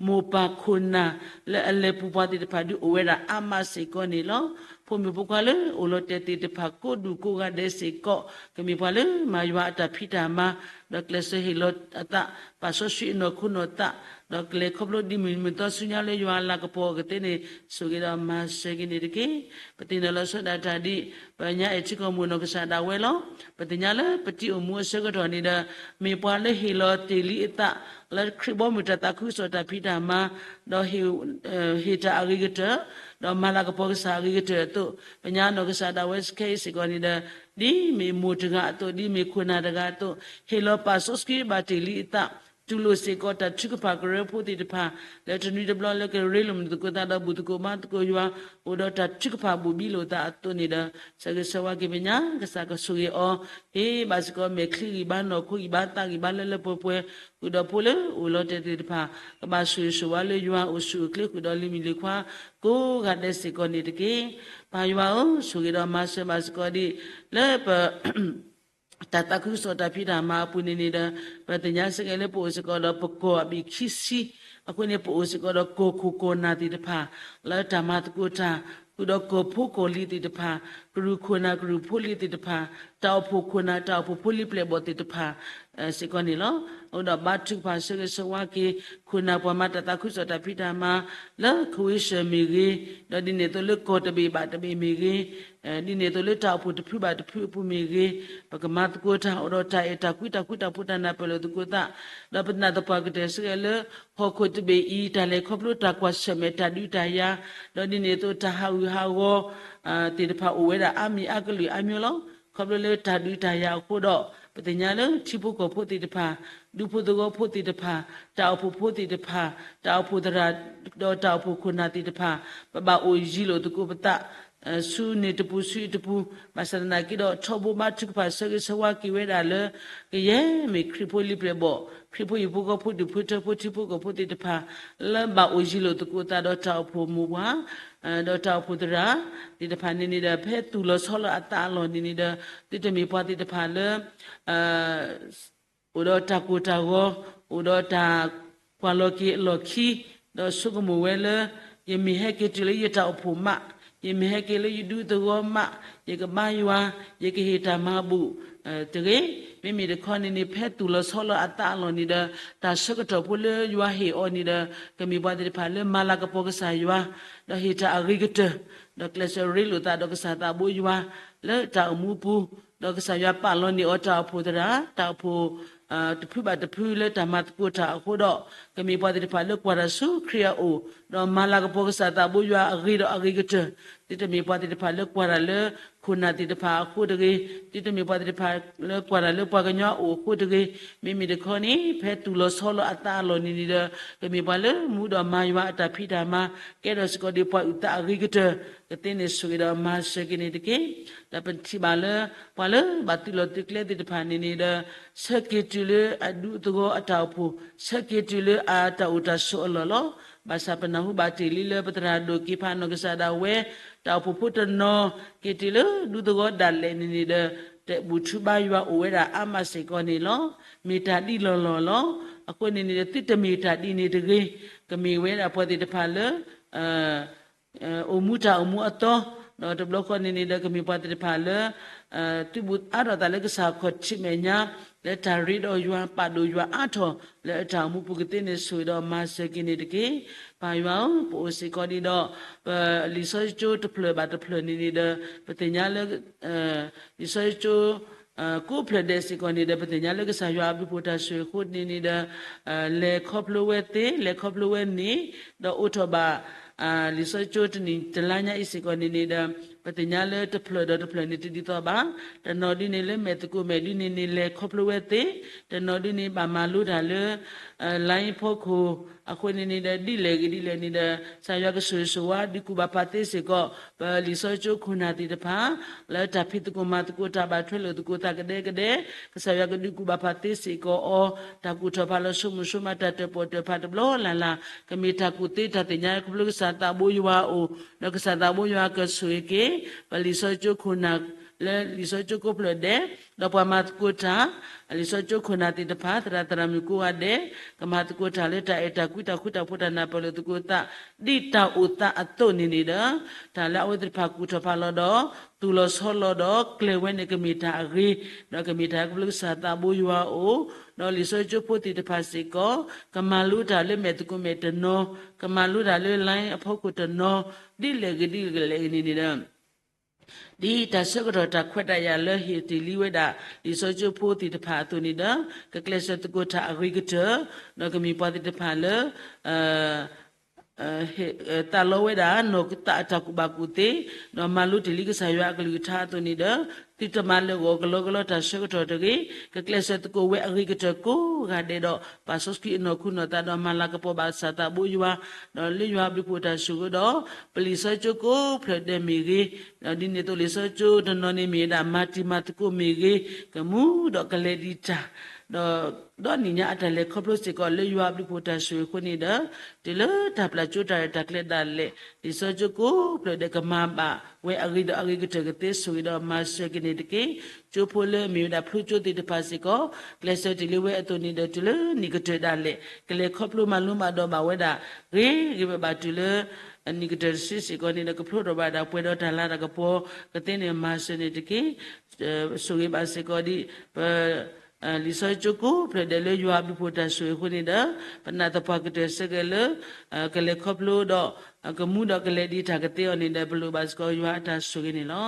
မိၢ်ပၢ်ခိၣ်နၢ်လၢအလဲၤပူၤပှၤသ့ၣ်တဖၣ်ဒုးအိၣ်ဝဲဒၣ်အါမးစ့ၢ်ကီးန့ၣ်လီၤ. ဖိမုၣ်ဖိခွါလၢအိၣ်လီၤတဲာ်သ့ၣ်တဖၣ်ကိးဒူၣ်ကိးဂၤဒဲးစ့ၢ်ကီး, ကမ့ၢ်ပှၤလၢမၤယွၤအတၢ်ဖံးတၢ်မၤ, ဒီးကျဲးစၢးဟ့ၣ်လီၤအသး, ပာ်စီဆှံအနီၢ်ခိနီၢ်သး, ဒီးကလဲၤခီဖျိဒံးမုၢ်နံၤမုၢ်သီဆူညါလၢယွၤအလၤကပီၤအကသ့န့ၣ်, ဆိၣ်ဂ့ၤဒီးမၤစၢၤက့ၤန့ၣ်တက့ၢ်. ပသ့ၣ်နီၣ်လီၤဆီဒၣ်တၢ်ဒ် ပညါအဲၣ်ထံကီၢ်မိၢ်နီၢ်ကစၢ်ဒၣ်ဝဲလီၤ. ပသ့ၣ်ညါလၢပတံၤအိၣ်မူအဆၢကတီၢ်န့ၣ်ဒီး, မ့ၢ်ပှၤလၢဟ့ၣ်လီၤတ့ၢ်လံအသး, လၢခရံာ်ဘီမုၢ်တၢ်သးခုကစီၣ်တၢ်ဖံးတၢ်မၤ, ဒီး ဟ့ၣ်တၢ်အဂ့ၤကတၢၢ်, ဒီးမၤလၤကပီၤကစၢ်အဂ့ၤကတၢၢ်အသိး, ပညါနီၢ်ကစၢ်ဒၣ်ဝဲခဲအံၤစ့ၢ်ကီးန့ၣ်ဒီး, ဒ်မ့ၢ်မိၢ်တဂၤအသိး, ဒ်မ့ၢ်ခိၣ်နၢ်တဂၤအသိး, ဟ့ၣ်လီၤပာ်စီဆှံဘၣ်တ့ၢ်လံအသး, တူၢ်လိာ်စ့ၢ်ကီးတၢ်ထုကဖၣ်ကရၢဖိသ့ၣ်တဖၣ်, လၢတနွံတဘျီလၢကရ့လိာ်မုာ်သကိးသးဒီးဘူၣ်သကိးဘါသကိးယွၤ, အိၣ်ဒီးတၢ်ထုကဖၣ်ဘိၣ်ဘံလိာ်သးအသိးန့ၣ်ဒီး, ဆၢဂ့ၤဆၢဝါက့ၤပညါ, ကစၢ်ကဆိၣ်ဂ့ၤအီၤ, ဟ့ၣ်ဘၣ်စ့ၢ်ကီးမဲာ်ချံဂံၢ်ဘါနီၢ်ခိဂံၢ်ဘါသးဂံၢ်ဘါလၢလၢပှဲၤပှဲၤ, ဃုာ်ဒီးဖိလၢအိၣ်လီၤတဲာ်သ့ၣ်တဖၣ်, ကဘၣ်ဆိၣ်ဂ့ၤဆိၣ်ဝါလၢယွၤအိၣ်ဆူၣ်အိၣ်ချ့ဃုာ်ဒီးလံၤမုၣ်လံၤခွါကိးဂၤဒဲးစ့ၢ်ကီးန့ၣ်တက့ၢ်. ပၢ်ယွၤဧၢ, ဆိၣ်ဂ့ၤဒီးမၤစၢၤဘၣ်စ့ၢ်ကီးဒံး, လၢပ တၢ်သးခုကစီၣ်တၢ်ဖံးတၢ်မၤအပူၤန့ၣ်န့ၣ်ဒီး, ပသ့ၣ်ညါစ့ၢ်ကီးလၢပအိၣ်စ့ၢ်ကီးဒီးပကီၢ်အဘ့ၣ်ခံဆံ, အဃိန့ၣ် ပအိၣ်စ့ၢ်ကီးဒီးကီၢ်ခိၣ်ကီၢ်နၢ်သ့ၣ်တဖၣ်, လၢတၢ်မၤသကိးတၢ်, ဃုာ်ဒီးကီၢ်ဖိကီၢ်လံၤသ့ၣ်တဖၣ်, ကရူၢ်ခိၣ်နၢ်ကရူၢ်ဖိလံၤသ့ၣ်တဖၣ်, တၢ်အိၣ်ဖှိၣ်ခိၣ်နၢ်တၢ်အိၣ်ဖှိၣ်ဖိလံၤပျဲၢ်ဘီၣ်သ့ၣ်တဖၣ် စ့ၢ်ကီးန့ၣ်လီၤ. အဃိဒီးဘါထုကဖၣ်ဆၢဂ့ၤဆၢဝါက့ၤ, ခိၣ်နၢ်ပှၤမၤတၢ်သးခုကစီၣ်တၢ်ဖံးတၢ်မၤ, လၢကဝ့ၢ်စၢၤမ့ၢ်ဂ့ၤ, ဒီးဒ်န့ၣ်အသိးလၢကီၢ်တဘ့ၣ်ဘၣ်တဘ့ၣ်မ့ၢ်ဂ့ၤ, ဒ်န့ၣ်အသိးလၢတၢ်အိၣ်ဖှိၣ်တဖုဘၣ်တဖုအပူၤမ့ၢ်ဂ့ၤ, ပကမၤသကိးတၢ်အိၣ်ဒီးတၢ်အဲၣ်တၢ်ကွံတၢ်ဃူတၢ်ဖိးတၢ်နၢ်ပၢၢ်လိာ်သကိးသး, ဒီးပနာ်သပှၢ်ကတၢၢ်စ့ၢ်ကီးလၢ ဟီၣ်ခိၣ်တဘ့ၣ်အံၤ တၢ်လဲၤခီဖျိတၢ်ကွၢ်ဆၢၣ်မဲာ်တၢ်ဒုးတၢ်ယၤ, ဒီးဒ်န့ၣ်အသိးတၢ်ဟးဂူာ်ဟးဂီၤ သ့ၣ်တဖၣ်အိၣ်ဝဲဒၣ်အါမံၤအါကလုာ်အါမံၤလီၤ. ခီဖျိလၢတၢ်ဒုးတၢ်ယၤအဃိဒီး, ပသ့ၣ်ညါလၢထံဖိကီၢ်ဖိသ့ၣ်တဖၣ်, ဒူဖိသဝီဖိသ့ၣ်တဖၣ်, တၢ်အိၣ်ဖှိၣ်ဖိသ့ၣ်တဖၣ်, တၢ်အိၣ်ဖှိၣ်သရၣ်, ဒီးတၢ်အိၣ်ဖှိၣ်ခိၣ်နၢ်သ့ၣ်တဖၣ်, ပဘၣ်အိၣ်ယံၤလိာ်သကိးပသး, ဆူန့ၣ်တပူၤဆူအံၤတပူၤ, ဘၣ်ဆၣ်သနာ်က့ဒီး ထီဘိဘါထုကဖၣ်ဆၢဂ့ၤဆၢဝါက့ၤဝဲဒၣ်လၢ ကယဲၢ်မ့ၢ်ခရံာ်ဖိလံၤပျဲၢ်ဘီၣ်, ခရံာ်ဖိဟံၣ်ဖိဃီဖိ ဒူၣ်ဖိထၢဖိထံဖိကီၢ်ဖိသ့ၣ်တဖၣ်, လၢဘၣ်အိၣ်ယံၤလိာ်သကိးသးဒီးတၢ်အိၣ်ဖှိၣ်မိၢ်ပှၢ်, ဒီးတၢ်အိၣ်ဖှိၣ်သရၣ်သ့ၣ်တဖၣ်န့ၣ်န့ၣ်ဒီး ဖဲသူၣ်လီၤဆီလီၤအသးအလီၢ်န့ၣ်န့ၣ်ဒီး, သုတမ့ၢ်ပှၤသ့ၣ်တဖၣ်လၢ အိၣ်ဒီးတၢ်ကိၢ်တၢ်ဂီၤ, အိၣ်ဒီးတၢ်ကွၢ်လီၤက့ၤအလီၢ်ခံ, ဒီးဆိကမိၣ်ဝဲလၢ ယမ့ၢ်ဟဲက့ၤတုၤလၢယတၢ်အိၣ်ဖှိၣ်မး, ယမ့ၢ်ဟဲက့ၤလၢယဒူသဝီမး, ယကဘါယွၤ, ယကဟ့ၣ်တၢ်မၤဘူၣ်, တဂ့ၤ. မ့မ့ၢ်တခီန့ၣ်န့ၣ် ဖဲသူၣ်လီၤဆီလီၤအသးအလီၢ်န့ၣ်ဒီး တၢ်ဆၢကတီၢ်ဖိလၢယွၤဟ့ၣ်အီၤန့ၣ်ဒီး ကမ့ၢ်ပှၤသ့ၣ်တဖၣ်လၢမၤလၤကပီၤကစၢ်ယွၤ ဒီးဟ့ၣ်တၢ်အဂ့ၤကတၢၢ် ဒီးကျဲးစၢးရ့လိာ်သးဒီးကစၢ်သးဘိယွၤ လၢတၢ်အိၣ်မူပူၤ, ဒီးကစၢ်ယွၤပာ်လီၤန့ၢ်အီၤတၢ်အိၣ်ဖှိၣ်သရၣ် တၢ်အိၣ်ဖှိၣ် တဖုဘၣ်တဖုလၢတၢ်မၤသကိးတၢ်အဃိဒီး ကမ့ၢ်ပှၤသ့ၣ်တဖၣ်လၢကွၢ်တၢ်ဆူခရံာ်အအိၣ်, ဒီးမၤလၤကပီၤကစၢ်သးဘိယွၤအဂ့ၤဒီးအဂ့ၤကတၢၢ်, သုတမ့ၢ်ပှၤသ့ၣ်တဖၣ်လၢကွၢ်တၢ်လၢခိၣ်နၢ်သ့ၣ်တဖၣ်အဃိတဂ့ၤ, သုတမ့ၢ်ပှၤသ့ၣ်တဖၣ်လၢကွၢ်တၢ်လၢပှၤကညီအအိၣ်အဃိတဂ့ၤ, မ့မ့ၢ်တခီန့ၣ် ဖဲသူၣ်လီၤဆီလီၤအသးအလီၢ်န့ၣ်န့ၣ်ဒီး ကမ့ၢ်ပှၤလၢမူဒီးမၤယွၤအတၢ်ဖံးတၢ်မၤ ကဲထီၣ်စ့ၢ်ကီးဒ်ပှၤအုၣ်သးအဂ့ၤကတၢၢ်, ကသ့န့ၢ်ဆိၣ်ဂ့ၤဒီးမၤစၢၤက့ၤန့ၣ်တက့ၢ်. ဒီးပထံၣ်ဘၣ်လၢ ပှၤလၢဘၣ်သုးလီၢ်သုးကျဲသ့ၣ်တဖၣ်န့ၣ်န့ၣ်ဒီး ဆၢက့ၤတုၤလၢအဒူသဝီအတၢ်အိၣ်ဖှိၣ်, ဆၢက့ၤတုၤလၢအတၢ်အိၣ်တၢ်ဆိးအလီၢ်လီၤ. ဘၣ်ဆၣ်ပနၢ်ဟူဘၣ်တ့ၢ်လံလၢပသရၣ်ဒိၣ်က့ၤဖးနီၢ်ကစၢ်ဒၣ်ဝဲ တၢ်အိၣ်ဖှိၣ်ဖိတနီၤ က့ၤတုၤလၢဒူသဝီဒၣ်လဲာ်န့ၣ်န့ၣ်ဒီး တဘူၣ်ထူဘါယွၤအိၣ်ဝဲဒၣ်အါမးစ့ၢ်ကီးန့ၣ်လီၤ. မ့ၢ်တၢ်ဒ်လီၢ်လီၢ်လီၤ. အဃိန့ၣ်န့ၣ်ဒီး သုတမ့ၢ်တၢ်ဒ်န့ၣ်တဂ့ၤ, ကမ့ၢ်ဝဲဒၣ်ပှၤသ့ၣ်တဖၣ်လၢ အိၣ်မူတၢ်အိၣ်မူအသီ, ဒီးတဘျီဃီန့ၣ်န့ၣ်ဒီး ကမ့ၢ်ပှၤသ့ၣ်တဖၣ်လၢ သုးဘူးအါထီၣ်သးလၢကစၢ်ခီၣ်ထံးမဲာ်ညါ လၢတၢ်ရ့ဒီးယွၤ ပာ်ဒိၣ်ယွၤအါထီၣ် လၢအတၢ်အိၣ်မူပူၤကသ့န့ၣ်ဆိၣ်ဂ့ၤဒီးမၤစၢၤက့ၤန့ၣ်တက့ၢ်. ပၢ်ယွၤဧၢ, ပအိၣ်စ့ၢ်ကီးဒံးဒီး ပလံာ်စီဆှံကၠိတဖျၢၣ်ဘၣ်တဖျၢၣ်န့ၣ်န့ၣ်ဒီး ပသ့ၣ်ညါလၢ လံာ်စီဆှံကၠိ ကိးဖျၢၣ်ဒဲးစ့ၢ်ကီးန့ၣ်ဒီး ပသ့ၣ်ညါလၢကစၢ်ယွၤအဘျုးဖှိၣ်တၢ်ဆိၣ်ဂ့ၤအဃိန့ၣ်န့ၣ်ဒီး လဲၤခီဖျိဝဲသ့, လဲၤခီဖျိဝဲန့ၣ်, ဒီးအိးထီၣ်ဘၣ် လံာ်စီဆှံကၠိတနံၤတလါညါအံၤစ့ၢ်ကီးန့ၣ်န့ၣ်ဒီး ပသ့ၣ်ညါလၢတဖျၢၣ်ဒီးတဖျၢၣ်န့ၣ်တဒ်သိးဘၣ်. တနီၤဒုန့ၣ်လၢမဲာ်သကိးမဲာ်ဒုန့ၣ်န့ၣ် လဲၤခီဖျိဝဲသ့, တနီၤဒုန့ၣ်ဘၣ်မၤလိတၢ်လၢ line ဖီခိၣ် အဃိန့ၣ်န့ၣ်ဒီး ဒ်လဲၣ်ဂ့ၤဒ်လဲၣ်န့ၣ်ဒီး ကစၢ်ယွၤကဆိၣ်ဂ့ၤဆိၣ်ဝါ ဒုးကူၣ်ဘၣ်ပာ်သ့စ့ၢ်ကီး ပလံာ်စီဆှံကၠိခိၣ်နၢ်သ့ၣ်တဖၣ် လၢတၢ်ဖံးသကိးမၤသကိး တၢ်ဘၣ်ထွဲလိာ်သကိးသးကဒဲကဒဲ, ကစၢ်ယွၤကဒုးကူၣ်ဘၣ်ပာ်သ့စ့ၢ်ကီးအီၤ, တၢ်ကူၣ်ထီၣ်ဖးလီၤဆိကမိၣ်ဆိကမး တၢ်တၢၣ်ပီၣ်တၢၣ်ဖးတဘျီလၢ်လၢ် ကမ့ၢ်တၢ်ကူၣ်သ့တၢ်သ့ၣ်ညါခီဖျိကစၢ်သးဘိယွၤအအိၣ်, ဒီးကစၢ်သးဘိယွၤကဆိၣ်ဂ့ၤက့ၤ ပလံာ်စီဆှံကၠိခိၣ်နၢ် လၢလံာ်စီဆှံကၠိကိးဖျၢၣ်ဒဲး, ဒီးပှၤမၤသကိးတၢ် လံာ်စီဆှံကၠိခိၣ်နၢ်သ့ၣ်တဖၣ် သရၣ်သရၣ်မုၣ်ကိးဂၤဒဲး ကမၤသကိးတၢ်လၢတၢ်အဲၣ်တၢ်ကွံ တၢ်ဃူတၢ်ဖိး တၢ်နၢ်ပၢၢ်လိာ်သကိးသး ဒ်တၢ်အိၣ်သးအသိးန့ၣ်န့ၣ်ဒီး တၢ်လၢအဝဲသ့ၣ်တဖၣ်ကူၣ်ထီၣ်ဖးလီၤဒီး သူၣ်လီၤဆီလီၤဒီးကျဲၤဝဲန့ၣ် ကမ့ၢ်တၢ်အဂ့ၤ, ဒီးကမ့ၢ်တၢ်ခီဖျိကစၢ်သးဘိယွၤအအိၣ်, ဒီးလံာ်စီဆှံကၠိဖိသ့ၣ်တဖၣ်စ့ၢ်ကီး ကမၤလိတၢ်လၢမဲာ်သကိးမဲာ်တနီၤ, ကမၤလိတၢ်လၢ line အဖီခိၣ်တနီၤ, ဒ်လဲၣ်ဂ့ၤဒ်လဲၣ်ဂ့ၤန့ၣ်န့ၣ်ဒီး ဒ်တၢ်ဆၢကတီၢ်တၢ်ခွဲးတၢ်ယာ်လၢဟ့ၣ်တ့ၢ်လံဝဲဒၣ် လံာ်စီဆှံကၠိဖိသ့ၣ်တဖၣ်အသိးန့ၣ်ဒီး ကကျဲးစၢးသကိးတၢ်အဂ့ၤကတၢၢ်, ဒီးကမ့ၢ်ပှၤသ့ၣ်တဖၣ်လၢ သးလီဝဲဒၣ် နီၢ်သးအတၢ်ကူၣ်ဘၣ်ကူၣ်သ့, ဒီးမၤလိတ့ၢ်လံကစၢ်ယွၤအကလုၢ်ကထါအသိးန့ၣ်ဒီး သုတမၤလၢာ်ဂီၤကလီကလီတၢ်ဆၢကတီၢ်တဂ့ၤ, ကကျဲးစၢးသကိးဝဲအဂ့ၤကတၢၢ်ကိးဂၤဒဲးဒီး ပာ်စီဆှံအနီၢ်ခိနီၢ်သးဒီးမၤလၤကပီၤဘၣ်ကစၢ်သးဘိယွၤ, ဒီးလၢယွၤအဘျုးဖှိၣ်တၢ်ဆိၣ်ဂ့ၤဒီး ပလံာ်စီဆှံကၠိကိးဖျၢၣ်ဒဲးမ့ၢ်ဂ့ၤ, ဒီးဒ်န့ၣ်အသိးလံာ်စီဆှံကၠိတနီၤန့ၣ်မ့ၢ်ဝဲဒၣ် မၤတံၤမၤသကိးမ့ၢ်ဂ့ၤ, ကမူဒီးကလဲၤဒံးတၢ်, ဒီး ဒီးနံၣ်ညါအတၢ်လဲၤခီဖျိစ့ၢ်ကီးလၢယွၤအဘျုးဖှိၣ်တၢ်ဆိၣ်ဂ့ၤအဃိန့ၣ်ဒီး တုၤလၢတၢ်ပျၢ်ကၠိတၢ်ရဲၣ်တၢ်ကျဲၤဒၣ်လဲာ် လံာ်စီဆှံကၠိကိးဖျၢၣ်ဒဲးကမၤဘၣ်ဝဲအဂ့ၤဒီးအဂ့ၤကတၢၢ်ကသ့ဆိၣ်ဂ့ၤဒီးမၤစၢၤက့ၤန့ၣ်တက့ၢ်. ကၠိဖိလၢအမ့ၢ်ဝဲဒၣ်ဖျိကၠိသ့ၣ်တဖၣ်စ့ၢ်ကီး ကျဲးစၢးတ့ၢ်လံဝဲအသိးန့ၣ်ဒီး တုၤလၢနံၣ်ကတၢၢ်ဒၣ်လဲာ် ကလဲၤခီဖျိမၤလိမၤဒိးဘၣ်ဝဲဒၣ် ဂ့ၤဂ့ၤဘၣ်ဘၣ်တုၤလၢ နံၣ်ကတၢၢ်တဆံစ့ၢ်ကီးန့ၣ်ဒီး ကဖျိထီၣ်ဘၣ်ဒၣ်ပှဲၤဒီးတၢ်လၤတၢ်ကပီၤ ကသ့န့ၣ်မၤစၢၤန့ၣ်တက့ၢ်. ဆိၣ်ဂ့ၤဘၣ်စ့ၢ်ကီးဒ် ပ လံာ်စီဆှံကၠိကိးဖျၢၣ်ဒဲးလၢယွၤအဘျုးဖှိၣ်တၢ်ဆိၣ်ဂ့ၤအဃိန့ၣ်ဒီး ပနာ်သပှၢ်ကတၢၢ်စ့ၢ်ကီးလၢ ကလဲၤခီဖျိဒီး ကမူဒီးကလဲၤဒံးတၢ်ကသ့အီၤန့ၣ်ဒီး ပလိၣ်ဘၣ်စ့ၢ်ကီးယွၤအတၢ်ဆိၣ်ဂ့ၤန့ၣ်လီၤ.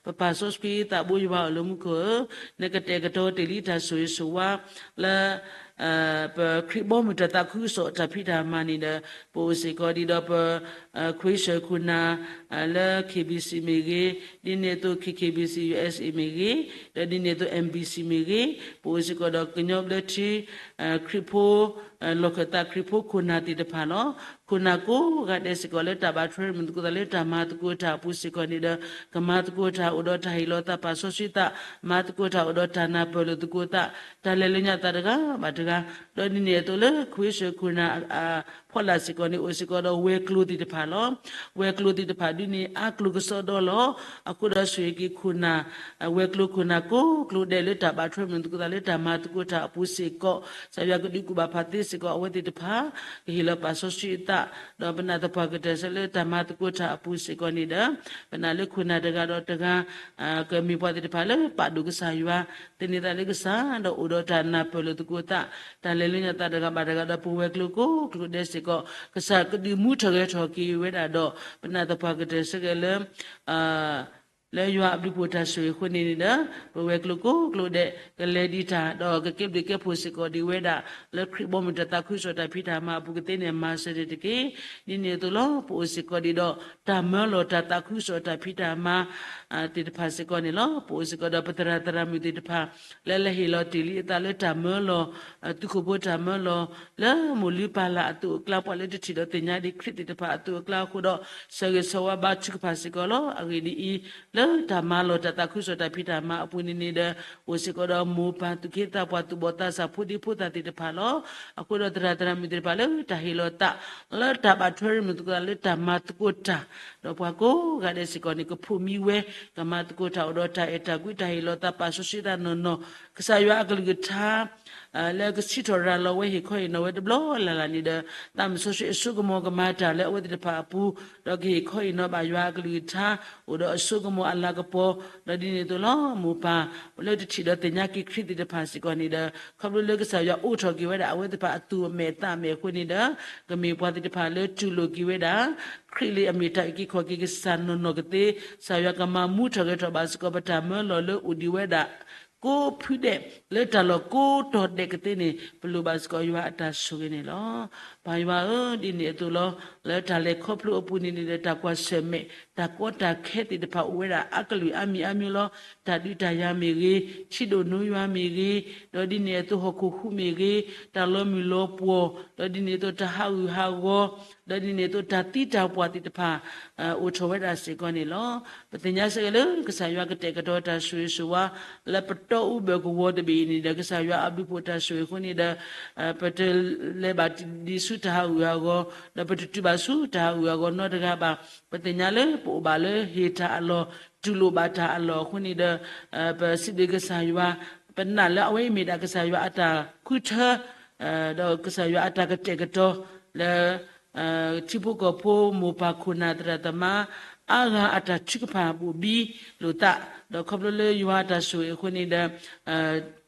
ပပၢ်စီဆှံသးဘိယွၤအိၣ်လၢမူခိၣ်ဧၢ, နကတဲာ်ကတီၤတ့ၢ်လံတၢ်ဆိၣ်ဂ့ၤဆိၣ်ဝါလၢ ပခရံာ်ဘီမုၢ်တၢ်သးခုကစီၣ်တၢ်ဖံးတၢ်မၤန့ၣ်ဒီး ပအိၣ်စ့ၢ်ကီးဒံးဒီးပ ခွ့ဆၢၣ်ခိၣ်နၢ် လၢ KBC မ့ၢ်ဂ့ၤ, ဒ်န့ၣ်အသိး KKBC USA မ့ၢ်ဂ့ၤ, ဒီးဒ်န့ၣ်အသိး MBC မ့ၢ်ဂ့ၤ, ပအိၣ်စ့ၢ်ကီးဒီးကညီဘျၢထံ ခရံာ်ဖိ လီၢ်ခၢၣ်သးခရံာ်ဖိခိၣ်နၢ်သ့ၣ်တဖၣ်လီၤ. ခိၣ်နၢ်ကိးဂၤဒဲးစ့ၢ်ကီးလၢတၢ်ဘၣ်ထွဲမုာ်သကိးသးလၢတၢ်မၤသကိးတၢ်အပူၤစ့ၢ်ကီးန့ၣ်ဒီး ကမၤသကိးတၢ်အိၣ်ဒီးတၢ်ဟ့ၣ်လီၤသးပာ်စီဆှံသး, မၤသကိးတၢ်အိၣ်ဒီးတၢ်နၢ်ပၢၢ်လိာ်သကိးသး, တၢ်လဲၤလၢညါသးတဂၤဘၣ်တဂၤ, ဒီးဒ်န့ၣ်အသိးလၢခွ့ဆၢၣ်ခိၣ်နၢ် အ ဖီလာ်စ့ၢ်ကီးန့ၣ် အိၣ်စ့ၢ်ကီးဒီးဝဲၤကျိၤသ့ၣ်တဖၣ်လီၤ. ဝဲၤကျိၤသ့ၣ်တဖၣ်ဒုန့ၣ် အါကျိၤကစီဒီလီၤ. အဃိဒီးဆိၣ်ဂ့ၤက့ၤခိၣ်နၢ်, ဝဲၤကျိၤခိၣ်နၢ်ကိးကျိၤဒဲးလၢတၢ်ဘၣ်ထွဲမုာ်သကိးသးလၢတၢ်မၤသကိးတၢ်အပူၤစ့ၢ်ကီး, ကစၢ်ယွၤကဒုးကူၣ်ဘၣ်ဖးသ့စ့ၢ်ကီးအဝဲသ့ၣ်တဖၣ်, ကဟ့ၣ်လီၤပာ်စီဆှံအသး, ဒီးပနာ်သပှၢ်ကတၢၢ်ဆၢလၢတၢ်မၤသကိးတၢ်အပူၤစ့ၢ်ကီးန့ၣ်ဒီး ပနာ်လၢခိၣ်နၢ်တဂၤဒီးတဂၤ ကမ့ၢ်ပှၤသ့ၣ်တဖၣ်လၢပာ်ဒိၣ်ကစၢ်ယွၤ, သန့ၤသးလၢကစၢ်, ဒီးအိၣ်ဒီးတၢ်နၢ်ပၢၢ်လိာ်သကိးသး, တၢ်လဲၤလၢညါသးတဂၤဘၣ်တဂၤဒီးပဝဲၤကျိၤကိးကျိၤဒဲးစ့ၢ်ကီး, ကစၢ်ကဒုးမူထီၣ်ဂဲၤထီၣ်က့ၤဝဲဒၣ်ဒီး ပနာ်သပှၢ်ကတၢၢ်ဆၢက့ၤလၢ လၢယွၤအဘျုးအဖှိၣ်တၢ်ဆိၣ်ဂ့ၤအဃိန့ၣ်ဒီး ပဝဲၤကျိၤကိးကျိၤဒဲး ကလဲၤဒံးတၢ် ဒီးကကဲဘျုးကဲဖှိၣ်စ့ၢ်ကီးဒံးဝဲဒၣ် လၢခရံာ်ဘီမုၢ်တၢ်သးခုကစီၣ်တၢ်ဖံးတၢ်မၤအပူၤကသ့န့ၣ် မၤစၢၤန့ၣ်တက့ၢ်. ဒ်န့ၣ်အသိးလီၤ ပအိၣ်စ့ၢ်ကီးဒံးဒီး တၢ်မၢလီၤတၢ်သးခုကစီၣ်တၢ်ဖံးတၢ်မၤ သ့ၣ်တဖၣ်စ့ၢ်ကီးန့ၣ်လီၤ. ပအိၣ်စ့ၢ်ကီးဒီးပသရၣ်သရၣ်မုၣ်သ့ၣ်တဖၣ် လၢလဲၤဟ့ၣ်လီၤတ့ၢ်လံအသးလၢတၢ်မၢလီၤ သုးခိၣ်ဖိတၢ်မၢလီၤ လၢမိၢ်လုၢ်ပၢ်လၢ်အသိးအကျါ ပှၤလၢတထံၣ်ဒီးသ့ၣ်ညါဒံးခရံာ်သ့ၣ်တဖၣ်အသိးအကျါအဃိဒီး ဆၢဂ့ၤဆၢဝါဘါထုကဖၣ်စ့ၢ်ကီးလီၤ. အဂ့ၢ်ဒ်အံၤ, လၢတၢ်မၤလီၤတၢ်သးခုကစီၣ်တၢ်ဖံးတၢ်မၤအပူၤန့ၣ်န့ၣ်ဒီး အိၣ်စ့ၢ်ကီးဒီးမိၢ်ပၢ်သူၣ်က့သးပှၢ်သူၣ်ဘီၣ်သးစၢ်ဖိဒံဖိသၣ်သ့ၣ်တဖၣ်လီၤ. အဃိဒီးသရၣ်သရၣ်မုၣ်သ့ၣ်တဖၣ်လၢတၢ်ဟ့ၣ်လီၤသး လၢတၢ်ဘၣ်ထွဲရ့မုာ်သကိးသးလၢတၢ်မၤသကိးတၢ် ဒီးပှၤကိးဂၤဒဲးစ့ၢ်ကီးန့ၣ် ကဖိးမံဝဲ ကမၤသကိးတၢ်အိၣ်ဒီးတၢ်အဲၣ်တၢ်ကွံတၢ်ဟ့ၣ်လီၤသးပာ်စီဆှံသးနီၢ်နီၢ် ကစၢ်ယွၤအကလုၢ်ကထါ လၢကစံးထီၣ်ရၤလီၤဝဲဟ့ၣ်ခီဟ့ၣ်နီၤဝဲတဘျီလၢ်လၢ်န့ၣ်ဒီး သးမုၢ်စီဆှံအစိကမီၤကမၤတၢ်လၢအဝဲသ့ၣ်တဖၣ်အပူၤ ဒီးကဟ့ၣ်ခီဟ့ၣ်နီၤဘၣ်ယွၤအကလုၢ်ကထါ အိၣ်ဒီးအစိကမီၤအလၤကပီၤ ဒီးဒ်န့ၣ်အသိးလီၤ မိၢ်ပၢ် လၢတထံၣ်ဒီးသ့ၣ်ညါက့ၤခရံာ်သ့ၣ်တဖၣ်စ့ၢ်ကီးန့ၣ်ဒီး ခီဖျိလၢကစၢ်ယွၤအိးထီၣ်က့ၤဝဲဒၣ်အဝဲသ့ၣ်တဖၣ်အသူၣ်အမဲာ်သးအမဲာ်အဃိန့ၣ်ဒီး ကမ့ၢ်ပှၤသ့ၣ်တဖၣ်လၢတူၢ်လိာ်က့ၤဝဲဒၣ် ခရံာ်လၢအမ့ၢ်တၢ်အုၣ်က့ၤခီၣ်က့ၤကစၢ်နီၢ်နီၢ်ကသ့ ကစၢ်ယွၤကမၤမူထီၣ်ဂဲၤထီၣ်ဘၣ်စ့ၢ်ကီးပတၢ်မၢလီၤလၢအိၣ်ဒံးဝဲဒၣ် ကိးဖုဒဲး လၢတၢ်လီၢ်ကိးတီၤဒဲးကသ့န့ၣ် ပလိၣ်ဘၣ်စ့ၢ်ကီးယွၤအတၢ်ဆိၣ်ဂ့ၤန့ၣ်လီၤ. ပၢ်ယွၤဧၢ, ဒ်န့ၣ်အသိးလီၤ. လၢတၢ်လဲၤခီဖျိအပူၤန့ၣ်န့ၣ်ဒီး တၢ်ကွၢ်ဆၢၣ်မဲာ် တၢ်ကီတၢ်ခဲသ့ၣ်တဖၣ်အိၣ်ဝဲဒၣ်အကလုာ်အါမံၤအါမံၤလီၤ. တၢ်ဒုးတၢ်ယၤမ့ၢ်ဂ့ၤ, ထံဒိၣ်နိယွၤမ့ၢ်ဂ့ၤ, ဒီးဒ်န့ၣ်အသိးဟီၣ်ခိၣ်ဟူးမ့ၢ်ဂ့ၤ, တၢ်လီၤမုၢ်လီၤပှီၢ်, ဒီးဒ်န့ၣ်အသိးတၢ်ဟးဂူာ်ဟးဂီၤ, ဒီးဒ်န့ၣ်အသိးတၢ်သံတၢ်ပှၢ်သ့ၣ်တဖၣ် အိၣ်ထီၣ်ဝဲဒၣ်စ့ၢ်ကီးန့ၣ်လီၤ. ပသ့ၣ်ညါစ့ၢ်ကီးလၢ ကစၢ်ယွၤကတဲာ်ကတီၤတၢ်ဆိၣ်ဂ့ၤဆိၣ်ဝါ လၢပတီၢ်အူဘၢၣ်ကဝီၤတဘ့ၣ်အံၤန့ၣ်ဒီး ကစၢ်ယွၤအဘျုးဖှိၣ်တၢ်ဆိၣ်ဂ့ၤအဃိန့ၣ်ဒီး ပတလဲၤဘၣ်ဒ်ဆူတၢ်ဟးဂူာ်ဟးဂီၤ, ဒီးပတတုၤဘၣ်ဆူတၢ်ဟးဂူာ်ဟးဂီၤနီတဂၤဘၣ်. ပသ့ၣ်ညါလၢပအိၣ်ဘၣ်လၢဟ့ၣ်တၢ်အလီၢ်, တူၢ်လိာ်ဘၣ်တၢ်အလီၢ်အဃိန့ၣ်ဒီး ပစံးဘျုးကစၢ်ယွၤ, ပနာ်လၢအဝဲအံၤမ့ၢ်ဒၣ်ကစၢ်ယွၤအတၢ်ဃုထၢ ဒီးကစၢ်ယွၤအတၢ်ကတဲာ်ကတီၤလၢ ထံဖိကီၢ်ဖိမိၢ်ပၢ်ခိၣ်နၢ်သရၣ်သမါ အါဂၤအတၢ်ထုကဖၣ်ဘိၣ်ဘံလိာ်သး, ဒီးခီဖျိလၢယွၤအတၢ်ဆိၣ်ဂ့ၤအဃိန့ၣ်ဒီး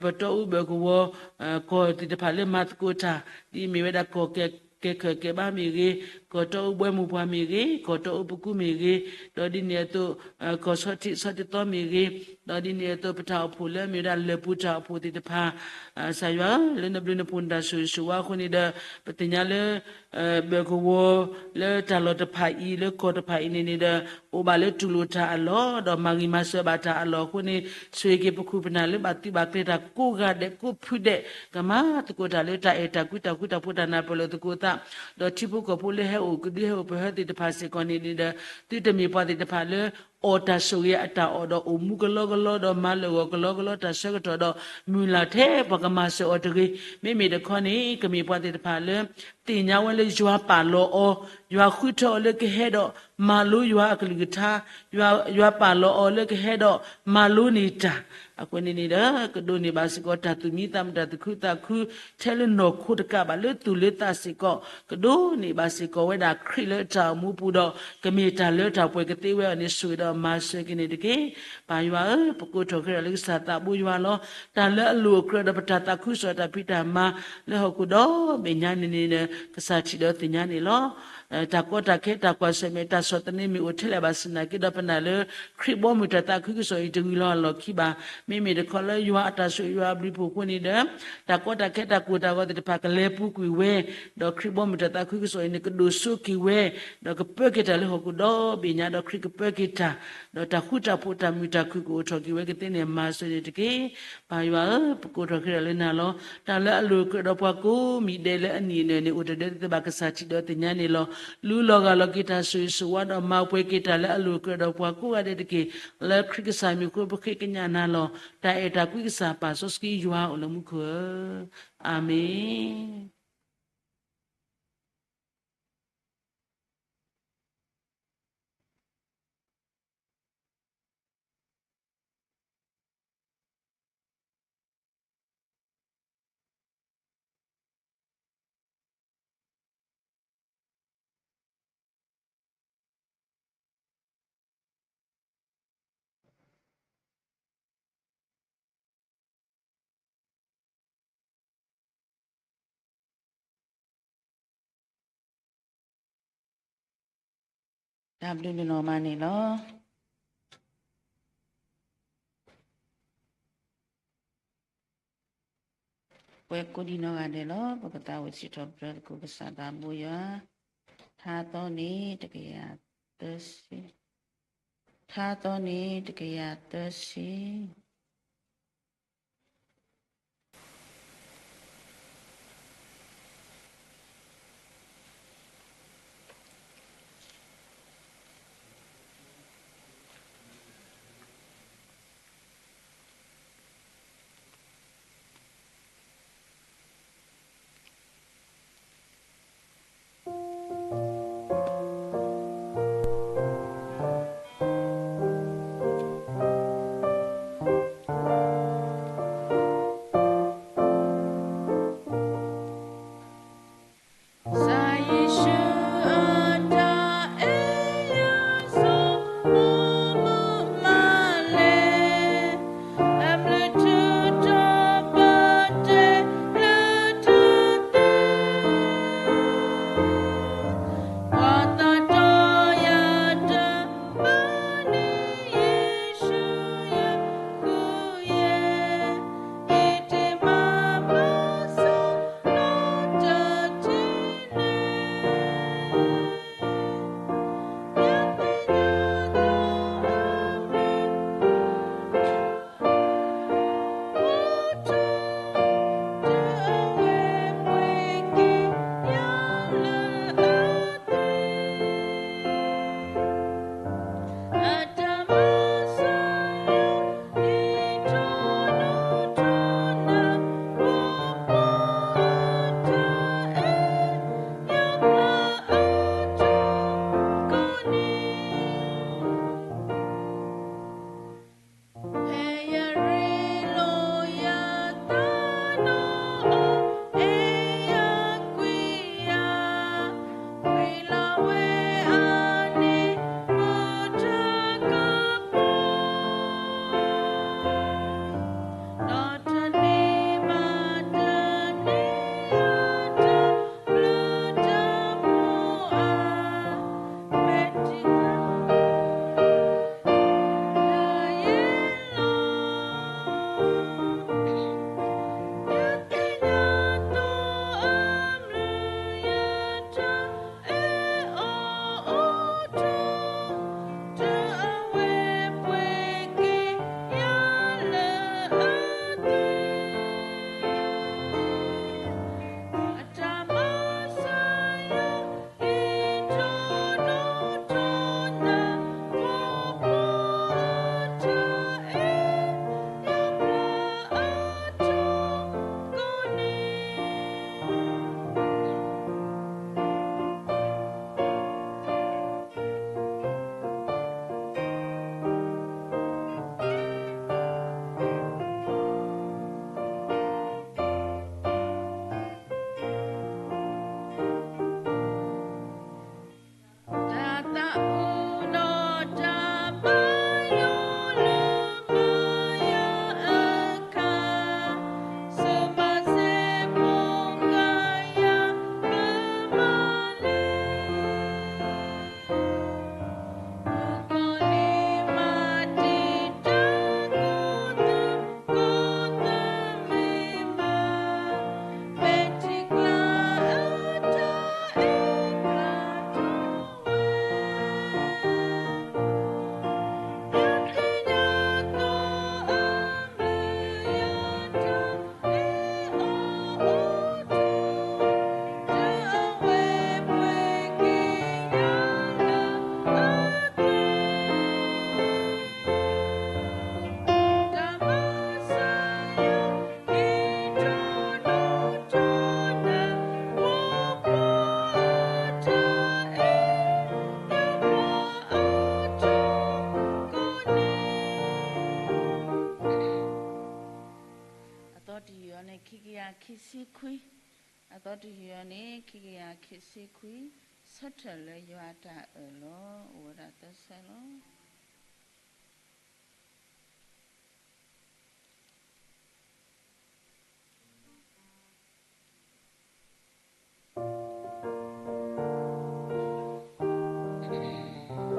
ပတီၢ်အူဘၢၣ်ကဝီၤ ကီၢ်သ့ၣ်တဖၣ်လၢမၤသကိးတၢ် ဒ်အမ့ၢ်ဝဲဒၣ်ကီၢ်ကဲခဲၣ်ကဲဘါမ့ၢ်ဂ့ၤ, ကီၢ်တီအူဘှဲမုၢ်ပှၢ်မ့ၢ်ဂ့ၤ, ကီၢ်တီအူပကူမ့ၢ်ဂ့ၤ, ဒီးဒ်န့ၣ်အသိး ကီၢ်ဆီထံးဆီတသီမ့ၢ်ဂ့ၤ, ဒီးဒ်န့ၣ်အသိးပတၢ်အိၣ်ဖှိၣ်လၢအမ့ၢ်ဝဲဒၣ်လၢၢ်ပူၤတၢ်အိၣ်ဖှိၣ်သ့ၣ်တဖၣ် ကစၢ်ယွၤဧၢ, လၢနဘျုးနဖှိၣ်နတၢ်ဆိၣ်ဂ့ၤဆိၣ်ဝါအဃိန့ၣ်ဒီး ပသ့ၣ်ညါလၢ ဘၢၣ်ကဝီၤ လၢတၢ်လီၢ်တဖၣ်အံၤ လၢကီၢ်တဖၣ်အံၤန့ၣ်န့ၣ်ဒီး အိၣ်ဘၣ်လၢတူၢ်လိာ်တၢ်အလီၢ် ဒီးမၤဂံၢ်မၤစၢၤဘၣ်တၢ်အလီၢ်အဃိန့ၣ် ဆိၣ်ဂ့ၤက့ၤပခုၣ်ပနၢ်လၢဘၣ်သုးဘၣ်ကျဲၤတၢ်ကိးဂၤဒဲးကိးဖုဒဲး ကမၤသကိးတၢ်လၢတၢ်အဲၣ်တၢ်ကွံတၢ်ဃူတၢ်ဖိးတၢ်နၢ်ပၢၢ်လိာ်သကိးသး ဒီးထံဖိကီၢ်ဖိလၢဟဲအိၣ်ကဒုဟဲအိၣ်ပဟၢသ့ၣ်တဖၣ်စ့ၢ်ကီးန့ၣ်န့ၣ်ဒီး သုတမ့ၢ်ပှၤသ့ၣ်တဖၣ်လၢ အီၣ်တၢ်ဆိၣ်ဂ့ၤအတၢ်အီၣ်ဒီးအိၣ်မူကလီကလီ ဒီးမၤလၢာ်ဂီၢ်ကလီကလီတၢ်ဆၢကတီၢ်ဒီး မုၢ်လၢ်ထဲပှၤကမၤစၢၤအီၤတဂ့ၤ. မ့မ့ၢ်တခီန့ၣ် ကမ့ၢ်ပှၤသ့ၣ်တဖၣ်လၢ သ့ၣ်ညါဝဲလၢယွၤပာ်လီၤအီၤ, ယွၤဃုထၢအီၤလၢကဟဲဒီး မၤလိယွၤအကလုၢ်ကထါ, ယွၤ ယွၤပာ်လီၤအီၤလၢကဟဲဒီး မၤလိန့ၢ်တၢ် အဃိန့ၣ်န့ၣ်ဒီး ကဒိးန့ၢ်ဘၣ်စ့ၢ်ကီးတၢ်သူၣ်မံသးမုာ်တၢ်သူၣ်ခုသးခု ထဲလၢနီၢ်ခိတကးဘၣ် လၢသူၣ်လၢသးစ့ၢ်ကီး ကဒိးန့ၢ်ဘၣ်စ့ၢ်ကီးဝဲဒၣ်ခရံာ်လၢတၢ်အိၣ်မူပူၤဒီး ကမ့ၢ်တၢ်လၢတၢ်ပှဲၤကသ့ဝဲအီၤန့ၣ် ဆိၣ်ဂ့ၤဒီးမၤစၢၤက့ၤန့ၣ်တက့ၢ်. ပၢ်ယွၤဧၢ, ပကိးထီၣ်ခဲလၢာ်လၢကစၢ်သးဘိယွၤလီၤ. တၢ်လၢအလိၤအကြၢးဒီးပတၢ်သးခုကစီၣ်တၢ်ဖံးတၢ်မၤ လၢဟီၣ်ခိၣ်ဒီဘ့ၣ်ညါန့ၣ်န့ၣ် ကစၢ်ထံၣ်ဒီးသ့ၣ်ညါန့ၣ်လီၤ. တၢ်ကီတၢ်ခဲတၢ်ကွၢ်ဆၢၣ်မဲာ်တၢ်ဆီၣ်သနံးမ့ၢ်အိၣ်ထဲလဲၣ်ဘၣ်ဆၣ်သနာ်က့ဒီး ပနာ်လၢခရံာ်ဘီမုၢ်တၢ်သးခုကစီၣ်အံၤတဂ့ၤလီၤအလီၢ်ခံဘၣ်. မ့မ့ၢ်တခီလၢယွၤအတၢ်ဆိၣ်ဂ့ၤယွၤအဘျုးဖှိၣ်အဃိန့ၣ်ဒီး တၢ်ကီတၢ်ခဲတၢ်ကိၢ်တၢ်ဂီၤသ့ၣ်တဖၣ်ကလဲၤပူၤကွံာ်ဝဲ, ဒီးခရံာ်ဘီမုၢ်တၢ်သးခုကစီၣ်အံၤန့ၣ် ကဒိၣ်စိက့ၤဝဲ, ဒီးကပၢက့ၤတၢ်လၢဟီၣ်ခိၣ်ဒီဘ့ၣ်ညါ ဒီးခရံာ်ကပၢက့ၤတၢ်, ဒီးတၢ်ဃူတၢ်ဖိးတၢ်မုာ်တၢ်ခုၣ်ကအိၣ်ထီၣ်က့ၤဝဲကသ့န့ၣ် မၤစၢၤန့ၣ်တက့ၢ်. ပၢ်ယွၤဧၢ, ပကိးထီၣ်ခဲလၢာ်လၢနၤလီၤ. တၢ်လၢအလိၤအကြၢးဒီးပှၤကိးမံၤဒဲးလၢအနံၣ်အနၢၣ်န့ၣ် အိၣ်တဒၢသ့ၣ်တဖၣ် ကစၢ်ထံၣ်ဒီးသ့ၣ်ညါန့ၣ်လီၤ. လူလီၤဂာ်လီၤက့ၤတၢ်ဆိၣ်ဂ့ၤဆိၣ်ဝါဒီး မၤပှဲၤက့ၤတၢ်လၢအလိၤအကြၢးဒီးပှၤကိးဂၤဒဲးတက့ၢ်. လၢခရံာ်ကစၢ်မံၤအဃိ ပဃ့ကညးနၤလီၤ. တၢ်အဲၣ်တၢ်ကွံကစၢ်ပၢ်စီဆှံယွၤအိၣ်လၢမူခိၣ်ဧၢ, အၤမ့ၣ်. တၢ်ဘျုးဒိၣ်နီၢ်မးန့ၣ်လီၤ. ပှၤကိးဒံးနီၢ်ဂၤဒဲးလီၤ. ပကသးဝံၣ်စံးထီၣ်ပတြၢၤသကိးကစၢ်သးဘိယွၤ, ထါသီန့ၣ်တကယၤသၢဆံ, ထါသီန့ၣ်တကယၤသၢဆံ. အသီတယုၢ်အီၤန့ၣ် ခံကယၤခံဆံခွံ, အသီတယုၢ်အီၤန့ၣ် ခံကယၤခံဆံခွံ, ဆၢထၢၣ်လၢယွၤအတၢ်အၢၣ်လီၤ, အိၣ်ဝဲဒၣ်သၢဆၢလီ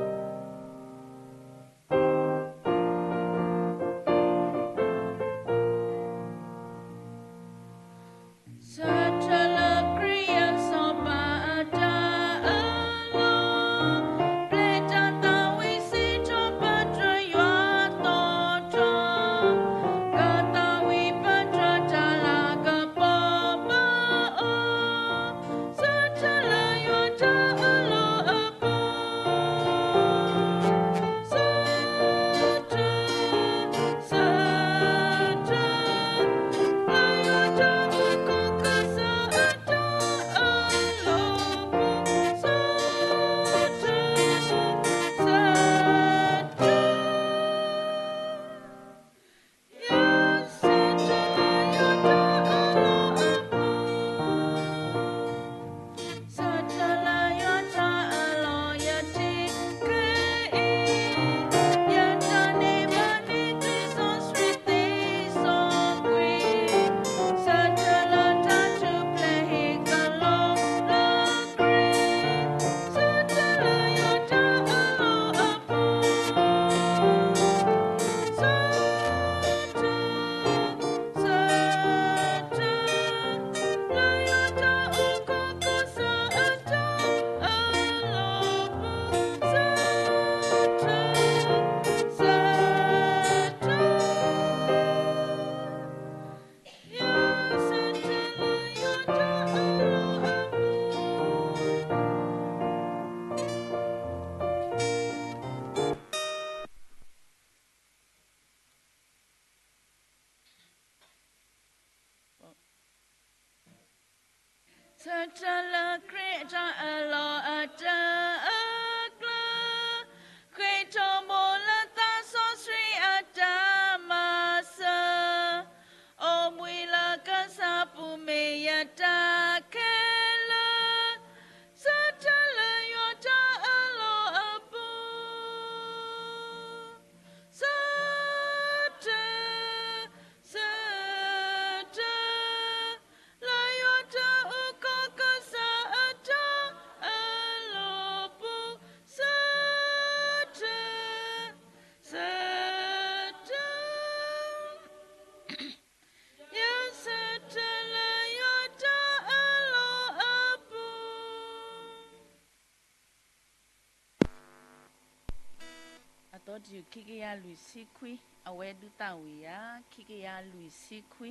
ၤ. ဆၢထၢၣ်လၢခရံာ်အတၢ်အၢၣ်လီၤအတၢ်အၢၣ်ကျၢၤ, ဃ့ထီဘိလၢသးစီဆှံအတၢ်မၤစၢၤ, အိၣ်ဘှံးလၢကစၢ်ပူၤမ့ၢ်ယတၢ်ခဲလၢာ်, ဆၢထၢၣ်လၢယွၤတၢ်အၢၣ်လီၤအပူၤ ဆၢထၢၣ်, ဆၢထၢၣ်, လၢယွၤတၢ်အုၣ်ကီၤကစၢ်အတၢ်အၢၣ်လီၤပူၤ, ဆၢထၢၣ်, ဆၢထၢၣ်, ယဆၢထၢၣ်လၢယွၤတၢ်အၢၣ်လီၤအပူၤ အသီတယုၢ် ခံကယၤလွံၢ်ဆံခွံ, အဝဲဒုးသးဝံၣ်ယၤ ခံကယၤလွံၢ်ဆံခွံ.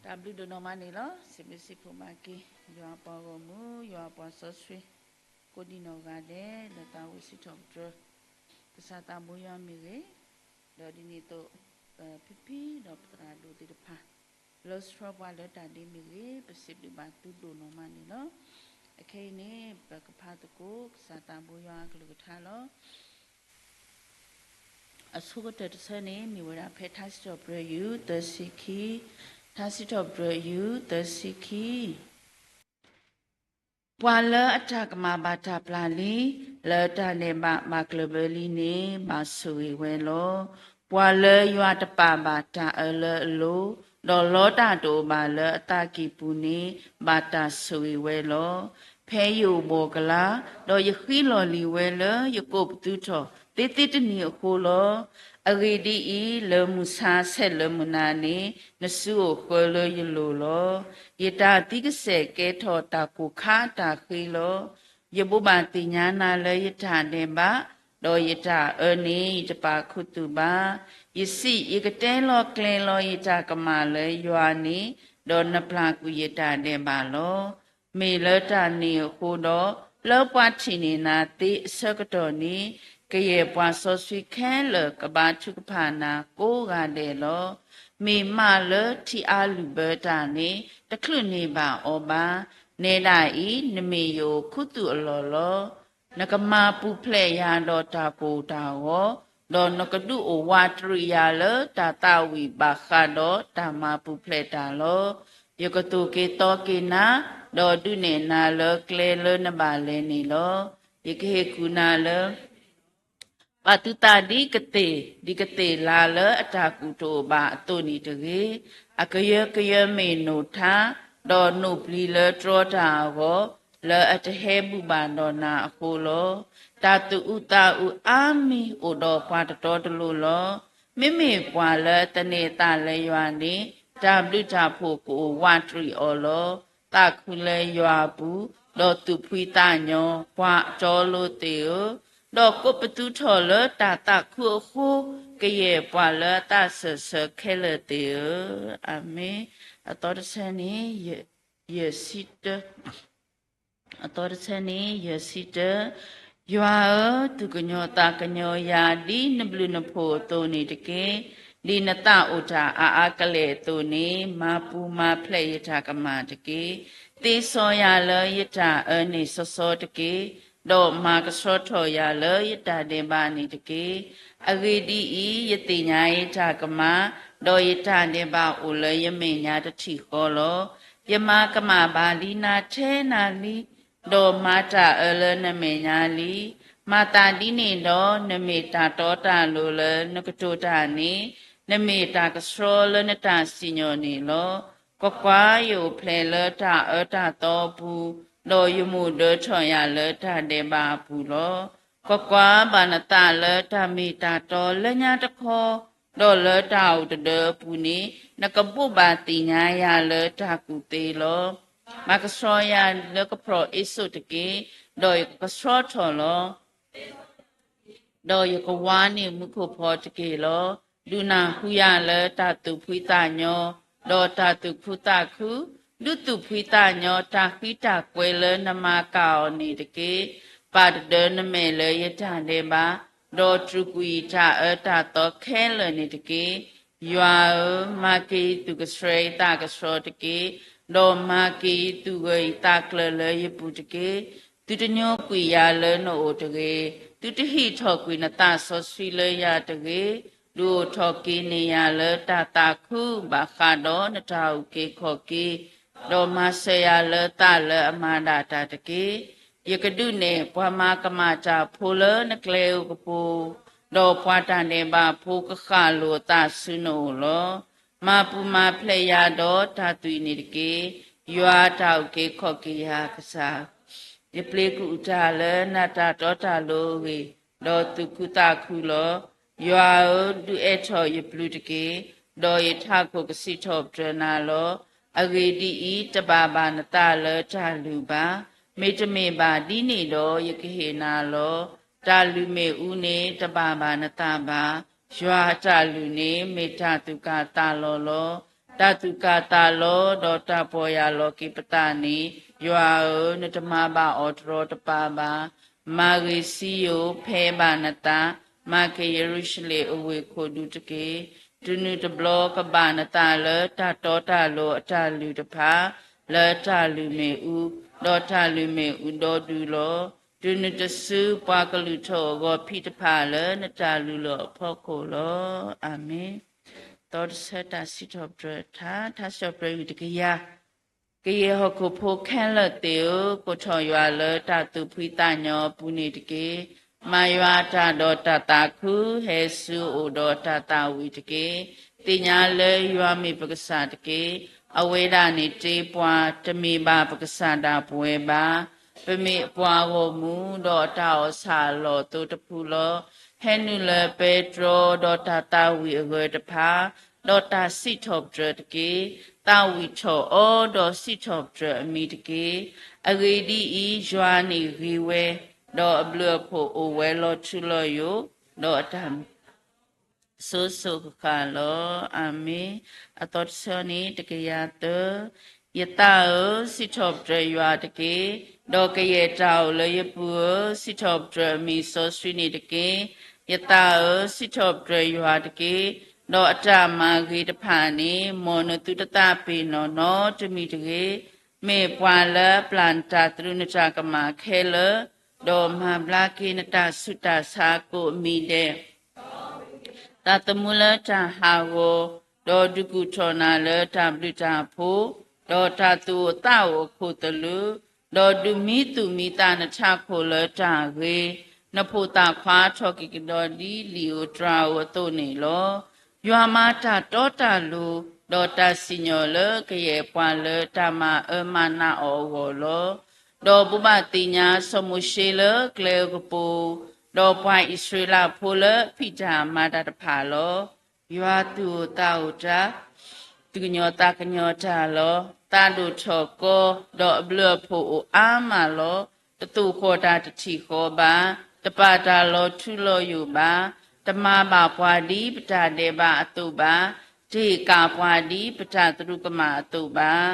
တၢ်ဘျုးဒိၣ်နီၢ်မးန့ၣ်လီၤ. စံးဘျုးစံးဖှိၣ်မၤက့ၤ ယွၤအပှၤဂီၢ်မုၢ် ယွၤအပှၤစီဆှံ ကိးဒံနီၢ်ဂၤဒဲး လၢသးဝံၣ်စံးထီၣ်ပတြၢၤ ကစၢ်သးဘိယွၤမ့ၢ်ဂ့ၤ, ဒီးဒ်န့ၣ်အသိး ပဖံဖံဒီးပသရၣ်ဒိၣ်သ့ၣ်တဖၣ် လၢဆှၢပှၤလၢတၢ်ဒ့မ့ၢ်ဂ့ၤ ပစံးဘျုးဘၣ်သုဒိၣ်နီၢ်မးန့ၣ်လီၤ. အခဲအံၤန့ၣ် ပကဖးသကိးကစၢ်သးဘိယွၤအကလုၢ်ကထါလီၤ. အဆိကတၢၢ်တဆၢန့ၣ် မ့ၢ်ဝဲဒၣ်ဖဲထါစံးထီၣ်ပတြၢၤယုၢ်သၢဆံခံ, ထါစံးထီၣ်ပတြၢၤယုၢ်သၢဆံခံ ပှၤလၢအတၢ်ကမၣ်ဘၣ်တၢ်ပျၢ်လံ, လၢတၢ်ဒဲးဘးဘၣ်ကျၢၢ်ဘၢလံန့ၣ် ဘၣ်ဆိၣ်ဂ့ၤဝဲလီၤ. ပှၤလၢယွၤတပာ်ဘၣ်တၢ်အၢလၢအလိၤ, ဒီးလီတၢ်တအိၣ်ဘၣ်လၢအသးကံၢ်ပူၤန့ၣ် ဘၣ်တၢ်ဆိၣ်ဂ့ၤဝဲလီၤ. ဖဲယအိၣ်ဘှီၣ်ကလာ်, ဒီးယဃံလီၢ်လံၤဝဲလၢယကိးပသူထီၣ် သ့သ့တနံၤအဃိလီၤ. အဂ့ၢ်ဒ်အံၤ, လၢမုၢ်ဆါဆဲးလၢမုၢ်နၤန့ၣ် နစုအိၣ်ဃၢလၢယလိၤလီၤ. ယတၢ်သံကစဲာ်ကဲထီၣ်တၢ်ကိၢ်ခါတၢ်ဃ့လီၤ. ယဘိးဘၣ်သ့ၣ်ညါနၤလၢယတၢ်ဒဲးဘး, ဒီးယတၢ်အၢန့ၣ် ယတပာ်ခူသူၣ်ဘၣ်. ယစံး, ယကတဲလီၤကျဲၤလီၤယတၢ်ကမၣ်လၢယွၤန့ၣ်, ဒီးနပျၢ်ကွံာ်ယတၢ်ဒဲးဘးလီၤ. မ့ၢ်လၢတၢ်န့ၣ်အဃိဒီး, လၢပှၤထံၣ်န့ၢ်နၤသ့အဆၢကတီၢ်န့ၣ်, ကယဲၢ်ပှၤစီဆှံခဲလၢာ်ကဘါထုကဖၣ်နၤကိးဂၤဒဲးလီၤ. မ့ၢ်မးလၢထံအါလုၢ်ဘၢတၢ်န့ၣ် တချုးန့ၢ်ဘၣ်အီၤဘၣ်. နဲဒၣ်အံၤ, နမ့ၢ်ယအိၣ်ခူသူၣ်အလီၢ်လီၤ. နကမၤပူၤဖျဲးယၤဒီးတၢ်ကိၢ်တၢ်ဂီၤ, ဒီးနကဒုးအိၣ်ဝးတရံးယၤလၢတၢ်သးဝံၣ်ဘၣ်ဃးဒီးတၢ်မၤပူၤဖျဲးတၢ်လီၤ. ယကသိၣ်က့ၤသီက့ၤနၤ, ဒီးဒုးနဲၣ်နၤလၢကျဲလၢနဘၣ်လဲၤန့ၣ်လီၤ. ယကဟ့ၣ်ကူၣ်နၤလၢ ဘၣ်သုသးဒ်ကသ့ၣ်, ဒ်ကသ့ၣ်လါလၢအတၢ်ကူၣ်တအိၣ်ဘၣ်အသိးန့ၣ်တဂ့ၤ. အကယၢကယၢမ့ၢ်နိၣ်ထါ, ဒီးနိၣ်ပျံၤလၢတြီတၢ်အဂီၢ်, လၢအတဟဲဘူၣ်ဘၣ်ဒီးနၤအဃိလီၤ. တၢ်သူၣ်အုးသးအုးအါမံၤအိၣ်ဒီးပှၤတတီတလိၤလီၤ. မ့မ့ၢ်ပှၤလၢအသန့ၤအသးလၢယွၤန့ၣ်, တၢ်ဘျုးတၢ်ဖှိၣ်ကအိၣ်ဝးတရံးအီၤလီၤ. သးခုလၢယွၤအပူၤ, ဒီးသူၣ်ဖှံသးညီ, ပှၤအတီအလိၤသ့ၣ်ဧၢ, ဒီးကိးပသူထီၣ်လၢတၢ်သးခုအဃိ, ကယဲၢ်ပှၤလၢအသးစၢၢ်ဆၢခဲလၢာ်သ့ၣ်ဧၢ, အၤမ့ၣ်. အသီတဆၢန့ၣ်, ယဲၢ်ဆံတၢ အသီတဆၢန့ၣ် ယဲၢ်ဆံတၢ, ယွၤဧၢ, သူၣ်ကညီၤသးကညီၤယၤ ဒ်နဘျုးနဖှိၣ်အသိးန့ၣ်တက့ၢ်. ဒ်နသးအိၣ်တၢ်အါအါကလဲာ်အသိးန့ၣ်, မၤပူၤမၤဖျဲးယတၢ်ကမၣ်တက့ၢ်. သ့စီယၤလၢယတၢ်အၢန့ၣ်စီစီတက့ၢ်, ဒီးမၤကဆှီထီၣ်ယၤလၢယတၢ်ဒဲးဘးန့ၣ်တက့ၢ်. အဂ့ၢ်ဒ်အံၤ, ယသ့ၣ်ညါယတၢ်ကမၣ်, ဒီးယတၢ်ဒဲးဘးအိၣ်လၢယမဲာ်ညါတထံၣ်ဃီလီၤ. ယမၤကမၣ်ဘၣ်ဒ်နၤထဲနၤလံ, ဒီးမၤတၢ်အၢလၢနမဲာ်ညါလံ. မၤသးဒ်န့ၣ်ဒီး, နမ့ၢ်တၢ်တီတၢ်လိၤလၢနကတိၤတၢ်န့ၣ်, နမ့ၢ်တၢ်ကဆှီလၢနတၢ်စံၣ်ညီၣ်န့ၣ်လီၤ. ကွၢ်ကွၢ်, ယအိၣ်ဖျဲၣ်လၢတၢ်အၢတၢ်သီအပူၤ, ဒီးယမိၢ်ဒၢထီၣ်ယၤလၢတၢ်ဒဲးဘးအပူၤလီၤ. ကွၢ်ကွၢ်, ဘၣ်နသးလၢတၢ်မ့ၢ်တၢ်တီလၢညါတခီ, ဒီးလၢတၢ်အိၣ်တဒၢအပူၤန့ၣ်, နကဘိးဘၣ်သ့ၣ်ညါယၤလၢတၢ်ကူၣ်သ့လီၤ. မၤကဆှီယၤလၢကဖျီၣ်အ့စိၣ်တက့ၢ်, ဒီးယကကဆှီထီၣ်လီၤ. ဒီးယကဝါန့ၢ်မူခိၣ်ဖီတက့ၢ်လီၤ. ဒုးနၢ်ဟူယၤလၢတၢ်သူၣ်ဖှံသးညီ, ဒီးတၢ်သူၣ်ခုသးခု, ဒုးသူၣ်ဖှံသးညီတၢ်ဃံတၢ်ကွဲလၢနမၤကၢ်အီၤန့ၣ်တက့ၢ်. ပာ်တဒၢနမဲာ်လၢယတၢ်ဒဲးဘး, ဒီးတြူာ်ကွံာ်ယတၢ်အၢတၢ်သီခဲလၢာ်န့ၣ်တက့ၢ်. ယွၤဧၢ, မၤက့ၤယသူၣ်ကဆှီယသးကဆှီတက့ၢ်, ဒီးမၤက့ၤယသူၣ်ဂၢၢ်ယသးကျၢၤလၢယပူၤတက့ၢ်. သုတညိကွံာ်ယၤလၢနအိၣ်တဂ့ၤ, သုတဟံးထီၣ်ကွံာ်နသးစီဆှံလၢယၤတဂ့ၤ, ဒုးအိၣ်ထီၣ်က့ၤန့ၢ်ယၤလၢတၢ်သးခုဘၣ်ဃးဒီးနတၢ်အုၣ်က့ၤခီၣ်က့ၤ, ဒီးမၤစၢၤယၤလၢသးလၢအမၤဒၣ်တၢ်တက့ၢ်. ယကဒုးနဲၣ်ပှၤမၤကမၣ်တၢ်ဖိလၢနကျဲဧိၤကပိၤ, ဒီးပှၤတၢ်ဒဲးဘးဖိကဃၣ်လိာ်အသးဆူနအိၣ်လီၤ. မၤပူၤမၤဖျဲးယၤဒီးတၢ်သွံၣ်န့ၣ်တက့ၢ်. ယွၤတၢ်အုၣ်က့ၤခီၣ်က့ၤယၤကစၢ်, ယပျ့ၤကအုၣ်တၢ်လၢနတၢ်တီတၢ်လိၤအဂ့ၢ်, ဒီးသူၣ်ခုသးခုလီၤ. ယွၤဧၢ, ဒုးအဲၣ်ထီၣ်ယပျုၤတက့ၢ်, ဒီးယထးခိၣ်ကစံးထီၣ်ပတြၢၤနၤလီၤ. အဂ့ၢ်ဒ်အံၤ, တဘၣ်ဘၣ်နသးလၢတၢ်လုၢ်ဘၣ်. မ့တမ့ၢ်ဘၣ်ဒ်န့ၣ်ဒီး ယကဟ့ၣ်နၤလီၤ. တၢ်လုၢ်မ့ၣ်အူန့ၣ် တဘၣ်ဘၣ်နသးဘၣ်. ယွၤအတၢ်လုၢ်န့ၣ် မ့ၢ်တၢ်သူၣ်ကၢ်သးလီၤလီၤ. တၢ်သူၣ်ကၢ်သးလီၤ, ဒီးတၢ်ပီၢ်ယၢ်လီၤက့ၤပသးန့ၣ်, ယွၤဧၢ, နတမၤဘၣ်အီၤတရီတပါဘၣ်. မၤဂ့ၤစံယိၣ်ဖဲးဘၣ်နသး, မၤက့ၤယရူၤၡလ့ၣ်အဝ့ၢ်ခိၣ်ဒူတက့ၢ်. တုၤနုၤတဘျီကဘၣ်နသးလၢတၢ်တီတၢ်လိၤအတၢ်လုၢ်တဖၣ် လၢတၢ်လုၢ်မ့ၣ်အူ, ဒီးတၢ်လုၢ်မ့ၣ်အူဒီဒူၣ်လီၤ. တုၤနုၤတစုပှၤကလုၢ်ထီၣ်အဂီၤဖံးတဖၣ်လၢနတၢ်လုၢ်လီၢ်အဖီခိၣ်လီၤ. အၤမ့ၣ်. သီတဆၢတၢ်စံးထီၣ်ပတြၢၤထါ, ထါစံးထီၣ်ပတြၢၤယုၢ်တကယၤ ကယဲၢ်ဟီၣ်ခိၣ်ဖိခဲလၢာ်သ့ၣ်ဧၢ, ကိးထီၣ်ယွၤလၢတၢ်သူၣ်ဖှံသးညီအပူၤန့ၣ်တက့ၢ်. မၤယွၤအတၢ်ဒီးတၢ်သးခု, ဟဲဆူအအိၣ်ဒီးတၢ်သးဝံၣ်တက့ၢ်. သ့ၣ်ညါလၢယွၤမ့ၢ်ပကစၢ်တက့ၢ်. အဝဲဒၣ်န့ၣ်တ့ပှၤ, တမ့ၢ်ဘၣ်ပကစၢ်ဒၣ်ပဝဲဘၣ်. ပမ့ၢ်အပှၤဂီၢ်မုၢ်, ဒီးအတၢ်အီၣ်ဆၣ်အလီၢ်အသိတဖုလီၤ. ဟဲနုာ်လၢပဲတြီဒီးတၢ်သးဝံၣ်အဂၢၢ်တဖၣ်, ဒီးတၢ်စံးထီၣ်ပတြၢၤတက့ၢ်. သးဝံၣ်ထီၣ်အီၤဒီးစံးထီၣ်ပတြၢၤအမံၤတက့ၢ်. အဂ့ၢ်ဒ်အံၤ, ယွၤန့ၣ်ဂ့ၤဝဲ, ဒီးအဘျုးအဖှိၣ်အိၣ်ဝဲလီၤထူလီၤယိာ်, ဒီးအတၢ် စိၤစိၤဃၣ်ဃၣ်လီၤ. အၤမ့ၣ်. အသီတဆၢန့ၣ် တကယၤသၢ. ယသးဧၢ, စံးထီၣ်ပတြၢၤယွၤတက့ၢ်. ဒီးကယဲၢ်တၢ်အိၣ်လၢယပူၤဧၢ, စံးထီၣ်ပတြၢၤအမံၤစီဆှံန့ၣ်တက့ၢ်. ယသးဧၢ, စံးထီၣ်ပတြၢၤယွၤတက့ၢ်. ဒီးအတၢ်မၤဂ့ၤတဖၣ်န့ၣ် မ်နသုတသးပ့ၤနီၣ်နီတမံၤတဂ့ၤ. မ့ၢ်ပှၤလၢအပျၢ်နတၢ်သရူးနတၢ်ကမၣ်ခဲလၢာ်, ဒီးမၤဘျါက့ၤနတၢ်ဆူးတၢ်ဆါကိးမံၤဒဲး သးသမူလၢတၢ်ဟးဂီၤ, ဒီးဒုးကူၣ်ထီၣ်နၤလၢတၢ်ဘျုးတၢ်ဖှိၣ်, ဒီးတၢ်သူၣ်အိၣ်သးအိၣ်အခိၣ်သလုး, ဒီးဒုးမံသူၣ်မံသးနထးခိၣ်လၢတၢ်ဂ့ၤ, နဖိသၣ်ခွါထီၣ်က့ၤကဒီးဒ်လံာ်ဧိၤတြၤဧိၤအသိးန့ၣ်လီၤ. ယွၤမၤတၢ်တီတၢ်လိၤ, ဒီးတၢ်စံၣ်ညီၣ်လၢကယဲၢ်ပှၤလၢတၢ်မၤအၢမၤနးအီၤအဂီၢ်လီၤ. ဒီးဘိးဘၣ်သ့ၣ်ညါစီၤမိၤၡ့လၢကျဲအကပူၤ, ဒီးပှၤအံၣ်စရ့လးဖိလၢအဖံးတၢ်မၤတၢ်တဖၣ်လီၤ. ယွၤသူၣ်အိၣ်သးအိၣ်တၢ်, သူၣ်ကညီၤသးကညီၤတၢ်လီၤ. သးဒိၣ်ထီၣ်ကီ, ဒီးအဘျုးအဖှိၣ်အိၣ်အါမးလီၤ. တသိၣ်ဃီၣ်တၢ်တထံၣ်ဃီဘၣ်, တပာ်တၢ်လီၤထူလီၤယိာ်ဘၣ်, တမၤဘၣ်ပှၤဒ်ပတၢ်ဒဲးဘးအသိးဘၣ်, တဟ့ၣ်ကၣ်ပှၤဒ်ပတၢ်သရူးကမၣ်အသိးဘၣ်.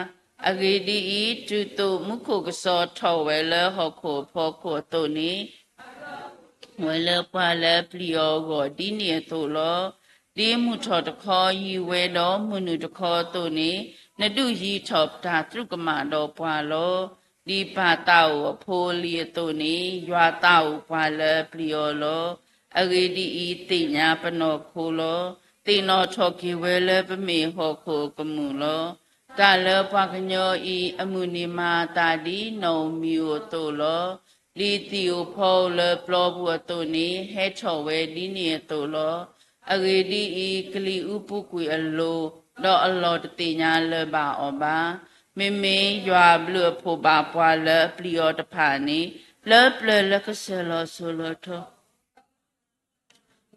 အဂ့ၢ်ဒ်အံၤ, တုၤသိးမူခိၣ်ကစီၤထီၣ်ဝဲလၢဟီၣ်ခိၣ်အဖီခိၣ်အသိးန့ၣ် ဝဲလၢပှၤလၢအပျံၤအီၤအဂီၢ်ဒ်န့ၣ်အသိးလီၤ. ဒ်မုၢ်ထီၣ်တခီယံၤဝဲဒီးမုၢ်နုာ်တခီအသိးန့ၣ်, နဒုးယံၤထီၣ်ပတၢ်သရူးကမၣ်ဒီးပှၤလီၤ. ဒ်ပၢ်သးအိၣ်အဖိအလံၤအသိးန့ၣ်, ယွၤသးအိၣ်ပှၤလၢအပျံၤအီၤလီၤ. အဂ့ၢ်ဒ်အံၤ, သ့ၣ်ညါပနီၢ်ခိလီၤ. သ့ၣ်နီၣ်ထီၣ်က့ၤဝဲလၢပမ့ၢ်ဟီၣ်ခိၣ်အကမူၣ်လီၤ. တၢ်လၢပှၤကညီအံၤ အမုၢ်နံၤမၤအသးဒ်နီၣ်ဧိၤမံၤဧိၤအသိးလီၤ. ဒ်သံၣ်ဧိၤဖီဧိၤလၢပျီပူၤအသိးန့ၣ်, ဟဲထီၣ်ဝဲဒ်န့ၣ်အသိးလီၤ. အဂ့ၢ်ဒ်အံၤ, ကလံၤအူပူၤကွံာ်အလိၤ, ဒီးအလီၢ်တသ့ၣ်ညါလၢၤဘၣ်အီၤဘၣ်. မ့မ့ၢ်ယွၤအဘျုးအဖှိၣ်ဘၣ်ပှၤလၢအပျံၤအီၤတဖၣ်န့ၣ်, လၢပျၢၤလၢကစၢၢ်လီၤစိၤလီၤထီ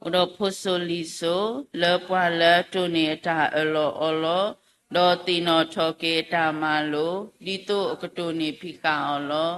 အိၣ်ဒီးဖိစိၤလံၤစိၤ, လၢပှၤလၢအတိၢ်န့ၢ်အတၢ်အၢၣ်လီၤအီလီၤ, ဒီးသ့ၣ်နီၣ်ထီၣ်က့ၤအတၢ်မၤလိာ်, ဒ်သိးအကတိၢ်န့ၢ်ဖံးဃာ်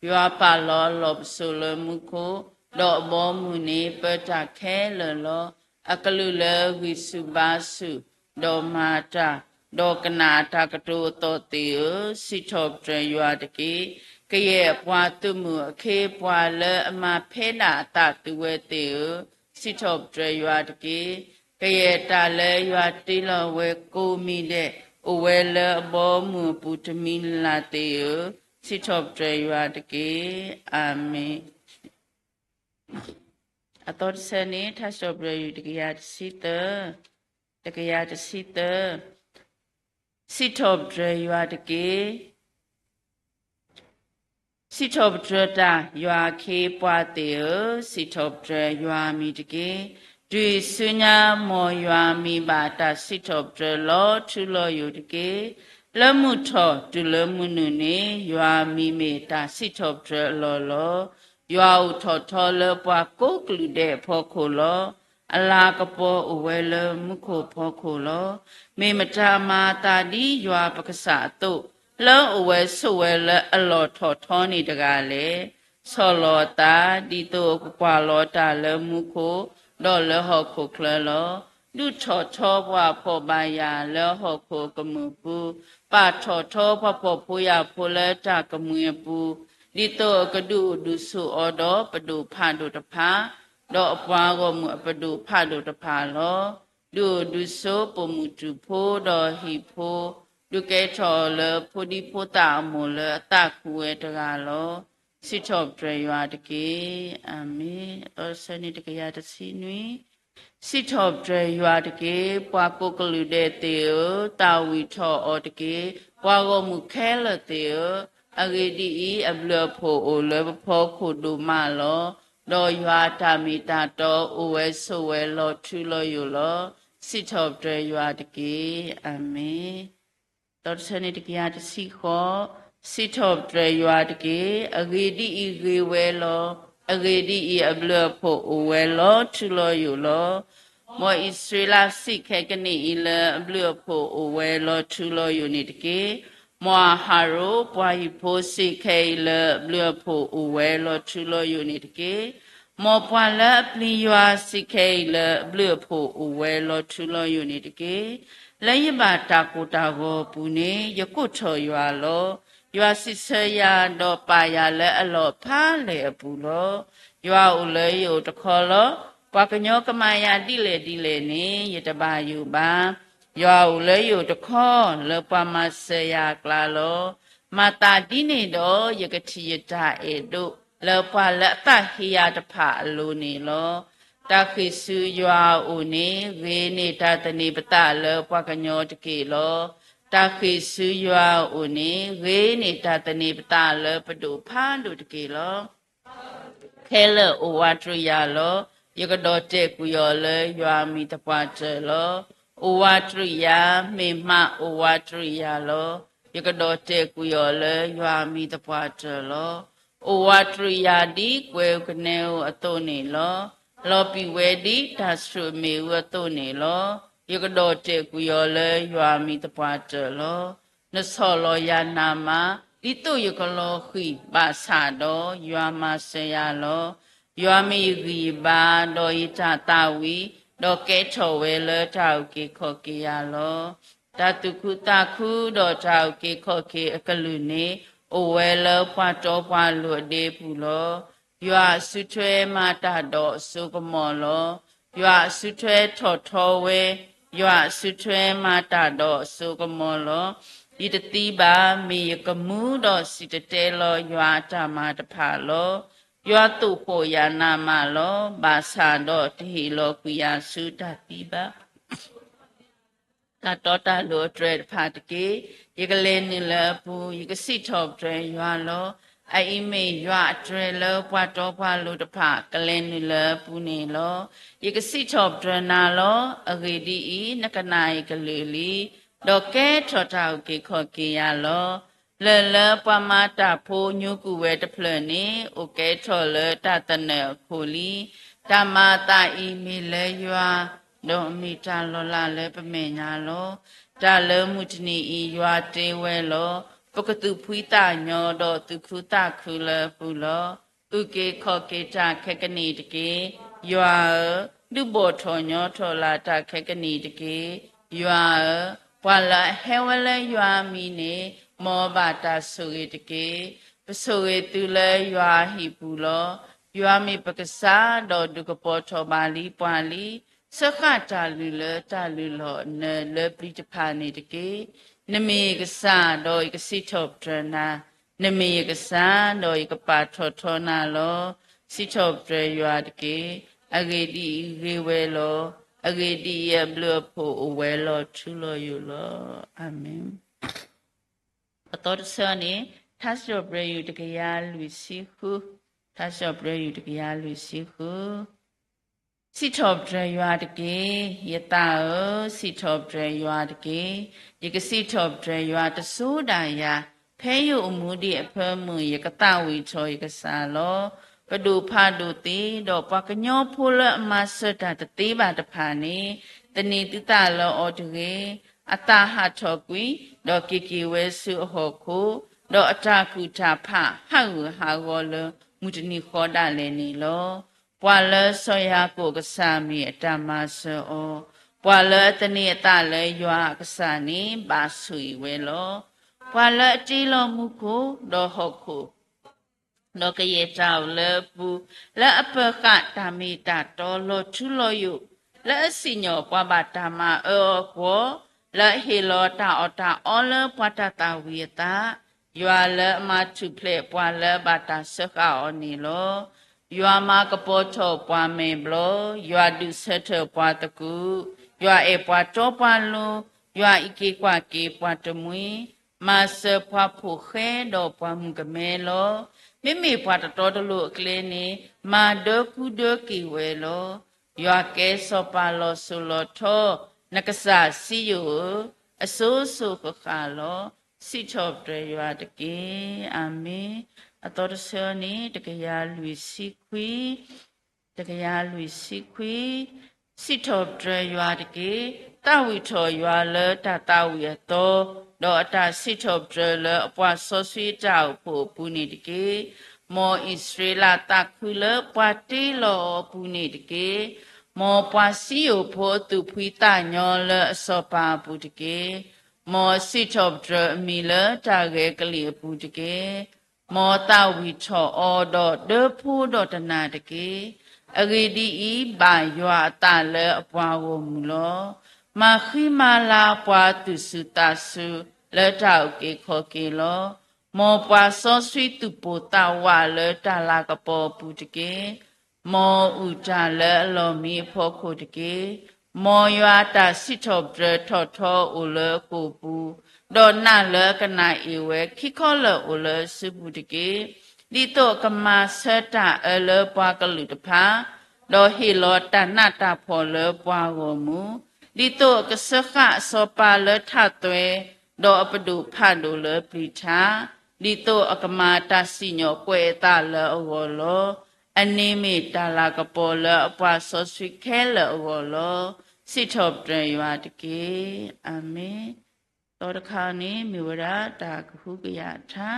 အီၤလီၤ. ယွၤပာ်လီၤအလီၢ်ပစိာ်လၢမူခိၣ်, ဒီးအဘီအမုၢ်န့ၣ်ပၢတၢ်ခဲလၢာ်လီၤ. အကလုာ်လၢအဂံၢ်ဆူၣ်ဘါဆူၣ်, ဒီးမၤတၢ်, ဒီးကနၣ်အတၢ်ကတိၤအသီၣ်သ့ၣ်ဧၢ, စံးထီၣ်ပတြၢၤယွၤတက့ၢ်. ကယဲၢ်ပှၤသုးမုၢ်အခ့အပှၤလၢအမၤဖဲဒၣ်အသးသုဝဲသ့ၣ်ဧၢ, စံးထီၣ်ပတြၢၤယွၤတက့ၢ်. ကယဲၢ်တၢ်လၢယွၤတ့လီၤဝဲကိးမံၤဒဲး, အိၣ်ဝဲလၢအဘီအမုၢ်အပူၤတမံၤလၢ်လၢ်သ့ၣ်ဧၢ, စံးထီၣ်ပတြၢၤယွၤတက့ၢ်. အၤမ့ၣ်. အသီတဆၢန့ၣ် ထါစံးထီၣ်ပတြၢၤယွၤတကယၤတဆံသၢ, တကယၤတဆံသၢ. စံးထီၣ်ပတြၢၤယွၤတက့ၢ်. စံးထီၣ်ပတြၢၤတၢ်ယွၤအခ့အပှၤသ့ၣ်ဧၢ, စံးထီၣ်ပတြၢၤယွၤအမံၤတက့ၢ်. တုၤအံၤဆူညါ မ်ယွၤအမံၤဘၣ်တၢ်စံးထီၣ်ပတြၢၤလီၤထူလီၤယိာ်တက့ၢ်. လၢမုၢ်ထီၣ်တုၤလၢမုၢ်နုာ်န့ၣ် ယွၤအမံၤမ့ၢ်တၢ်စံးထီၣ်ပတြၢၤအလီၢ်လီၤ. ယွၤအိၣ်ထီၣ်ထီလၢပှၤကိးကလုာ်ဒဲးအဖီခိၣ်လီၤ. အလၤကပီၤအိၣ်ဝဲလၢမူခိၣ်အဖီခိၣ်လီၤ. မ့ၢ်မတၤမၤအသးဒ်ယွၤပကစၢ်အသိး, လၢအအိၣ်ဝဲဆိးဝဲလၢအလီၢ်ထီၣ်ထီန့ၣ်တဂၤလဲၣ်. ဆီၣ်လီၤအသး ဒ်သိးအကကွၢ်လီၤတၢ်လၢမူခိၣ်, ဒီးလၢဟီၣ်ခိၣ်ချၢလီၤ. ဒုးထီၣ်ထီပှၤဖှီၣ်ဘၣ်ယာ်လၢဟီၣ်ခိၣ်အကမူၣ်ပူၤ, ပာ်ထီၣ်ထီပှၤဖှီၣ်ဖိယာ်ဖိလၢတၢ်ကမှံၤအပူၤ, ဒ်သိးအကဒုးအိၣ်ဒုးဆိးအီၤဒီးပဒိၣ်ဖးဒိၣ်တဖၣ်, ဒီးအပှၤဂီၢ်မုၢ်အပဒိၣ်ဖးဒိၣ်တဖၣ်လီၤ. ဒုးအိၣ်ဒုးဆိ ပိာ်မုၣ်တူာ်ဖိဒီးဟံၣ်ဖိ, ဒုးကဲထီၣ်အီၤလၢဖိဒံဖိသၣ်အမိၢ်လၢအသးခုဝဲတဂၤလီၤ. စံးထီၣ်ပတြၢၤယွၤတက့ၢ်. အၤမ့ၣ်. အသီတဆၢန့ၣ်တကယၤတဆံနွံ. စံးထီၣ်ပတြၢၤယွၤတက့ၢ်. ပှၤကိးကလုာ်ဒဲးသ့ၣ်ဧၢ, သးဝံၣ်ထီၣ်အီၤတက့ၢ်. ပှၤဂီၢ်မုၢ်ခဲလၢာ်သ့ၣ်ဧၢ, အဂ့ၢ်ဒ်အံၤ, အဘျုးအဖှိၣ်အိၣ်လၢပဖီခိၣ်ဒိၣ်မးလီၤ. ဒီးယွၤအတၢ်မ့ၢ်တၢ်တီအိၣ်ဝဲဆိးဝဲလီၤထူလီၤယိာ်လီၤ. စံးထီၣ်ပတြၢၤယွၤတက့ၢ်. အၤမ့ၣ်. ဒီးတဆၢန့ၣ်တကယၤတဆံဃိး. စံးထီၣ်ပတြၢၤယွၤတက့ၢ်. အဂ့ၢ်ဒ်အံၤဂ့ၤဝဲလီၤ. အဂ့ၢ်ဒ်အံၤ, အဘျုးအဖှိၣ်အိၣ်ဝဲလီၤထူလီၤယိာ်လီၤ. မ်အံၣ်စရ့လးစံးခဲကနံၣ်အံၤလၢအဘျုးအဖှိၣ်အိၣ်ဝဲလီၤထူလီၤယိာ်န့ၣ်တက့ၢ်. မ်အဟရိၣ်ပှၤဟံၣ်ဖိစံးခဲအံၤလၢအဘျုးအဖှိၣ်အိၣ်ဝဲလီၤထူလီၤယိာ်န့ၣ်တက့ၢ်. မ်ပှၤလၢအပျံၤယွၤစံးခဲအံၤလၢအဘျုးအဖှိၣ်အိၣ်ဝဲလီၤထူလီၤယိာ်န့ၣ်တက့ၢ်. လၢယဘၣ်တၢ်ကိၢ်တၢ်ဂီၤအပူၤန့ၣ် ယကိးထီၣ်ယွၤလီၤ. ယွၤစံးဆၢယၤဒီးပာ်ယၤလၢအလီၢ်ဖးလဲၢ်အပူၤလီၤ. ယွၤအိၣ်လၢယအိၣ်တခီလီၤ. ပှၤကညီကမၤယၤဒ်လဲၣ်ဒ်လဲၣ်န့ၣ် ယတဘၣ်ယိၣ်ဘၣ်. ယွၤအိၣ်လၢယအိၣ်တခီ လၢပှၤမၤစၢၤယၤအကျါလီၤ. မၤသးဒ်န့ၣ်ဒီး ယကထံၣ်ယတၢ်အဲၣ်ဒိး လၢပှၤလၢအသးဟ့ယၤတဖၣ်အလိၤန့ၣ်လီၤ. တၢ်ဃ့ၢ်ဆူယွၤအအိၣ်န့ၣ် ဂ့ၤန့ၢ်တၢ်သန့ၤပသးလၢပှၤကညီတက့ၢ်လီၤ. တၢ်ဃ့ၢ်ဆူယွၤအအိၣ်န့ၣ် ဂ့ၤန့ၢ်တၢ်သန့ၤပသးလၢပဒိၣ်ဖးဒိၣ်တက့ၢ်လီၤ. ခဲလၢာ်အိၣ်ဝးတရံးယၤလီၤ. ယကဒီးတဲာ်ကွံာ်အီၤလၢယွၤအမံၤသပှၢ်တၢၢ်လီၤ. အိၣ်ဝးတရံးယၤ, မ့ၢ်မးအိၣ်ဝးတရံးယၤလီၤ. ယကဒီးတဲာ်ကွံာ်အီၤလၢယွၤအမံၤသပှၢ်တၢၢ်လီၤ. အိၣ်ဝးတရံးယၤဒ်ကွဲၤဧိၤကနဲဧိၤအသိးန့ၣ်လီၤ. လီၤပံာ်ဝဲဒ်တၢ်ဆှုၣ်အမ့ၣ်အူအသိးန့ၣ်လီၤ. ယကဒီးတဲာ်ကွံာ်အီၤလၢယွၤအမံၤသပှၢ်တၢၢ်လီၤ. နဆီၣ်လီၤယၤနးမး ဒ်သိးယကလီၤဃံၤဘၣ်ဆၣ်ဒီး ယွၤမၤစၢၤယၤလီၤ. ယွၤမ့ၢ်ယဂံၢ်ယဘါ, ဒီးယတၢ်သးဝံၣ်, ဒီးကဲထီၣ်ဝဲလၢတၢ်အုၣ်က့ၤခီၣ်က့ၤယၤလီၤ. တၢ်သူၣ်ခုသးခု ဒီးတၢ်အုၣ်က့ၤခီၣ်က့ၤအကလုၢ်န့ၣ် အိၣ်ဝဲလၢပှၤတီပှၤလိၤအဒ့ပူၤလီၤ. ယွၤအစုထွဲမၤတၢ်ဒီးအစိကမီၤလီၤ. ယွၤအစုထွဲထီၣ်ထီဝဲ, ယွၤအစုထွဲမၤတၢ်ဒီးအစိကမီၤလီၤ. ယတသံဘၣ်, မ့ၢ်ယကမူဒီးစံၣ်တဲၤတဲလီၤယွၤအတၢ်မၤတဖၣ်လီၤ. ယွၤသိၣ်ဃီၣ်ယၤနးမးလီၤ. ဘၣ်ဆၣ်ဒီးတဟ့ၣ်လီၤကွံာ်ယၤဆူတၢ်သံဘၣ်. တၢ်တီတၢ်လိၤအတြဲၤတဖၣ်တက့ၢ်. ယကလဲၤနုာ်လၢအပူၤ, ယကစံးထီၣ်ပတြၢၤယွၤလီၤ. အအံၤမ့ၢ်ယွၤအတြဲၤလၢပှၤတီပှၤလိၤတဖၣ် ကလဲၤနုာ်လၢအပူၤန့ၣ်လီၤ. ယကစံးထီၣ်ပတြၢၤနၤလီၤ. အဂ့ၢ်ဒ်အံၤ, နကနၣ်ယကလုၢ်လံ, ဒီးကဲထီၣ်တၢ်အုၣ်က့ၤခီၣ်က့ၤယၤလီၤ. လၢၢ်လၢပှၤမၤတၢ်ဖိညိကွံာ်ဝဲတဖျၢၣ်န့ၣ် အိၣ်ကဲထီၣ်လၢတၢ်သနၢၣ်အခိၣ်လံ. တၢ်မၤအသးအံၤမ့ၢ်လၢယွၤ, ဒီးမ့ၢ်တၢ်လီၤလးလၢပမဲာ်ညါလီၤ. တၢ်လၢမုၢ်တနံၤအံၤယွၤတ့ဝဲလီၤ. ပကသူၣ်ဖှံသးညီဒီးသူၣ်ခုသးခုလၢအပူၤလီၤ. အုၣ်က့ၤခီၣ်က့ၤတၢ်ခဲကနံၣ်တက့ၢ်. ယွၤဧၢ, ဒုးဘီၣ်ထီၣ်ညီထီၣ်လၢ်တၢ်ခဲကနံၣ်တက့ၢ်. ယွၤဧၢ, ပှၤလၢအဟဲဝဲလၢယွၤအမံၤန့ၣ် မ်အဘၣ်တၢ်ဆိၣ်ဂ့ၤတက့ၢ်. ပဆိၣ်ဂ့ၤသုလၢယွၤအဟံၣ်ပူၤလီၤ. ယွၤမ့ၢ်ပကစၢ်, ဒီးဒုးကပီၤထီၣ်ဘၣ်လံပှၤလံ. စၢဃာ်တၢ်လုၢ်လၢတၢ်လုၢ်လီၢ်အနၢၤလၢပျံၤတဖၣ်န့ၣ်တက့ၢ်. နမ့ၢ်ယကစၢ်, ဒီးယကစံးထီၣ်ပတြၢၤနၤ, နမ့ၢ်ယကစၢ်, ဒီးယကပာ်ထီၣ်ထီနၤလီၤ. စံးထီၣ်ပတြၢၤယွၤတက့ၢ်. အဂ့ၢ်ဒ်အံၤ, ဂ့ၤဝဲလီၤ. အဂ့ၢ်ဒ်အံၤ, အဘျုးအဖှိၣ်အိၣ်ဝဲလီၤထူလီၤယိာ်လီၤ. အၤမ့ၣ်. အသီတဆၢန့ၣ်, ထါစံးထီၣ်ပတြၢၤယွၤတကယၤလွံၢ်ဆံဃု, ထါစံးထီၣ်ပတြၢၤယွၤတကယၤလွံၢ်ဆံဃု. စံးထီၣ်ပတြၢၤယွၤတက့ၢ်. ယသးဧၢ, စံးထီၣ်ပတြၢၤယွၤတက့ၢ်. ယကစံးထီၣ်ပတြၢၤယွၤတစိၤဒၣ်ယၤ, ဖဲယအိၣ်မူဒံးအဖၢမုၢ် ယကသးဝံၣ်ထီၣ်ယကစၢ်လီၤ. ပဒိၣ်ဖးဒိၣ်သ့, ဒီးပှၤကညီဖိလၢအမၤစၢၤတၢ်တသ့ဘၣ်တဖၣ်န့ၣ်, သန့ၤသုသးလၢအီၤတဂ့ၤ. အသးဟးထီၣ်ကွံာ်, ဒီးက့ၤက့ၤဝဲဆူအဟီၣ်ခိၣ်, ဒီးအတၢ်ကူၣ်တၢ်ဖးဟးဂူာ်ဟးဂီၤလၢမုၢ်တနံၤဃီဒၣ်လဲာ်န့ၣ်လီၤ. ပှၤလၢစီၤယၤကိာ်အကစၢ်မ့ၢ်အတၢ်မၤစၢၤအီၤ, ပှၤလၢအသန့ၤအသးလၢယွၤအကစၢ်န့ၣ် ဘၣ်ဆိၣ်ဂ့ၤဝဲလီၤ. ပှၤလၢအတ့လီၤမူခိၣ်, ဒီးဟီၣ်ခိၣ် ဒီးကယဲၢ်တၢ်အိၣ်လၢအပူၤ, လၢအပၢၤဃာ်တၢ်မ့ၢ်တၢ်တီလီၤထူလီၤယိာ်, လၢအစံၣ်ညီၣ်ပှၤဘၣ်တၢ်မၤအၢအီၤအဂီၢ်, လၢအဟ့ၣ်လီၤတၢ်အီၣ်တၢ်အီလၢပှၤတၢ်သၣ်ဝံၤအသး, ယွၤလၢအမၤထူၣ်ဖျဲးပှၤလၢအဘၣ်တၢ်စၢဃာ်အီၤန့ၣ်လီၤ. ယွၤမၤကပီၤထီၣ်ပှၤမဲာ်ဘျီၣ်, ယွၤဒုးဆၢထၢၣ်ပှၤသကူး, ယွၤအဲၣ်ပှၤတီပှၤလိၤ, ယွၤအံးက့ၤကွၢ်က့ၤပှၤတမှံၤ, မၤစၢၤပှၤဖှီၣ်ဃဲဒီးပှၤမုၣ်ကမဲလီၤ. မ့မ့ၢ်ပှၤတတီတလိၤအကျဲန့ၣ်, မၤဒၢကူဒၢက့ၤဝဲလီၤ. ယွၤကဲစီၤပၤလီၤစိၤလီၤထီ, နကစၢ်စံယိၣ်ဧၢ, အစိၤစိၤဃၣ်ဃၣ်လီၤ. စံးထီၣ်ပတြၢၤယွၤတက့ၢ်. အၤမ့ၣ်. အသီတဆၢန့ၣ် တကယၤလွံၢ်ဆံခွံ, တကယၤလွံၢ်ဆံခွံ, စံးထီၣ်ပတြၢၤယွၤတက့ၢ်. သးဝံၣ်ထီၣ်ယွၤလၢတၢ်သးဝံၣ်အသီ, ဒီးအတၢ်စံးထီၣ်ပတြၢၤလၢအပှၤစီဆှံအတၢ်အိၣ်ဖှိၣ်အပူၤန့ၣ်တက့ၢ်. မ်အံၣ်စရ့လးသးခုလၢပှၤတ့လီၤအီၤအပူၤန့ၣ်တက့ၢ်. မ်ပှၤစံယိၣ်ဖိအသူၣ်ဖှံသးညီလၢအစီၤပၤအပူၤတက့ၢ်. မ်အစံးထီၣ်ပတြၢၤအမံၤလၢတၢ်ဂဲၤကလံၣ်အပူၤတက့ၢ်. မ်သးဝံၣ်ထီၣ်အီၤဒီးဒၢဖိဒီးတနၢ်တက့ၢ်. အဂ့ၢ်ဒ်အံၤ, ဘၣ်ယွၤအသးလၢအပှၤဂီၢ်မုၢ်လီၤ. မၤဃံမၤလၤပှၤသူၣ်စူၤသးစူၤလၢတၢ်အုၣ်က့ၤခီၣ်က့ၤလီၤ. မ်ပှၤစီဆှံသူၣ်ပိၢ်သးဝးလၢတၢ်လၤကပီၤအပူၤတက့ၢ်. မ်အုၣ်တၢ်လၢအလီၢ်မံအဖီခိၣ်တက့ၢ်. မ်ယွၤအတၢ်စံးထီၣ်ပတြၢၤထီၣ်ထီအိၣ်လၢအကိာ်ပူၤ, ဒီးနးလၢအကနၣ်အ့ၣ်ဝဲခံခီလၢာ်အိၣ်လၢအစုပူၤတက့ၢ်. ဒ်သိးအကမၤဆၢတၢ်အၢလၢပှၤကလုာ်တဖၣ်, ဒီးဟ့ၣ်လီၤတၢ်နးတၢ်ဖှီၣ်လၢပှၤဂီၢ်မုၢ်, ဒ်သိးအကစၢဃာ်အစီၤပၤလၢထးသွဲ, ဒီးအပဒိၣ်ဖးဒိၣ်လၢပျံၤထါ, ဒ်သိးအကမၤတၢ်စံၣ်ညီၣ်ကွဲးအသးလၢအဂီၢ်လီၤ. အန့ၣ်မ့ၢ်တၢ်လၤကပီၤလၢအပှၤစီဆှံခဲလၢာ်အဂီၢ်လီၤ. စံးထီၣ်ပတြၢၤယွၤတက့ၢ်. အၤမ့ၣ်. သီတခါန့ၣ် မ့ၢ်ဝဲဒၣ်တၢ်ကဟုကယာ်ထါ,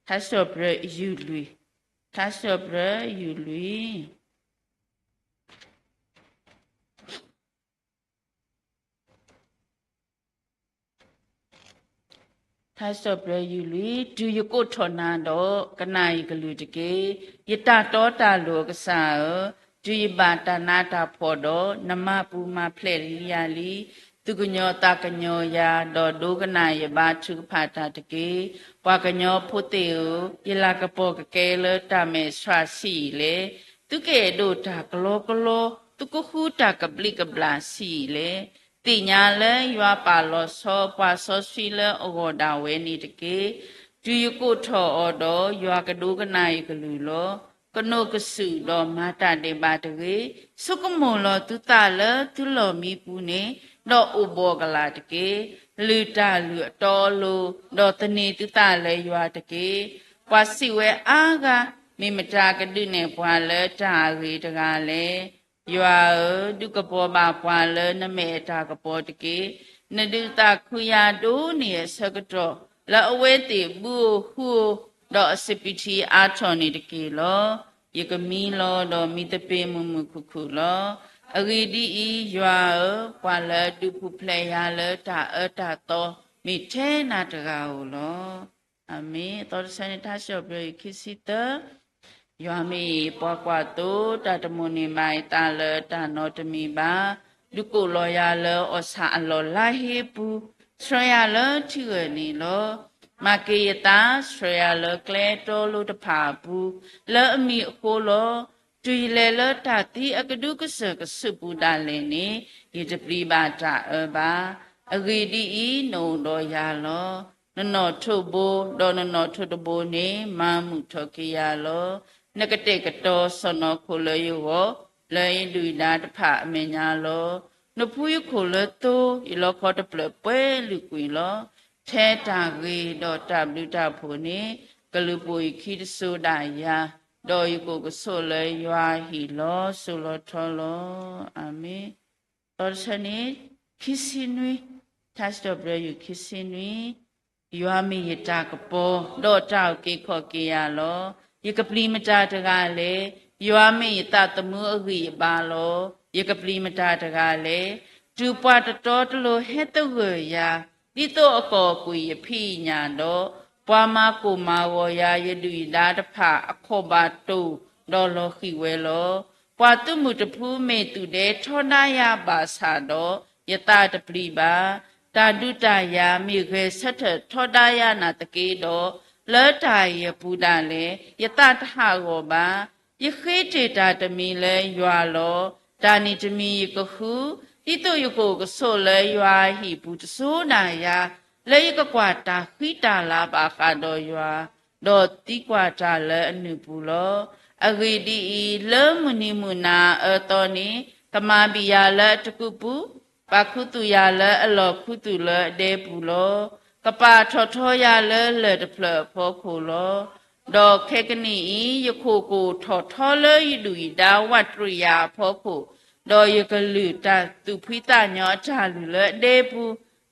ထါစံးထီၣ်ပတြၢၤယူၢ်လွံၢ်, ထါစံးထီၣ်ပတြၢၤယူၢ်လွံၢ်. ထါစံးထီၣ်ပတြၢၤယူၢ်လွံၢ်, တုၤယကိးထီၣ်နၤဒီး, ကနၣ်ယကလုၢ်တက့ၢ်. ယတၢ်တီတၢ်လိၤအကစၢ်ဧၢ, တုၤယဘၣ်တၢ်နးတၢ်ဖှီၣ်ဒီး, နမၤပူၤမၤဖျဲးလံယၤလံ. သူၣ်ကညီၤသးကညီၤယၤ, ဒီးဒိကနၣ်ယဘါထုကဖၣ်တၢ်တက့ၢ်. ပှၤကညီဖိသ့ၣ်ဧၢ, ယလၤကပီၤကကဲလၢတၢ်မဲာ်ဆှးဆံးအံၤလဲၣ်. သုကအဲၣ်ဒိးတၢ်ကလီကလီ, သုကဃုတၢ်ကဘျံးကဘျၣ်ဆံးအံၤလဲၣ်. သ့ၣ်ညါလၢယွၤပာ်လီၤဆီပှၤစီဆှံလၢအဂီၢ်ဒၣ်ဝဲန့ၣ်တက့ၢ်. တုၤယကိးထီၣ်အီၤဒီး, ယွၤကဒိကနၣ်ယကလုၢ်လီၤ. ကနိးကစုာ်ဒီးမၤတၢ်ဒဲးဘးတဂ့ၤ. ဆိကမိၣ်လီၤသုသးလၢသုလီၢ်မံပူၤန့ၣ်, ဒီးအိၣ်ဘှီၣ်ကလာ်တက့ၢ်. လုၢ်တၢ်လုၢ်အတီအလိၤ, ဒီးသန့ၤသုသးလၢယွၤတက့ၢ်. ပှၤစံးဝဲအါဂၤ, မ့ၢ်မတၤကဒုးနဲၣ်ပှၤလၢတၢ်အဂ့ၤတဂၤလဲၣ်. ယွၤဧၢ, ဒုးကပီၤဘၣ်ပှၤလၢနမဲာ်အတၢ်ကပီၤတက့ၢ်. နဒုးသးခုယၤဒိၣ်န့ၢ်အဆၢကတီၢ်, လၢအဝဲသ့ၣ်ဘုဧိၤဟုဧိၤ, ဒီးအစပံးထံအါထီၣ်န့ၣ်တက့ၢ်လီၤ. ယကမံလီၤဒီးမံသပ့ၤမုာ်မုာ်ခုၣ်ခုၣ်လီၤ. အဂ့ၢ်ဒ်အံၤ, ယွၤဧၢ, ပှၤလၢအဒုးပူၤဖျဲးယၤလၢတၢ်အၢတၢ်သီ, မ့ၢ်ထဲနၤတဂၤဧိၤလီၤ. အၤမ့ၣ်. အသီတဆၢန့ၣ် ထါစံးထီၣ်ပတြၢၤယူၢ်ခံဆံသၢ, ယွၤမ့ၢ်ယပှၤကွၢ်သိ, တၢ်တမိၣ်န့ၢ်ဘၣ်ယသးလၢတၢ်နီတမံၤဘၣ်. ဒုးကိးလီၤယၤလၢအီၣ်ဆၣ်အလီၢ်လါဟ့အပူၤ, ဆှၢယၤလၢထံဂၢၢ်န့ၣ်လီၤ. မၤက့ၤယသး, ဆှၢယၤလၢကျဲတီလိၤတဖၣ်အပူၤ, လၢအမံၤအဃိလီၤ. တုၤယလဲၤလၢတၢ်သံအကဒုကစၢၢ်ကစုၣ်ပူၤဒၣ်လဲာ်န့ၣ်, ယတပျံၤဘၣ်တၢ်အၢဘၣ်. အဂ့ၢ်ဒ်အံၤ, နအိၣ်ဒီးယၤလီၤ. နနီၣ်ထိးဘိ, ဒီးနနီၣ်ထိးတဘိန့ၣ်, မၤမုာ်ထီၣ်က့ၤယၤလီၤ. နကတဲာ်ကတီၤစီၢ်နီၤခိၣ်လၢယဂီၢ်, လၢယဒုၣ်ယဒါတဖၣ်အမဲာ်ညါလီၤ. နဖှူယခိၣ်လၢသိ, ယလီခီတဖျၢၣ်ပှဲၤလုာ်ကွံာ်လီၤ. ထဲတၢ်ဂ့ၤဒီးတၢ်ဘျုးတၢ်ဖှိၣ်န့ၣ်, ကလုၢ်ပိာ်ယခံတစိၤဒၣ်ယၤ, ဒီးယကိၣ်ကဆိးလၢယွၤအဟံၣ်လီၤစိၤလီၤထီလီၤ. အၤမ့ၣ်. သီတဆၢန့ၣ်, ခံဆံနွံ, ထါစံးထီၣ်ပတြၢၤယူၢ်ခံဆံနွံ, ယွၤမ့ၢ်ယတၢ်ကပီၤ, ဒီးတၢ်အုၣ်က့ၤခီၣ်က့ၤယၤလီၤ. ယကပျံၤမတၤတဂၤလဲၣ်. ယွၤမ့ၢ်ယသးသမူအဂံၢ်အဘါလီၤ. ယကပျံၤမတၤတဂၤလဲၣ်. တုၤပှၤတတီတလိၤဟဲသဂၢၢ်ယၤ, ဒ်သိးအကီၢ်အကွံာ်ယဖံးယညၣ်ဒီး, ပှၤမၤကိၢ်မၤဂီၤယၤယဒုၣ်ယဒါတဖၣ်အခီၣ်ဘၣ်တိၢ်, ဒီးလီၤဃံၤဝဲလီၤ. ပှၤသုးမုၢ်တဖုမ့ၢ်သူၣ်ဒဲထီဒါယၤဘၣ်ဆၣ်ဒီး, ယသးတပျံၤဘၣ်. တၢ်ဒုးတၢ်ယၤမ့ၢ်ဂဲၤဆၢထၢၣ်ထီဒါယၤနာ်သက့ဒီး, လၢတၢ်အံၤအပူၤဒၣ်လဲာ် ယသးတဟးဂီၤဘၣ်. ယဃ့တ့ၢ်တၢ်တမံၤလၢယွၤလီၤ. တၢ်န့ၣ်တမံၤယကဃု, ဒ်သိးယကအိၣ်ကဆိးလၢယွၤအဟံၣ်ပူၤတစိၤဒၣ်ယၤ, လၢယကကွၢ်တၢ်ဃံတၢ်လၤဘၣ်ဃးဒီးယွၤ, ဒီးသံကွၢ်တၢ်လၢအနုာ်ပူၤလီၤ. အဂ့ၢ်ဒ်အံၤ, လၢမုၢ်နံၤမုၢ်နၤအအၢအသီန့ၣ်, ကမၤဘံၣ်ယၤလၢအတကူးပူၤ, ပာ်ခူသူၣ်ယၤလၢအလီၢ်ခူသူၣ်လၢအဒဲပူၤလီၤ. ကပာ်ထီၣ်ထီယၤလၢလၢၢ်တဖျၢၣ်အဖီခိၣ်လီၤ. ဒီးခဲကနံၣ်အံၤ, ယခိၣ်ကအိၣ်ထီၣ်ထီလၢယဒူၣ်ယဒါဝးတရံးယၤအဖီခိၣ်, ဒီးယကလုၢ်တၢ်သူၣ်ဖှံသးညီအတၢ်လုၢ်လၢအဒဲပူ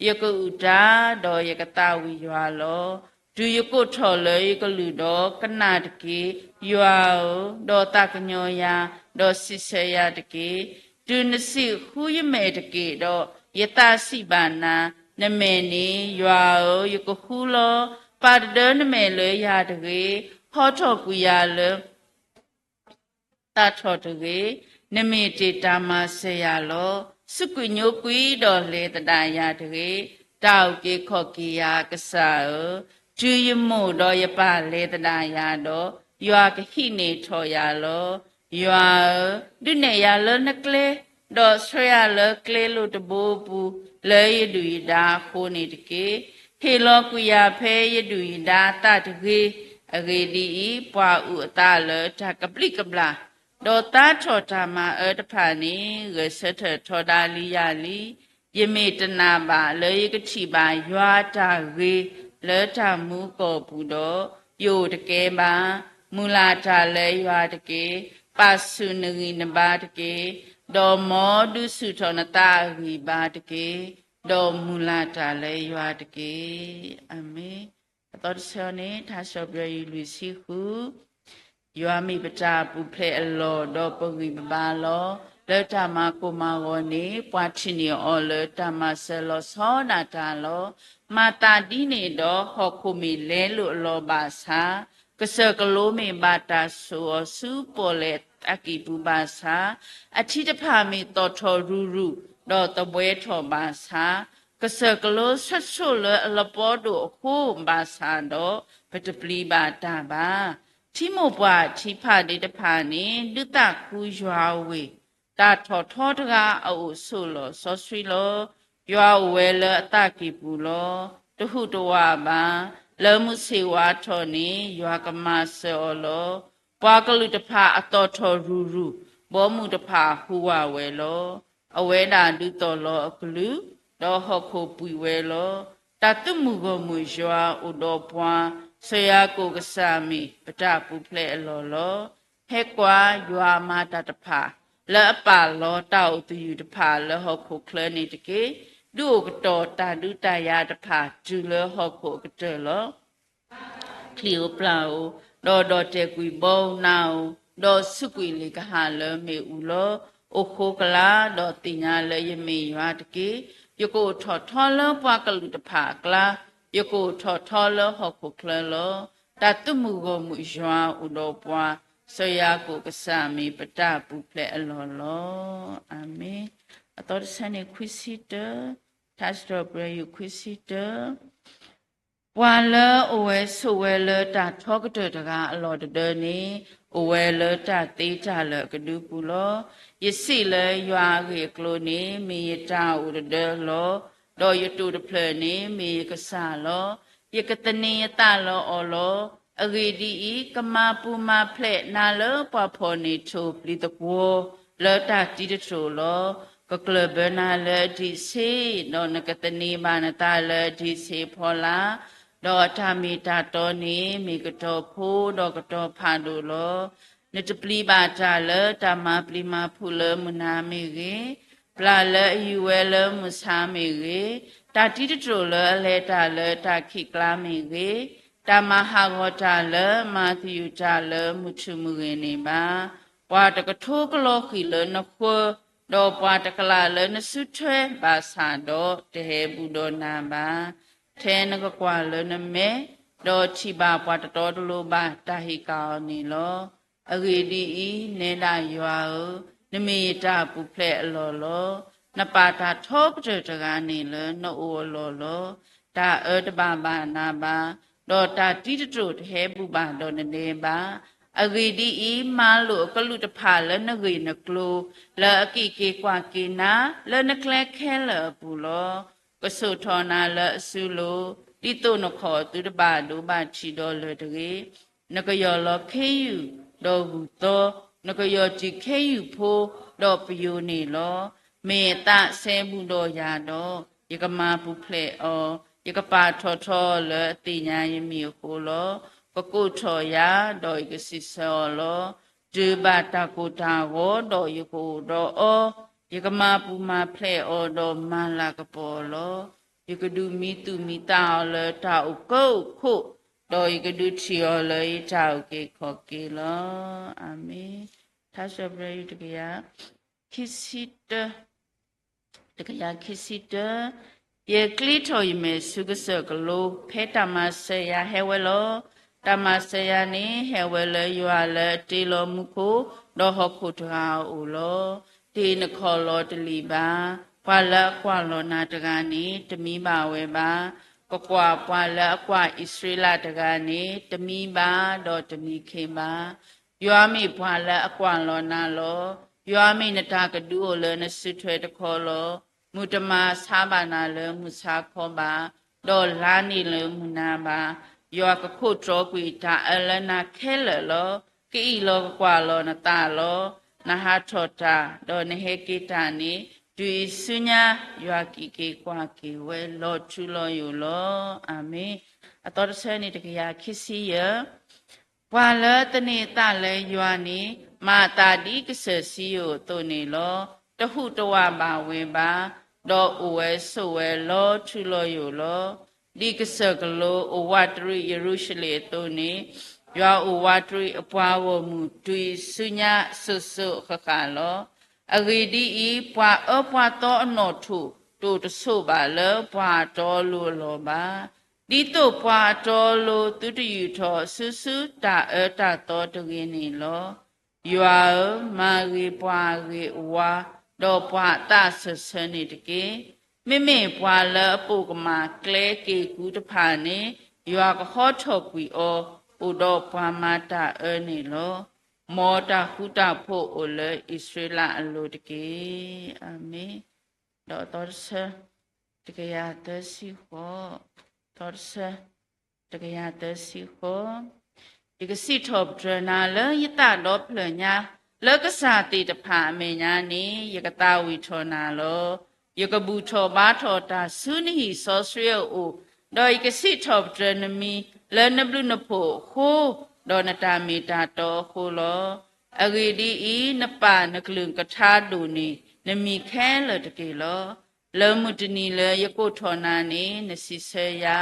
ၤ, ယကအုၣ်တၢ်, ဒီးယကသးဝံၣ်ယွၤလီၤ. တုၤယကိးထီၣ်လၢယကလုၢ်ဒီးကနၣ်တက့ၢ်, ယွၤဧၢ, ဒီးသးကညီၤယၤ, ဒီးစံးဆၢယၤတက့ၢ်. တုၤနစံးဃုယမဲာ်တက့ၢ်ဒီး, ယသးစံးဘၣ်နၤ, နမဲာ်န့ၣ်, ယွၤဧၢ, ယကဃုလီၤ. ပာ်တဒၢနမဲာ်လၢယၤတဂ့ၤ, ဟီထီၣ်ကွံာ်ယၤလၢ သးထီၣ်တဂ့ၤ, နမ့ၢ်တ့ၢ်တၢ်မၤစၢၤယၤလီၤ. စူးကွံာ်ညိကွံာ်ဒီးလဲၤသဒၣ်ယၤတဂ့ၤ, တၢ်အုၣ်က့ၤခီၣ်က့ၤယၤကစၢ်ဧၢ, တုၤယမိၢ်ဒီးယပၢ်လဲၤသဒၣ်ယၤဒီး, ယွၤကဟံးန့ၢ်ထီၣ်ယၤလီၤ. ယွၤဧၢ, ဒုးနဲၣ်ယၤလၢနကျဲ, ဒီးဆှၢယၤလၢကျဲလိာ်တဘိအပူၤ, လၢယဒူၣ်ယဒါအဃိန့ၣ်တက့ၢ်. ဟ့ၣ်လီၤကွံာ်ယၤဖဲယဒူၣ်ယဒါအသးတဂ့ၤ. အဂ့ၢ်ဒ်အံၤ, ပှၤအုၣ်အသးလၢတၢ်ကဘျံးကဘျၣ်, ဒီးသါထီၣ်တၢ်မၤအၢတဖၣ်န့ၣ်, ဂဲၤဆၢထၢၣ်ထီဒါလံယၤလံ. ယမ့ၢ်တနာ်ဘၣ်လၢယကထံၣ်ဘၣ်ယွၤအတၢ်ဂ့ၤလၢတၢ်မူကီၢ်ပူၤဒီး, ယအိၣ်တကဲဘၣ်. မုၢ်လၢ်တၢ်လၢယွၤတက့ၢ်. ပာ်ဆူၣ်နဂံၢ်နဘါတက့ၢ်. ဒီးမ်ဒုးဆူၣ်ထီၣ်နသးအဂံၢ်ဘါတက့ၢ်. ဒီးမုၢ်လၢ်တၢ်လၢယွၤတက့ၢ်. အၤမ့ၣ်. အသီတဆၢန့ၣ် ထါစံးထီၣ်ပတြၢၤ ယူၢ်လွံၢ်ဆံဃု, ယွၤမ့ၢ်ပတၢ်ပူၤဖျဲးအလီၢ်ဒီးပဂံၢ်ပဘါလီၤ. လၢတၢ်မၤကိၢ်မၤဂီၤန့ၣ် ပှၤထံၣ်န့ၢ်အီၤလၢတၢ်မၤစၢၤလီၤဆီဒၣ်တၢ်လီၤ. မၤသးဒ်န့ၣ်ဒီး ဟီၣ်ခိၣ်မ့ၢ်လဲလိာ်အလီၢ်ဘၣ်ဆၣ်, ကစၢၢ်ကလိမ့ၢ်ဘၣ်တၢ်ဆိၣ်အီၤဆူပီၣ်လဲၣ်အသးကံၢ်ပူၤဘၣ်ဆၣ်, အထံတဖၣ်မ့ၢ်သီၣ်ထီၣ်ရူၤရူၤ, ဒီးသဘှဲထီၣ်ဘၣ်ဆၣ်, ကစၢၢ်ကလိဆၢဆိၣ်လၢအလပီဒိၣ်အဃိဘၣ်ဆၣ်ဒီး, ပတပျံၤဘၣ်တၢ်ဘၣ်. ထံမိၢ်ပှၢ်ထံဖးဒ့တဖၣ်န့ၣ် ဒုးသးခုယွၤဝ့ၢ်, တၢ်ထီၣ်ထီတဂၤအအိၣ်ဆိးလီၤစီဆှံလီၤ. ယွၤအိၣ်ဝဲလၢအသးကံၢ်ပူၤလီၤ. တဟူးတဝးဘၣ်. လၢမုၢ်ဆ့ၣ်ဝါထီၣ်န့ၣ် ယွၤကမၤစၢၤအီၤလီၤ. ပှၤကလုာ်တဖၣ်အသီၣ်ထီၣ်ရူၤရူၤ, ဘီမုၢ်တဖၣ်ဟူးဝးဝဲလီၤ. အဝဲဒၣ်ဒုးသီၣ်လီၤအကလုၢ်, ဒီးဟီၣ်ခိၣ်ပှံာ်ဝဲလီၤ. တၢ်သုးမုၢ်ဂီၢ်မုၢ်ယွၤအိၣ်ဒီးပှၤ, စီၤယၤကိာ်ကစၢ်မ့ၢ်ပတၢ်ပူၤဖျဲးအလီၢ်လီၤ. ဟဲကွၢ်, ယွၤမၤတၢ်တဖၣ်, လၢအပာ်လီၤတၢ်အိၣ်သယုၢ်တဖၣ်လၢဟီၣ်ခိၣ်ချၢန့ၣ်တက့ၢ်. ဒုးအိၣ်ကတီၤတၢ်ဒုးတၢ်ယၤတဖၣ်တုၤလၢဟီၣ်ခိၣ်အကတၢၢ်လီၤ. ချံၣ်ဧိၤပျၢ်ဧိၤ, ဒီးဒီၣ်တဲာ်ကွံာ်ဘီဧိၤနးဧိၤ, ဒီးစူးကွံာ်လံာ်ကဟၣ်လၢမ့ၣ်အူလီၤ. အိၣ်ဃိကလာ်, ဒီးသ့ၣ်ညါလၢယမ့ၢ်ယွၤတက့ၢ်. ယကအိၣ်ထီၣ်ထီလၢပှၤကလုာ်တဖၣ်အကျါ, ယကအိၣ်ထီၣ်ထီလၢဟီၣ်ခိၣ်ချၢလီၤ. တၢ်သုးမုၢ်ဂီၢ်မုၢ်ယွၤအိၣ်ဒီးပှၤ, စီၤယၤကိာ်ကစၢ်မ့ၢ်ပတၢ်ပူၤဖျဲးအလီၢ်လီၤ. အၤမ့ၣ်. အသီတဆၢန့ၣ်ခွံဆံတၢ, ထါစံးထီၣ်ပတြၢၤ ယူၢ်ခွံဆံတၢ ပှၤလၢအအိၣ်ဝဲဆိးဝဲလၢတၢ်ထီကတၢၢ်တဂၤအလီၢ်တဒၢန့ၣ်, အိၣ်ဝဲလၢတၢ်သ့တၢ်လၢာ်အကဒုပူၤလီၤ. ယစံးလၢယွၤအဂ့ၢ်အကျိၤန့ၣ်, မ့ၢ်ယတၢ်အိၣ်တဒၢလီၤ. ဒီးယတိာ်တဖျၢၣ်န့ၣ်, မ့ၢ်ယကစၢ်လီၤ. ယကသန့ၤအသးလၢအီၤလီၤ. အဂ့ၢ်ဒ်အံၤ, ကမၤပူၤမၤဖျဲးနၤလၢပှၤဖီၣ်န့ၢ်ထိၣ်ပျံၤသကွီၤ လၢတၢ်တံတြိာ်လီၤ. ကကျၢၢ်ဘၢနၤလၢအဒံးဆ့, ဒီးနကသန့ၤဘၣ်နသးလၢအဒံးဆ့ဖီလာ်. ဒီးအတၢ်မ့ၢ်တၢ်တီန့ၣ် မ့ၢ်ကတီၤဖိဒီးကတီၤဖးဒိၣ်လီၤ. နတပျံၤဘၣ်တၢ်လၢတၢ်မၤပျံၤမၤဖုးလၢမုၢ်နၤမ့ၢ်ဂ့ၤ, ပျၢ်လၢအယူၤဝဲလၢမုၢ်ဆါမ့ၢ်ဂ့ၤ, တၢ်တံတြိာ်လၢအလဲၤတၢ်လၢတၢ်ခံးကျါမ့ၢ်ဂ့ၤ, တၢ်မၤဟးဂီၤတၢ်လၢမၤသယုၢ်တၢ်လၢမုၢ်ထူၣ်မုၢ်ဂ့ၤန့ၣ်ဘၣ်. ပှၤတကထိကလီၤဃံၤလၢနဃၢၤ, ဒီးပှၤတကလးလၢနစုထွဲဘၣ်ဆၣ်ဒီး တဟဲဘူးဒီးနၤဘၣ်. ထဲနကကွၢ်လၢနမဲာ်, ဒီးထံၣ်ဘၣ်ပှၤတတီတလိၤဘၣ်တၢ်ဟ့ၣ်ကၣ်အီၤန့ၣ်လီၤ. အဂ့ၢ်ဒ်အံၤ, နဲဒၣ်ယွၤဧၢ, နမ့ၢ်ယတၢ်ပူၤဖျဲးအလီၢ်လီၤ. နပာ်တၢ်ထီကတၢၢ်တဂၤန့ၣ်လၢနအိၣ်အလီၢ်လီၤ. တၢ်အၢတဘၣ်ဘၣ်နၤဘၣ်, ဒီးတၢ်တံတြိာ်တဟဲဘူၣ်ဘၣ်ဒီးနဒဲဘၣ်. အဂ့ၢ်ဒ်အံၤ, မၤလိာ်အကလူးတဖၣ်လၢနဂ့ၢ်နကျိၤ, လၢအကံၣ်က့ၤကွၢ်က့ၤနၤ, လၢနကျဲခဲလၢာ်အပူၤလီၤ. ကဆိၣ်ထီၣ်နၤလၢအစုလိၤ, ဒ်သိးနခီၣ်အသုတဘၣ်ဒိဘၣ်ထံးဒီးလၢၤတဂ့ၤ. နကယီၢ်လီၤခ့ယုၢ်ဒီးဂုၢ်သီ, နကယီၢ်တံၢ်ခ့ယုၢ်ဖိဒီးပယိၤန့ၣ်လီၤ. မ့ၢ်အသးစဲဘူးဒီးယၤဒီး, ယကမၤပူၤဖျဲးအီၤ, ယကပာ်ထီၣ်ထီအီၤလၢအသ့ၣ်ညါယမံၤအဃိလီၤ. ကကိးထီၣ်ယၤ, ဒီးယကစံးဆၢအီၤလီၤ. တုၤဘၣ်တၢ်ကိၢ်တၢ်ဂီၤဒီးယကအိၣ်ဒီးအီၤ, ယကမၤပူၤမၤဖျဲးအီၤဒီးမၤလၤကပီၤအီၤလီၤ. ယကဒုးမံသူၣ်မံသးအီၤလၢတၢ်အိၣ်ကၢအိၣ်ခိၣ်, ဒီးယကဒုးထံၣ်အီၤလၢယတၢ်အုၣ်က့ၤခီၣ်က့ၤလီၤ. အၤမ့ၣ်. ထါစံးပတြၢၤ တကယၤခံဆံတၢ, တကယၤခံဆံတၢ, ယကျ့ထီၣ်ယမဲာ်ဆူကစၢၢ်ကလိ, ဖဲတၢ်မၤစၢၤယၤဟဲဝဲလီၤ. တၢ်မၤစၢၤယၤန့ၣ် ဟဲဝဲလၢယွၤလၢအတ့လီၤမူခိၣ်ဒီးဟီၣ်ခိၣ်တဂၤအအိၣ်လီၤ. တ့နခီၣ်လီၤတလံာ်ဘၣ်. ပှၤလၢအကွၢ်လီၤနၤတဂၤန့ၣ် တမံဘၣ်ဝဲဘၣ်. ကကွၢ်ပှၤလၢအကွၢ်အံၣ်စရ့လးတဂၤန့ၣ် တမံဘၣ်ဒီးတမံခ့ဘၣ်. ယွၤမ့ၢ်ပှၤလၢအကွၢ်လီၤနၤလီၤ. ယွၤမ့ၢ်နတၢ်ကဒုအိၣ်လၢနစုထွဲတခီလီၤ. မုၢ်တမၤဆါဘၣ်နၤလၢမုၢ်ဆါခီဘၣ်, ဒီးလါန့ၣ်လၢမုၢ်နၤဘၣ်. ယွၤကခိးတြီကွံာ်တၢ်အၢလၢနၤခဲလၢာ်လီၤ. ကအံးလီၤကကွၢ်လီၤနသးလီၤ. နဟးထီၣ်တၢ်, ဒီးနဟဲက့ၤတၢ်န့ၣ်, တုၤအံၤဆူညါ ယွၤကံၣ်က့ၤကွၢ်က့ၤဝဲလီၤထူလီၤယိာ်လီၤ. အၤမ့ၣ်. အသီတဆၢန့ၣ် တကယၤခံဆံယဲၢ်. ပှၤလၢသန့ၤအသးလၢယွၤန့ၣ်, မၤအသးဒ်ကစၢၢ်စံယိၣ်အသိးန့ၣ်လီၤ. တဟူးတဝးဘၣ်ဝဲဘၣ်, ဒီးအိၣ်ဝဲဆိးဝဲလီၤထူလီၤယိာ်လီၤ. ဒ်ကစၢၢ်ကလိအိၣ်ဝးတရံးယရူၤၡလ့ၣ်အသိးန့ၣ်, ယွၤအိၣ်ဝးတရံးအပှၤဂီၢ်မုၢ်တုၤအံၤဆူညါစိၤစိၤဃၣ်ဃၣ်လီၤ. အဂ့ၢ်ဒ်အံၤ, ပှၤအၢပှၤသီအနီၣ်ထိၣ် တအိၣ်တဆိးဘၣ်လၢပှၤအတီအလိၤအလီၢ်ဘၣ်. ဒ်သိးပှၤအတီအလိၤသုတယူာ်ထီၣ်အစုဆူတၢ်အၢတၢ်သီတဂ့ၤန့ၣ်လီၤ. ယွၤဧၢ, မၤဂ့ၤပှၤဂ့ၤအဝါ, ဒီးပှၤအသးစၢၢ်ဆၢန့ၣ်တက့ၢ်. မ့မ့ၢ်ပှၤလၢအပိာ်ကမၣ်ကျဲက့ၤကူတဖၣ်န့ၣ်, ယွၤကဟီထီၣ်ကွံာ်အီၤ, အိၣ်ဒီးပှၤမၤတၢ်အၢန့ၣ်လီၤ. မ်တၢ်ဃူတၢ်ဖိးအိၣ်လၢအံၣ်စရ့လးအလိၤတက့ၢ်. အၤမ့ၣ်. ဒီးအသီတဆၢ, တကယၤသၢဆံဃိး, သီတဆၢ, တကယၤသၢဆံဃိး. ယကစံးထီၣ်ပတြၢၤနၤလၢယသးဒီဖျၢၣ်ညါ, လၢကစၢ်သ့ၣ်တဖၣ်အမဲာ်ညါန့ၣ် ယကသးဝံၣ်ထီၣ်နၤလီၤ. ယကဘူၣ်ထီၣ်ဘါထီၣ်တၢ်ဆူနဟံၣ်စီဆှံအအိၣ်, ဒီးယကစံးထီၣ်ပတြၢၤနမံၤလၢနဘျုးနဖှိၣ်အဃိ, ဒီးနတၢ်မ့ၢ်တၢ်တီအဃိလီၤ. အဂ့ၢ်ဒ်အံၤ, နပာ်နကလုၢ်ကထါဒိၣ်န့ၢ် နမံၤခဲလၢာ်တက့ၢ်လီၤ. လၢမုၢ်တနံၤလၢယကိးထီၣ်နၤန့ၣ် နစံးဆၢယၤ,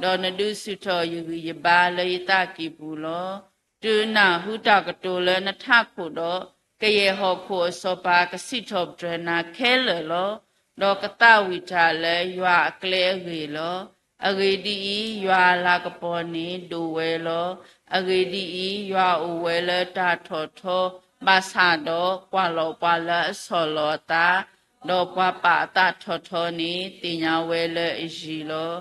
ဒီးနဒုးဆူၣ်ထီၣ်ယဂံၢ်ယဘါလၢယသးကံၢ်ပူၤလီၤ. တုၤနၢ်ဟူတၢ်ကတိၤလၢနထးခိၣ်ဒီး, ကယဲၢ်ဟီၣ်ခိၣ်အစီၤပၤကစံးထီၣ်ပတြၢၤနၤခဲလၢာ်လီၤ. ဒီးကသးဝံၣ်တၢ်လၢယွၤအကျဲအဂ့ၢ်လီၤ. အဂ့ၢ်ဒ်အံၤ, ယွၤအလၤကပီၤန့ၣ်ဒိၣ်ဝဲလီၤ. အဂ့ၢ်ဒ်အံၤ, ယွၤအိၣ်ဝဲလၢတၢ်ထီၣ်ထီ, ဘၣ်ဆၣ်ဒီးကွၢ်လီၤပှၤလၢအဆီၣ်လီၤအသး, ဒီးပှၤပာ်အသးထီၣ်ထီန့ၣ် သ့ၣ်ညါဝဲလၢအယံၤလီၤ.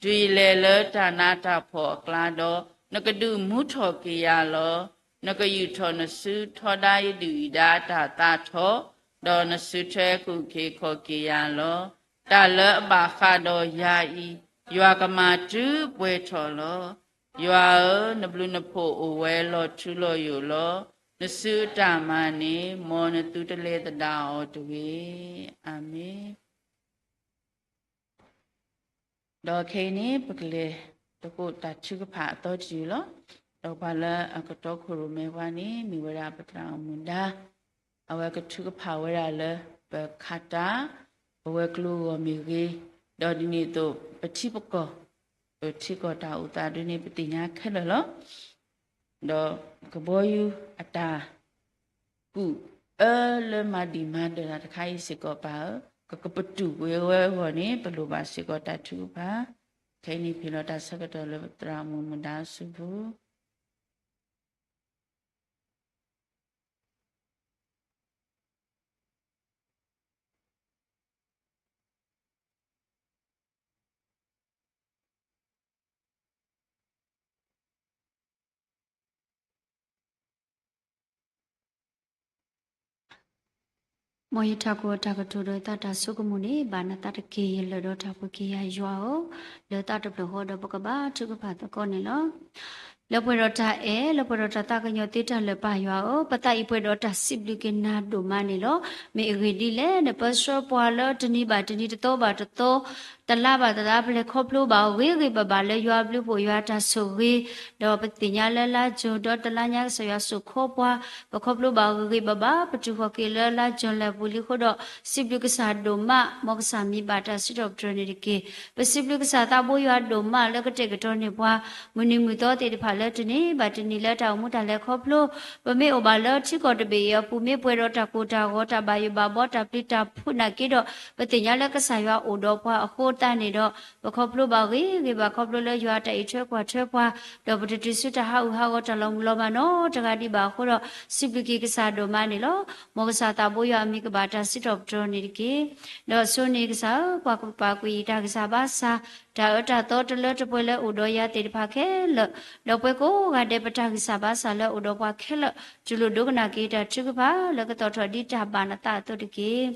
တုၤယလဲၤလၢတၢ်နးတၢ်ဖှီၣ်အကျါဒီး, နကဒုးမူထီၣ်က့ၤယၤလီၤ. နကယူာ်ထီၣ်နစုထီဒါယဒုၣ်အံၤဒါတၢ်သးထီၣ်, ဒီးနစုထွဲကအုၣ်က့ၤခီၣ်က့ၤယၤလီၤ. တၢ်လၢအဘၣ်ဃးဒီးယၤအံၤ, ယွၤကမၤတုၤပှဲၤထီၣ်လီၤ. ယွၤဧၢ, နဘျုးနဖှိၣ်အိၣ်ဝဲလီၤထူလီၤယိာ်လီၤ. နစုအတၢ်မၤန့ၣ်, မ်နသုတလဲၤသဒၣ်အီၤတဂ့ၤ. အၤမ့ၣ်. ဒီးခဲအံၤန့ၣ် ပကလဲၤသကိးတၢ်ထုကဖၣ်အသီတယုၢ်လီၤ. ဒီးပှၤလၢအကတီခိၣ်ရိၣ်မဲပှၤန့ၣ် မ့ၢ်ဝဲဒၣ်ပသရၣ်မုၣ်ဒါ, အဝဲကထုကဖၣ်ဝဲဒၣ်လၢ ပခးတၢ်, ပဝဲၤကျိၤအဂီၢ်မ့ၢ်ဂ့ၤ, ဒီးဒ်န့ၣ်အသိး ပထံပကီၢ်, ပထံကီၢ်တၢ်အိၣ်သးဒ်န့ၣ် ပသ့ၣ်ညါခဲလၢာ်လီၤ. ဒီးကဘီယူၤအတၢ် ကူၣ်အၢလၢမၤဒံးမၤဒၢးတၢ်တခါအံၤစ့ၢ်ကီးပၣ်ဧၢ, ကကပတုာ်ကွံာ်ဝဲအဂီၢ်န့ၣ် ပလိၣ်ဘၣ်စ့ၢ်ကီးတၢ်ထုကဖၣ်. ခဲအံၤန့ၣ် ပဟ့ၣ်လီၤတၢ်ဆၢကတီၢ်လၢပသရၣ်မုၣ်မုၣ်ဒါအစုပူၤ. မ်ယထးခိၣ်အတၢ်ကတိၤဒီးယသးတၢ်ဆိကမိၣ်န့ၣ် ဘၣ်နသးတက့ၢ်. ယလၢာ်ဒီးတၢ်ပှ့ၤက့ၤယၤယွၤဧၢ, လၢသးတဖျၢၣ်ဃီဒီးပကဘါထုကဖၣ်သကိးန့ၣ်လီၤ. လၢပှဲၤဒီးတၢ်အဲၣ်, လၢပှဲၤဒီးတၢ်သးကညီၤသ့တၢ်လၢာ် ပၢ်ယွၤဧၢ, ပသးအံၤပှဲၤဒီးတၢ်စံးဘျုးက့ၤနၤဒိၣ်မးန့ၣ်လီၤ. မ့ၢ်အဂ့ၢ်ဒ်လဲၣ်, နပၢဆှၢပှၤလၢတနံၤဘၣ်တနံၤ, တသီဘၣ်တသီ, တလါဘၣ်တလါ, ပလဲၤခီဖျိဘၣ်အီၤဂ့ၤဂ့ၤဘၣ်ဘၣ်လၢယွၤအဘျုးအဖှိၣ် ယွၤအတၢ်ဆိၣ်ဂ့ၤ, ဒီးပသ့ၣ်ညါလၢလါ June ဒီးတလါညါ ကစၢ်ယွၤစိာ်ခီပှၤ, ပခီဖျိဘၣ်အီၤဂ့ၤဂ့ၤဘၣ်ဘၣ်, ပတုၤဃီၤက့ၤလၢလါ July ပူၤလံအဃိဒီး စံးဘျုးကစၢ်ဒိၣ်မး, မ်ကစၢ်မံၤဘၣ်တၢ်စံးထီၣ်ပတြၢၤန့ၣ်တက့ၢ်. ပစံးဘျုးကစၢ်သးဘိယွၤဒိၣ်မးလၢကတဲာ်ကတီၤန့ၢ်ပှၤ မုၢ်နံၤမုၢ်သီသ့ၣ်တဖၣ်လၢတနံၤဘၣ်တနံၤလၢတၢ်အိၣ်မူတၢ်လဲၤခီဖျိ, ပမ့ၢ်အိၣ်ဘၣ်လၢထံကီၢ်တဘ့ၣ်အံၤအပူၤ မ့ၢ်ပှဲၤဒီးတၢ်ကိၢ်တၢ်ဂီၤ တၢ်ဘၣ်ယိၣ်ဘၣ်ဘီ တၢ်ပျံၤတၢ်ဖုးနာ်က့ဒီး ပသ့ၣ်ညါလၢကစၢ်ယွၤအိၣ်ဒီးပှၤအဃိသတးန့ၣ်ဒီး ပခီဖျိဘၣ်ဂ့ၤဂ့ၤဘၣ် ခီဖျိလၢယွၤအတၢ်အံးထွဲကွၢ်ထွဲပှၤ, ဒီးပတတုၤဆူတၢ်ဟးဂူာ်ဟးဂီၤတၢ်လီၤမုၢ်လီၤမၢ်နီတဂၤဒံးဘၣ်အဃိဒီး စံးဘျုးက့ၤကစၢ်ဒိၣ်မးန့ၣ်လီၤ. မ်ကစၢ်သးဘိယွၤအမံၤကဘၣ်တၢ်စံးထီၣ်ပတြၢၤန့ၣ်တက့ၢ်. ဒီးအဆိန့ၣ်ကစၢ်ဧၢ, ပှၤကပာ်ကွံာ်အံၤတၢ်ဂံၢ်စၢ်ဘါစၢ်, တၢ်အၢတၢ်သီတလၢတပှဲၤလၢအိၣ်ဒီးယၤသ့ၣ်တဖၣ်ခဲလၢာ်, ဒီးပှၤကိးဂၤဒဲးပတၢ်ဂံၢ်စၢ်ဘါစၢ်လၢအိၣ်ဒီးပှၤခဲလၢာ်, တူၢ်လိာ်ဒိကနၣ်က့ၤတၢ်ထုကဖၣ် လၢကသီၣ်ထီၣ်ဒ်တၢ်ဘၣ်နသးအသိးတက့ၢ်.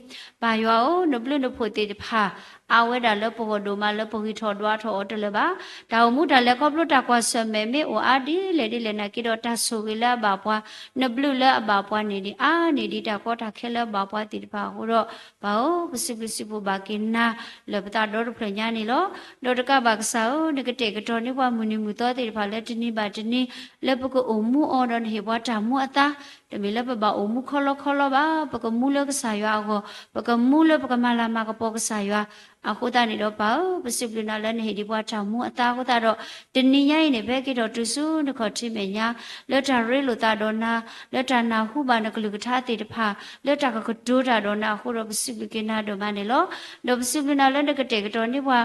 ပၢ်ယွၤဧၢ, နဘျုးနဖှိၣ်သ့ၣ်တဖၣ် အါဝဲဒၣ်လၢပဂီၢ်ဒိၣ်မးလၢပဂံၢ်ထီၣ်ဒွးထီၣ်အီၤတလၢာ်ဘၣ်. တၢ်အိၣ်မူတၢ်လဲၤခီဖျိတၢ်ကွၢ်ဆၢၣ်မဲာ်မ့ၢ်အိၣ်အါဒ်လဲၣ်ဒ်လဲၣ်နာ်က့ဒီး တၢ်ဆိၣ်ဂ့ၤလၢအဘၣ်ပှၤ, နဘျုးလၢအဘၣ်ပှၤန့ၣ်ဒံး အါန့ၢ်ဒံးတၢ်ကီတၢ်ခဲလၢအဘၣ်ပှၤသ့ၣ်တဖၣ်အဃိဒီး ပၢ်ဧၢ, ပစံးဘျုးစံးဖှိၣ်ဘၣ်က့ၤနၤ လၢပသးဒီတဖျၢၣ်ညါန့ၣ်လီၤ. ဒီးတကးဘၣ်ကစၢ်ဧၢ, နကတဲာ်ကတီၤန့ၢ်ပှၤမုၢ်နံၤမုၢ်သီသ့ၣ်တဖၣ်လၢတနံၤဘၣ်တနံၤ လၢပကအိၣ်မူအီၤဒီးနဟ့ၣ်ပှၤတၢ်မူအသါ, တမ့ၢ်လၢပဘၣ်အိၣ်မူခီလီခီလီဘၣ်, ပကမူလၢကစၢ်ယွၤအဂီၢ်, ပကမူလၢပကမၤလၤမၤကပီၤကစၢ်ယွၤ, အဃိသတးန့ၣ်ဒီးပၢ်ဧၢ, ပစံးဘျုးနၤလၢနဟ့ၣ်ဒံးပှၤတၢ်မူအသါအဃိသတးဒီး တနံၤညါအံၤန့ၣ် ပဟဲက့ၤထီၣ်တုၤဆူနခီၣ်ထံးမဲာ်ညါ, လၢတၢ်ရ့လိာ်သးဒီးနၤ, လၢတၢ်နၢ်ဟူဘၣ်နကလုၢ်ကထါသ့ၣ်တဖၣ်, လၢတၢ်ကကတိၤတၢ်ဒီးနၤအဃိဒီး ပစံးဘျုးက့ၤနၤဒိၣ်မးန့ၣ်လီၤ. ဒီးပစံးဘျုးနၤလၢနကတဲာ်ကတီၤန့ၢ်ပှၤ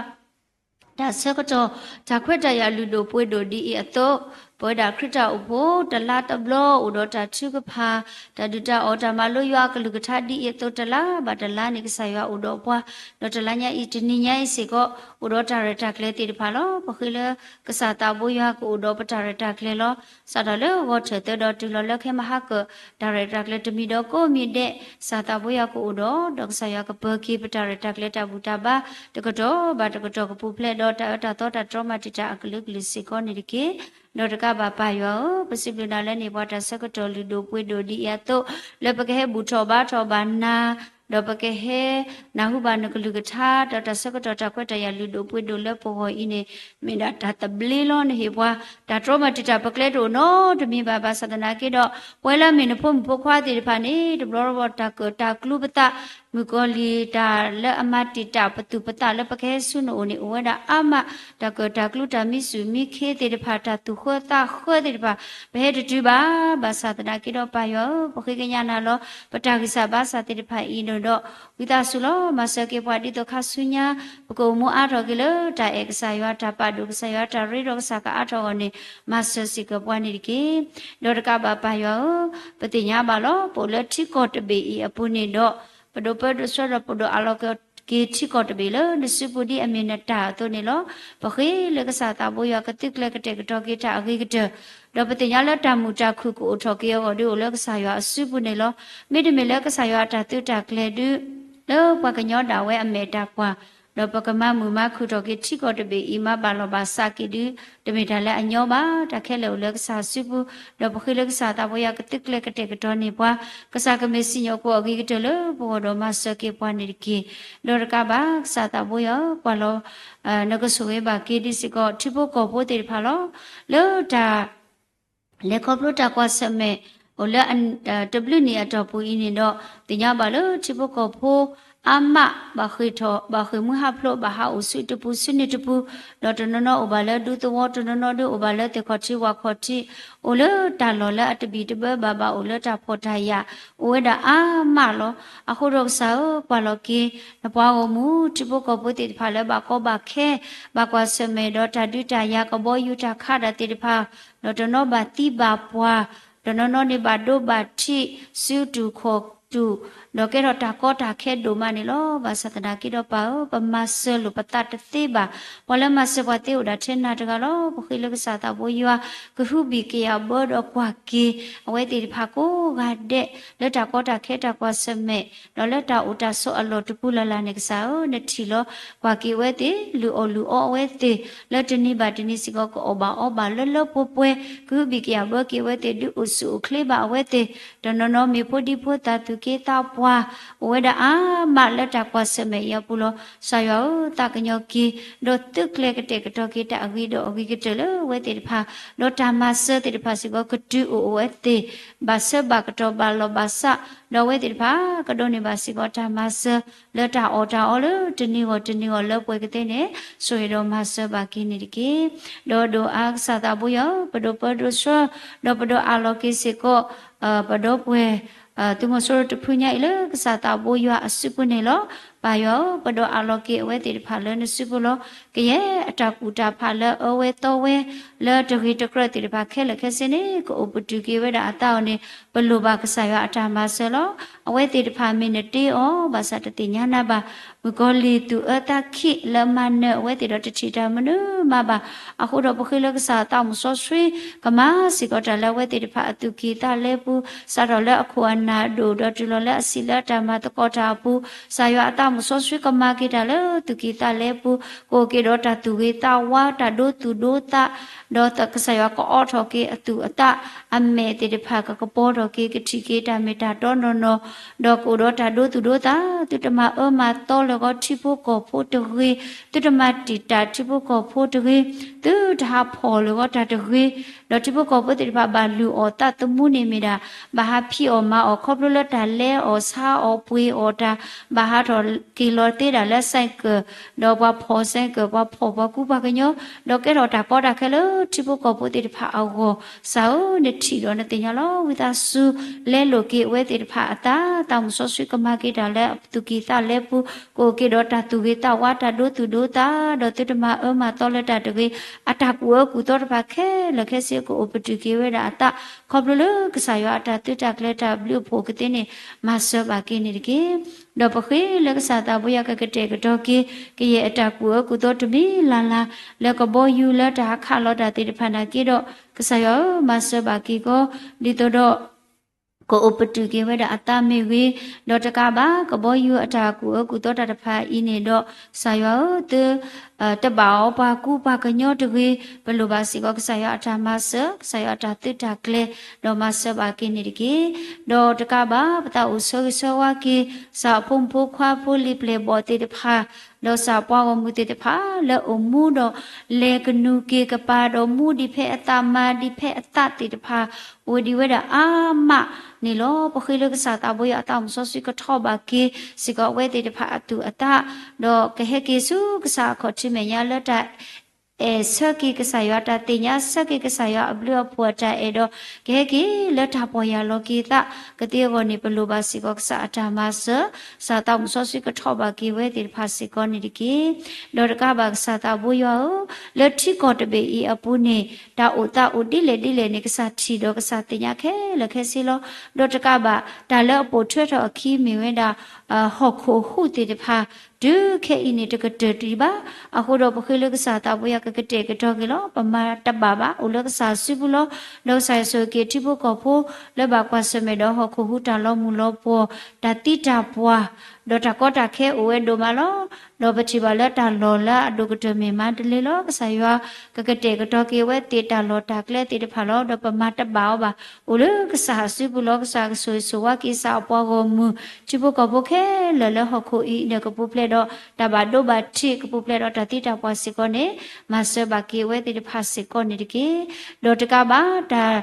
တၢ်ဆၢကတီၢ် တၢ်ခွဲးတၢ်ယာ်လုၢ်ဒိၣ်ပှ့ၤဒိၣ်ဒ်အံၤအသိး, ပဝဲဒၣ်ခရံာ်တၢ်အိၣ်ဖှိၣ် တလါတဘျီအိၣ်ဒီးတၢ်ထုကဖၣ်, တၢ်ဒုၣ်တၢ်အီၣ်တၢ်မၤလိယွၤအကလုၢ်ကထါဒ်အံၤအသိး တလါဘၣ်တလါန့ၣ် ကစၢ်ယွၤအိၣ်ဒီးပှၤ, ဒီးတလါညါအံၤ တနံၤညါအံၤစ့ၢ်ကီး အိၣ်ဒီးတၢ်ရဲၣ်တၢ်ကျဲၤသ့ၣ်တဖၣ်လီၤ. ပဃ့လၢ ကစၢ်သးဘိယွၤကအိၣ်ဒီးပတၢ်ရဲၣ်တၢ်ကျဲၤလီၤ. စးထီၣ်လၢဂီၤထၢၣ်သၢဒီးတုၤလီၤလၢခဲမုၢ်ဟါကၢၣ် တၢ်ရဲၣ်တၢ်ကျဲၤတမံၤဒီးကိးမံၤဒဲး ကစၢ်သးဘိယွၤကအိၣ်ဒီး ဒီးကစၢ်ယွၤကပၢၤက့ၤပတၢ်ရဲၣ်တၢ်ကျဲၤတၢ်ဘူၣ်တၢ်ဘါ တကတီၢ်ဘၣ်တကတီၢ်ကပူၤဖျဲးဒီးတၢ်အၢတၢ်သီတၢ်တြီမၤတံာ်တာ်အကလုာ်ကလုာ်စ့ၢ်ကီးန့ၣ်တက့ၢ်. ဒီးတကးဘၣ်ပၢ်ယွၤဧၢ, ပစံးဘျုးနၤလၢနဟ့ၣ်ပှၤတၢ်ဆၢကတီၢ်လုၢ်ဒိၣ်ပှ့ၤဒိၣ်ဒ်အံၤအသိး လၢပကဟဲဘူၣ်ထီၣ်ဘါထီၣ်ဘၣ်နၤ ဒီးပကဟဲ နၢ်ဟူဘၣ်နကလုၢ်ကထါ ဒီးတၢ်ဆၢကတီၢ်တၢ်ခွဲးတၢ်ယာ်လုၢ်ဒိၣ်ပှ့ၤဒိၣ်လၢပဂီၢ်အံၤန့ၣ် မ့ၢ်ဒၣ်တၢ်သဘျ့လီၤ. နဟ့ၣ်ပှၤ တၢ်တြီမၤတံာ်တာ်ပကျဲတအိၣ်နီတမံၤဘၣ်. ဘၣ်ဆၣ်သနာ်က့ဒီး ပဝဲလၢအမ့ၢ်နဖိမုၣ်ဖိခွါသ့ၣ်တဖၣ်န့ၣ် တဘျီတဘျီတၢ်ကၢၣ်တၢ်ကျူပသး မုၣ်ကီၤလံၢ်တၢ်လၢအမၤတံာ်တာ်ပသူၣ်ပသးလၢပကဟဲဆူနအိၣ်န့ၣ် အိၣ်ဝဲဒၣ်အါမး တၢ်ကၢၣ်တၢ်ကျူတၢ်မံဆူၣ်မံခ့သ့ၣ်တဖၣ် တၢ်သူၣ်ဃၢသးဃၢသ့ၣ်တဖၣ် ပဟဲတတုၤဘၣ်. ဘၣ်ဆၣ်သနာ်က့ဒီးပၢ်ယွၤဧၢ, ပဃ့ကညးနၤလီၤ. ပတၢ်ဂံၢ်စၢ်ဘါစၢ်သ့ၣ်တဖၣ်အံၤန့ၣ်ဒီး ဝံသးစူၤလီၤ. မၤစၢၤက့ၤပှၤဒ်သိးခါဆူညါ ပကအိၣ်မူအါထီၣ်က့ၤလၢတၢ်အဲၣ်ကစၢ်ယွၤ တၢ်ပာ်ဒိၣ်ကစၢ်ယွၤ တၢ်ရ့ဒီးကစၢ်ကအါထီၣ်အဂီၢ်န့ၣ် မၤစၢၤစ့ၢ်ကီးပှၤန့ၣ်တက့ၢ်. ဒီးတကးဘၣ်ပၢ်ယွၤဧၢ, ပသ့ၣ်ညါဘၣ်လီၤ. ပအိၣ်လၢထံကီၢ်တဘ့ၣ်အံၤအပူၤန့ၣ်ဒီး ပဒိးပၢဒိးဆှၢဒီးပဒိးအးလီၤက့ၤထံကီၢ်တဘ့ၣ်လၢနစုပူၤဒ်အမ့ၢ်နတၢ်အသိးန့ၣ်လီၤ. ပဃ့လၢကစၢ်သးဘိယွၤကသုးကျဲၤကတဲာ်ကတီၤက့ၤတၢ်အဂ့ၤကတၢၢ် ဒီးပသ့ၣ်ညါလၢတၢ်မုာ်တၢ်ခုၣ်ကအိၣ်ထီၣ်က့ၤအဂီၢ်ဒုးအိၣ်လၢကစၢ်ယွၤအစုပူၤန့ၣ်လီၤ. မ့တမ့ၢ်လၢကစၢ်ယွၤအတၢ်သုးတၢ်ကျဲၤဒုး လၢပှၤကညီဒၣ်ဝဲအမဲာ်တၢ်ကွၢ် ဒီးပကမၤမုာ်မၤခုၣ်ထီၣ်က့ၤထံကီၢ်တဘ့ၣ်အံၤ မၤဘၣ်လီၤဘၣ်စးက့ၤဒုး တမ့ၢ်တၢ်လၢအညီဘၣ်. တၢ်ခဲလၢာ်အိၣ်လၢကစၢ်အစုပူၤ ဒီးပဃ့လၢကစၢ်သးဘိယွၤကသုးကျဲၤကတဲာ်ကတီၤန့ၢ်ပှၤ ကစၢ်ကမ့ၢ်စံၣ်ညီၣ်ကွီၢ်အဂ့ၤကတၢၢ်လၢပဂီၢ်ဒီးမၤစၢၤက့ၤပှၤန့ၣ်တက့ၢ်. ဒီးတကးဘၣ် ကစၢ်သးဘိယွၤ ကွၢ်လီၤ နကဆိၣ်ဂ့ၤဘၣ်က့ၤဒ်စ့ၢ်ကီး ထံဖိကီၢ်ဖိသ့ၣ်တဖၣ်လီၤ. လၢတၢ် လဲၤခီဖျိတၢ်ကွၢ်ဆၢၣ်မဲာ် အိၣ်လၢ တဘျုးနံၣ်အတီၢ်ပူၤအံၤန့ၣ်ဒီး သ့ၣ်ညါဘၣ်လၢထံဖိကီၢ်ဖိ အါမး ဘၣ်ဃ့ၢ်ထီၣ် ဘၣ်ဃ့ၢ်မူဟးဖျိး ဘၣ်ဟးအိၣ်ဆူတပူၤဆူန့ၣ်တပူၤ, ဒီးတနီၤနီၤအိၣ်ဘၣ်လၢဒူသဝီ တနီၤနီၤဒုးအိၣ်ဘၣ်လၢသ့ၣ်ခီၣ်ထံးဝၣ်ခီၣ်ထံး, အိၣ်လၢတၢ်လီၢ်လၢအတဘံၣ်တဘၢဘၣ်ဘၣ် အိၣ်လၢတၢ်ဖှီၣ်တၢ်ယာ် အိၣ်ဝဲဒၣ်အါမးလီၤ. အဃိဒီးကစၢ်ဧၢ, ကွၢ်လီၤက့ၤ နပှၤဂီၢ်မုၢ် ထံဖိကီၢ်ဖိသ့ၣ်တဖၣ်လၢဘၣ်ကီဘၣ်ခဲ ဘၣ်ကွၢ်ဆၢၣ်မဲာ်ဒီးတၢ်ဒုးတၢ်ယၤ ကဘီယူၤတၢ်ခးတၢ်သ့ၣ်တဖၣ်, ဒီးတနီၤဘၣ်သံဘၣ်ပှၢ်, တနီၤနီၤန့ၣ်ဘၣ်ဒိဘၣ်ထံး ဆူတူၢ်ခီၣ် ကအိၣ်ပတုာ် ဒီးကဲထီၣ်တၢ်ကီတၢ်ခဲဒိၣ်မးန့ၣ်လီၤ. ဘၣ်ဆၣ်သနာ်က့ဒီးပၢ်ဧၢ, ပမၤစၢၤလိာ်ပသးတသ့ဘၣ်. ပှၤလၢမၤစၢၤပှၤသ့အိၣ်ဒၣ်ထဲနၤတဂၤလီၤ. ပဃ့လၢကစၢ်သးဘိယွၤ ကဟုဘံၣ်ကယာ်ဘၢဒီးကွၢ်က့ၤ အဝဲသ့ၣ်တဖၣ်ကိးဂၤဒဲး လၢတၢ်ကီတၢ်ခဲတၢ်ကွၢ်ဆၢၣ်မဲာ် ဒီးလၢတၢ်အိၣ်တၢ်ဆိးအလီၢ်တပူၤလၢ်လၢ်န့ၣ် ကစၢ်ဧၢ, နထံၣ်လီၤ ကွၢ်က့ၤအဝဲသ့ၣ် လုၢ်အီၣ်လုၢ်အီအဝဲသ့ၣ် လၢတနံၤဘၣ်တနံၤစ့ၢ်ကီး ကအီၣ်ဘၣ်အီဘၣ်လၢလၢပှဲၤပှဲၤ, ကဟုဘံၣ်ကယာ်ဘၢက့ၤအဝဲသ့ၣ် ဒုးအိၣ်ဆူၣ်အိၣ်ချ့ဘၣ်အဝဲသ့ၣ်, တနီၤနီၤမ့ၢ်ဖိဒံဖိသၣ်သူၣ်က့သးပှၢ် အိၣ်ဝဲဒၣ်အါမးလၢတၢ်ကွၢ်ဆၢၣ်မဲာ်အံၤအပူၤလီၤ. ကစၢ်ယွၤဧၢ, သးကညီၤက့ၤ ဒီးသုးကျဲၤကတဲာ်ကတီၤက့ၤတၢ်အဂ့ၤဒီးအဂ့ၤကတၢၢ်လၢအဝဲသ့ၣ်တဖၣ်, ဒီးတၢ်မၤစၢၤသ့ၣ်တဖၣ်စ့ၢ်ကီး ကတုၤအိၣ်အဝဲသ့ၣ် ဘၣ်ဆၢဘၣ်ကတီၢ်ဘၣ်လီၢ်ဘၣ်စး, ဒီးအဝဲသ့ၣ်တဖၣ် ကဒိးန့ၢ်ဘၣ်စ့ၢ်ကီးတၢ်မၤစၢၤ လၢတၢ်အီၣ်တၢ်အီလၢတနံၤဂီၢ်တနံၤဂီၢ်လၢပှဲၤကသ့န့ၣ် ဆိၣ်ဂ့ၤဒီးမၤစၢၤဘၣ်က့ၤန့ၣ်တက့ၢ်. ဒီးဒိၣ်အါကစၢ်သးဘိယွၤဧၢ, ပဒိၣ်ပၢဒိၣ်ဆှၢ ဒီးပဒိၣ်အးလီၤက့ၤစ့ၢ်ကီး ပဒီပုၢ်ဝဲၢ် သုးမီၤစိရိၤတဖုညါအံၤလၢကစၢ်သးဘိယွၤအစုပူၤန့ၣ်လီၤ. ပၢ်ယွၤဧၢ, ပဒိၣ်အးလီၤက့ၤအဝဲသ့ၣ်တဖၣ်လၢနစုပူၤလီၤ. ကယဲၢ်အတၢ်ကူၣ်တၢ်ဖးလၢအၢဝဲသီဝဲ လၢတဂ့ၤတကြၢးသ့ၣ်တဖၣ်ခဲလၢာ်ခဲဆ့န့ၣ် ကအိၣ်ပတုာ်က့ၤဝဲဒၣ်အသးအီၤန့ၣ် ပလိၣ်ဘၣ်ကစၢ်ယွၤအတၢ်မၤစၢၤလီၤ. အဝဲသ့ၣ်တဖၣ်မ့ၢ်နတ့အီၤ ဘၣ်ဆၣ်တသ့ၣ်ညါနၤဘၣ်. မုၣ်ကီၤလံၢ်သူၣ်အၢသးခံးလၢမၤနၢၤအဝဲသ့ၣ်ဒီးတထံၣ်တၢ်မနုၤမးဘၣ်. အဃိဒီးပဃ့လၢကစၢ်သးမုၢ်စီဆှံ ကမၤစ့ၢ်ကီးတၢ်လၢအဝဲသ့ၣ်တဖၣ်အသူၣ်ကံၢ်သးလဲပူၤ, စးထီၣ်လၢအခိၣ်အနၢ်ဒိၣ်ဒီးတုၤလီၤလၢအဆံးလၢအတၢ်မၤသကိးတၢ်အပူၤ, ကစၢ်ယွၤအသးမုၢ်စီဆှံကမၤက့ၤတၢ်လၢသူၣ်ကံၢ်သးလဲပူၤ, ကအိၣ်က့ၤဒီးတၢ်သူၣ်ဂ့ၤသးဝါ တၢ်ဒိသူၣ်ဒိသး ဒီးကစၢ်ယွၤကအီထီၣ်က့ၤအသူၣ်အသး အမဲာ်သ့ၣ်တဖၣ်ကကပီၤထီၣ်က့ၤ ကထံၣ်က့ၤတၢ်မ့ၢ်တၢ်တီနီၢ်နီၢ်, ဒီးကအိၣ်ဒီးတၢ်ဒိသူၣ်ဒိသး, သုတမၤအၢမၤသီလၢာ်ဂီၤ ထံဖိကီၢ်ဖိတဂ့ၤ, သုတမၤတံာ်တာ်ထံဖိကီၢ်ဖိတဂ့ၤ, သုတဟးဖီၣ်လၢာ်ဂီၤတၢ်တဂ့ၤ, ဒီးထံဖိကီၢ်ဖိသ့ၣ်တဖၣ်ဘၣ်လုၢ်အီၣ်သးသမူန့ၣ်မ့ၢ်ဒၣ် ဘၣ်ဟးဖံးအီၣ်မၤအီၣ် ခီဖျိလၢတၢ်လဲအီၣ်ဆါအီၣ်ပှ့ၤအီၣ်တၢ် ဘၣ်ဟးထီၣ်က့ၤလီၤသ့ဒၣ်လၢ ဆိုင်ကယ်, ဒီးပှၤဖီၣ် ဆိုင်ကယ် ပှၤဖီၣ်ပှၤကူပှၤကညီ, ဒီးကဲထီၣ်တၢ်ကီတၢ်ခဲလၢထံဖိကီၢ်ဖိသ့ၣ်တဖၣ်အဂီၢ်, ကစၢ်ဧၢ, နထံၣ်ဒီးနသ့ၣ်ညါလီၤ. ဝံသးစူၤ လဲလိာ်က့ၤအဝဲသ့ၣ်တဖၣ်အသး, သးမုၢ်စီဆှံကမၤက့ၤတၢ်လၢအသူၣ်ကံၢ်သးလဲပူၤ, ကအိၣ်က့ၤဒီးတၢ်သူၣ်ဂ့ၤသးဝါ တၢ်ဒိသူၣ်ဒိသး, ဒီးသုတမၤအၢမၤသီလၢတၢ်တဂ့ၤ, အတၢ်ကူၣ်အၢကူၣ်သီတဖၣ်ခဲလၢာ်ခဲဆ့ ကအိၣ်ပတုာ်က့ၤဝဲဒၣ်အသး, ခီဖျိလၢကစၢ်ယွၤအတၢ်သုးတၢ်ကျဲၤတၢ်ဘျုးအဖှိၣ်ကသ့န့ၣ် မၤစၢၤဘၣ်က့ၤန့ၣ်တက့ၢ်. ဒီးပဃ့လၢကစၢ်သးဘိယွၤကကတဲာ်ကတီၤက့ၤ ကယဲၢ်အတၢ်ကူၣ်အၢကူၣ်သီတမံၤလၢ်လၢ် လၢကဘီယူၤလၢတၢ်ဟးခးလီၤတၢ်သ့ၣ်တဖၣ်နာ်က့ဒီး, ကစၢ်ယွၤဧၢ, မၤစၢၤဘၣ်က့ၤကီး ဒ်သိးဒီး ကအိၣ်ပတုာ်က့ၤဝဲဒၣ်အသးမ့ၢ်ဂ့ၤ, ဒီးတကးဘၣ် ကဘီယူၤအတၢ်ကူၣ်အၢကူၣ်သီတၢ်တဖၣ်အံၤန့ၣ်ဒီး, ကစၢ်ယွၤဧၢ, သု တဘၣ်အီၤပှၤကူပှၤကညီတဂ့ၤ, ပလိၣ်ဘၣ်စ့ၢ်ကီးကစၢ်ယွၤအတၢ်မၤစၢၤ, ကစၢ်ယွၤအတၢ်သုးတၢ်ကျဲၤ, ဒီးမၤစၢၤဘၣ်က့ၤန့ၣ်တက့ၢ်. ဒီးတကးဘၣ် ပသးအိၣ်ဆၢဂ့ၤဆၢဝါက့ၤ ကစၢ်အဖိမုၣ်ဖိခွါဖိလံၤပျဲၢ်ဘီၣ်သ့ၣ်တဖၣ်, ဒီးကစၢ်ပှၤဂီၢ်မုၢ်သ့ၣ်တဖၣ် လၢအိၣ်မူဒီး လဲၤကနူၤက့ၤကပၤဒီး မူဒံးဖဲအသးမၤဒံးဖဲအသးသ့ၣ်တဖၣ် အိၣ်ဒံးဝဲဒၣ်အါမးန့ၣ်လီၤ. ပဃ့လၢကစၢ်သးဘိယွၤအသးမုၢ်စီဆှံကထီၣ်ဘၣ်က့ၤစ့ၢ်ကီးအဝဲသ့ၣ်တဖၣ်အသူၣ်အသး, ဒီးကဟဲက့ၤဆူကစၢ်အခီၣ်ထံးမဲာ်ညါလၢတၢ် အဲၣ်ဆၢက့ၤကစၢ်ယွၤတၢ်သ့ၣ်ညါ, ဆၢက့ၤကစၢ်ယွၤအဘျုးအဖှိၣ်အတၢ်အဲၣ်ဒီး ကဟဲက့ၤလၢတၢ်ပီၢ်ယၢ်လီၤက့ၤသးကသ့အဂီၢ်န့ၣ် ပလိၣ်ဘၣ်စ့ၢ်ကီးကစၢ်အတၢ်မၤစၢၤ, ကစၢ်သးမုၢ်စီဆှံကထီၣ်ဘၣ်က့ၤဝဲသ့ၣ်တဖၣ်စ့ၢ်ကီးန့ၣ်တက့ၢ်. ဒီးတကးဘၣ်ကစၢ်သးဘိယွၤဧၢ, လၢထံကီၢ်တဘ့ၣ်အံၤအပူၤန့ၣ် တၢ်အိၣ်သးအိၣ်ဒ်လဲၣ်ဒ်လဲၣ်န့ၣ် ကစၢ်ထံၣ်ဒီးကစၢ်သ့ၣ်ညါခဲလၢာ်ခဲဆ့လီၤ. ဒီးတကးဘၣ် တၢ်လၢအပိာ်ထွဲထီၣ်အခံမ့ၢ်ဝဲဒၣ် ဟီၣ်ခိၣ်ဟူးသ့ၣ်တဖၣ် တုၤခဲအံၤန့ၣ် တကတၢၢ်တံၢ်ဘၣ်. အဃိဒီးပဃ့လၢကစၢ်သးဘိယွၤကကတဲာ်ကတီၤက့ၤလီၤ. ပမၤတဘၣ်ဘၣ် အိၣ်လၢကစၢ်အစုပူၤလီၤ. ဒီးကစၢ်ယွၤဆိၣ်ဂ့ၤက့ၤထံဖိကီၢ်ဖိ လၢဘၣ်ကွၢ်ဆၢၣ်မဲာ်ဒီးဟီၣ်ခိၣ်ဟူးတၢ်လီၤမုၢ်လီၤပှီၢ် တၢ်သံတၢ်ပှၢ် ဒီးတၢ်ကီတၢ်ခဲအိၣ်ဝဲဒိၣ်မးလီၤ. ဒီးပထံၣ်ဘၣ်လၢတၢ်လီၢ်လၢအဒိၣ်ကတၢၢ်မ့ၢ်မၤတလ့လီၤ. ကစၢ်ယွၤကကတဲာ်ကတီၤက့ၤဝဲသ့ၣ်တၢ်လီၢ်တၢ်ကျဲသ့ၣ်တဖၣ်လီၤ. ဒီးပမၤတဘၣ်အီၤဘၣ် အိၣ်လၢကစၢ်အစုပူၤလီၤ. ကစၢ်ကဆိၣ်ဂ့ၤဆိၣ်ဝါက့ၤကစၢ်အပှၤဂီၢ်မုၢ် ထံဖိကီၢ်ဖိခဲလၢာ်လၢဟီၣ်ခိၣ်အံၤဒီးကပူၤဖျဲးဒီး တၢ်ဘၣ်ဒိဘၣ်ထံး ကပူၤဖျဲးဒီးတၢ်သံတၢ်ပှၢ်စ့ၢ်ကီးန့ၣ် မၤစၢၤဘၣ်က့ၤဝဲသ့ၣ်တဖၣ်စ့ၢ်ကီးန့ၣ်တက့ၢ်. ဒီးတကးဘၣ်တၢ်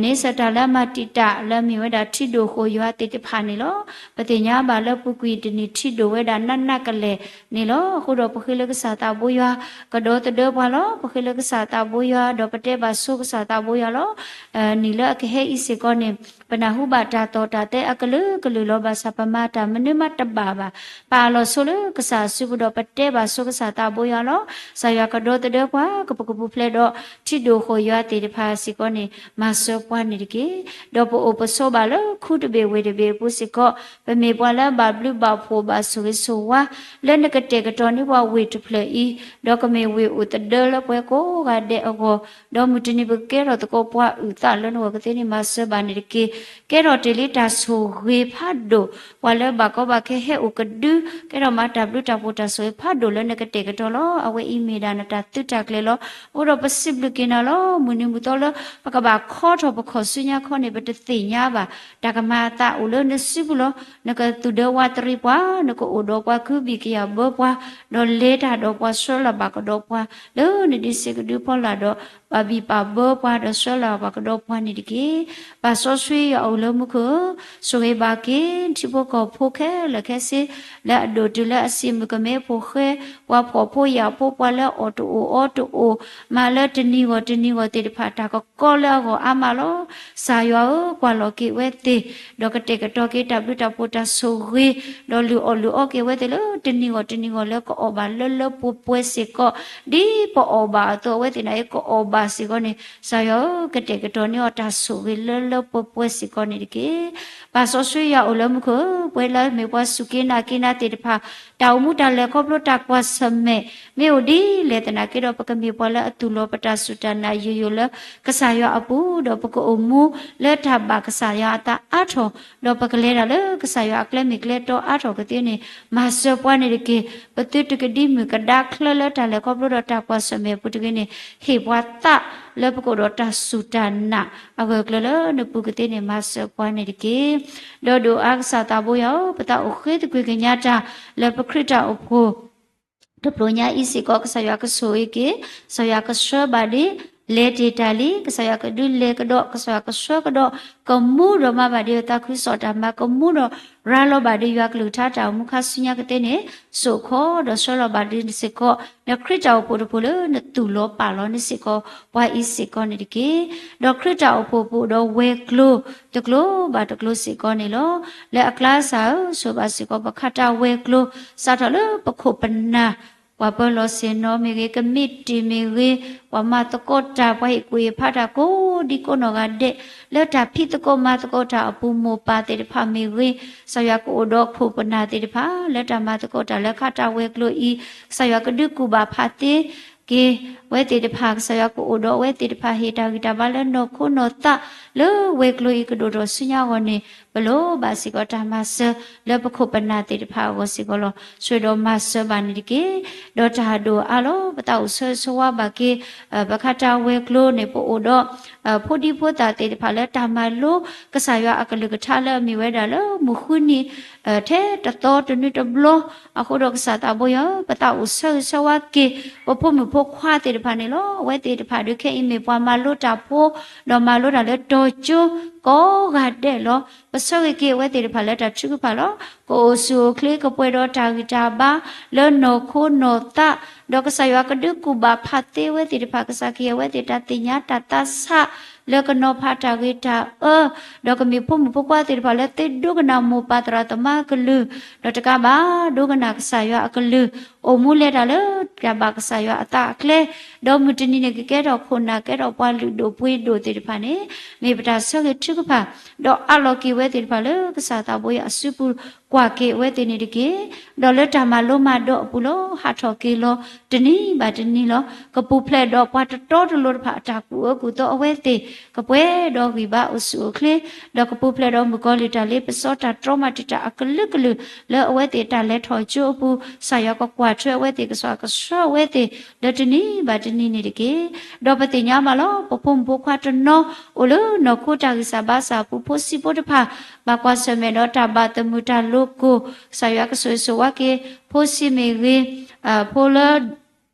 န့ဆၢၣ်တၢ်လၢအမၤတံာ်တာ်လၢမ့ၢ်ဝဲဒၣ်ထံဒိၣ်ဃိၣ်ယွၤသ့ၣ်တဖၣ်န့ၣ်လီၤ. ပသ့ၣ်ညါဘၣ်လၢပူၤကွံာ်တနံၣ်ထံဒိၣ်ဝဲဒၣ်နးနးကလဲာ်န့ၣ်လီၤ. အဃိဒီးပဃ့လၢကစၢ်သးဘိယွၤ ကဒီသဒၢပှၤလီၤ. ပဃ့လၢကစၢ်သးဘိယွၤ ဒီးပတဲဘၣ်ဆိကစၢ်သးဘိယွၤလီၤ. နံၣ်လၢအကဟဲအံၤစ့ၢ်ကီးန့ၣ် ပနၢ်ဟူဘၣ်တၢ်သီၣ်တၢ်သဲအကလုာ်ကလုာ်လီၤ. ဘၣ်ဆၣ်ပမၤတၢ်မနုၤမးတဘၣ်ဘၣ်. ပာ်အလီၤဆိလၢကစၢ်အစုပူၤဒီး ပတဲဘၣ်ဆိကစၢ်သးဘိယွၤလီၤ. ကစၢ်ယွၤကဒီသဒၢပှၤ ကပကပူၤဖျဲးဒီး ထံဒိၣ်ဃိၣ်ယွၤသ့ၣ်တဖၣ်စ့ၢ်ကီးန့ၣ် မၤစၢၤ ပမၤစၢၤပှၤန့ၣ်တက့ၢ်. ဒီးပအိၣ်ပဆိးဘၣ်လၢခူတဘ့ၣ်ဝ့ၢ်တဘ့ၣ်အပူၤစ့ၢ်ကီး, ပမ့ၢ်ပှၤလၢအဘၣ်ဘျုးဘၣ်ဖှိၣ်ဘၣ်ဆိၣ်ဂ့ၤဆိၣ်ဝါ လၢနကတဲာ်ကတီၤန့ၢ်ပှၤဝ့ၢ်တဖျၢၣ်အံၤ, ဒီးကမ့ၢ်ဝ့ၢ်အိၣ်သဒၢလၢပှၤကိးဂၤဒဲးအဂီၢ်, ဒီးမုၢ်တနံၤပကကဲထီၣ်သကိးပှၤအုၣ်သးလၢနဂီၢ်ကသ့န့ၣ် မၤစၢၤဘၣ်န့ၣ်တက့ၢ်. ကဲထီၣ်တ့ၢ်လံတၢ်ဆိၣ်ဂ့ၤဖးဒိၣ်, ပှၤလၢဘၣ်ကီဘၣ်ခဲဟဲအိၣ်ကဒု, ကဲထီၣ်မၤတၢ်ဘျုးတၢ်ဖှိၣ်တၢ်ဆိၣ်ဂ့ၤဖးဒိၣ်လၢနကတဲာ်ကတီၤလီၤ. အဝဲအံၤမ့ၢ်ဒၣ်နတၢ်သုးတၢ်ကျဲၤလီၤ. အဃိဒီးပစံးဘျုးက့ၤနၤလီၤ. မုၢ်နံၤမုၢ်သီလၢ ပကဘၣ်ခီထီၣ်ပခီၣ်ဆူညါခီန့ၣ် ပတသ့ၣ်ညါဘၣ်. တၢ်ကမၤအသးအိၣ်လၢနစုပူၤလီၤ. နကသူၣ်ဒၢဝးတရံးပှၤ, နကအိၣ်ဒီးပှၤ ကဟုဘံၣ်ကယာ်ဘၢပှၤ, ဒီးလဲၤတၢ်ဒီးပှၤဆှၢလီၤဘၣ်ကဒီးပှၤ လၢနဒ့စ့ကဒုဖီလာ်ဒီး ပာ်ဘံၣ်ပာ်ဘၢပှၤဒီးဆှၢလီၤဘၣ်ကဒီးပှၤန့ၣ်တက့ၢ်. ပၢ်စီဆှံယွၤအိၣ်လၢမူခိၣ်ဧၢ, ဆိၣ်ဂ့ၤဘၣ်က့ၤ ထံဖိကီၢ်ဖိခဲလၢာ်ခဲဆ့ လၢအဒိၣ်တုၤလၢအစံးမုၢ်ကမဲဖိဃဲ, ပှၤဖှီၣ်ဖိယာ်ဖိ ပှၤလၢအီၣ်တအိၣ်အီတအိၣ်, မၤလၢတနံၤဂီၢ်တနံၤဂီၢ်သ့ၣ်တဖၣ် တၢ်ကကီလၢအဂီၢ်အါမးလီၤ. ကစၢ်ယွၤဧၢ, ကွၢ်လီၤက့ၤဝဲသ့ၣ်, ဒီးကတဲာ်ကတီၤက့ၤတၢ်ဘျုးတၢ်ဖှိၣ်တၢ်ဆိၣ်ဂ့ၤ, ဒီးလုၢ်အီၣ်လုၢ်အီက့ၤဝဲသ့ၣ်လၢ တနံၤဂီၢ်တနံၤဂီၢ်လၢကအီၣ်ဘၣ်လၢလၢပှဲၤပှဲၤစ့ၢ်ကီး, ဒ်ပအီၣ်ဘၣ်အသိး အဝဲသ့ၣ်န့ၣ် ကအီၣ်ဘၣ်စ့ၢ်ကီးန့ၣ်, ကစၢ်ယွၤဧၢ, ကတဲာ်ကတီၤန့ၢ်အီၤတၢ်ဆိၣ်ဂ့ၤလၢလၢပှဲၤပှဲၤစ့ၢ်ကီးန့ၣ်တက့ၢ်. ပၢ်စီဆှံယွၤအိၣ်လၢမူခိၣ်ဧၢ, ပဝဲလၢမ့ၢ်ပှၤစူၢ်က့ၤနာ်က့ၤနၤသ့ၣ်တဖၣ်, တၢ်အိၣ်မူတၢ်လဲၤခီဖျိတၢ်ကွၢ်ဆၢၣ်မဲာ် မ့ၢ်အိၣ်ဒ်လဲၣ်သနာ်က့ဒီး ပကမ့ၢ်ပှၤလၢအသူၣ်လီၤပတၢ်စူၢ်တၢ်နာ်ယိာ်ယိာ်လၢကစၢ်ယွၤအပူၤ, ဒီးပကအိၣ်မူလၢတၢ်ဘၣ်ကစၢ်ယွၤအသးအါထီၣ်, ဒီးပကလဲၤတၢ်လၢကစၢ်ယွၤအကျဲမ့ၢ်ကျဲတီအါထီၣ်ကသ့န့ၣ်, မၤစၢၤပှၤန့ၣ်တက့ၢ်. ပသုတကဒံမုၢ်ကဒါချၢလၢတၢ်လဲၤခီဖျိဒီးတၢ်ကွၢ်ဆၢၣ်မဲာ်အပူၤတဂ့ၤန့ၣ်, ဟ့ၣ်ပှၤသးလၢပကအိၣ်ဒီးတၢ်စူၢ်တၢ်နာ်အဂၢၢ်အကျၢၤလၢနပူၤကသ့န့ၣ် မၤစၢၤပှၤန့ၣ်တက့ၢ်. ဒီးဒိၣ်အါကစၢ်သးဘိယွၤဧၢ, ပသးအိၣ်ဃ့သကွံာ်ကညးတၢ်လၢပခရံာ်တၢ်အိၣ်ဖှိၣ် တဖျိညါအံၤစ့ၢ်ကီး ကစၢ်ယွၤကဆိၣ်ဂ့ၤက့ၤ, ကစၢ်ယွၤကဆှၢဘၣ်ဒ့, လဲၤတ့ၢ်တၢ်လံ, ကစၢ်ယွၤကဒုးလဲၤကဒီး, ကစၢ်ယွၤကဆှၢကဒီး, ကမူဒီးမၤဘၣ်ဒ့အသးခုကစီၣ်တၢ်မၤ, ကမူဒီးရၤလီၤဘၣ်ဒ့ယွၤကလုၢ်ကထါတၢ်အိၣ်မူခါဆူညါကသ့န့ၣ်, စိာ်ခီဒီးဆှၢလီၤဘၣ်ဒ့စ့ၢ်ကီး နခရံာ်တၢ်အိၣ်ဖှိၣ်တဖှိၣ်လၢနသူၣ်လီၤပာ်လီၤန့ၣ်စ့ၢ်ကီး ပှၤအံၤစ့ၢ်ကီးန့ၣ်တက့ၢ်. ဒီးခရံာ်တၢ်အိၣ်ဖှိၣ်ပအိၣ်ဒီးဝဲၤကျိၤတကျိၤဘၣ်တကျိၤစ့ၢ်ကီးန့ၣ်လီၤ. လၢအကျါစၢ်ဧၢ, ဆိၣ်ဘၣ်စ့ၢ်ကီးပခါတၢ်ဝဲၤကျိၤ စးထီၣ်လၢပခိၣ်ပနၢ် ပှၤပၢလီၤဆ့ၣ်နီၤမ့ၢ်ဂ့ၤ, ကမံးတံာ်မ့ၢ်ဂ့ၤ, ပှၤမၤသကိးတၢ်, ပှၤဟ့ၣ်ကူၣ်ဟ့ၣ်ဖးတၢ်ကိးဒံကိးနီၢ်ဂၤဒဲး, လၢတၢ်ဖံးသကိးမၤသကိးတၢ်အပူၤ မိၢ်ပၢ်သ့ၣ်တဖၣ်မ့ၢ်ဂ့ၤ, ကစၢ်ယွၤကအိၣ်ဒီးခိၣ်ပနၢ်သ့ၣ်တဖၣ် လၢတၢ်မၤသကိးတၢ်လၢခါတၢ်ဝဲၤကျိၤအံၤ, ကစၢ်ယွၤကဒုးကူၣ်ဘၣ်ဖးသ့ က့ၤဝဲသ့ၣ်တဖၣ်, ကစၢ်ယွၤကအိၣ်ဒီးအဝဲသ့ၣ်တဖၣ် ဟ့ၣ်တၢ်ဂံၢ်တၢ်ဘါလၢနီၢ်ခိနီၢ်သး လၢဝဲၤကျိၤအံၤကဒိၣ်ထီၣ်ဆူညါအဂီၢ်န့ၣ်, ပလိၣ်ဘၣ်စ့ၢ်ကီးတၢ်မၤစၢၤလၢပခိၣ်ပနၢ်သ့ၣ်တဖၣ်အဂီၢ်စ့ၢ်ကီးလီၤ. ဆိၣ်ဒီးမၤစၢၤဘၣ်န့ၣ်တက့ၢ်. ဒီးတၢ်ဒိၣ်အါလီၤ ပသးအိၣ်ဆၢဂ့ၤဆၢဝါဘၣ်က့ၤ ပခါတၢ်ဝဲၤကျိၤန့ၣ် ပအိၣ်ဒီး ဖိဒံဖိသၣ်သ့ၣ်တဖၣ်လၢတၢ်မၤလိကစၢ်ယွၤအကလုၢ်ကထါလၢအမ့ၢ်ဝဲဒၣ်လၢမုၢ်ဃုနံၤ ထဲတသီတနွံတဘျီ, အဃိဒီးကစၢ်သးဘိယွၤဧၢ, ပသးအိၣ်ဆၢဂ့ၤဆၢဝါက့ၤ ပဖိမုၣ်ဖိခွါသ့ၣ်တဖၣ်န့ၣ်လီၤ. အဝဲသ့ၣ်တဖၣ်ဒုးခဲအံၤမ့ၢ်ပှၤမၤလိတၢ်ဖိ ဒီးမၤလိတၢ်လၢတီၤကၠိကိးဂၤဒဲးလီၤ. ပဆၢဂ့ၤက့ၤအဝဲသ့ၣ်တဖၣ်လၢတၢ်ထုကဖၣ်လီၤ. ကအိၣ်ဆူၣ်အိၣ်ချ့ ကပှဲၤဒီးတၢ်ဂံၢ်တၢ်ဘါလၢနီၢ်ခိနီၢ်သး, ဒီးကစၢ်ယွၤကဒုးကူၣ်ဘၣ်ဖးသ့အဝဲသ့ၣ်တဖၣ်, ကစၢ်ကဟ့ၣ်အဝဲသ့ၣ်တၢ်သ့ၣ်ညါတၢ်သးဆး လၢကနီၤဖးတၢ်ဂ့ၤတၢ်အၢ, ဒီးကမ့ၢ်ဖိမုၣ်ဖိခွါသ့ၣ်တဖၣ်လၢသ့ဒိကနၣ်မိၢ်ပၢ်သရၣ်သမါအကလုၢ်, ဒီးတကးဘၣ်ဒိကနၣ်ကစၢ်ယွၤအကလုၢ်, အိၣ်မူလဲၤတၢ်လၢတၢ်ဘၣ်ကစၢ်ယွၤအသးအကျဲ, ဒီးမုၢ်တနံၤန့ၣ်ကကဲထီၣ်ခိၣ်နၢ် ကဲထီၣ်ပှၤလုၢ်ဒိၣ်ပှ့ၤဒိၣ်သ့ၣ်တဖၣ်န့ၣ်, မ့ၢ်ပတၢ်ဆၢဂ့ၤထုကဖၣ်, ဒီးအးလီၤက့ၤဝဲသ့ၣ်တဖၣ်လၢကစၢ်သးဘိယွၤအစုပူၤ ကွၢ်က့ၤအဝဲသ့ၣ်န့ၣ်တက့ၢ်. ဒီးလၢတၢ်မၤလိမၤဒိးအပူၤလီၤ ဟးထီၣ်က့ၤလီၤတနံၤဘၣ်တနံၤလီၤ. ကပူၤဖျဲးဒီးပှၤတတီတလိၤတဖၣ်အတၢ်ကူၣ်အၢကူၣ်သီအဝဲသ့ၣ်, ကပှဲၤဒီးဂံၢ်ဘါအိၣ်ဆူၣ်အိၣ်ချ့, ဒီးကပူၤဖျဲးဒီးမုၣ်ကီၤလံၢ်တၢ်လ့ပစီတၢ်တြီမၤတံာ်တာ်အကလုာ်ကလုာ် လၢအဝဲသ့ၣ်တၢ်လဲၤထီၣ်ကၠိအပူၤ, ကစၢ်ယွၤကကွၢ်ထွဲအဝဲသ့ၣ်, ကစၢ်ကဆှၢအဝဲသ့ၣ် လၢတနံၤဘၣ်တနံၤန့ၣ်တက့ၢ်. ဒီးပသ့ၣ်ညါမးလီၤ ပဖိမုၣ်ဖိခွါတနီၤ အိၣ်လၢနီၢ်ခိတၢ်ဂံၢ်စၢ်ဘါစၢ်အပူၤ, ဖိဆံးဖိတဖၣ် ဘၣ်ကွၢ်ဆၢၣ်မဲာ်ဒီးတၢ်ဘၣ်သမုာ်တၢ်လိၤကိၢ်, ကစၢ်ယွၤကဆိၣ်ဂ့ၤဆိၣ်ဝါက့ၤ ဖိဆံးမ့ၢ်ဂ့ၤ, ဖိလၢ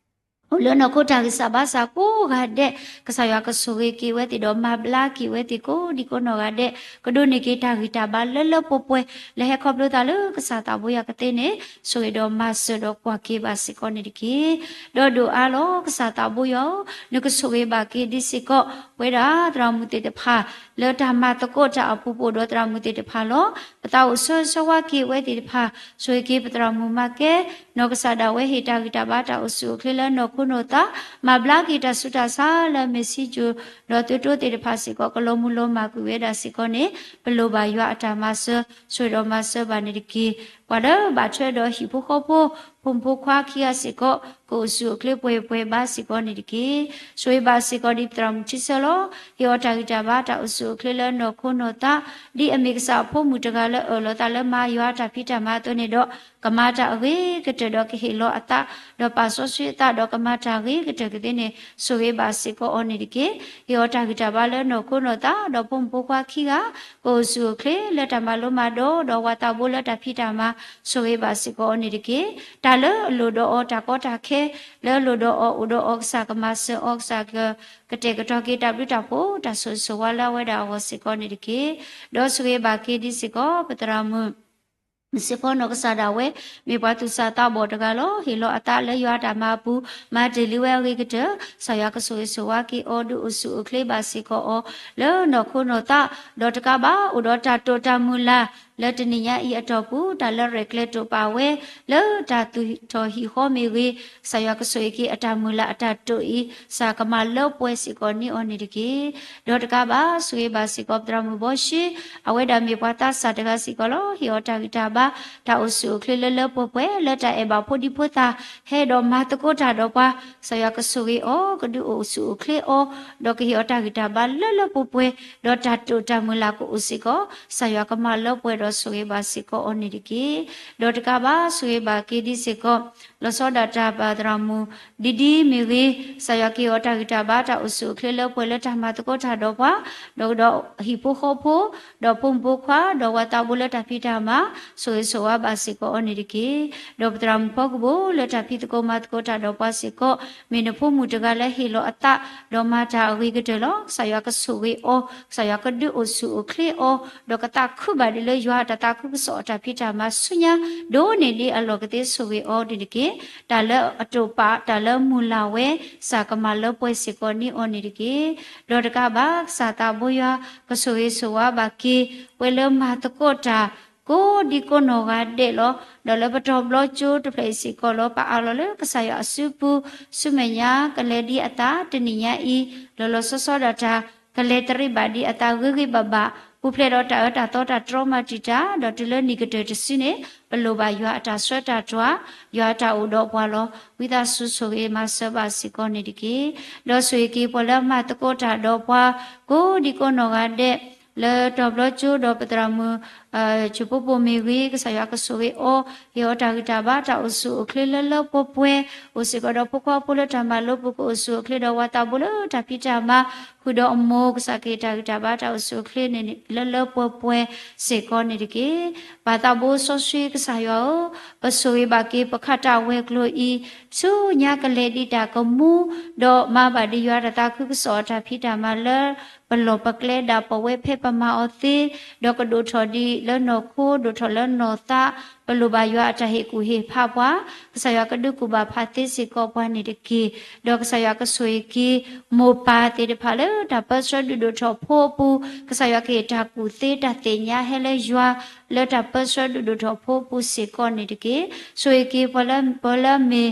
အိၣ်လၢနီၢ်ခိတၢ်ဂံၢ်စၢ်ဘါစၢ်ကိးဂၤဒဲး, ကစၢ်ယွၤကဆိၣ်ဂ့ၤက့ၤဝဲသ့ၣ် ဒီးမၤဘျါက့ၤဝဲသ့ၣ်ကိးဒံကိးနီၢ်ဂၤဒဲး, ကဒိးန့ၢ်က့ၤတၢ်ဂံၢ်တၢ်ဘါလၢလၢပှဲၤပှဲၤ လၢဟဲခီဖျိသးလၢကစၢ်သးဘိယွၤကသ့န့ၣ်, ဆိၣ်ဂ့ၤဒီးမၤစၢၤဒီးကွၢ်က့ၤဘၣ်စ့ၢ်ကီးန့ၣ်တက့ၢ်. ဒီးဒိၣ်အါလီၤ ကစၢ်သးဘိယွၤဧၢ, နကဆိၣ်ဂ့ၤဘၣ်က့ၤဒ်စ့ၢ်ကီး ပဝဲဒၣ်သရၣ်မုၣ်သ့ၣ်တဖၣ် လၢတၢ်မၤသကိးတၢ်အပူၤ ပအိၣ်ဒီးသရၣ်မုၣ်သ့ၣ်တဖၣ်လီၤ. ပသးအိၣ်ဆၢဂ့ၤဆၢဝါက့ၤဝဲသ့ၣ်တဖၣ်, ဆိၣ်ဂ့ၤက့ၤပသရၣ်မုၣ်မၤကဲ နီၢ်ကစၢ်ဒၣ်ဝဲ ဟ့ၣ်တၢ်ဂံၢ်တၢ်ဘါတၢ်အိၣ်ဆူၣ်အိၣ်ချ့လၢ ဒီးပှၤသးဘိလၢတၢ်အဲၣ်ဘၣ်ဖိဒံဖိသၣ်ဒီးနီၢ်ခိနီၢ်သး, မၤဘျါက့ၤတၢ်ဆူးတၢ်ဆါလၢအမ့ၢ်စံကၠိၤ, ဒီးသုးတိသ့ၣ်တဖၣ်စ့ၢ်ကီး ကလီၤမုၢ်လီၤမၢ်ကွံာ်ဝဲဒၣ်စ့ၢ်ကီးန့ၣ်, ပလိၣ်ဘၣ်ယွၤအတၢ်မၤစၢၤ, ဆိၣ်ဂ့ၤဒီးမၤစၢၤဘၣ်န့ၣ်တက့ၢ်. ပှၤလၢဘၣ်ထွဲဒီးဟံၣ်ဖိဃီဖိ, ဖိမုၣ်ဖိခွါခံဂၤစ့ၢ်ကီး, ကအိၣ်ဆူၣ်အိၣ်ချ့ပှဲၤပှဲၤဘၣ်စ့ၢ်ကီးန့ၣ်တက့ၢ်. ဆိၣ်ဂ့ၤဘၣ်စ့ၢ်ကီးဒ်ပသရၣ်မုၣ်ထံဆၢလီၤ. ဟ့ၣ်အီၤတၢ်ဂံၢ်တၢ်ဘါတၢ်အိၣ်ဆူၣ်အိၣ်ချ့လၢနီၢ်ခိနီၢ်သး, ဒ်အမ့ၢ်ကစၢ်အဖိမုၣ်တဂၤလၢအၢၣ်လီၤအသးလၢမၤယွၤအတၢ်ဖံးတၢ်မၤအသိးန့ၣ်ဒီး, ကမၤတၢ်အဂ့ၤကတၢၢ်ဒီးကဟ့ၣ်လီၤအသး, ဒီးပာ်စီဆှံအသးဒီးကမၤတၢ်ဂ့ၤကတၢၢ်ကသ့န့ၣ်, ဆိၣ်ဂ့ၤဘၣ်စ့ၢ်ကီးအီၤန့ၣ်တက့ၢ်. ဟ့ၣ်အီၤတၢ်ဂံၢ်တၢ်ဘါလၢနီၢ်ခိနီၢ်သး, ဒီးဖိမုၣ်ဖိခွါခံဂၤ, ကအိၣ်ဆူၣ်အိၣ်ချ့လၢတၢ်မၤလိမၤဒိး, ဒီးဝၤသးဘိလၢတၢ်ဖံးတၢ်မၤ, ဆိၣ်ဂ့ၤဘၣ်စ့ၢ်ကီးအီၤန့ၣ်တက့ၢ်. တၢ်လၢအလိၣ်ဒီးအီၤတၢ်ကီတၢ်ခဲ, လၢအလိၣ်ဒီးအီၤအိၣ်ဒီးအီၤကစၢ်ကမၤစၢၤအီၤ, ကစၢ်ကကတဲာ်ကတီၤက့ၤတၢ်ဘျုးတၢ်ဖှိၣ်, တၢ်ဆိၣ်ဂ့ၤဆိၣ်ဝါလၢအဝဲဒၣ်အဂီၢ်စ့ၢ်ကီးန့ၣ်တက့ၢ်. ဒီးဆိၣ်ဂ့ၤဘၣ်က့ၤဒ်စ့ၢ်ကီး ပသရၣ်မုၣ် စ့ၢ်ဖီနီၢ်ကစၢ်ဒၣ်ဝဲ, မ့ၢ်ပှၤသူၣ်စၢ်သးဘီၣ်တဂၤလီၤ. ဟ့ၣ်လီၤအသးလၢယွၤအတၢ်မၤအပူၤ, မၤတ့ၢ်လံဝဲအဂ့ၤကတၢၢ်, ကစၢ်ယွၤကဆိၣ်ဂ့ၤဆိၣ်ဝါက့ၤအီၤ, ဒုးအိၣ်ဆူၣ်အိၣ်ချ့ဘၣ်စ့ၢ်ကီးအီၤ, လၢနီၢ်ခိနီၢ်သး, ဒီးတကးဘၣ် အိၣ်ဒီးတၢ်တိာ်တၢ်မုၢ်လၢ် လၢတနံၤညါအံၤအတီၢ်ပူၤ, တၢ်လၢရဲၣ်ကျဲၤတိာ်ပာ်ဝဲ, လၢတၢ်သူၣ်ထီၣ်ဟံၣ်ဃီမ့ၢ်ဂ့ၤ, ကစၢ်ယွၤကဆိၣ်ဂ့ၤက့ၤအတၢ်မုၢ်လၢ်အတၢ်တိာ်အံၤ, ကစၢ်ကမၤလၢပှဲၤစ့ၢ်ကီးန့ၢ်အီၤန့ၣ်တက့ၢ်. ဒီးတကးဘၣ် ဆိၣ်ဂ့ၤဘၣ်စ့ၢ်ကီး ပသရၣ်မုၣ်ဘီၡ့, အဝဲဒၣ်မ့ၢ်ပှၤသးစၢ်တဂၤစ့ၢ်ကီးလီၤ. ဟ့ၣ်အီၤတၢ်ဂံၢ်တၢ်ဘါ, တၢ်အိၣ်ဆူၣ်အိၣ်ချ့လၢလၢပှဲၤပှဲၤ, လၢတၢ်အဲၣ်ဘၣ်ဖိဒံဖိသၣ်, ဟဲဒီးမၤသကိးတၢ်ဒီးပှၤ, ကစၢ်ယွၤကဆိၣ်ဂ့ၤအီၤ, ကဒုးအိၣ်ဆူၣ်အိၣ်ချ့အီၤ, ဒီးကဟ့ၣ်အီၤတၢ်ဂံၢ်တၢ်ဘါလၢလၢပှဲၤပှဲၤ, ဒီးတၢ်တိာ်တၢ်မုၢ်လၢ်ကအိၣ်စ့ၢ်ကီး, ကစၢ်ယွၤကမၤလၢပှဲၤဒီးဆိၣ်ဂ့ၤဘၣ်စ့ၢ်ကီးအီၤန့ၣ်တက့ၢ်. ဒီးတကးဘၣ် ဆိၣ်ဂ့ၤဘၣ်က့ၤဒ်စ့ၢ်ကီး လီၤဆီဒၣ်တၢ်ပသရၣ်မုၣ် ဒ်ဒ်မ့ၢ်ဂ့ၤ, ကစၢ်ယွၤကဟ့ၣ်အီၤတၢ်ဂံၢ်တၢ်ဘါ တၢ်အိၣ်ဆူၣ်အိၣ်ချ့လၢပှဲၤလၢတၢ်မၤသကိးတၢ်ဒီးပှၤ, ဒီးဒီးဟံၣ်ဖိဃီဖိ, ဒီးဖိမုၣ်ဖိခွါ, ဒီးဝၤသးဘိလၢတၢ်ဖံးတၢ်မၤ, ဆိၣ်ဂ့ၤဆိၣ်ဝါဘၣ်စ့ၢ်ကီးအီၤန့ၣ်တက့ၢ်. ဒီးပသရၣ်မုၣ်ဖီကဘိလၢတၢ်ဖံးသကိးမၤသကိးတၢ်ဒီးပှၤစ့ၢ်ကီး, မ့ၢ်နဖိမုၣ်တဂၤလၢဟ့ၣ်လီၤအသး, ဒီးမၤတၢ်အဂ့ၤကတၢၢ်လီၤ. ကစၢ်ယွၤကဆိၣ်ဂ့ၤအီၤ, ကစၢ်ယွၤကဒုးအိၣ်ဆူၣ်အိၣ်ချ့အီၤ, ဒီးကသးခုဘၣ်ဒ်လၢယွၤအတၢ်သးခုကစီၣ်အတၢ်ဖံးတၢ်မၤဆူညါ, ဒိၣ်န့ၢ်ဒ်အလီၢ်ကသ့ဆိၣ်ဂ့ၤအီၤန့ၣ်တက့ၢ်. တၢ်လၢအတိာ်ပာ်, တၢ်လၢမုၢ်လၢ်ဝဲ, ကစၢ်ကမၤလၢပှဲၤစ့ၢ်ကီးန့ၢ်အီၤန့ၣ်တက့ၢ်. ဒီးတကးဘၣ် ကစၢ်သးဘိယွၤ ကဆိၣ်ဂ့ၤဆိၣ်ဝါဘၣ်က့ၤ ပှၤလၢမၤသကိးတၢ် ကိးဒံကိးနီၢ်ဂၤဒဲးလီၤ. ဒီးလၢပတီၢ်ဘျီကၠိတဖျၢၣ်အံၤစ့ၢ်ကီးလီၤ. ပအးလီၤလၢကစၢ်ယွၤအစုပူၤ, ဆူမဲာ်ညါကလဲၤဒံးအသးတနံၤညါအံၤ, လီၤလီၤဆီဆီဒၣ်တၢ်, ကလဲၤတရံးဘၣ်ဒံးအသးဂ့ၤဂ့ၤဘၣ်ဘၣ်, ပူၤဖျဲးဒီးတၢ်အၢတၢ်သီတၢ်တြီမၤတံာ်တာ်, ဒီးတုၤလၢနံၣ်ကတၢၢ်တစုန့ၣ်, ပလိၣ်ဘၣ်ယွၤအတၢ်ဆှၢတၢ်တွၤ, ယွၤအတၢ်အိၣ်ဒီးပှၤလီၤ. ဝံသးစူၤဆိၣ်ဂ့ၤမၤစၢၤဘၣ်စ့ၢ်ကီးန့ၣ်တက့ၢ်. ဒီးဆိၣ်ဂ့ၤက့ၤပှၤလၢမၤသကိးတၢ်ဒီးပှၤ ကိးဒံကိးနီၢ်ဂၤဒဲး, လၢတီၢ်ဘျီကၠိဒီးပသရၣ်မုၣ် ဆူၣ်ဖိပိာ်မ့ၢ်ဂ့ၤ, ကစၢ်ယွၤကဆိၣ်ဂ့ၤအီၤ, ဟ့ၣ်အီၤတၢ်ဂံၢ်တၢ်ဘါ တၢ်အိၣ်ဆူၣ်အိၣ်ချ့လၢလၢပှဲၤပှဲၤ, အိၣ်စ့ၢ်ကီးဒီးဖိခွါဖိလၢတၢ်မၤလိပူၤ ကအိၣ်ဆူၣ်အိၣ်ချ့ဒီးဝၤသးဘိလၢတၢ်ဖံးတၢ်မၤ, ဃုာ်ဒီးအမိၢ် ကစၢ်ကဟ့ၣ်တၢ်ဂံၢ်တၢ်ဘါ တၢ်အိၣ်ဆူၣ်အိၣ်ချ့န့ၣ် လၢလၢပှဲၤပှဲၤစ့ၢ်ကီးန့ၣ်တက့ၢ်. ပၢ်သးဘိစီဆှံကစၢ်ယွၤဧၢ, ပဆိၣ်ဂ့ၤဘၣ်က့ၤပခးတၢ်ဝဲၤကျိၤအံၤ, ဆူညါကလဲၤဒံးတၢ်ကမူ, ဒီးမၤဘၣ်ဒံးယွၤတၢ်သးခုကစီၣ်အတၢ်ဖံးတၢ်မၤလၢ ပလီၢ်ပကျဲဒၣ်ပဝဲဖဲပမၤအီၤသ့, ဒီးကဒိၣ်ထီၣ်ဒံးလၢနီၢ်ခိ ဒိၣ်ထီၣ်လၢနီၢ်သး, ပလိၣ်ဘၣ်ယွၤအတၢ်ဟ့ၣ်ကူၣ်ဟ့ၣ်ဖးပှၤ, ကစၢ်ယွၤကဒုးကူၣ်ဘၣ်ဖးသ့စ့ၢ်ကီးပှၤန့ၣ်တက့ၢ်. ဒီးကစၢ်ယွၤကဆိၣ်ဂ့ၤက့ၤ မိၢ်ပၢ်သ့ၣ်တဖၣ်လၢတၢ်ပၢဆှၢဒုးဒိၣ်ထီၣ်ဖိအပူၤ, ကစၢ်ယွၤကဟ့ၣ်တၢ်ကူၣ်သ့တၢ်သ့ၣ်ညါဟဲလၢယွၤ လၢတၢ်ပၢဆှၢဒုးဒိၣ်ထီၣ်ဖိအပူၤစ့ၢ်ကီးန့ၣ်တက့ၢ်. ဆိၣ်ဂ့ၤက့ၤပှၤလၢ ပှၤလၢအမ့ၢ်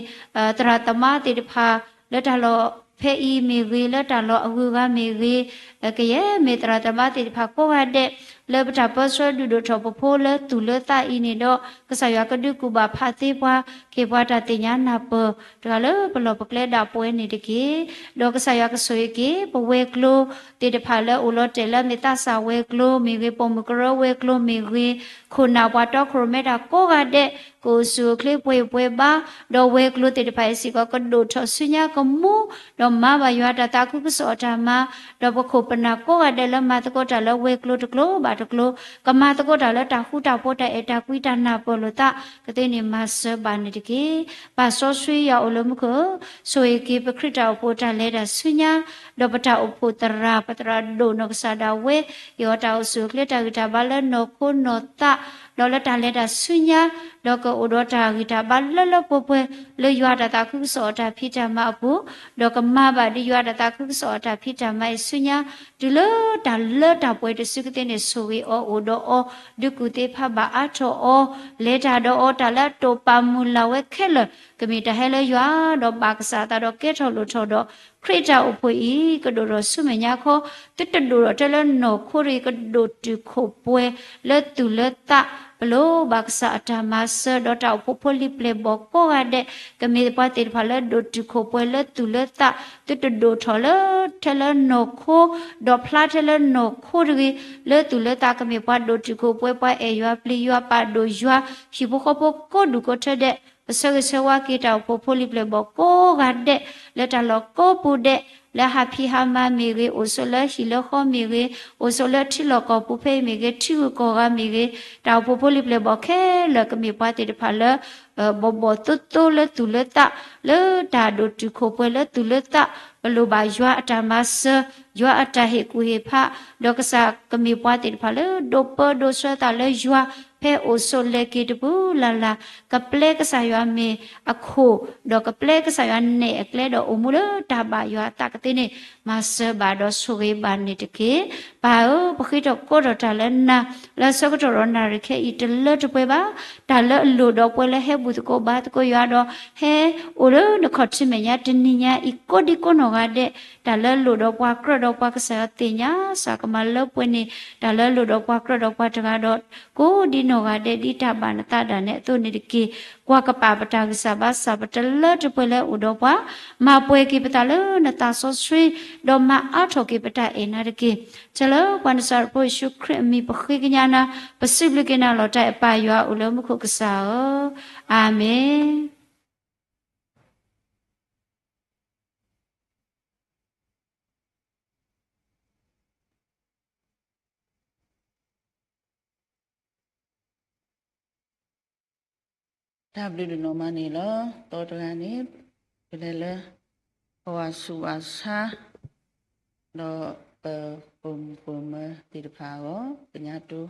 သရၣ်သမါသ့ၣ်တဖၣ် လၢတၢ်လီၢ်ဖဲအံၤမ့ၢ်ဂ့ၤ, လၢတၢ်လီၢ်အဂုၤအဂၤမ့ၢ်ဂ့ၤ, ကယဲၢ်မ့ၢ်သရၣ်သမါသ့ၣ်တဖၣ်ကိးဂၤဒဲး လၢပတၢ်ပၢဆှၢဒုးဒိၣ်ထီၣ်ပဖိလၢသူၣ်လၢသးအံၤန့ၣ်ဒီး, ကစၢ်ယွၤကဒုးကူၣ်ဘၣ်ဖးသ့ပှၤ, ကဟ့ၣ်ပှၤတၢ်သ့ၣ်ညါနၢ်ပၢၢ် တဂၤလၢပလီၢ်ပကျဲဒၣ်ပဝဲန့ၣ်တက့ၢ်. ဒီးကစၢ်ယွၤကဆိၣ်ဂ့ၤက့ၤ ပဝဲၤကျိၤသ့ၣ်တဖၣ်လၢအိၣ်လီၤတဲာ်လၢမ့ၢ်သးစၢ်ဝဲၤကျိၤမ့ၢ်ဂ့ၤ, ပိာ်မုၣ်ကရၢဝဲၤကျိၤမ့ၢ်ဂ့ၤ, ခိၣ်နၢ်ပှၤတီခိၣ်ရိၣ်မဲတၢ်ကိးဂၤဒဲး ကအိၣ်ဆူၣ်အိၣ်ချ့ပှဲၤပှဲၤဘၣ်, ဒီးဝဲၤကျိၤသ့ၣ်တဖၣ်အံၤစ့ၢ်ကီး ကဒိၣ်ထီၣ်ဆူညါကမူ, ဒီးမၤဘၣ်ယွၤတၢ်သးခုကစီၣ်အတၢ်မၤ, ဒီးပခိၣ်ပနၢ်ကိးဂၤဒဲးလၢမၤသကိးတၢ်လၢဝဲၤကျိၤတကျိၤဘၣ်တကျိၤ, ကမၤသကိးတၢ်လၢတၢ်ဃူတၢ်ဖိး တၢ်အဲၣ်တၢ်ကွံ တၢ်နၢ်ပၢၢ်လိာ်သးကသ့န့ၣ် မၤစၢၤဘၣ်န့ၣ်တက့ၢ်. ပၢ်စီဆှံယွၤအိၣ်လၢမူခိၣ်ဧၢ, ဆိၣ်ဂ့ၤက့ၤပခရံာ်တၢ်အိၣ်ဖှိၣ်တၢ်လဲၤတၢ်ဆူညါ, ဒီးပတၢ်အိၣ်ဖှိၣ်သရၣ် ပသရၣ်ဒိၣ်နီၢ်ကစၢ်ဒၣ်ဝဲ, ဟ့ၣ်အီၤတၢ်အိၣ်ဆူၣ်အိၣ်ချ့တၢ်ဂံၢ်တၢ်ဘါလၢနီၢ်ခိနီၢ်သး, ဒီးလၢတၢ်လဲၤတၢ်ဆူညါ, ဒီးကအိၣ်ဒီးတၢ်ဂံၢ်တၢ်ဘါလၢလၢပှဲၤပှဲၤ လၢယွၤတၢ်သးခုကစီၣ်အတၢ်ဖံးတၢ်မၤအပူၤ, ဒီးကမၤဘၣ်ဒ်ယွၤတၢ်သးခုကစီၣ်အတၢ်ဖံးတၢ်မၤအံၤဆူညါ, တုၤလၢတၢ်လၢတၢ်ပှဲၤတစုကသ့န့ၣ် ဆိၣ်ဂ့ၤအီၤ အိၣ်ဒီးအီၤ, ဒုးကူၣ်သ့ၣ်တဖၣ်ဘၣ်အါထီၣ်အီၤ, လဲၤတၢ်ဒီးအီၤ, တၢ်လၢအတိာ်ပာ်မုၢ်လၢ်ဝဲခဲလၢာ် ကမ့ၢ်တၢ်ဟဲလၢယွၤဒီးဘၣ်ကစၢ်အသးဒီးကဲထီၣ်လိၣ်ထီၣ်ဒီး ခရံာ်တၢ်အိၣ်ဖှိၣ်အံၤ ကဒိၣ်ထီၣ်ဆူမဲာ်ညါခီ, သုတဒိၣ်ထီၣ်ထဲလၢနီၢ်ခိတဂ့ၤ, ကဒိၣ်တုာ်ခိၣ်ပှဲၤလၢသူၣ်လၢသး, ပလိၣ်ဘၣ်ကစၢ်အတၢ်မၤစၢၤ, ဒီးတၢ်အိၣ်ဖှိၣ်ဖိလံၤပျဲၢ်ဘီၣ်ကိးဂၤဒဲး ကမ့ၢ်ပှၤသ့ၣ်တဖၣ်လၢဒိၣ်တုာ်ခိၣ်ပှဲၤလၢသူၣ်လၢသး, သုတဒိၣ်ထီၣ်လၢထဲလၢနီၢ်ခိ, ဒီးဖျါထဲလၢနီၢ်ခိတဂ့ၤ, လၢသူၣ်လၢသးကမ့ၢ်ပှၤဒိၣ်တုာ်ခိၣ်ပှဲၤ, ပှၤအဲၣ်ယွၤပျံၤယွၤပာ်ဒိၣ်ယွၤ, ဟံၣ်ဖိဃီဖိကိးဒူၣ်ကိးထၢဒဲး, ပဆၢဂ့ၤဆၢဝါက့ၤတၢ်အိၣ်ဖှိၣ်ဖိလံၤပျဲၢ်ဘီၣ်ကိးဂၤဒဲး လၢတၢ်လီၢ်ကိးပူၤဒဲး, လၢဟးဖံးဟးမၤမ့ၢ်ဂ့ၤ, အိၣ်ဆိးလၢဟံၣ်လၢဃီမ့ၢ်ဂ့ၤ, အိၣ်ဆိးလၢထံလီၢ်ကီၢ်ပူၤဖဲအံၤမ့ၢ်ဂ့ၤ, ထံဂုၤကီၢ်ဂၤမ့ၢ်ဂ့ၤ, တၢ်အိၣ်ဖှိၣ်ဖိလံၤပျဲၢ်ဘီၣ်ခဲလၢာ် ကမ့ၢ်ပှၤသ့ၣ်တဖၣ်လၢ ဘီၣ်ဘီၣ်သိသိလၢသူၣ်လၢသး, လၢတၢ်ဒိၣ်တုာ်ခိၣ်ပှဲၤလၢသူၣ်လၢသး, ပလိၣ်ဘၣ်ယွၤအတၢ်မၤစၢၤ, ယွၤအတၢ်ဟ့ၣ်ကူၣ်ဟ့ၣ်ဖး, ဒီးကစၢ်ကမ့ၢ်ပှၤသ့ၣ်တဖၣ်လၢဒိးပၢဒိးဆှၢသးလၢယွၤ, ဖဲအိၣ်ဆိးလဲၤက့ၤတပူၤလၢ်လၢ်, ကပျဲကစၢ်ယွၤမ့ၢ်အခိၣ်, ဒီးကပျဲကစၢ်ယွၤနဲၣ်အကျဲဒီးအိၣ်မူလၢတၢ်ဘၣ်ယွၤအသးကသ့န့ၣ် မၤစၢၤဘၣ်ဒီးဆိၣ်ဂ့ၤဘၣ်န့ၣ်တက့ၢ်. ပၢ်ဧၢ, ပဃ့ထီၣ်ကိးထီၣ်တၢ်လၢနၤ, လၢဆၢကတီၢ်ဒီးနၣ်ရံၣ်ခဲအံၤတလၢတပှဲၤဘၣ်, တၢ်လၢအလိၣ်ဒီးပှၤလၢဟဲဘူၣ်သကိးဘါသကိးယွၤဒီး ဟဲအိၣ်လၢနခီၣ်ထံးမဲာ်ညါတနံၤညါအံၤ ကိးဒံကိးနီၢ်ဂၤဒဲး, တၢ်လၢလိၣ်ဒီးပှၤကြၢးဒီးပှၤကစၢ်ယွၤသ့ၣ်ညါစ့ၢ်ကီးမၤလၢပှဲၤန့ၣ်, တၢ်လၢလိၣ်ဒီးပှၤကြၢးဒီးပှၤတဂၤဒီး ကိးဒံနီၢ်ဂၤဒဲး ဒ်တၢ်ဘၣ်နသးဒၣ်နဲအသိးန့ၣ်တက့ၢ်. ကွၢ်ကပာ်ပတၢ်ဂံၢ်စၢ်ဘါစၢ် ပတလၢတပှဲၤလၢအိၣ်ဒီးပှၤ, မၤပှဲၤက့ၤပသးလၢနသးစီဆှံ, ဒီးမၤအါထီၣ်က့ၤပတၢ်အဲၣ်နၤတက့ၢ်. တၢ်လၢပှၤနစၤရ့းဖိယ့ၣ်ၡူးခရံာ်အမံၤ ပဃ့ကညးနၤ, ပစံးဘျုးက့ၤနၤလီၤတၢ်အဲၣ်ပၢ်ယွၤအိၣ်လၢမူခိၣ်ကစၢ်ဧၢ, အၤမ့ၣ်. တၢ်ဘျုးဒိၣ်နီၢ်မးန့ၣ်လီၤ. သီတဂၤန့ၣ် ပလဲၤလၢ ပဝၤဆူးဝၤဆါ ဒီးပပိာ်မုၣ်ပိာ်မၢၤသ့ၣ်တဖၣ်အဂီၢ် ကညးတိ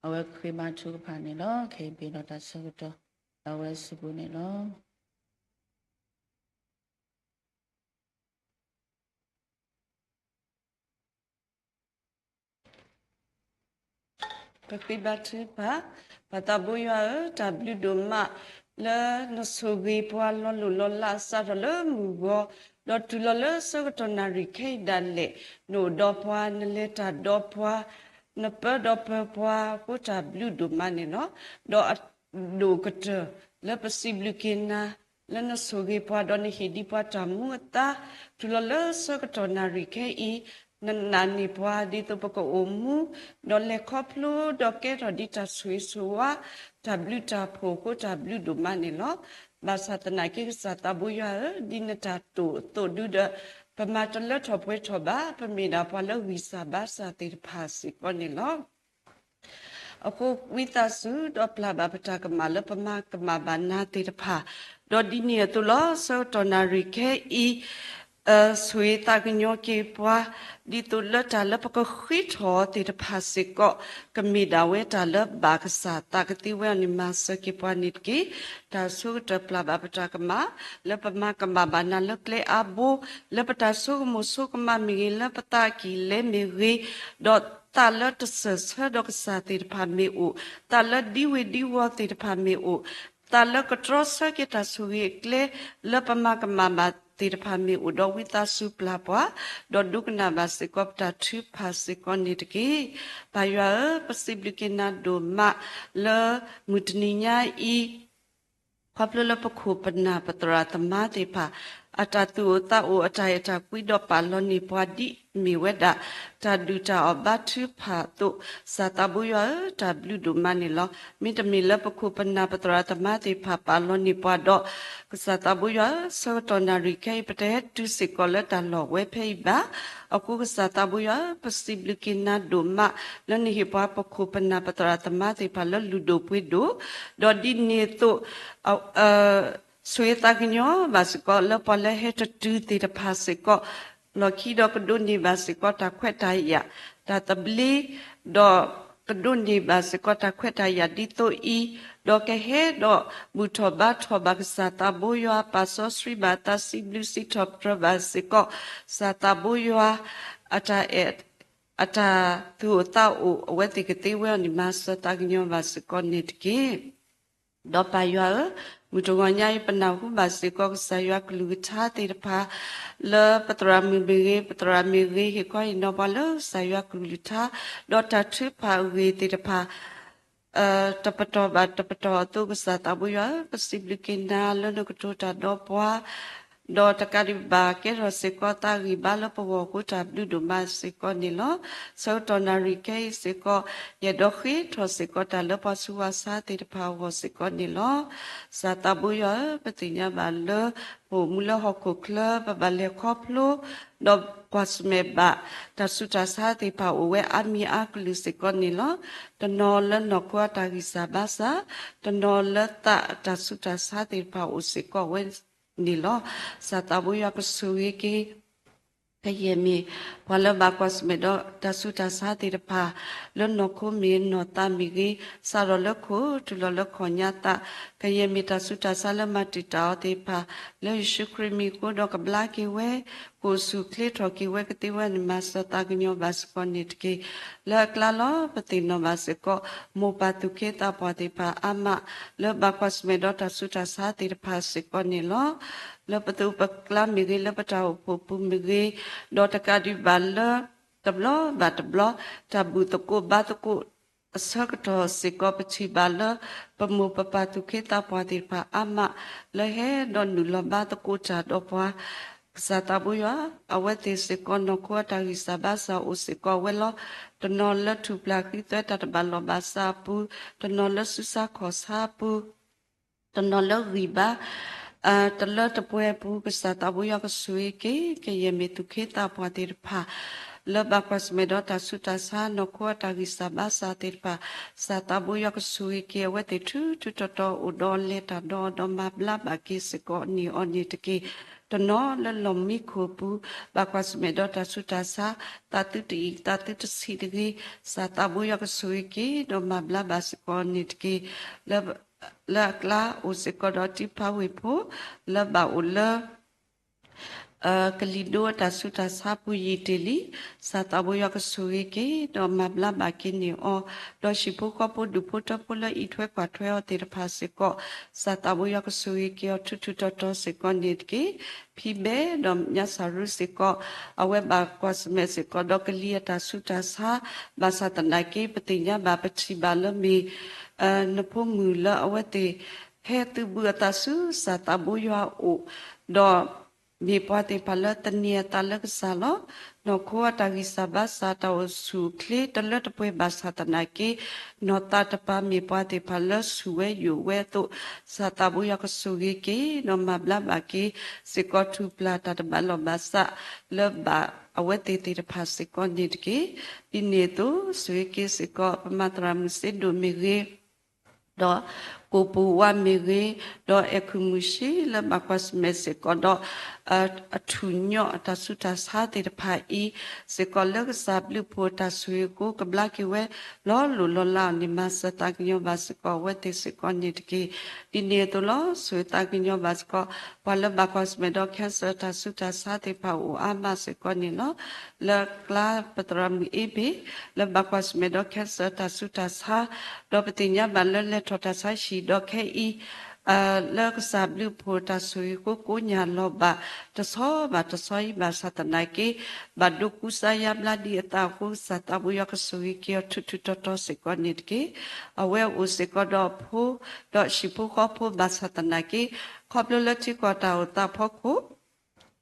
အဝဲဃ့ဘါထုကဖၣ်န့ၣ်လီၤ. ခဲအံၤပ့ၤဒီးတၢ်ဆၢကတီၢ် ဒီးအဝဲစံးပူန့ၣ်လီၤ. ပဃ့ဘါထုကဖၣ်, ပၢ်သးဘိယွၤဧၢ, တၢ်ဘျုးဒိၣ်မး လၢနဆိၣ်ဂ့ၤပှၤလီၤလိၢ်လီၤလးစးထီၣ်လၢမုၢ်ဂီၤ, ဒီးတုၤလီၤလၢဆၢကတီၢ်နၣ်ရံၣ်ခဲအံၤဒၣ်လဲာ်, နအိၣ်ဒီးပှၤ, နလဲၤတၢ်ဒီးပှၤ, နပၢဒီးပၢၤပှၤအဃိ တၢ်ဘျုးဒိၣ်မးန့ၣ်လီၤ. ဒီးအဒိၣ်ကတၢၢ်လၢပစံးဘျုးက့ၤနၤ လၢနဆိၣ်ဂ့ၤပှၤ ဒီးနဟ့ၣ်ဒံးပှၤတၢ်မူအသါ, တုၤလီၤလၢဆၢကတီၢ်နၣ်ရံၣ်ခဲအံၤ, နနာ်န့ၢ်ပှၤဒ်သိးပကအိၣ်မူ, ဒီးလဲၤခီဖျိဒီးကဲထီၣ်ဒ်တၢ်ဆိၣ်ဂ့ၤဆိၣ်ဝါ, တၢ်ဘျုးတၢ်ဖှိၣ်အဃိ တၢ်ဘျုးဒိၣ်မးန့ၣ်လီၤ. ဘၣ်ဆၣ်သနာ်က့ ကစၢ်သးဘိယွၤဧၢ, ဒ်နတၢ်တိာ်အသိးဒုဒီး ပမၤတလၢထီၣ်ပှဲၤထီၣ်ဘၣ်, ပမ့ၢ်ဒၣ်ပှၤလၢဂံၢ်စၢ်ဘါစၢ်သ့ၣ်တဖၣ်စ့ၢ်ကီးန့ၣ်လီၤ. အဃိဝံသးစူၤ ဒီးပျၢ်ဘၣ်ပတၢ်ကမၣ်လၢပမၤကမၣ်ဘၣ်နၤသ့ၣ်တဖၣ်, ဒီးဒ်န့ၣ်အသိးလီၤ ဆၢကတီၢ်နၣ်ရံၣ်ခဲအံၤ ဆိၣ်ဂ့ၤသးကညီၤက့ၤပှၤ, ဒ်သိးလၢတၢ်လၢပကဃ့ထီၣ်သ့ၣ်တဖၣ်စ့ၢ်ကီး ကမ့ၢ်ဒၣ်ဝဲတၢ်လၢဘၣ်ကစၢ်သးကသ့ဝဲအီၤန့ၣ် မၤစၢၤက့ၤပှၤန့ၣ်တက့ၢ်. တၢ်ဆိကတၢၢ်ပျၢ်ဘၣ်ပတၢ်ကမၣ် လၢပမၤကမၣ်ဘၣ်နၤလၢကျဲအါဘိ, လၢပတၢ်ဆိကမိၣ်ဆိကမးမ့ၢ်ဂ့ၤ, လၢပသးကံၢ်လဲမ့ၢ်ဂ့ၤ, ဒီးသးလၢတစၢၢ်ဆၢဒီးကစၢ်သ့ၣ်တဖၣ်မ့ၢ်အိၣ်, သးလၢဒံဝ့ၤဒံဝီၤသ့ၣ်တဖၣ်မ့ၢ်အိၣ်, သးလၢကတြီဆၢက့ၤတၢ်ဆိၣ်ဂ့ၤအကျဲ လၢပမၤကမၣ်ဘၣ်သ့ၣ်တဖၣ်မ့ၢ်အိၣ်ဒီး ဝံသးစူၤပျၢ်ပှၤ, ဒီးဒိကနၣ်ဘၣ်စ့ၢ်ကီးပတၢ်ထုကဖၣ်စ့ၢ်ကီးန့ၣ်တက့ၢ်. ပၢ်ယွၤဧၢ, ပစံးဘျုးက့ၤနၤဒိၣ်မး လၢမုၢ်တနံၤညါအံၤ ခီဖျိလၢပခိၣ်ပနၢ်ပသရၣ်သမါသ့ၣ်တဖၣ် အတၢ်သူၣ်အိၣ်သးအိၣ် အတၢ်အဲၣ်တၢ်ကွံဒီးပာ်လီၤန့ၢ်ပှၤဒ်အမ့ၢ်ဝဲဒၣ် တၢ်ဒုၣ်တၢ်အီၣ်ဘါထုကဖၣ်အသိး, ကစၢ်သးဘိယွၤဧၢ, တၢ်ဘျုးဒိၣ်မးန့ၣ်လီၤ. မ့တမ့ၢ်လၢပခိၣ်ပနၢ်ပသရၣ်သမါသ့ၣ်တဖၣ်ပာ်လီၤန့ၢ်ပှၤဒီး, ကစၢ်သးဘိယွၤဧၢ, ဆၢကတီၢ်နၣ်ရံၣ်ခဲအံၤ ပတဟဲတုၤစ့ၢ်ကီးလၢတၢ်လီၢ်ဝဲဖဲအံၤဘၣ်. အဃိကစၢ်သးဘိယွၤဧၢ, ပစံးဘျုးက့ၤနၤဒိၣ်မး လၢနဟ့ၣ်ပှၤပခိၣ်ပနၢ်ပသရၣ်သမါသ့ၣ်တဖၣ်လၢလုၢ်ဒိၣ်ပှ့ၤဒိၣ်, ဒီးဒ်န့ၣ်အသိး ဆိၣ်ဂ့ၤသးကညီၤဘၣ်စ့ၢ်ကီး လၢပှၤလၢဟဲတတုၤသ့ၣ်တဖၣ်စ့ၢ်ကီး, လီၢ်ခံဒီးကဒိးန့ၢ်ဘၣ်စ့ၢ်ကီးတၢ်ခွဲးတၢ်ယာ်, တၢ်သဘျ့, ဒီးကဒိးန့ၢ်ဘၣ်စ့ၢ်ကီးတၢ်ခွဲးတၢ်ယာ်ဒ်သိးအံၤ, ဒီးကဟဲဒီးဘူၣ်ထီၣ်ဘါထီၣ်ဘၣ်ကစၢ်သးဘိယွၤ ပာ်စီဆှံဘၣ်သး စံးဘျုးစံးထီၣ်ပတြၢၤဘၣ်စ့ၢ်ကီး ကစၢ်သးဘိယွၤ အတၢ်အဲၣ် အတၢ်သူၣ်အိၣ်သးအိၣ် အဝဲသ့ၣ်ကသ့ဝဲအီၤန့ၣ် မၤစၢၤသးကညီၤဘၣ်စ့ၢ်ကီးန့ၣ်တက့ၢ်. ဒီးပၢ်ယွၤဧၢ, မုၢ်တဂီၤညါအံၤ ပနၢ်ဟူဘၣ်စ့ၢ်ကီးကစၢ်ယွၤကလုၢ်ကထါသ့ၣ်တဖၣ် လၢပသရၣ်မုၣ်မ့ၢ်ဂ့ၤ, ပသရၣ်မ့ၢ်ဂ့ၤ ဟ့ၣ်ခီဟ့ၣ်နီၤပှၤလၢကစၢ်ယွၤကလုၢ်ကထါ, ဒီးတၢ်ထုကဖၣ်အဂ့ၢ်သ့ၣ်တဖၣ် တပတီၢ်ဘၣ်တပတီၢ်အသိး ကစၢ်သးဘိယွၤဧၢ, ပစံးဘျုးက့ၤနၤလၢနကတိၤတၢ်ဒီးပှၤ, ဒီးတကးဒံးဘၣ် ကဲထီၣ်စ့ၢ်ကီးသးဂံၢ်ဘါလၢပဂီၢ်အဃိတၢ်ဘျုးဒိၣ်မးစ့ၢ်ကီးန့ၣ်လီၤ. ဆၢကတီၢ်နၣ်ရံၣ်ခဲအံၤစ့ၢ်ကီး ယအဲၣ်ဒိးဃ့ထီၣ်စ့ၢ်ကီးတၢ်လၢပှၤဆူးပှၤဆါသ့ၣ်တဖၣ်အဂီၢ်စ့ၢ်ကီးန့ၣ်လီၤ. ကစၢ်သးဘိယွၤဧၢ, ပသ့ၣ်ညါဘၣ်လၢ ပအိၣ်မူလၢဟီၣ်ခိၣ်ချၢ ပဘၣ်လဲၤခီဖျိ ဒီးကွၢ်ဆၢၣ်မဲာ်ဘၣ် တၢ်ဆူးတၢ်ဆါသ့ၣ်တဖၣ်အိၣ်ဝဲအါမံၤအါကလုာ်စ့ၢ်ကီးန့ၣ်လီၤ. တနီၤလၢနီၢ်ခိအတၢ်ဂံၢ်စၢ်ဘါစၢ်, တနီၤလၢသးအတၢ်ဆူးတၢ်ဆါသ့ၣ်တဖၣ်အိၣ်စ့ၢ်ကီးဝဲန့ၣ်လီၤ. ကစၢ်သးဘိယွၤကဆိၣ်ဂ့ၤက့ၤ ကယဲၢ်မ့ၢ် ပှၤလၢဘၣ်ကွၢ်ဆၢၣ်မဲာ်ဒီးတၢ်ဆူးတၢ်ဆါသ့ၣ်တဖၣ် လၢနီၢ်ခိမ့ၢ်ဂ့ၤ နီၢ်သးမ့ၢ်ဂ့ၤ, စးထီၣ်လၢခိၣ် တုၤလီၤလၢခီၣ်ညါသး, ကယဲၢ်မ့ၢ်တၢ်ဆူးတၢ်ဆါလၢမၤတံာ်တာ်အီၤသ့ၣ်တဖၣ် လၢယ့ၣ်ၡူးခရံာ်မံၤအဃိဒီးကဘျါက့ၤဝဲ, ကအိၣ်ဆူၣ်အိၣ်ချ့ထီၣ်က့ၤဝဲကသ့ဝဲန့ၣ် မၤစၢၤသးကညီၤဘၣ်စ့ၢ်ကီးန့ၣ်တက့ၢ်. လၢအကျါလီၤ ပသ့ၣ်နီၣ်ဘၣ်စ့ၢ်ကီး မိၢ်ပၢ်သူၣ်က့သးပှၢ်သ့ၣ်တဖၣ်အါမး လၢဘၣ်ကွၢ်ဆၢၣ်မဲာ်ဒီးတၢ်ဆူးတၢ်ဆါသ့ၣ်တဖၣ်စ့ၢ်ကီးန့ၣ်လီၤ. လၢပသူၣ်ပကျါမ့ၢ်ဂ့ၤ လၢပတၢ်အိၣ်ဖှိၣ်ပူၤမ့ၢ်ဂ့ၤ, ဒီးတကးဒံးဘၣ်လၢ တဘျီဘၣ်တဘျီ တၢ်ဘူၣ်သကိးဘါသကိးအဆၢကတီၢ်စ့ၢ်ကီး ပထံၣ်ဘၣ်လၢ ပမိၢ်ပပၢ်သူၣ်က့သးပှၢ်သ့ၣ်တဖၣ်အါမး လၢဟဲဒီးနုာ်လီၤဘါသကိးတၢ်ဒီးပှၤ ကစၢ်သးဘိယွၤ အဝဲသ့ၣ်စ့ၢ်ကီး နီၢ်ခိအတၢ်ဂံၢ်စၢ်ဘါစၢ်အိၣ်စ့ၢ်ကီးဝဲလီၤ. တနီၤလၢထူၣ်ပျၢ်ဃံသွဲတၢ်တဘၣ်လိာ်ဘၣ်စးအပူၤ, တနီၤလၢဆူးဆါခီၣ်ဆါအပူၤ, တနီၤလၢဂံၢ်ဘါ တလၢတပှဲၤအပူၤ ကစၢ်သးဘိယွၤကဆိၣ်ဂ့ၤက့ၤ ကယဲၢ်မ့ၢ်သူၣ်က့သးပှၢ်သ့ၣ်တဖၣ် လၢဘၣ်ကွၢ်ဆၢၣ်မဲာ်ဒီးတၢ်ဆူးတၢ်ဆါ နီၢ်ခိအတၢ်ဂံၢ်စၢ်ဘါစၢ်သ့ၣ်တဖၣ် ကစၢ်သးဘိယွၤကဆိၣ်ဂ့ၤက့ၤ အဝဲသ့ၣ်ထူထူတီတီ အိၣ်ဒီးလဲၤတၢ်ဒီး ဒီးမၤဘျါဘၣ်က့ၤစ့ၢ်ကီးန့ၢ်အီၤန့ၣ်တက့ၢ်. တနီၤလၢလီၢ်မံခိၣ်အပူၤ ဘၣ်ကွၢ်ဆၢၣ်မဲာ်ဒီးတၢ်ဆူးတၢ်ဆါ သးသုတအံၣ် သးသုတဆံးတဂ့ၤ, ကစၢ်သးဘိယွၤကဆိၣ်ဂ့ၤက့ၤ ဒီးမၤဘျါဘၣ်စ့ၢ်ကီးန့ၣ်တက့ၢ်. လၢ လၢအကျါအိၣ်စ့ၢ်ကီးဒီးတံၤဖးဝ့ၢ်ဖိ လၢဘၣ်အိၣ်လၢ ကလံၤဒိအတၢ်ဆူးတၢ်ဆါပူၤယံာ်တ့ၢ်လံ, ကစၢ်သးဘိယွၤကဆိၣ်ဂ့ၤက့ၤ ဒီးမၤဘျါဘၣ်က့ၤန့ၢ်အီၤ, ဒီးဟံၣ်ဖိဃီဖိဒူၣ်ဖိထၢဖိလၢအံးထွဲကွၢ်ထွဲအီၤသ့ၣ်တဖၣ်စ့ၢ်ကီး ကစၢ်သးဘိယွၤကဆိၣ်ဂ့ၤက့ၤအီၤထူထူတီတီစ့ၢ်ကီးန့ၣ်တက့ၢ်. ဖံဘဲဒီးညၣ်စၢ်ရူစ့ၢ်ကီး အဝဲဘၣ်ကွၢ်ဆၢၣ်မဲာ်စ့ၢ်ကီးဒီးကလံၤအတၢ်ဆူးတၢ်ဆါ ဘၣ်ဆၣ်သနာ်က့ ပသ့ၣ်ညါဘၣ်ပထံၣ်ဘၣ်လၢမ့ၢ် နဖိမုၣ်လၢအဝဲသ့ၣ် ဟဲသုးဘူးအသးဆူကစၢ်သးဘိယွၤအအိၣ်, ဒီးမ့ၢ်ပှၤသ့ၣ်တဖၣ်လၢသန့ၤအသးလၢကစၢ်လီၤ. နီၢ်ခိအတၢ်ဂံၢ်စၢ်ဘါစၢ်တၢ်အိၣ်ဆူၣ်အိၣ်ချ့တလၢတပှဲၤဘၣ်ဆၣ်သနာ်က့ နီၢ်သးတပၤမ့ၢ်ပှၤသ့ၣ်တဖၣ်လၢဆူၣ်ဝဲယိာ်ဝဲအသိး, ကစၢ်သးဘိယွၤကဆိၣ်ဂ့ၤက့ၤ ဒီးမၤဘျါဘၣ်က့ၤစ့ၢ်ကီးထူၣ်ပျၢ်တၢ်တဘၣ်လိာ်ဘၣ်စး လၢဘၣ်အဝဲသ့ၣ်သ့ၣ်တဖၣ်စ့ၢ်ကီးန့ၣ်တက့ၢ်. ဒ်န့ၣ်အသိး ဆိၣ်ဂ့ၤက့ၤစ့ၢ်ကီး ပမၤသရၣ်မုၣ်စ့ဒိၣ်မ့ၢ်ဂ့ၤ, ဒီးကိၣ်ပူၤဝါမ့ၢ်ဂ့ၤ, ဒီးအဲၣ်ခုၣ်မုၢ်ဆ့လၢဘၣ်ကွၢ်ဆၢၣ်မဲာ်စ့ၢ်ကီးဒီး အထူၣ်ညီၣ်အတၢ်ဆူးတၢ်ဆါသ့ၣ်တဖၣ်အံၤ, စ့ၢ်ကီးလၢကစၢ်ဘျုးဖှိၣ်တၢ်ဆိၣ်ဂ့ၤအဃိ ကဘျါက့ၤဝဲ လီၤလိၢ်လီၤလးအီၤန့ၣ် မၤစၢၤသးကညီၤဘၣ်စ့ၢ်ကီးအဝဲသ့ၣ်စ့ၢ်ကီးန့ၣ်တက့ၢ်. ဒ်န့ၣ်အသိးလီၤ. ဆိၣ်ဂ့ၤသးကညီၤဘၣ်စ့ၢ်ကီး ပှၤလၢဘၣ်ကွၢ်ဆၢၣ်မဲာ်ဒီး cancer တၢ်ဆူးတၢ်ဆါသ့ၣ်တဖၣ်အိၣ်အါမးစ့ၢ်ကီးန့ၣ်လီၤ. လၢအကျါပသရၣ်မုၣ်အ့ဘ့ၣ် လၢဘၣ်ကွၢ်ဆၢၣ်မဲာ်ဒီး cancer တၢ်ဆူးတၢ်ဆါ, ဒီးပသ့ၣ်ညါဘၣ်လၢလဲၤထီၣ်တၢ်ဆါဟံၣ်ဒီးခဲအံၤ လၢကစၢ်ဘျုးဖှိၣ်တၢ်ဆိၣ်ဂ့ၤအဃိ ကိညၢ်လီၤဘၣ် တဆီဘၣ်တဆီအံၤဘၣ်ဆၣ်သနာ်က့ ဘၣ်ဒိကူစါယါဘျါဒံးအသးအဃိ ကစၢ်သးဘိယွၤကဆိၣ်ဂ့ၤက့ၤအီၤထူထူတီတီစ့ၢ်ကီးန့ၣ်တက့ၢ်. အဝဲအိၣ်စ့ၢ်ကီးဒီးအဖိ ဒီးဟံၣ်ဖိဃီဖိဘၣ်ဆၣ်သနာ်က့ ခီဖျိလၢထံကီၢ်တၢ်အိၣ်သးအဖီခိၣ်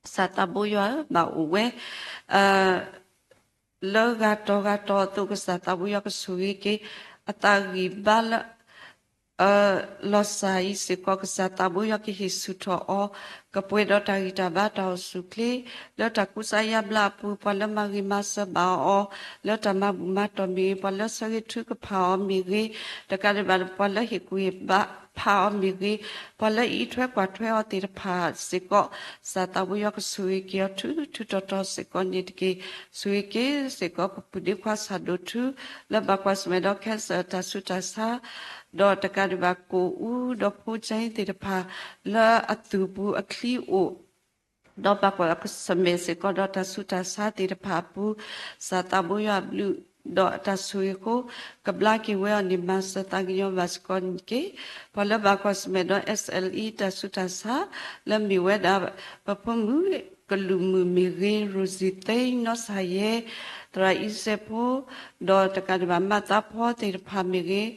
ကစၢ်သးဘိယွၤဧၢ ဘၣ်အိၣ်ဝဲ လၢဂၤတီၤဂၤတီၤအသိး ကစၢ်သးဘိယွၤကဆိၣ်ဂ့ၤက့ၤ အသးဂံၢ်ဘါလၢ လီၤစၢ်အံၤစ့ၢ်ကီး ကစၢ်သးဘိယွၤကဟ့ၣ်ဆူၣ်ထီၣ်အီၤ ကပှဲၤဒီးတၢ်ဂံၢ်တၢ်ဘါတၢ်အိၣ်ဆူၣ်အိၣ်ချ့ လၢတၢ်ကူစါယါဘျါအပူၤ ပှၤလၢမၤဂ့ၤမၤစၢၤဘၣ်အီၤ လၢတၢ်မၤဘူၣ်မၤတီၢ်မ့ၢ်ဂ့ၤ ပှၤလၢဆၢဂ့ၤထုကဖၣ်အီၤမ့ၢ်ဂ့ၤ တကးဒံးဘၣ် ပှၤလၢဟ့ၣ်ကူၣ်ဟ့ၣ်ဖးအီၤမ့ၢ်ဂ့ၤ ပှၤလၢအံးထွဲကွၢ်ထွဲအီၤသ့ၣ်တဖၣ်စ့ၢ်ကီး ကစၢ်သးဘိယွၤကဆိၣ်ဂ့ၤက့ၤအီၤထူထူတီတီစ့ၢ်ကီးန့ၣ်တက့ၢ်. ဆိၣ်ဂ့ၤက့ၤစ့ၢ်ကီးပပုၢ်ဒ့ခွါဆၣ်ဒိၣ်ထူ လၢဘၣ်ကွၢ်ဆၢၣ်မဲာ်ဒီး cancer တၢ်ဆူးတၢ်ဆါ ဒီးတကးဒံးဘၣ်ကိၣ်အူဒီးဖိကၠဲသ့ၣ်တဖၣ် လၢအသူၣ်ပူၤအချံအိၣ် ဒီးဘၣ်ကွၢ်ဆၢၣ်မဲာ်စ့ၢ်ကီးဒီးတၢ်ဆူးတၢ်ဆါသ့ၣ်တဖၣ်အပူၤ, ကစၢ်သးဘိယွၤအဘျုးဒီးတၢ်ဆိၣ်ဂ့ၤအဃိ, ကဘျါက့ၤဝဲအီၤန့ၣ် မၤစၢၤသးကညီၤဘၣ်စ့ၢ်ကီးန့ၣ်တက့ၢ်. ပှၤလၢဘၣ်ကွၢ်ဆၢၣ်မဲာ်ဒီး SLE တၢ်ဆူးတၢ်ဆါ လၢမ့ၢ်ဝဲဒၣ် ပဖိမုၣ်ကလုာ်မုၣ်မ့ၢ်ဂ့ၤ, ရိၣ်စံၣ်သ့, နီၢ်ဆၣ်ယဲ, သရၣ်အံၤစဲးဖိ, ဒီးတကးဒံးဘၣ် မၤသးဖီသ့ၣ်တဖၣ်မ့ၢ်ဂ့ၤ,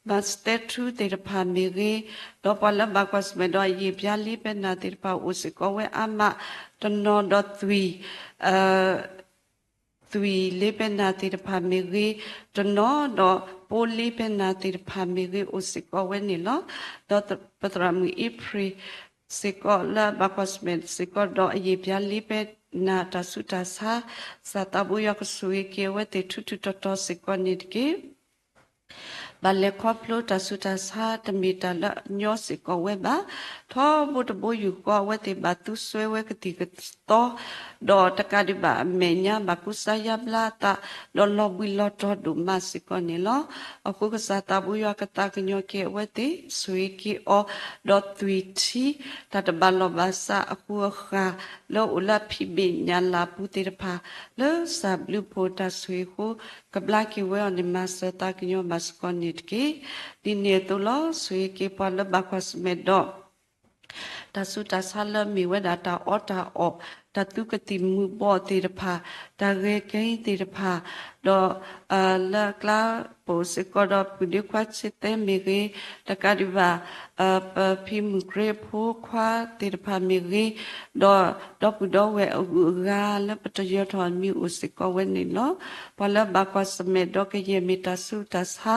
မၤစတဲထူသ့ၣ်တဖၣ်မ့ၢ်ဂ့ၤ, ဒီးပှၤလၢဘၣ်ကွၢ်ဆၢၣ်မဲာ်ဒီး ယံာ်ပျါလ့ပဲနၢ်သ့ၣ်တဖၣ်အိၣ်စ့ၢ်ကီးဝဲအါမး, တနီၤဒီးသွံၣ် သွံၣ်လ့ပဲနၢ်သ့ၣ်တဖၣ်မ့ၢ်ဂ့ၤ, တနီၤဒီးပိလ့ပဲနၢ်သ့ၣ်တဖၣ်မ့ၢ်ဂ့ၤ အိၣ်စ့ၢ်ကီးဝဲန့ၣ်လီၤ. ဒီးပသရၣ်မုၣ်အ့ဖြ့ၣ်စ့ၢ်ကီးလၢဘၣ်ကွၢ်ဆၢၣ်မဲာ်စ့ၢ်ကီးဒီး အယံာ်ပျါလ့ပဲနၢ်တၢ်ဆူးတၢ်ဆါ, ကစၢ်သးဘိယွၤကဆိၣ်ဂ့ၤက့ၤအဝဲသ့ၣ်ထူထူတီတီစ့ၢ်ကီးန့ၣ်တက့ၢ်. ဘၣ်လဲၤခီဖျိတၢ်ဆူးတၢ်ဆါ တမ့ၢ်တၢ်လၢအညီစ့ၢ်ကီးဝဲဘၣ်. ထီဘိတဘိယူၢ်ဃီ အဝဲသ့ၣ်ဘၣ်သူစွဲဝဲကသံၣ်ကသီ, ဒီးတကးဒံးဘၣ်အမဲာ်ညါ ဘၣ်ကူစါယါဘျါအသး, ဒီးလီၤဘှံးလီၤတီၤဒိၣ်မးစ့ၢ်ကီးန့ၣ်လီၤ. အဃိကစၢ်သးဘိယွၤကသးကညီၤက့ၤအဝဲသ့ၣ်, ဆိၣ်ဂ့ၤက့ၤအီၤ, ဒီးသွံၣ်ထံ, တၢ်တဘၣ်လီၢ်ဘၣ်စးအဃိအဃၢ် လၢအိၣ်လၢအဖံးဘ့ၣ်ညၣ်လၤအပူၤသ့ၣ်တဖၣ်, လၢကစၢ်ဘျုးဖှိၣ်တၢ်ဆိၣ်ဂ့ၤအဃိ, ကဘျါက့ၤဝဲအီၤန့ၣ် မၤစၢၤသးကညီၤဘၣ်စ့ၢ်ကီးန့ၣ်တက့ၢ်. ဒ်န့ၣ်အသိးလီၤ. ဆိၣ်ဂ့ၤက့ၤပှၤလၢဘၣ်ကွၢ်ဆၢၣ်မဲာ်ဒီး တၢ်ဆူးတၢ်ဆါလၢမ့ၢ်ဝဲဒၣ်တၢ်အီၣ်တၢ်အီ, တၢ်သူကသံၣ်မူၤဘှီးသ့ၣ်တဖၣ်, တၢ်ဂဲၤကဲသ့ၣ်တဖၣ်, ဒီး လၢအကျါပအိၣ်စ့ၢ်ကီးဒီး ပုၢ်ဒ့ခွါဆံသဲမ့ၢ်ဂ့ၤ, တကးဒံးဘၣ် ပဖံမုၣ်ကရ့အဖိခွါသ့ၣ်တဖၣ်မ့ၢ်ဂ့ၤ, ဒီးဒီပုၢ်ဒီဝဲၢ်အဂုၤအဂၤလၢပတယၢၤထီၣ်အမံၤအိၣ်စ့ၢ်ကီးဝဲန့ၣ်လီၤ. ပှၤလၢဘၣ်ကွၢ်ဆၢၣ်မဲာ်ဒီးကယဲၢ်မ့ၢ်တၢ်ဆူးတၢ်ဆါ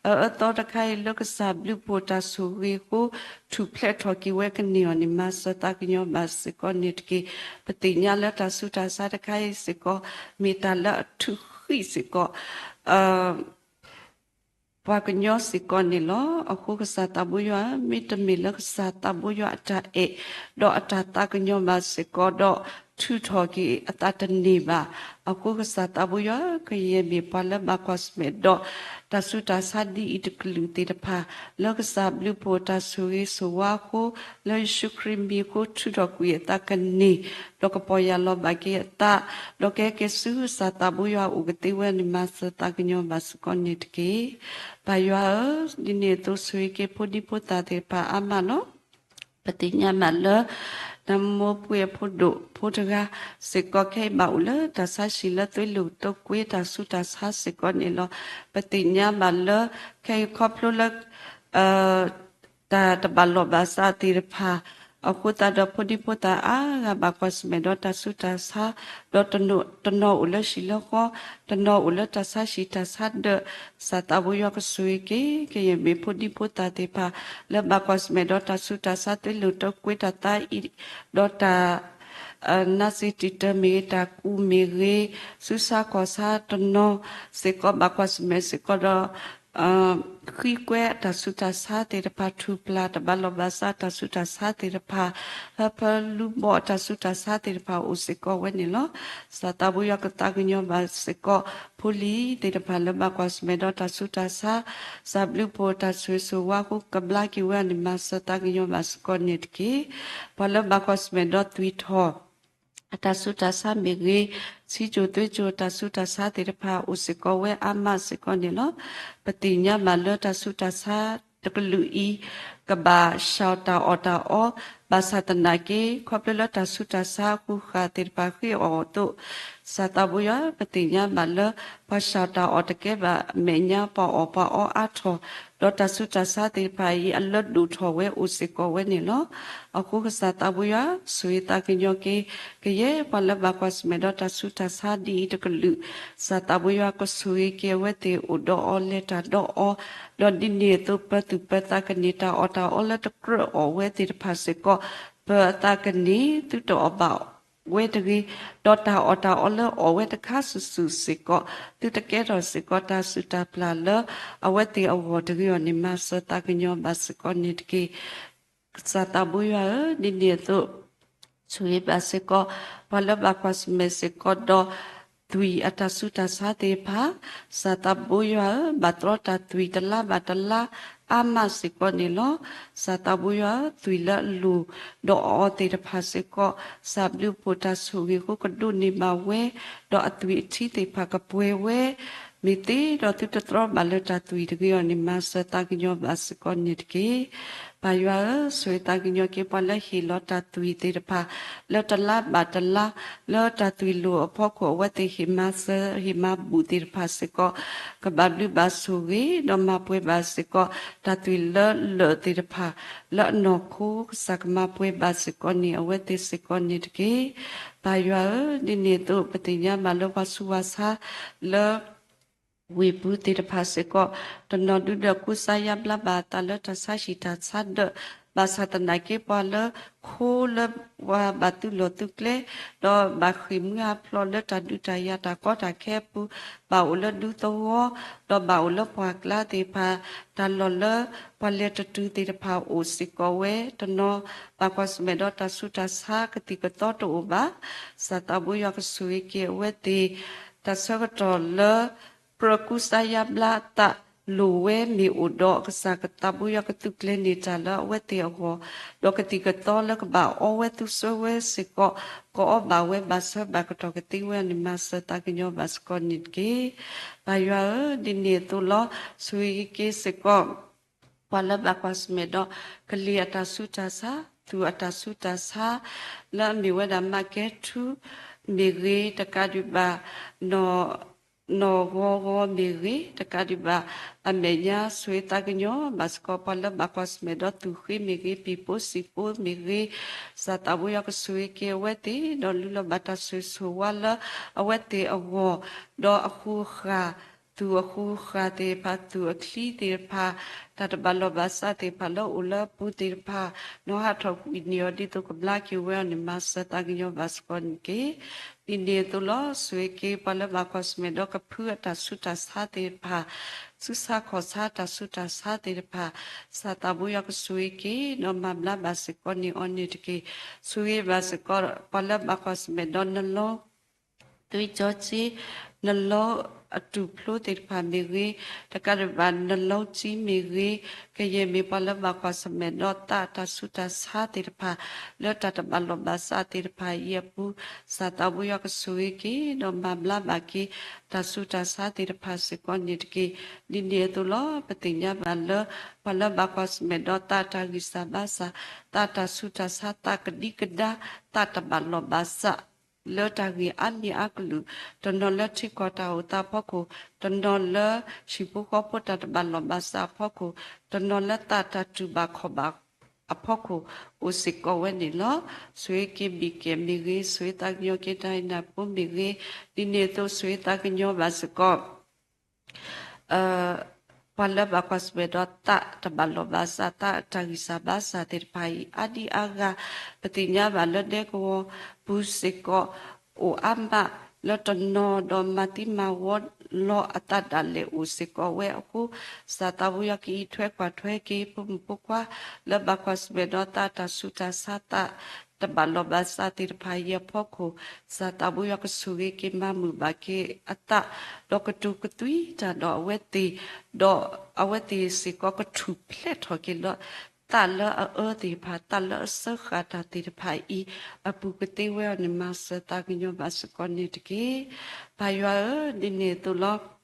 အအၢအသီတခါအံၤ လၢကစၢ်ဘျုးဖှိၣ်တၢ်ဆိၣ်ဂ့ၤအဃိ ထူၣ်ဖျဲးထီၣ်က့ၤဝဲကန့ၢ်အီၤန့ၣ် မၤစၢၤသးကညီၤဘၣ်စ့ၢ်ကီးန့ၣ်တက့ၢ်. ပသ့ၣ်ညါလၢတၢ်ဆူးတၢ်ဆါတခါအံၤစ့ၢ်ကီး မ့ၢ်တၢ်လၢအထုးဃံးစ့ၢ်ကီး ပှၤကညီစ့ၢ်ကီးန့ၣ်လီၤ. အဃိကစၢ်သးဘိယွၤ မ့တမ့ၢ်လၢကစၢ်သးဘိယွၤအတၢ်အဲၣ် ဒီးအတၢ်သးကညီၤဘၣ်စ့ၢ်ကီးဒီး ထုးထီၣ်က့ၤအသးတန့ၢ်ဘၣ်. အဃိကစၢ်သးဘိယွၤ ကယဲၢ်မ့ၢ်ပှၤလၢဘၣ်ကွၢ်ဆၢၣ်မဲာ်ဒီး တၢ်ဆူးတၢ်ဆါဒ်အံၤတကလုာ်သ့ၣ်တဖၣ် လၢကစၢ်ဘျုးဖှိၣ်တၢ်ဆိၣ်ဂ့ၤဆိၣ်ဝါအဃိ လၢယ့ၣ်ၡူးခရံာ်မံၤအဃိ ထုးထီၣ်ကွံာ်အသးကန့ၢ် ဒီးကပီၢ်ယၢ်လီၤဘၣ်က့ၤအသး ဒီးကဟဲက့ၤဆူကစၢ်သးဘိယွၤအအိၣ်ကသ့ဝဲန့ၣ် မၤစၢၤသးကညီၤဘၣ်စ့ၢ်ကီးန့ၣ်တက့ၢ်. ပၢ်ယွၤဧၢ, ဒ်န့ၣ်အသိး ဆိၣ်ဂ့ၤက့ၤဖိဒံဖိသၣ်သ့ၣ်တဖၣ်အါမးလီၤ. ပသ့ၣ်ညါဘၣ်လၢ နမိၢ်ပှၢ်အဖိဒိၣ်ဖိတဂၤစ့ၢ်ကီး ခဲအံၤဘၣ်အိၣ်လၢတၢ်ဆါဟံၣ်လၢသွ့လိာ်တိာ်ကွ့တၢ်ဆူးတၢ်ဆါစ့ၢ်ကီးန့ၣ်လီၤ. ပသ့ၣ်ညါဘၣ်လၢ ခဲအံၤခီဖျိလၢ တၢ်တဘၣ်လီၢ်ဘၣ်စးသ့ၣ်တဖၣ် အဃိသတးဒီး ဖိဒံဖိသၣ်အါဂၤဘၣ်ကွၢ်ဆၢၣ်မဲာ်ဒီးတၢ်ဆူးတၢ်ဆါ, ဒီးတနီၤအိၣ်လၢဟံၣ်လၢဃီ, တနီၤအိၣ်လၢတၢ်ဆါဟံၣ်တၢ်ဆါဒၢး, ကစၢ်သးဘိယွၤကဆိၣ်ဂ့ၤက့ၤ ကယဲၢ်မ့ၢ်ဖိဒံဖိသၣ်သ့ၣ်တဖၣ် လၢဘၣ်ကွၢ်ဆၢၣ်မဲာ်ဒီးတၢ်ဆူးတၢ်ဆါသွ့လိာ်တိာ်ကွ့တၢ်သါအံၤ, ဒီးတၢ် နါစ့တံာ်တၢ်မ့ၢ်ဂ့ၤ တၢ်ကူးမ့ၢ်ဂ့ၤ, ဆူးဆါခီၣ်ဆါတနီၤစ့ၢ်ကီး ဘၣ်ကွၢ်ဆၢၣ်မဲာ်စ့ၢ်ကီးဒီး ဃံကွဲအတၢ်ဆူးတၢ်ဆါသ့ၣ်တဖၣ် ထူၣ်ပျၢ်တဘၣ်လီၢ်ဘၣ်စးတၢ်ဆူးတၢ်ဆါသ့ၣ်တဖၣ်, ဟၢဖၢလူဘီၣ်တၢ်ဆူးတၢ်ဆါသ့ၣ်တဖၣ်အိၣ်စ့ၢ်ကီးဝဲန့ၣ်လီၤ. ကစၢ်သးဘိယွၤကသးကညီၤဘၣ်စ့ၢ်ကီး ဖိလံၤသ့ၣ်တဖၣ်လၢဘၣ်ကွၢ်ဆၢၣ်မဲာ်ဒီးတၢ်ဆူးတၢ်ဆါ, ကစၢ်ဘျုးဖှိၣ်တၢ်ဆိၣ်ဂ့ၤဆိၣ်ဝါအဃိ ကဘျါက့ၤဝဲအီၤန့ၣ် မၤစၢၤသးကညီၤဘၣ်စ့ၢ်ကီးန့ၣ်တက့ၢ်. ပှၤလၢဘၣ်ကွၢ်ဆၢၣ်မဲာ်ဒီးသွံၣ်ထီၣ် အတၢ်ဆူးတၢ်ဆါမ့ၢ်ဂ့ၤ, ဆံးစိၤသွ့စိၤတၢ်ဆူးတၢ်ဆါသ့ၣ်တဖၣ် အိၣ်စ့ၢ်ကီးဝဲအါမးစ့ၢ်ကီးန့ၣ်လီၤ. ပသ့ၣ်ညါဘၣ်လၢတၢ်ဆူးတၢ်ဆါတကလုာ်အံၤ ကဘၣ်ဆှၢတၢ်အီၣ်တၢ်အီ, ဘၣ်ဆၣ်သနာ်က့ ခီဖျိလၢတၢ်ဆူးတၢ်ဆါအဃုာ်ဃာ်သ့ၣ်တဖၣ်ဃ့အီၣ်အသိး ကစၢ်သးဘိယွၤ ပသ့ၣ်ညါဘၣ်လၢ ပှၤဆှၢတၢ်အီၣ်တကဲဘၣ်အမဲာ်ညါ ပှၤအီၣ်ပှၤအီအါထီၣ်, ဒီးတၢ်ဆူးတၢ်ဆါသ့ၣ်တဖၣ်အံၤ အလၢဒိၣ်ထီၣ်ဝဲအိၣ်စ့ၢ်ကီးဝဲန့ၣ်လီၤ. အဃိကစၢ်သးဘိယွၤ ဆိၣ်ဂ့ၤသးကညီၤက့ၤ ကယဲၢ်ပှၤလၢဘၣ်ကွၢ်ဆၢၣ်မဲာ်ဒီးတၢ်ဆူးတၢ်ဆါဒ်အံၤတကလုာ်, ကစၢ်သးဘိယွၤကဆိၣ်ဂ့ၤက့ၤအဝဲသ့ၣ်အိၣ်ဒီးအီၤလဲၤတၢ်ဒီးအီၤ, ဒီးဒ်န့ၣ်အသိးပၢၤသူၣ်ပၢၤသးကန့ၢ်တၢ်အီၣ်တၢ်အီလၢတကြၢးအီၣ်ဝဲသ့ၣ်တဖၣ်စ့ၢ်ကီး, ပၢၤအသးကန့ၢ်သုတအီၣ်ဘၣ် ဝဲတဂ့ၤ, ဒီးတၢ်အီၣ်တၢ်အီလၢအီၣ်ဝဲတခါစုာ်စုာ်စ့ၢ်ကီး, သုတကဲထီၣ်စ့ၢ်ကီးတၢ်စုၣ်တၢ်ပျၢ်လၢအဝဲသ့ၣ်အဂီၢ်တဂ့ၤအီၤန့ၣ် မၤစၢၤသးကညီၤဘၣ်စ့ၢ်ကီးန့ၣ်တက့ၢ်. ကစၢ်သးဘိယွၤဧၢ, ဒ်န့ၣ်အသိး ဆိၣ်ဂ့ၤဘၣ်စ့ၢ်ကီး ပှၤလၢဘၣ်ကွၢ်ဆၢၣ်မဲာ်စ့ၢ်ကီးဒီး သွံၣ်အတၢ်ဆူးတၢ်ဆါသ့ၣ်တဖၣ်, စၢ်သးဘိယွၤဧၢ, ဘၣ်တြီတၢ်သွံၣ်တလါဘၣ်တလါ အါမးစ့ၢ်ကီးန့ၣ်လီၤ. စၢ်သးဘိယွၤဧၢ, သွံၣ်လၢအလိၣ်ဒီးအီၤသ့ၣ်တဖၣ်စ့ၢ်ကီး, စၢ်ဘျုးဖှိၣ်တၢ်ဆိၣ်ဂ့ၤအဃိကဒိးန့ၢ်ဘၣ်ဝဲ, ဒီးအသွံၣ်အထံသ့ၣ်တဖၣ်ကပှဲၤဝဲ, မ့ၢ်သ့ဒီးသုတတြီဘၣ်လၢတၢ်သွံၣ်တဂ့ၤအီၤန့ၣ် မၤစၢၤသးကညီၤဘၣ်စ့ၢ်ကီးန့ၣ်တက့ၢ်. ပၢ်ယွၤဧၢ, ဆိၣ်ဂ့ၤသးကညီၤက့ၤပှၤလၢဟ့ၣ်လီၤတၢ်သွံၣ်သ့ၣ်တဖၣ် လၢတလါဘၣ်တလါ, လၢတၢ်သွံၣ်လိၣ်အဖီခိၣ် အဝဲသ့ၣ်ဟ့ၣ်မၤစၢၤ ဟ့ၣ်မၤဘူၣ်သ့ၣ်တဖၣ်စ့ၢ်ကီး, ကဘၣ်ဘျုးဘၣ်ဆိၣ်ဂ့ၤ ဒီးမၤပှဲၤဘၣ်စ့ၢ်ကီး တၢ်သွံၣ်လၢလၢာ်သ့ၣ်တဖၣ် လၢအနီၢ်ခိ ကစၢ်ကမၤပှဲၤဘၣ်စ့ၢ်ကီးန့ၣ် အဝဲသ့ၣ်စ့ၢ်ကီးန့ၣ်တက့ၢ်. ပၢ်ယွၤဧၢ, ဒ်န့ၣ်အသိး ပသ့ၣ်ညါဘၣ်လၢပှၤဆူးပှၤဆါ လၢ ဝ့ၢ်ပူၤသ့ၣ်တဖၣ်စ့ၢ်ကီး, တနီၤဒုဒီးကူစါယါဘျါဘၣ်အသးလၢတၢ်ဆါဟံၣ်တၢ်ဆါဒၢး, ဘၣ်ဆၣ်သနာ်က့ပှၤလၢခိလၢပှၤဘၣ်သုးလီၢ်သုးကျဲ, ဒီးဘၣ်ဃ့ၢ်မှံဟးဖျိးလၢတၢ်ဒုးတၢ်ယၤတၢ်ကီတၢ်ခဲအပူၤ, ဘၣ်အိၣ်လၢဒူသဝီ, ဒီးဘၣ်အိၣ်လၢပှၢ်ကျါသ့ၣ်တဖၣ်, တၢ်လီၢ်လၢပှၤလဲၤတတုၤသ့ၣ်တဖၣ်အိၣ်စ့ၢ်ကီးဝဲ, တနီၤဘၣ်ကွၢ်ဆၢၣ်မဲာ်ဒီးတၢ်ဆူးတၢ်ဆါကသံၣ်ကသီတအိၣ်ဘၣ်. စၢ်သးဘိယွၤကဆိၣ်ဂ့ၤက့ၤအဝဲသ့ၣ် တၢ်ဆၢကတီၢ်လၢ ကြၢးကူစါယါဘျါအသးလိၣ်ဝဲမ့ၢ်အိၣ်ဒီး ကစၢ်သးဘိယွၤကသုးကျဲၤန့ၢ်တၢ်လၢအဝဲသ့ၣ်အဂီၢ်, ဒီးကသံၣ်ကသီလၢကဘၣ်အီဝဲသူဆှၢဝဲစ့ၢ်ကီး, ကအီဘၣ်ဝဲဘၣ်ဆၢဘၣ်ကတီၢ်ကသ့ဝဲန့ၣ် မၤစၢၤသးကညီၤဘၣ်စ့ၢ်ကီးန့ၣ်တက့ၢ်. ပၢ်ယွၤဧၢ, ဒ်န့ၣ်အသိးလီၤ. ဆိၣ်ဂ့ၤက့ၤစ့ၢ်ကီး ပှၤလၢဘၣ်ကွၢ်ဆၢၣ်မဲာ်ဒီး ကလံၤအတၢ်ဆူးတၢ်ဆါ, သူၣ်အတၢ်ဆူးတၢ်ဆါ, လၢအမ့ၢ်ဝဲဒၣ် မၤကဲထူ မ့ၢ်ဂ့ၤ, တကးဒံးဘၣ် နီၢ်ဂီၤဂီၤမ့ၢ်ဂ့ၤ, တကးဒံးဘၣ် အမဲာ်ညါဆိၣ်ဂ့ၤသးကညီၤဘၣ်စ့ၢ်ကီး ပှၤလၢဘၣ်ကွၢ်ဆၢၣ်မဲာ်ဒီးသူၣ်ဃ့မ့ၢ်ဂ့ၤ, ပံၤဖိစံာ်ဖိမ့ၢ်ဂ့ၤ, စၢ်သးဘိယွၤကဆိၣ်ဂ့ၤက့ၤအဝဲသ့ၣ် ဒီးလူလီၤဘၣ်တၢ်ဆိၣ်ဂ့ၤဆိၣ်ဝါလၢအဝဲသ့ၣ်အဂီၢ်, ဒီးအဃူအဃာ် သူၣ်အဃူအဃာ်သ့ၣ်တဖၣ်, သူၣ်အချံသ့ၣ်တဖၣ်, တၢ်တဘၣ်လိာ်ဘၣ်စးသ့ၣ်တဖၣ်လၢအိၣ်လၢအပူၤသ့ၣ်တဖၣ်, နီၣ်ဟးထီၣ်ကွံာ်န့ၢ်အီၤဒ်သိးကဘျါက့ၤဝဲအီၤန့ၣ် မၤစၢၤသးကညီၤဘၣ်စ့ၢ်ကီးန့ၣ်တက့ၢ်. ဒ်န့ၣ်အသိးလီၤ. ဆိၣ်ဂ့ၤက့ၤပှၤလၢဘၣ်ကွၢ်ဆၢၣ်မဲာ်ဒီးကဖုအတၢ်ဆူးတၢ်ဆါသ့ၣ်တဖၣ်, ဆူးဆါခီၣ်ဆါတၢ်ဆူးတၢ်ဆါသ့ၣ်တဖၣ်, စၢ်သးဘိယွၤကဆိၣ်ဂ့ၤက့ၤ ဒီးမၤဘျါဘၣ်စ့ၢ်ကီးန့ၢ်အီၤန့ၣ်တက့ၢ်. ဆိၣ်ဂ့ၤဘၣ်စ့ၢ်ကီး ပှၤလၢဘၣ်ကွၢ်ဆၢၣ်မဲာ်ဒီး နလီ သွံၣ်စီဆှံ, နလီအတူၢ်ဖျိသ့ၣ်တဖၣ်မ့ၢ်ဂ့ၤ, တကးဒံးဘၣ် နလီကၠံမ့ၢ်ဂ့ၤ, ကယဲၢ်မ့ၢ်ပှၤလၢဘၣ်ကွၢ်ဆၢၣ်မဲာ်ဒီးသးအတၢ်ဆူးတၢ်ဆါသ့ၣ်တဖၣ်, လၢတၢ်တဘၣ်လိာ်ဘၣ်စးသ့ၣ်တဖၣ်အံၤအပူၤ, စၢ်သးဘိယွၤကဆိၣ်ဂ့ၤက့ၤ ဒီးမၤဘျါဘၣ်က့ၤ တၢ်ဆူးတၢ်ဆါသ့ၣ်တဖၣ်စ့ၢ်ကီးန့ၣ်တက့ၢ်. ဒ်န့ၣ်အသိးလီၤ. ပသ့ၣ်ညါဘၣ်လၢ ပှၤလၢဘၣ်ကွၢ်ဆၢၣ်မဲာ်ဒီးသးအတၢ်ဂံၢ်စၢ်ဘါစၢ်, သးအတၢ်ဆူးတၢ်ဆါ, သးကဒံကဒါ, သးတဘၣ်လိာ်ဘၣ်စး လၢတၢ်ဂ့ၢ်အါမံၤအါကလုာ်, တနီၤလၢထံကီၢ်တၢ်အိၣ်သးအဖီခိၣ်, တနီၤလၢဟံၣ်ဖိဃီဖိတၢ်တဘၣ်လိာ်ဘၣ်စးအဖီခိၣ်, တနီၤလၢသးတၢ်တူၢ်ဘၣ်ခီၣ်ဘၣ်အဖီခိၣ် အိၣ်စ့ၢ်ကီးဝဲန့ၣ်လီၤ. ဆိၣ်ဂ့ၤက့ၤဘံၣ်ကဲၣ်မ့ၢ်ဂ့ၤ, ဆိၣ်ဂ့ၤသးကညီၤက့ၤတၢ်နၢ်ဖိမ့ၢ်ဂ့ၤ, ဒ်န့ၣ်အသိးဆိၣ်ဂ့ၤသးကညီၤဘၣ်စ့ၢ်ကီး ပှၤလၢဘၣ်ကွၢ်ဆၢၣ်မဲာ်ဒီးသးတဘၣ်လိာ်ဘၣ်စး, သးအတၢ်ဂံၢ်စၢ်ဘါစၢ်သ့ၣ်တဖၣ်အံၤ အါဒံအါဂၤ, ပသ့ၣ်ညါဘၣ်လၢဒဲကဝီၤပူၤစ့ၢ်ကီး အိၣ်အါမး, လၢတနီၤဒီးမၤသံမၤဝီလီၤအသးဒၣ်လဲာ်အိၣ်စ့ၢ်ကီးဝဲအဃိ, စၢ်သးဘိယွၤကအံးထွဲကွၢ်ထွဲက့ၤ ဖိမုၣ်ဖိခွါ လၢဘၣ်ကွၢ်ဆၢၣ်မဲာ်ဒီးသးအတၢ်ဆူးတၢ်ဆါ, သးတဘၣ်လိာ်ဘၣ်စးသ့ၣ်တဖၣ်အံၤအဖီခိၣ်, စၢ်သးဘိယွၤကဆိၣ်ဂ့ၤက့ၤမၤမုာ်ဘၣ်က့ၤအသး, ဒီးကတိၤကသွံတၢ်ဒီးအဝဲသ့ၣ်, ဒီးအဝဲသ့ၣ်စ့ၢ်ကီးကထူၣ်ဖျဲးထီၣ်က့ၤလၢ သးလၢအအၢသ့ၣ်တဖၣ်, သးလၢအစၢဃာ်တၢ်သ့ၣ်တဖၣ်အံၤ အပူၤကသ့ဝဲအီၤန့ၣ် မၤစၢၤသးကညီၤဘၣ်စ့ၢ်ကီးန့ၣ်တက့ၢ်. ပၢ်ယွၤဧၢ, ဒ်န့ၣ်အသိးလီၤ.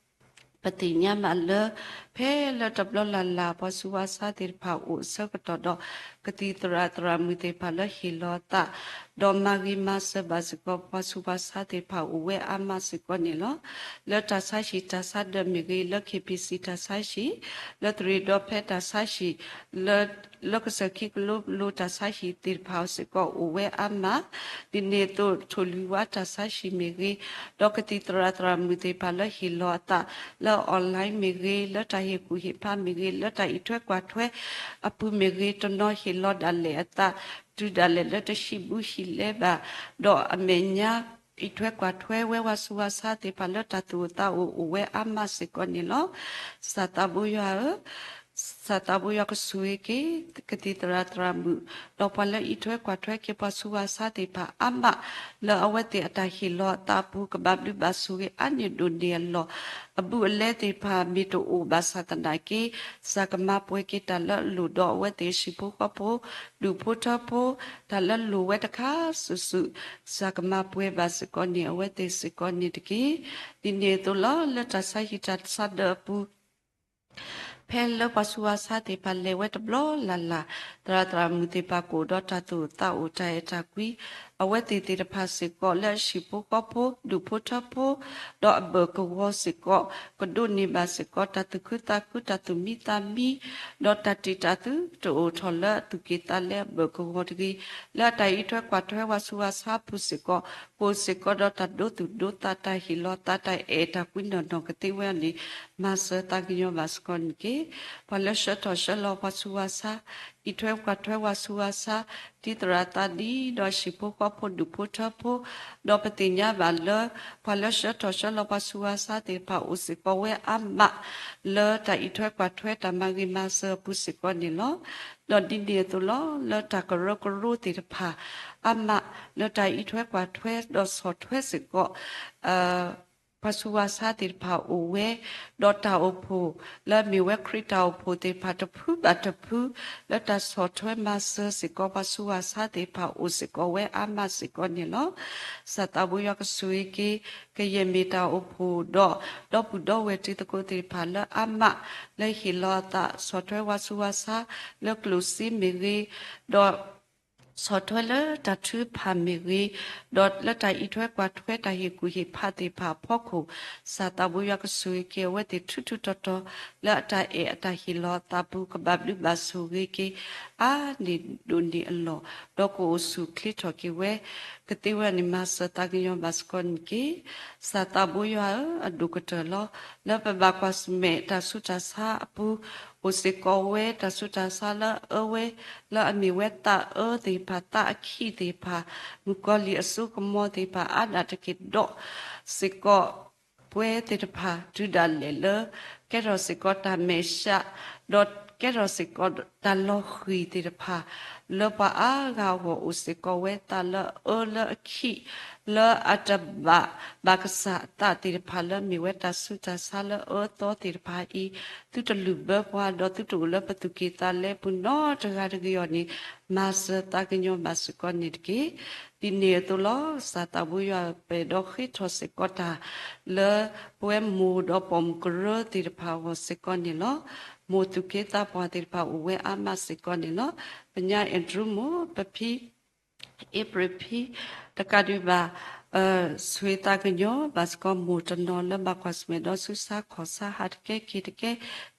ပသ့ၣ်ညါဘၣ်လၢ ဖဲလၢတဘျီလၢ်လၢ် ပှၤဆူးပှၤဆါသ့ၣ်တဖၣ်အိၣ်အဆၢကတီၢ်ဒီး ကသံၣ်သရၣ်သရၣ်မုၣ်သ့ၣ်တဖၣ်လၢဟ့ၣ်လီၤအသး, ဒီးမၤဂ့ၤမၤစၢၤဘၣ်စ့ၢ်ကီး ပှၤဆူးပှၤဆါသ့ၣ်တဖၣ်အိၣ်ဝဲအါမးစ့ၢ်ကီးန့ၣ်လီၤ. လၢတၢ်ဆါဟံၣ်တၢ်ဆါဒၢးမ့ၢ်ဂ့ၤ, လၢ KBC တၢ်ဆါဟံၣ်, လၢသရ့ၤဒီဖဲတၢ်ဆါဟံၣ်, လၢ လၢကစၢၢ်ခံကလိလိတၢ်ဆါဟံၣ်သ့ၣ်တဖၣ်စ့ၢ်ကီးအိၣ်ဝဲအါမး, ဒ်န့ၣ်အသိးထိၣ်လွံၢ်ဝါတၢ်ဆါဟံၣ်မ့ၢ်ဂ့ၤ, ဒီးကသံၣ်သရၣ်သရၣ်မုၣ်သ့ၣ်တဖၣ်လၢဟ့ၣ်လီၤအသး လၢ online မ့ၢ်ဂ့ၤ, လၢတၢ်ဟ့ၣ်ကူၣ်ဟ့ၣ်ဖးမ့ၢ်ဂ့ၤ, လၢတၢ်အံးထွဲကွၢ်ထွဲအပူၤမ့ၢ်ဂ့ၤ, တနီၤဟ့ၣ်လီၤဒၣ်လဲာ်အသး တုၤဒၣ်လဲာ်လၢတဟံးဘူးဟံးလဲဘၣ်, ဒီးအမဲာ်ညါ အံးထွဲကွၢ်ထွဲဝဲပှၤဆူးပှၤဆါသ့ၣ်တဖၣ်လၢတၢ်သူၣ်အိၣ်သးအိၣ်အိၣ်ဝဲအါမးစ့ၢ်ကီးန့ၣ်လီၤ. စၢ်သးဘိယွၤဧၢ, ပ စၢ်သးဘိယွၤကဆိၣ်ဂ့ၤက့ၤ ကသံၣ်သရၣ်သရၣ်မုၣ် ဒီးပှၤလၢအံးထွဲကွၢ်ထွဲက့ၤပှၤဆူးပှၤဆါသ့ၣ်တဖၣ်အါမး လၢအဝဲသ့ၣ်အတၢ်ဟ့ၣ်လီၤအသးအပူၤ ကဘၣ်ဘျုးဘၣ်ဆိၣ်ဂ့ၤအါန့ၢ်ဒိၣ်န့ၢ်အလီၢ် အဘူးအလဲသ့ၣ်တဖၣ်မ့ၢ်တအိၣ်ဘၣ်ဆၣ်သနာ်က့ စၢ်ကမၤပှဲၤက့ၤတၢ်လၢအလိၣ်ဒီးအဝဲသ့ၣ်ဟံၣ်ဖိဃီဖိ ဒူၣ်ဖိထၢဖိ တၢ်လၢလိၣ်ဝဲတခါစုာ်စုာ် စၢ်ကမၤပှဲၤဘၣ်စ့ၢ်ကီးန့ၢ်အဝဲသ့ၣ်စ့ၢ်ကီးန့ၣ်တက့ၢ်. ဒ်န့ၣ်အသိးလီၤ လၢတၢ်ဆါဟံၣ်တၢ်ဆါဒၢးအပူၤ ဖဲလၢပှၤဆူးပှၤဆါသ့ၣ်တဖၣ်လဲၤဝဲတဘျီလၢ်လၢ် သရၣ်သရၣ်မုၣ်သ့ၣ်တဖၣ်ကအိၣ်ဒီးတၢ်သူၣ်အိၣ်သးအိၣ် တၢ်အဲၣ်တၢ်ကွံ အဝဲသ့ၣ်သ့ၣ်တဖၣ်စ့ၢ်ကီးလၢအဟံၣ်ဖိဃီဖိ ဒူၣ်ဖိထၢဖိ ဒီးအဘၢၣ်ကဝီၤစ့ၢ်ကီး ကဒိးန့ၢ်ဘၣ်စ့ၢ်ကီးတၢ်သူၣ်ခုသးခု တၢ်သူၣ်မံသးမံ ဒီးတၢ်တ့ၢ်တၢ်သုတအိၣ်ထီၣ်လၢအသူၣ်က့ၣ်သးလဲအဘၢၣ်ကဝီၤတဂ့ၤ လၢအတၢ်အံးထွဲကွၢ်ထွဲပှၤဆူးပှၤဆါအပူၤစ့ၢ်ကီး ကအိၣ်စ့ၢ်ကီးဒီးတၢ်ဒိသူၣ်ဒိသး တၢ်ဟ့ၣ်လီၤသး တၢ်အဲၣ်တၢ်ကွံနီၢ်နီၢ်ကသ့ဝဲအံၤန့ၣ် မၤစၢၤသးကညီၤဘၣ်စ့ၢ်ကီးန့ၣ်တက့ၢ်. ပှၤလၢဆှၢထီၣ်ဆှၢလီၤပှၤဆူးပှၤဆါ အံးထွဲကွၢ်ထွဲပှၤဆူးပှၤဆါ တံၤသရၣ်သးဒံး ဒီးဟံၣ်ဖိဃီဖိဒူၣ်ဖိထၢဖိ ဒီးပသ့ၣ်ညါဘၣ်လၢ ပှၤလၢဆှၢထီၣ်ဆှၢလီၤပှၤဆူးပှၤဆါသ့ၣ်တဖၣ်အိၣ်စ့ၢ်ကီးဝဲအါမး လၢတၢ်အံးထွဲကွၢ်ထွဲတၢ်မၤဂ့ၤမၤစၢၤအပူၤစ့ၢ်ကီးန့ၣ်လီၤ. ဒီးဒ်န့ၣ်အသိးလီၤ လၢတၢ်ကရၢကရိသ့ၣ်တဖၣ် အါမး လၢတၢ်အံးထွဲကွၢ်ထွဲဒီးဆီၣ်ထွဲစ့ၢ်ကီး ပှၤဆူးပှၤဆါသ့ၣ်တဖၣ်အိၣ်ဝဲ ဒီးတၢ်အိၣ်ဖှိၣ်လၢအမ့ၢ်ဝဲခရံာ်တၢ်အိၣ်ဖှိၣ်သ့ၣ်တဖၣ်တဖုဘၣ်တဖု လၢတၢ်ဆီၣ်ထွဲမၤစၢၤစ့ၢ်ကီးပှၤဆူးပှၤဆါသ့ၣ်တဖၣ်အိၣ်စ့ၢ်ကီးဝဲအါမးစ့ၢ်ကီးန့ၣ်လီၤ. စၢ်သးဘိယွၤကဆိၣ်ဂ့ၤက့ၤ ကယဲၢ်မ့ၢ်တၢ်အိၣ်ဖှိၣ်ဒီး ဒီပုၢ်ဒီဝဲၢ်တံၤသကိးသ့ၣ်တဖၣ်လၢအါမး လၢဟ့ၣ်လီၤအသးဆီၣ်ထွဲပှၤဆူးပှၤဆါ လၢကျိၣ်စ့မ့ၢ်ဂ့ၤ ဒီး ဆီၣ်ထွဲလၢတၢ်ထုကဖၣ်မ့ၢ်ဂ့ၤ, ဒီးလၢတၢ်အံးထွဲကွၢ်ထွဲတၢ်ဟ့ၣ်ကူၣ်ဟ့ၣ်ဖးသ့ၣ်တဖၣ်အဖီခိၣ်, စၢ်သးဘိယွၤကဆိၣ်ဂ့ၤက့ၤအဝဲသ့ၣ်ထူထူတီတီ လၢအတၢ်အဲၣ်အတၢ်ဟ့ၣ်လီၤအသးပူၤ ကဘၣ်ဘျုးဘၣ်ဆိၣ်ဂ့ၤက့ၤ အါန့ၢ်ဒိၣ်န့ၢ်အလီၢ်, ဒီးကအိၣ်ဆူၣ်အိၣ်ချ့ထီၣ်က့ၤဝဲ, ကသ့ဝဲန့ၣ် မၤစၢၤသးကညီၤဘၣ်စ့ၢ်ကီးန့ၣ်တက့ၢ်. စၢ်သးဘိယွၤဧၢ, အဒိၣ်ကတၢၢ်လီၤ. လၢပဘၣ်ကွၢ်ဆၢၣ်မဲာ်တၢ်ဆူးတၢ်ဆါအပူၤ, အိၣ်စ့ၢ်ကီးဝဲတၢ်ဆူးတၢ်ဆါလၢအအၢဝဲ, လၢအမ့ၢ်ဝဲသးအၢသ့ၣ်တဖၣ်, သးအခံသ့ၣ်တဖၣ်, မုၣ်ကီၤလံၢ်အစိကမီၤသ့ၣ်တဖၣ် အါဒၣ်တက့ၢ်ဒီးစ့ၢ်ကီး ပှဲၤသ့ၣ်တဖၣ် တုၤဒၣ်လဲာ်လၢ ကဲထီၣ်စ့ၢ်ကီးတၢ်မဲာ်ဆှး, ဒီးကဲထီၣ်စ့ၢ်ကီးတၢ်လီၤဃံၤသ့ၣ်တဖၣ်, လၢပှၤအါဂၤအဂီၢ်အိၣ်စ့ၢ်ကီးဝဲသးလၢအအၢလၢအခံ, လၢအတဘၣ်ဘၣ်ကစၢ်အသးသ့ၣ်တဖၣ် လၢမ့ၢ်ဝဲတၢ်ဆူးတၢ်ဆါလၢအအၢအသီသ့ၣ်တဖၣ်အံၤ, သုတလုၢ်ဘၢပှၤ ဒီးသုတအိၣ်လၢပသူၣ်ကံၢ်သးလဲပူၤနီတဂၤတဂ့ၤအီၤန့ၣ်, မၤစၢၤသးကညီၤဘၣ်စ့ၢ်ကီးန့ၣ်တက့ၢ်. ဒ်န့ၣ်အသိးလီၤ. စၢ်သးဘိယွၤပအဲၣ်ဒိးဃ့ထီၣ်စ့ၢ်ကီးတၢ် လၢပဝဲမိၢ်ဒီးပိာ်မုၣ်ကရၢသ့ၣ်တဖၣ်အဂီၢ်စ့ၢ်ကီးန့ၣ်လီၤ. မိၢ်သူၣ်က့သးပှၢ်သ့ၣ်တဖၣ်အိၣ်ဝဲအါမးစ့ၢ်ကီးန့ၣ်လီၤ. ပညါအဲၣ်ဒြူမိၢ် ပဖံ အ့ဖြ့ၣ်ဖံ တကးဒံးဘၣ် ဆိၣ်ဂ့ၤသးကညီၤဘၣ်စ့ၢ်ကီးမိၢ်တနီၤလၢဘၣ်ကွၢ်ဆၢၣ်မဲာ်ဒီးဆူးဆါခီၣ်ဆါဟးတကဲက့ၤတကဲ,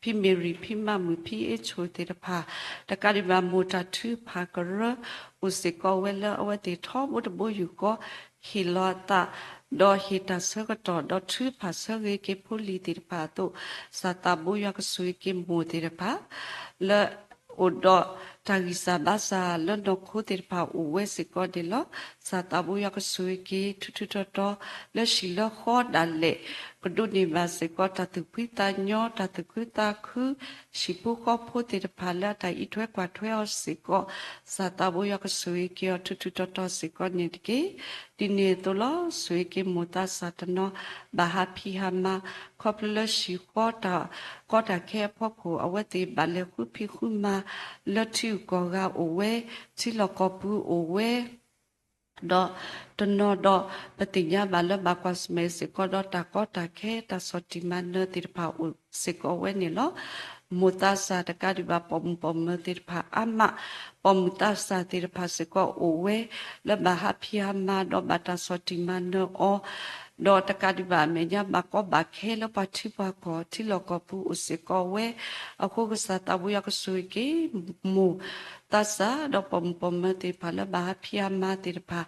ဖံမ့ၢ်ရံၣ် ဖံမးမုၣ် ဖံအ့ၣ်ဆိၣ်သ့ၣ်တဖၣ်, တကးဒံးဘၣ်မိၢ်တၢ်ထုကဖၣ်ကရၢ အိၣ်စ့ၢ်ကီးဝဲလၢအဝဲသ့ၣ်ထီဘိတဘိယူၢ်ဃီ ဟ့ၣ်လီၤအသး ဒီးဟ့ၣ်တၢ်ဆၢကတီၢ် ဒီးထုကဖၣ်ဆၢဂ့ၤက့ၤဖိလံၤသ့ၣ်တဖၣ်အသိး, စၢ်သးဘိယွၤကဆိၣ်ဂ့ၤက့ၤမိၢ်သ့ၣ်တဖၣ် လၢ အိၣ်ဒီးတၢ်ဂံၢ်စၢ်ဘါစၢ်လၢနီၢ်ခိသ့ၣ်တဖၣ်အိၣ်ဝဲစ့ၢ်ကီးန့ၣ်လီၤ. စၢ်သးဘိယွၤကဆိၣ်ဂ့ၤက့ၤထူထူတီတီ လၢဟံၣ်လၢဃီဒၣ်လဲာ် ကဒိးန့ၢ်ဘၣ်စ့ၢ်ကီးတၢ်သူၣ်ဖှံသးညီ တၢ်သူၣ်ခုသးခု ဟံၣ်ဖိဃီဖိသ့ၣ်တဖၣ်လၢအတၢ်အံးထွဲကွၢ်ထွဲအီၤစ့ၢ်ကီး, စၢ်သးဘိယွၤကဆိၣ်ဂ့ၤက့ၤအီၤထူထူတီတီစ့ၢ်ကီးန့ၣ်တက့ၢ်. ဒ်န့ၣ်အသိးလီၤ. ဆိၣ်ဂ့ၤက့ၤမိၢ်သးစၢ်တနီၤ ဘၣ်ဟးဖံးဟးမၤ ခီဖျိလၢဟံၣ်ဃီတၢ်ကီတၢ်ခဲအဖီခိၣ် အဝဲသ့ၣ်ဘၣ်လဲၤဃုဖံးဃုမၤ လၢထံဂုၤကီၢ်ဂၤအိၣ်ဝဲ, ထံလီၢ်ကီၢ်ပူၤအိၣ်ဝဲ ဒီးတနီၤဒီး ပသ့ၣ်ညါဘၣ်လၢဘၣ်ကွၢ်ဆၢၣ်မဲာ်စ့ၢ်ကီးဒီးတၢ်ကီတၢ်ခဲ တၢ်ဆီၣ်တံၢ်မၤနၢၤသ့ၣ်တဖၣ်အိၣ်စ့ၢ်ကီးဝဲန့ၣ်လီၤ. မိၢ်သးစၢ်တကးဒံးဘၣ်ပိာ်မုၣ်ပိာ်မၢၤသ့ၣ်တဖၣ်အါမး, ပိာ်မုၣ်သးစၢ်သ့ၣ်တဖၣ်စ့ၢ်ကီးအိၣ်ဝဲ လၢဘၣ်ဟးဖံးဟးမၤဒီးဘၣ်တၢ်ဆီၣ်တံၢ်မၤနၢၤအီၤ ဒီးတကးဒံးဘၣ်အမဲာ်ညါဘၣ်ကီဘၣ်ခဲလၢပှၤထံပှၤကီၢ် ထံလီၢ်ကီၢ်ပူၤအိၣ်စ့ၢ်ကီးဝဲ, အဃိကစၢ်သးဘိယွၤကဆိၣ်ဂ့ၤက့ၤ မိၢ်သးစၢ် ဒီးပိာ်မုၣ်ပိာ်မၢၤသ့ၣ်တဖၣ်လၢဘၣ်ဟးဖံးဟးမၤသ့ၣ်တဖၣ်,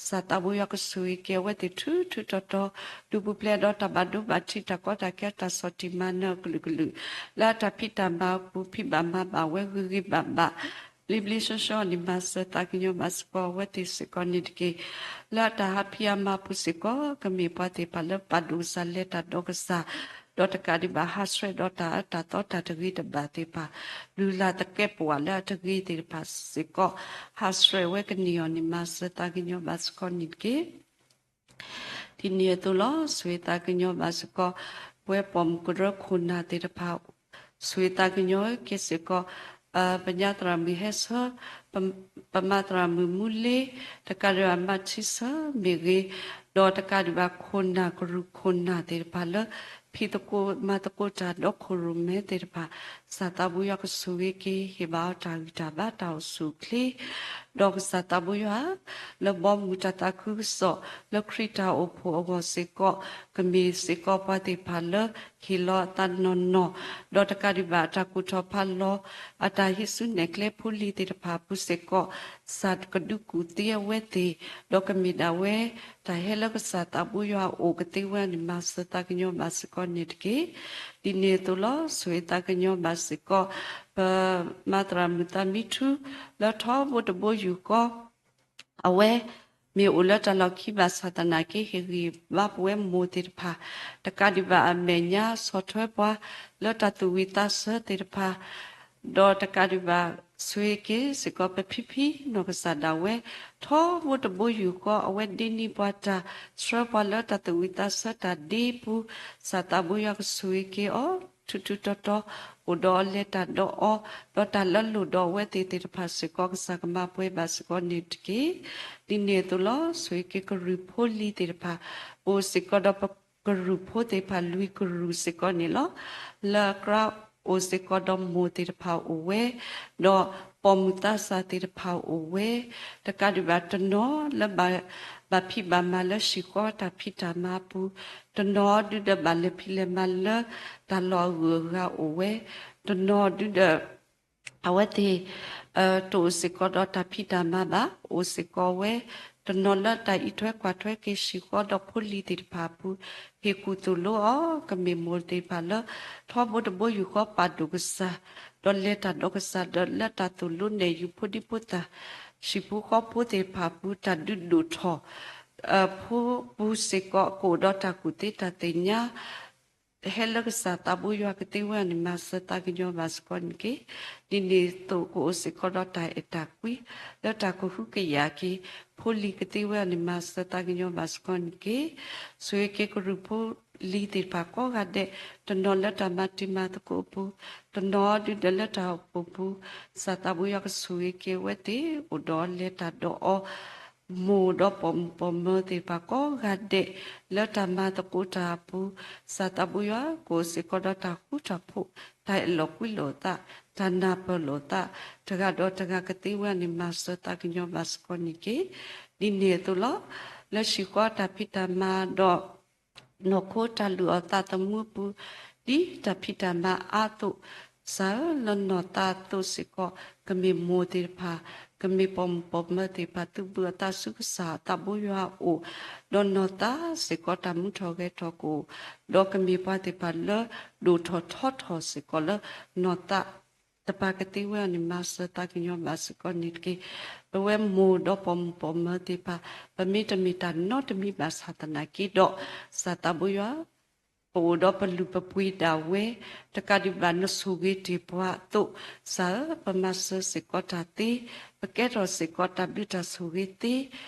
စၢ်သးဘိယွၤကဆိၣ်ဂ့ၤက့ၤအဝဲသ့ၣ်ထူထူတီတီ, ဒူပူၤဖျဲးဒီးတၢ်ဘၣ်ဒိဘၣ်ထံး တၢ်ကီတၢ်ခဲ တၢ်ဆီၣ်တံၢ်မၤနၢၤအကလုာ်ကလုာ်, လၢအတၢ်ဖံးတၢ်မၤအပူၤ ဖံးဘၣ်မၤဘၣ်ဝဲဂ့ၤဂ့ၤဘၣ်ဘၣ် ဘျ့ဘျ့ဆှီဆှီန့ၣ် မၤစၢၤသးကညီၤဘၣ်စ့ၢ်ကီးအဝဲသ့ၣ်စ့ၢ်ကီးန့ၣ်တက့ၢ်. လၢအတၢ်ဟးဖံးဟးမၤအပူၤစ့ၢ်ကီး ကမ့ၢ်ပှၤသ့ၣ်တဖၣ်လၢပာ်ဒိၣ်ကစၢ် လဲၤတၢ်ဒီးကစၢ် ဒီးတကးဒံးဘၣ်ဟးဆှဲးဒီးတၢ်အၢတၢ်သီတၢ်တဂ့ၤတဘၣ်သ့ၣ်တဖၣ်, လုၢ်လၢ်သကဲးပဝးလၢအတဂ့ၤသ့ၣ်တဖၣ်စ့ၢ်ကီး, ဟးဆှဲးဝဲကန့ၢ်အီၤန့ၣ် မၤစၢၤသးကညီၤဘၣ်စ့ၢ်ကီးန့ၣ်တက့ၢ်. ဒ်န့ၣ်အသိးလီၤ. ဆိၣ်ဂ့ၤသးကညီၤဘၣ်စ့ၢ်ကီး ပဝဲပိာ်မုၣ်ကရၢခိၣ်နၢ်သ့ၣ်တဖၣ်, ဆိၣ်ဂ့ၤသးကညီၤက့ၤစ့ၢ်ကီး ပညါသရၣ်မုၣ်ဟဲဆၢ, ပမါသရၣ်မုၣ်မူလ့, တကးဒံးဘၣ်မါထံဆၢမ့ၢ်ဂ့ၤ, ဒီးတကးဒံးဘၣ်ခိၣ်နၢ်ကရူၢ်ခိၣ်နၢ်သ့ၣ်တဖၣ်လၢ ဖံးသကိးမၤသကိးတၢ်ဒီးခိၣ်ရိၣ်မဲသ့ၣ်တဖၣ်, ကစၢ်သးဘိယွၤကဆိၣ်ဂ့ၤက့ၤ ဟ့ၣ်ဘၣ်အီၤတၢ်ဂံၢ်တၢ်ဘါတၢ်အိၣ်ဆူၣ်အိၣ်ချ့, ဒီးကစၢ်သးဘိယွၤ လၢဘီမုၢ်တၢ်သးခုကစီၣ် လၢခရံာ်တၢ်အိၣ်ဖှိၣ်အဂီၢ်စ့ၢ်ကီး ကမ့ၢ်စ့ၢ်ကီးပှၤသ့ၣ်တဖၣ်လၢ ဟ့ၣ်လီၤအသးနီၢ်နီၢ်, ဒီးတကးဒံးဘၣ်အတၢ်ကူၣ်ထီၣ်ဖးလီၤ အတၢ်ဟံးစုနဲၣ်ကျဲဖိလံၤသ့ၣ်တဖၣ်အပူၤစ့ၢ်ကီး, ကစၢ်ကဒုးကူၣ်သ့အဝဲသ့ၣ်, ဒီးကမ့ၢ်ဒၣ်ဝဲ တၢ်ဟဲလၢကစၢ်သးဘိယွၤအအိၣ်ကသ့ဝဲန့ၣ် မၤစၢၤသးကညီၤဘၣ်စ့ၢ်ကီးန့ၣ်တက့ၢ်. ဒ်န့ၣ်အသိးလီၤ. ဆိၣ်ဂ့ၤသးကညီၤဘၣ်စ့ၢ်ကီး ပမါသရၣ်မုၣ်သးမံထူ လၢထီဘိတဘိယူၢ်ဃီ အဝဲ မ့ၢ်အိၣ်လၢတၢ်လီၢ်ခံဘၣ်ဆၣ်သနာ်က့ ဟ့ၣ်ဂံၢ်ဘါပဝဲမိၢ်သ့ၣ်တဖၣ်, တကးဒံးဘၣ်အမဲာ်ညါဆီၣ်ထွဲပှၤ လၢတၢ်သူၣ်ဝံၣ်သးဆၢသ့ၣ်တဖၣ်, ဒီးတကးဒံးဘၣ် ဆိၣ်ဂ့ၤက့ၤစ့ၢ်ကီးပဖံဖံနီၢ်ကစၢ်ဒၣ်ဝဲ ထီဘိတဘိယူၢ်ဃီ အဝဲဒ့န့ၢ်ပှၤတၢ်ဆှၢပှၤလၢတၢ်သူၣ်ဝံၣ်သးဆၢတၢ်ဒ့ပူၤ, ကစၢ်သးဘိယွၤကဆိၣ်ဂ့ၤက့ၤအီၤ ထူးထူးတီၤတီၤ, အိၣ်ဒီးအီၤလဲၤတၢ်ဒီးအီၤ, ဒီးတၢ်လၢလိၣ်ဒီးအဝဲသ့ၣ်သ့ၣ်တဖၣ်စ့ၢ်ကီး ကစၢ်ကမၤပှဲၤဘၣ်စ့ၢ်ကီးန့ၣ်တက့ၢ်. ဒ်န့ၣ်အသိးလီၤ. ဆိၣ်ဂ့ၤက့ၤကရူၢ်ဖိလံၤသ့ၣ်တဖၣ်, ပအိၣ်စ့ၢ်ကီးဒီးပကရူၢ်ဖိသ့ၣ်တဖၣ်လွံၢ်ကရူၢ်စ့ၢ်ကီးန့ၣ်လီၤ. လၢအကြၢးအိၣ်စ့ၢ်ကီးဒီးမိၢ်သ့ၣ်တဖၣ်အိၣ်ဝဲ, ဒီးပိာ်မုၣ်သးစၢ်သ့ၣ်တဖၣ်အိၣ်ဝဲ, တကးဒံးဘၣ်တနီၤလၢ ဘၣ်ဖံးဘၣ်မၤလၢဟံၣ်ဃီတၢ်ဖံးတၢ်မၤအပူၤ, တနီၤဒုးဒီးဘၣ်လဲၤဖံးလဲၤမၤလၢ တၢ်လီၢ်အဂုၤအဂၤအိၣ်ဝဲ, တနီၤဒုးဒီး အဝဲသ့ၣ် တအိၣ်စ့ၢ်ကီးဒီးတၢ်ဖံးတၢ်မၤဘၣ် အိၣ်စ့ၢ်ကီးဝဲ, တနီၤလၢတၢ်အံးထွဲကွၢ်ထွဲက့ၤဟံၣ်ဃီဒီးဖိလံၤသ့ၣ်တဖၣ်အပူၤ, ဟ့ၣ်ကူၣ်သိၣ်လိအီၤ ကမ့ၢ်မိၢ်သ့ၣ်တဖၣ်လၢ ထီဘိတဘိယူၢ်ဃီပာ်ဒိၣ်ကစၢ်, ဒီးလဲၤတၢ်ဒီးကစၢ် ဒီးလၢတၢ်သိၣ်လိနဲၣ်ယုၤဖိဒံဖိသၣ်, ဟံၣ်ဖိဃီဖိသ့ၣ်တဖၣ်အပူၤ တၢ်ဒုးဒိၣ်ထီၣ် ဖိပူၤစ့ၢ်ကီး ကအိၣ်ဒီးတၢ်ကူၣ်သ့တၢ်သ့ၣ်ညါ ဟဲလၢကစၢ်သးဘိယွၤကသ့ဝဲအန့ၣ် မၤစၢၤသးကညီၤဘၣ်စ့ၢ်ကီးန့ၣ်တက့ၢ်. ဒ်န့ၣ်အသိးကအိၣ်စ့ၢ်ကီးဒီးတၢ်အဲၣ်တၢ်ကွံ လၢတၢ်ကဟုကယာ်က့ၤ ဖိလံၤကသ့ဝဲအန့ၣ် မၤစၢၤသးကညီၤဘၣ်စ့ၢ်ကီးန့ၣ်တက့ၢ်. ဆိၣ်ဂ့ၤက့ၤကရူၢ်ဖိလံၤသ့ၣ်တဖၣ်ကိးဂၤဒဲး, တနီၤလၢတၢ်မၤတံၤမၤသကိးအပူၤ, တနီၤဒုးဒီးလၢတၢ်အိၣ်ဖှိၣ်ပူၤ, ကစၢ်သးဘိယွၤကဆိၣ်ဂ့ၤက့ၤအဝဲသ့ၣ် အိၣ်ဒီးအီၤလဲၤတၢ်ဒီးအီၤ မိၢ်ဒီးပိာ်မုၣ်ပိာ်မၢၤသ့ၣ်တဖၣ်ကိးဂၤဒဲး လၢတၢ်မၤသကိးတၢ်အပူၤ, ကစၢ်သးဘိယွၤကအိၣ်စ့ၢ်ကီးဒီးတၢ်ဃူတၢ်ဖိး, တၢ်အဲၣ်လိာ်ကွံလိာ်အသး, တၢ်နၢ်ပၢၢ်လိာ်အသး, တဂၤဒီးတဂၤကသ့ဝဲန့ၣ် မၤစၢၤသးကညီၤဘၣ်စ့ၢ်ကီးန့ၣ်တက့ၢ်. ဒ်န့ၣ်အသိးလီၤ. လၢဟံၣ်ဃီတၢ်ဖံးတၢ်မၤဒီး နီၢ်ခိတၢ်လုၢ်အီၣ်သးသမူအပူၤ, ဒ်တၢ်ဖံးတၢ်မၤအါအသိး, ကစၢ်ဧၢ လၢနီၢ်သးအသိးစ့ၢ်ကီး, ကမ့ၢ်မိၢ်သ့ၣ်တဖၣ်, ကမ့ၢ်ပိာ်မုၣ်ပိာ်မၢၤသ့ၣ်တဖၣ် သုးဘူးအသးဆူကစၢ်သးဘိယွၤအအိၣ်, ဒီးနီၢ်သးစ့ၢ်ကီးတၢ်မူထီၣ်ဂဲၤထီၣ်ကအိၣ်, ဒီးကမ့ၢ်ပှၤသ့ၣ်တဖၣ်လၢ ဒိၣ်ထီၣ်ထီထီၣ်စ့ၢ်ကီးလၢ နီၢ်သး တပၤကသ့ဝဲအန့ၣ် မၤစၢၤသးကညီၤဘၣ်စ့ၢ်ကီးန့ၣ်တက့ၢ်. ပဝဲမိၢ်ဒီးပိာ်မုၣ်ပိာ်မၢၤသ့ၣ်တဖၣ်, ပမ့ၢ်တမ့ၢ်တၢ်နီတမံၤဘၣ်ဆၣ်သနာ်က့ဒီး, ကစၢ်သးဘိယွၤ ပအိၣ်ဒီးပလုၢ်ပပှ့ၤဒၣ်ဝဲ, တကးဒံးဘၣ်နဆိၣ်ဂ့ၤတ့ၢ်ပှၤအသိး, ကစၢ်ဧၢ ပမၤစၢၤစ့ၢ်ကီးတၢ်သ့, ပကဲထီၣ်စ့ၢ်ကီးတၢ်ဘျုးတၢ်ဆိၣ်ဂ့ၤသ့,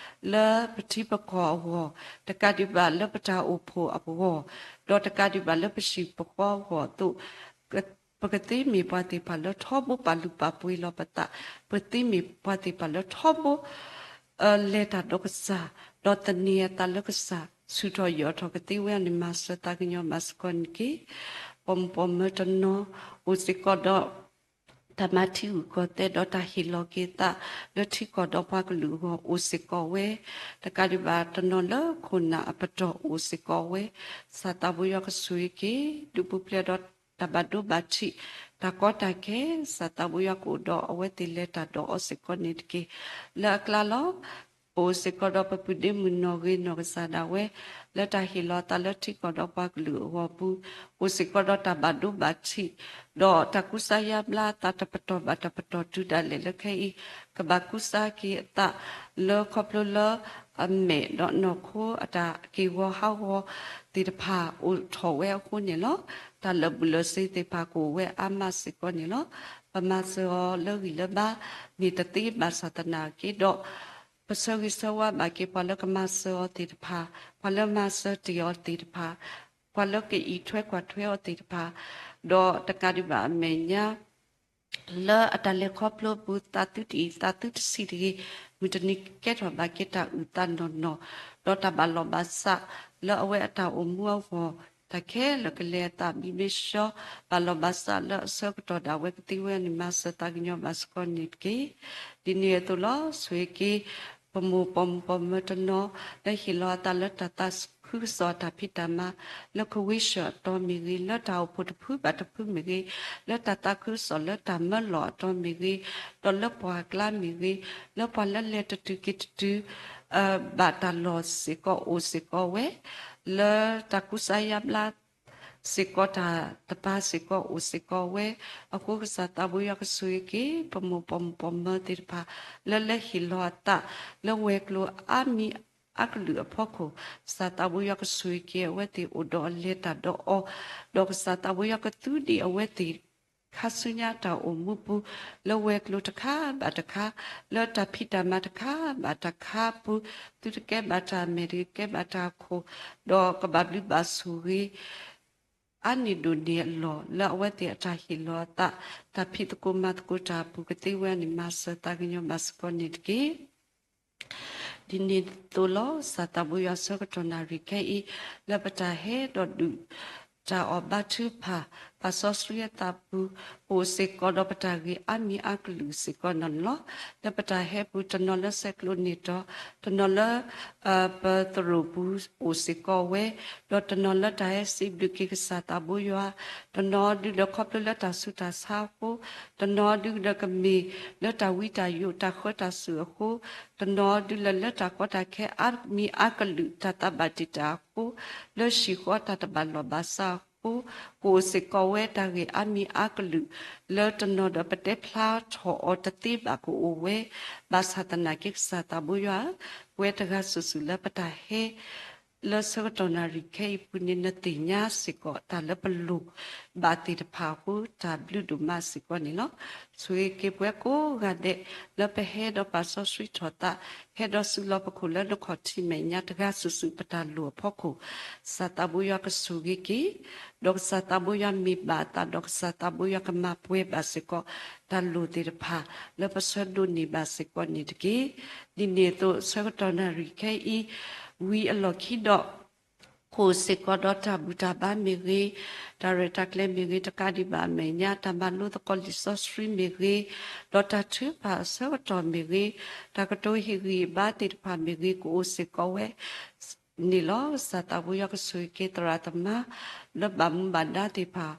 လၢပထံပကီၢ်အဂီၢ်, တကးဒံးဘၣ်လၢပတၢ်အိၣ်ဖှိၣ်အဂီၢ်, ဒီးတကးဒံးဘၣ်လၢပဟံၣ်ပဃီအဂီၢ်အသိး, ပကသ့မ့ၢ်ပှၤသ့ၣ်တဖၣ်လၢထီဘိပာ်လုၢ်ပာ်ပှ့ၤလီၤပသး, ပကသ့မ့ၢ်ပှၤသ့ၣ်တဖၣ်လၢထီဘိ လဲၤတၢ်ဒီးကစၢ်, ဒီးသန့ၤအသးလၢကစၢ်, ဆူၣ်ထီၣ်ယၢၢ်ထီၣ်ကသ့ဝဲအန့ၣ် မၤစၢၤသးကညီၤဘၣ်စ့ၢ်ကီးန့ၣ်တက့ၢ်. ပိာ်မုၣ်ပိာ်မၢၤတနီၤ, အိၣ်စ့ၢ်ကီးဒီး တၢ်မၤထံဂုၤကီၢ်သဲးဒီးတၢ်ဟ့ၣ်လီၤက့ၤသး လၢထံကီၢ်ဒီးပှၤကလုာ်အဂီၢ်အိၣ်စ့ၢ်ကီးဝဲ, တကးဒံးဘၣ်တနီၤလၢခိၣ်နၢ်အပတီၢ်အိၣ်စ့ၢ်ကီးဝဲ, ကစၢ်သးဘိယွၤကဆိၣ်ဂ့ၤက့ၤ ဒုးပူၤဖျဲးဒီးတၢ်ဘၣ်ဒိဘၣ်ထံး, တၢ်ကီတၢ်ခဲ, ကစၢ်သးဘိယွၤကအိၣ်ဒီးအဝဲသ့ၣ်လဲၤတၢ်ဒီးအီၤစ့ၢ်ကီးန့ၣ်တက့ၢ်. လၢအကျါလီၤ. ပအိၣ်စ့ၢ်ကီးဒီးပပုၢ်ဒ့မုၣ်နီၢ်ဂ့ၤနီၢ်ကစၢ်ဒၣ်ဝဲ, လၢတၢ်ဟ့ၣ်လီၤသးလၢထံကီၢ်ဒီးပှၤကလုာ်အဂီၢ်ပူၤ, အိၣ်စ့ၢ်ကီးဒီးတၢ်ဘၣ်ဒိဘၣ်ထံး, ဒီးတၢ်ကူစါယါဘျါအသးတပတီၢ်ဘၣ်တပတီၢ်တုၤဒၣ်လဲာ်လၢခဲအံၤ, ကဘၣ်ကူစါက့ၤအသးလၢခီဖျိလၢ အမဲာ်ဒီးနီၢ်ခိအတၢ်က့ၢ်ဂီၤဟးဂီၤသ့ၣ်တဖၣ်အိၣ်ထီၣ်ဝဲအဃိန့ၣ်လီၤ. တၢ်လၢာ်ဘူၣ်လၢာ်စ့ၤသ့ၣ်တဖၣ်ကအိၣ်ဝဲအါမးစ့ၢ်ကီးန့ၣ်လီၤ. ပမၤစၢၤအီၤလၢဂံၢ်လၢဘါန့ၣ်တသ့ဘၣ်ဆၣ်သနာ်က့ဒီး ပဆၢဂ့ၤဆၢဝါဘၣ်က့ၤပှၤလၢကမၤစၢၤအီၤသ့ၣ်တဖၣ်, ပှၤလၢမၤစၢၤတ့ၢ်အီၤသ့ၣ်တဖၣ်, ပှၤလၢကအံးထွဲကွၢ်ထွဲအီၤသ့ၣ်တဖၣ်, ဒီးတကးဒံးဘၣ်အမဲာ်ညါ လၢအတၢ်လဲၤခီဖျိအပူၤ သးသုတအံၣ် သးသုတဆံးတဂ့ၤ, မုၢ်တနံၤကဲထီၣ်ဘၣ်က့ၤတၢ်အုၣ်သးနီၢ်နီၢ်, ဒီးတၢ်ဘၣ်လီၢ်ဘၣ်စးလၢအဝဲအတၢ်အိၣ်မူအဂီၢ် တၢ်ခဲလၢာ်ကလဲၤအသးဘံးမ့ၢ်ဆှီ, ဘၣ်လီၢ်ဘၣ်စးလၢအဆၢကတီၢ်ဒၣ်ဝဲကသ့ဝဲန့ၣ် မၤစၢၤသးကညီၤဘၣ်စ့ၢ်ကီးန့ၣ်တက့ၢ်. ဒ်န့ၣ်အသိးလီၤ. ဆိၣ်ဂ့ၤက့ၤ ပမိၢ်ပိာ်မုၣ်ပိာ်မၢၤတနီၤ လၢဟ့ၣ်လီၤအသးလၢတၢ်သးခုကစီၣ်အတၢ်ဖံးတၢ်မၤ လၢကဝ့ၤဆှၢအတီၤမ့ၢ်ဂ့ၤ, လၢတၢ်အိၣ်ဖှိၣ်တဖုဘၣ်တဖုမ့ၢ်ဂ့ၤ, လၢတၢ်သးခုကစီၣ်လၢတၢ်မၢလီၢ်အတီၤမ့ၢ်ဂ့ၤ, ဒီးလၢပှၢ်ကျါမ့ၢ်ဂ့ၤ, လၢပှၤလၢလဲၤတတုၤက့ၤတတုၤ ဘၣ်တၢ်လီၢ်စ့ၢ်ကီးအိၣ်စ့ၢ်ကီးဝဲ, လၢတၢ်ကူစါယါဘျါ စ့ၢ်ကီးတၢ်တပၤစ့ၢ်ကီးအိၣ်စ့ၢ်ကီးဝဲ, အဃိကစၢ်သးဘိယွၤကဆိၣ်ဂ့ၤက့ၤ ပမိၢ်ပိာ်မုၣ်ပိာ်မၢၤသ့ၣ်တဖၣ် လၢလဲၤဟ့ၣ်လီၤအသး လၢဝဲၤကျိၤအါမံၤအါကလုာ်အဖီခိၣ်, ကစၢ်သးဘိယွၤကဆိၣ်ဂ့ၤက့ၤ အဝဲသ့ၣ်အိၣ်ဒီးအလဲၤတၢ်ဒီးအီၤ, ဒီးကစၢ်သးဘိယွၤကသူဒံးအဝဲသ့ၣ် ခါဆူညါတၢ်အိၣ်မူပူၤ လၢဝဲၤကျိၤတခါဘၣ်တခါ, လၢတၢ်ဖံးတၢ်မၤတခါဘၣ်တခါပူၤ, သုတကဲဘၣ်တၢ်အမဲာ် တကဲဘၣ်တၢ်အခိၣ်, ဒီးကဘၣ်ဘျုးဘၣ်ဆိၣ်ဂ့ၤ အါန့ၢ်ဒိၣ်န့ၢ်အလီၢ် လၢအဝဲသ့ၣ်အတၢ်ဟ့ၣ်လီၤအသး တၢ်ဖံးသကိးမၤသကိးတၢ်အပူၤ ကသ့ဝဲန့ၣ် မၤစၢၤသးကညီၤဘၣ်စ့ၢ်ကီးန့ၣ်တက့ၢ်. ဒ်န့ၣ်အသိးလီၤ. ကစၢ်သးဘိယွၤ ဆၢကတီၢ်နၣ်ရံၣ်ခဲအံၤ လၢပတၢ်ဟဲဒီးဒုး တၢ်အီၣ်ဘါထုကဖၣ် ပာ်စီဆှံအသးပူၤ အိၣ်စ့ၢ်ကီးဒီးပတၢ်ဂ့ၢ်အါမံၤအါကလုာ်စ့ၢ်ကီးန့ၣ်လီၤ. လၢပတၢ်ဟဲပူၤ တနီၤလၢဆဲးကျိးန့ၢ်တီၤ, တနီၤလၢ ပသရိာ်ပူၤအိၣ်စ့ၢ်ကီးဝဲ, ဒီးတနီၤလၢတၢ်ဟဲစံးဘျုးက့ၤကစၢ်သးဘိယွၤ, တနီၤဒုးဒီးခီဖျိလၢတၢ်ဆူးတၢ်ဆါအဃိ, တနီၤဒုးဒီးကမ့ၢ်လၢတၢ်ဝံတၢ်ယိးတၢ်ဃၢတၢ်စုၣ်အဃိ, တနီၤဒုးလၢလၢတၢ်ကီတၢ်ခဲအါမံၤအါကလုာ် တၢ်သးဘၣ်တံာ်တာ်အဃိ, လၢဟံၣ်ဃီတၢ်တဘၣ်လီၢ်ဘၣ်စးအဃိ, ကအိၣ်စ့ၢ်ကီးဝဲတၢ်ဂ့ၢ်အါမံၤအါကလုာ် လၢတနီၤဒီးပတဲဖျါထီၣ်အီၤတသ့ဘၣ်ကအိၣ်ဝဲ, ဘၣ်ဆၣ်သနာ်က့ကစၢ်သးဘိယွၤဧၢ, ပဝဲတဂၤစုာ်စုာ်လၢပတၢ်ဟဲ လၢဆၢကတီၢ်နၣ်ရံၣ်ခဲအံၤပူၤန့ၣ် နသ့ၣ်ညါစ့ၢ်ကီးတၢ်လၢပလိၣ်ဘၣ်သ့ၣ်တဖၣ်အဃိ တၢ်ဘျုးဒိၣ်မးစ့ၢ်ကီးန့ၣ်လီၤ. ဆိၣ်ဂ့ၤက့ၤပဝဲကိးဂၤဒဲး လၢပဟဲဒီးပာ်စီဆှံထီၣ်သး, ဟဲဒီးစုလီၤပခိၣ်လၢနခီၣ်ထံးမဲာ်ညါတဂၤစုာ်စုာ်ပတၢ်လိၣ်အဖီခိၣ်, ကစၢ်သးဘိယွၤကဆိၣ်ဂ့ၤက့ၤ, ဒီးကစၢ်သးဘိယွၤမ့ၢ်ဘၣ်အသး ဒီးကစၢ်သးဘိယွၤကမၤပှဲၤဘၣ်စ့ၢ်ကီး တၢ်လိၣ်သ့ၣ်တဖၣ် လၢပဆၢဒိးန့ၢ်ဘၣ်စ့ၢ်ကီးန့ၣ်တက့ၢ်. ဒ်န့ၣ်အသိး ဆၢကတီၢ်နၣ်ရံၣ်ခဲအံၤ ဝံၤအလီၢ်ခံဒီး ကအိၣ်စ့ၢ်ကီးဒီးတၢ်ဘူၣ်တၢ်ဘါမ့ၢ်ဂ့ၤ, တၢ်ရဲၣ်တၢ်ကျဲၤမ့ၢ်ဂ့ၤ, တကးဒံးဘၣ်အမဲာ်ညါ တၢ်မၤလိသကိးလံာ်စီဆှံမ့ၢ်ဂ့ၤ, ဒီးတၢ်ထုကဖၣ်အဆၢကတီၢ်မ့ၢ်ဂ့ၤ, တၢ်ကတိၤဟ့ၣ်ဂံၢ်ဟ့ၣ်ဘါသ့ၣ်တဖၣ်မ့ၢ်ဂ့ၤ ကအိၣ်စ့ၢ်ကီးဝဲန့ၣ်လီၤ. ကစၢ်သးဘိယွၤကဆိၣ်ဂ့ၤက့ၤသရၣ်သမါ လၢဘၣ်မူဘၣ်ဒါသ့ၣ်တဖၣ်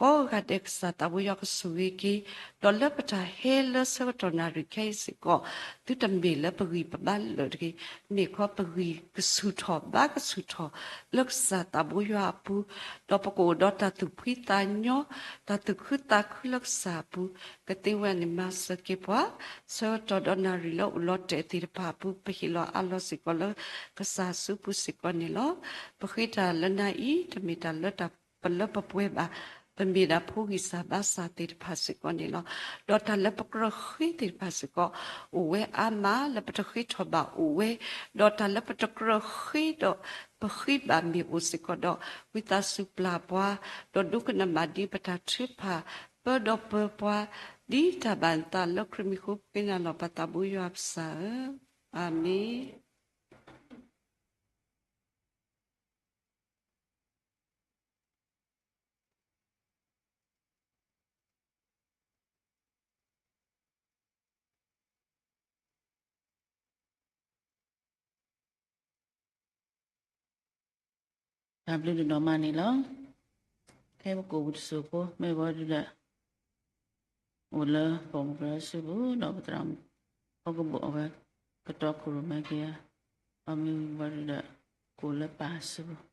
ကိးဂၤဒဲး ကစၢ်သးဘိယွၤကဆိၣ်ဂ့ၤက့ၤ, ဒီးလၢပတၢ်ဟဲလၢဆၢကတီၢ်နၣ်ရံၣ်ခဲအံၤစ့ၢ်ကီး သုတမ့ၢ်လၢပဂံၢ်ပဘါလၢာ်တဂ့ၤ, မ့ၢ်ခီပဂံၢ်ကဆူၣ်ထီၣ်ဘါကဆူၣ်ထီၣ်လၢကစၢ်သးဘိယွၤအပူၤ, ဒီးပကအိၣ်ဒီးတၢ်သူၣ်ဖှံသးညီ, တၢ်သူၣ်ခုသးခုလၢကစၢ်အပူၤ, ကသ့ဝဲန့ၣ်မၤစၢၤက့ၤပှၤ, ဆၢကတီၢ်ဒီးနၣ်ရံၣ်လၢအိၣ်လီၤတဲာ်သ့ၣ်တဖၣ်အပူၤ ပဟ့ၣ်လီၤအးလီၤစ့ၢ်ကီးလၢကစၢ်အစုပူၤစ့ၢ်ကီးန့ၣ်လီၤ. ပဃ့တၢ်လၢနၤအံၤ တမ့ၢ်တၢ်လၢတၢ်ပလၢပပှဲၤဘၣ်, ပမ့ၢ်ဒၣ်ဖိဂံၢ်စၢ်ဘါစၢ်သ့ၣ်တဖၣ်စ့ၢ်ကီးန့ၣ်လီၤ. ဒီးတၢ်လၢပကြၢးဃ့သ့ၣ်တဖၣ်စ့ၢ်ကီး အိၣ်ဝဲအါမး လၢပတဃ့ထီၣ်ဘၣ်အိၣ်ဝဲ, ဒီးတၢ်လၢပတကြၢးဃ့ဒီးပဃ့ဘၣ်မ့ၢ်အိၣ်စ့ၢ်ကီးဒီး ဝံသးစူၤပျၢ်ပှၤ, ဒီးဒိကနၣ်မၤဒ်ပတၢ်ထုကဖၣ် ပၢဒီးပၢပှၤ ဒ်တၢ်ဘၣ်နသးလၢခရံာ်မံၤအဃိ ပဃ့နၤလီၤ ပၢ်သးဘိယွၤပစၢ်ဧၢ, အၤမ့ၣ်. တၢ်ဘျုးဒိၣ်မးန့ၣ်လီၤ. ခဲအံၤပကအိၣ်ပူၤတစိၤဖိ မ့ၢ်ဝဲဒၣ် အိၣ်လၢပိာ်မုၣ်ကရၢစုပူၤ ဒီးပသရၣ်မုၣ် ဟီၣ်ကဘီၣ်အဝဲ ကတီခိၣ်ရိၣ်မဲက့ၤဧါ, အမ့ၢ်ဝဲဒၣ် ကအိၣ်လၢပၢ်စုပူၤ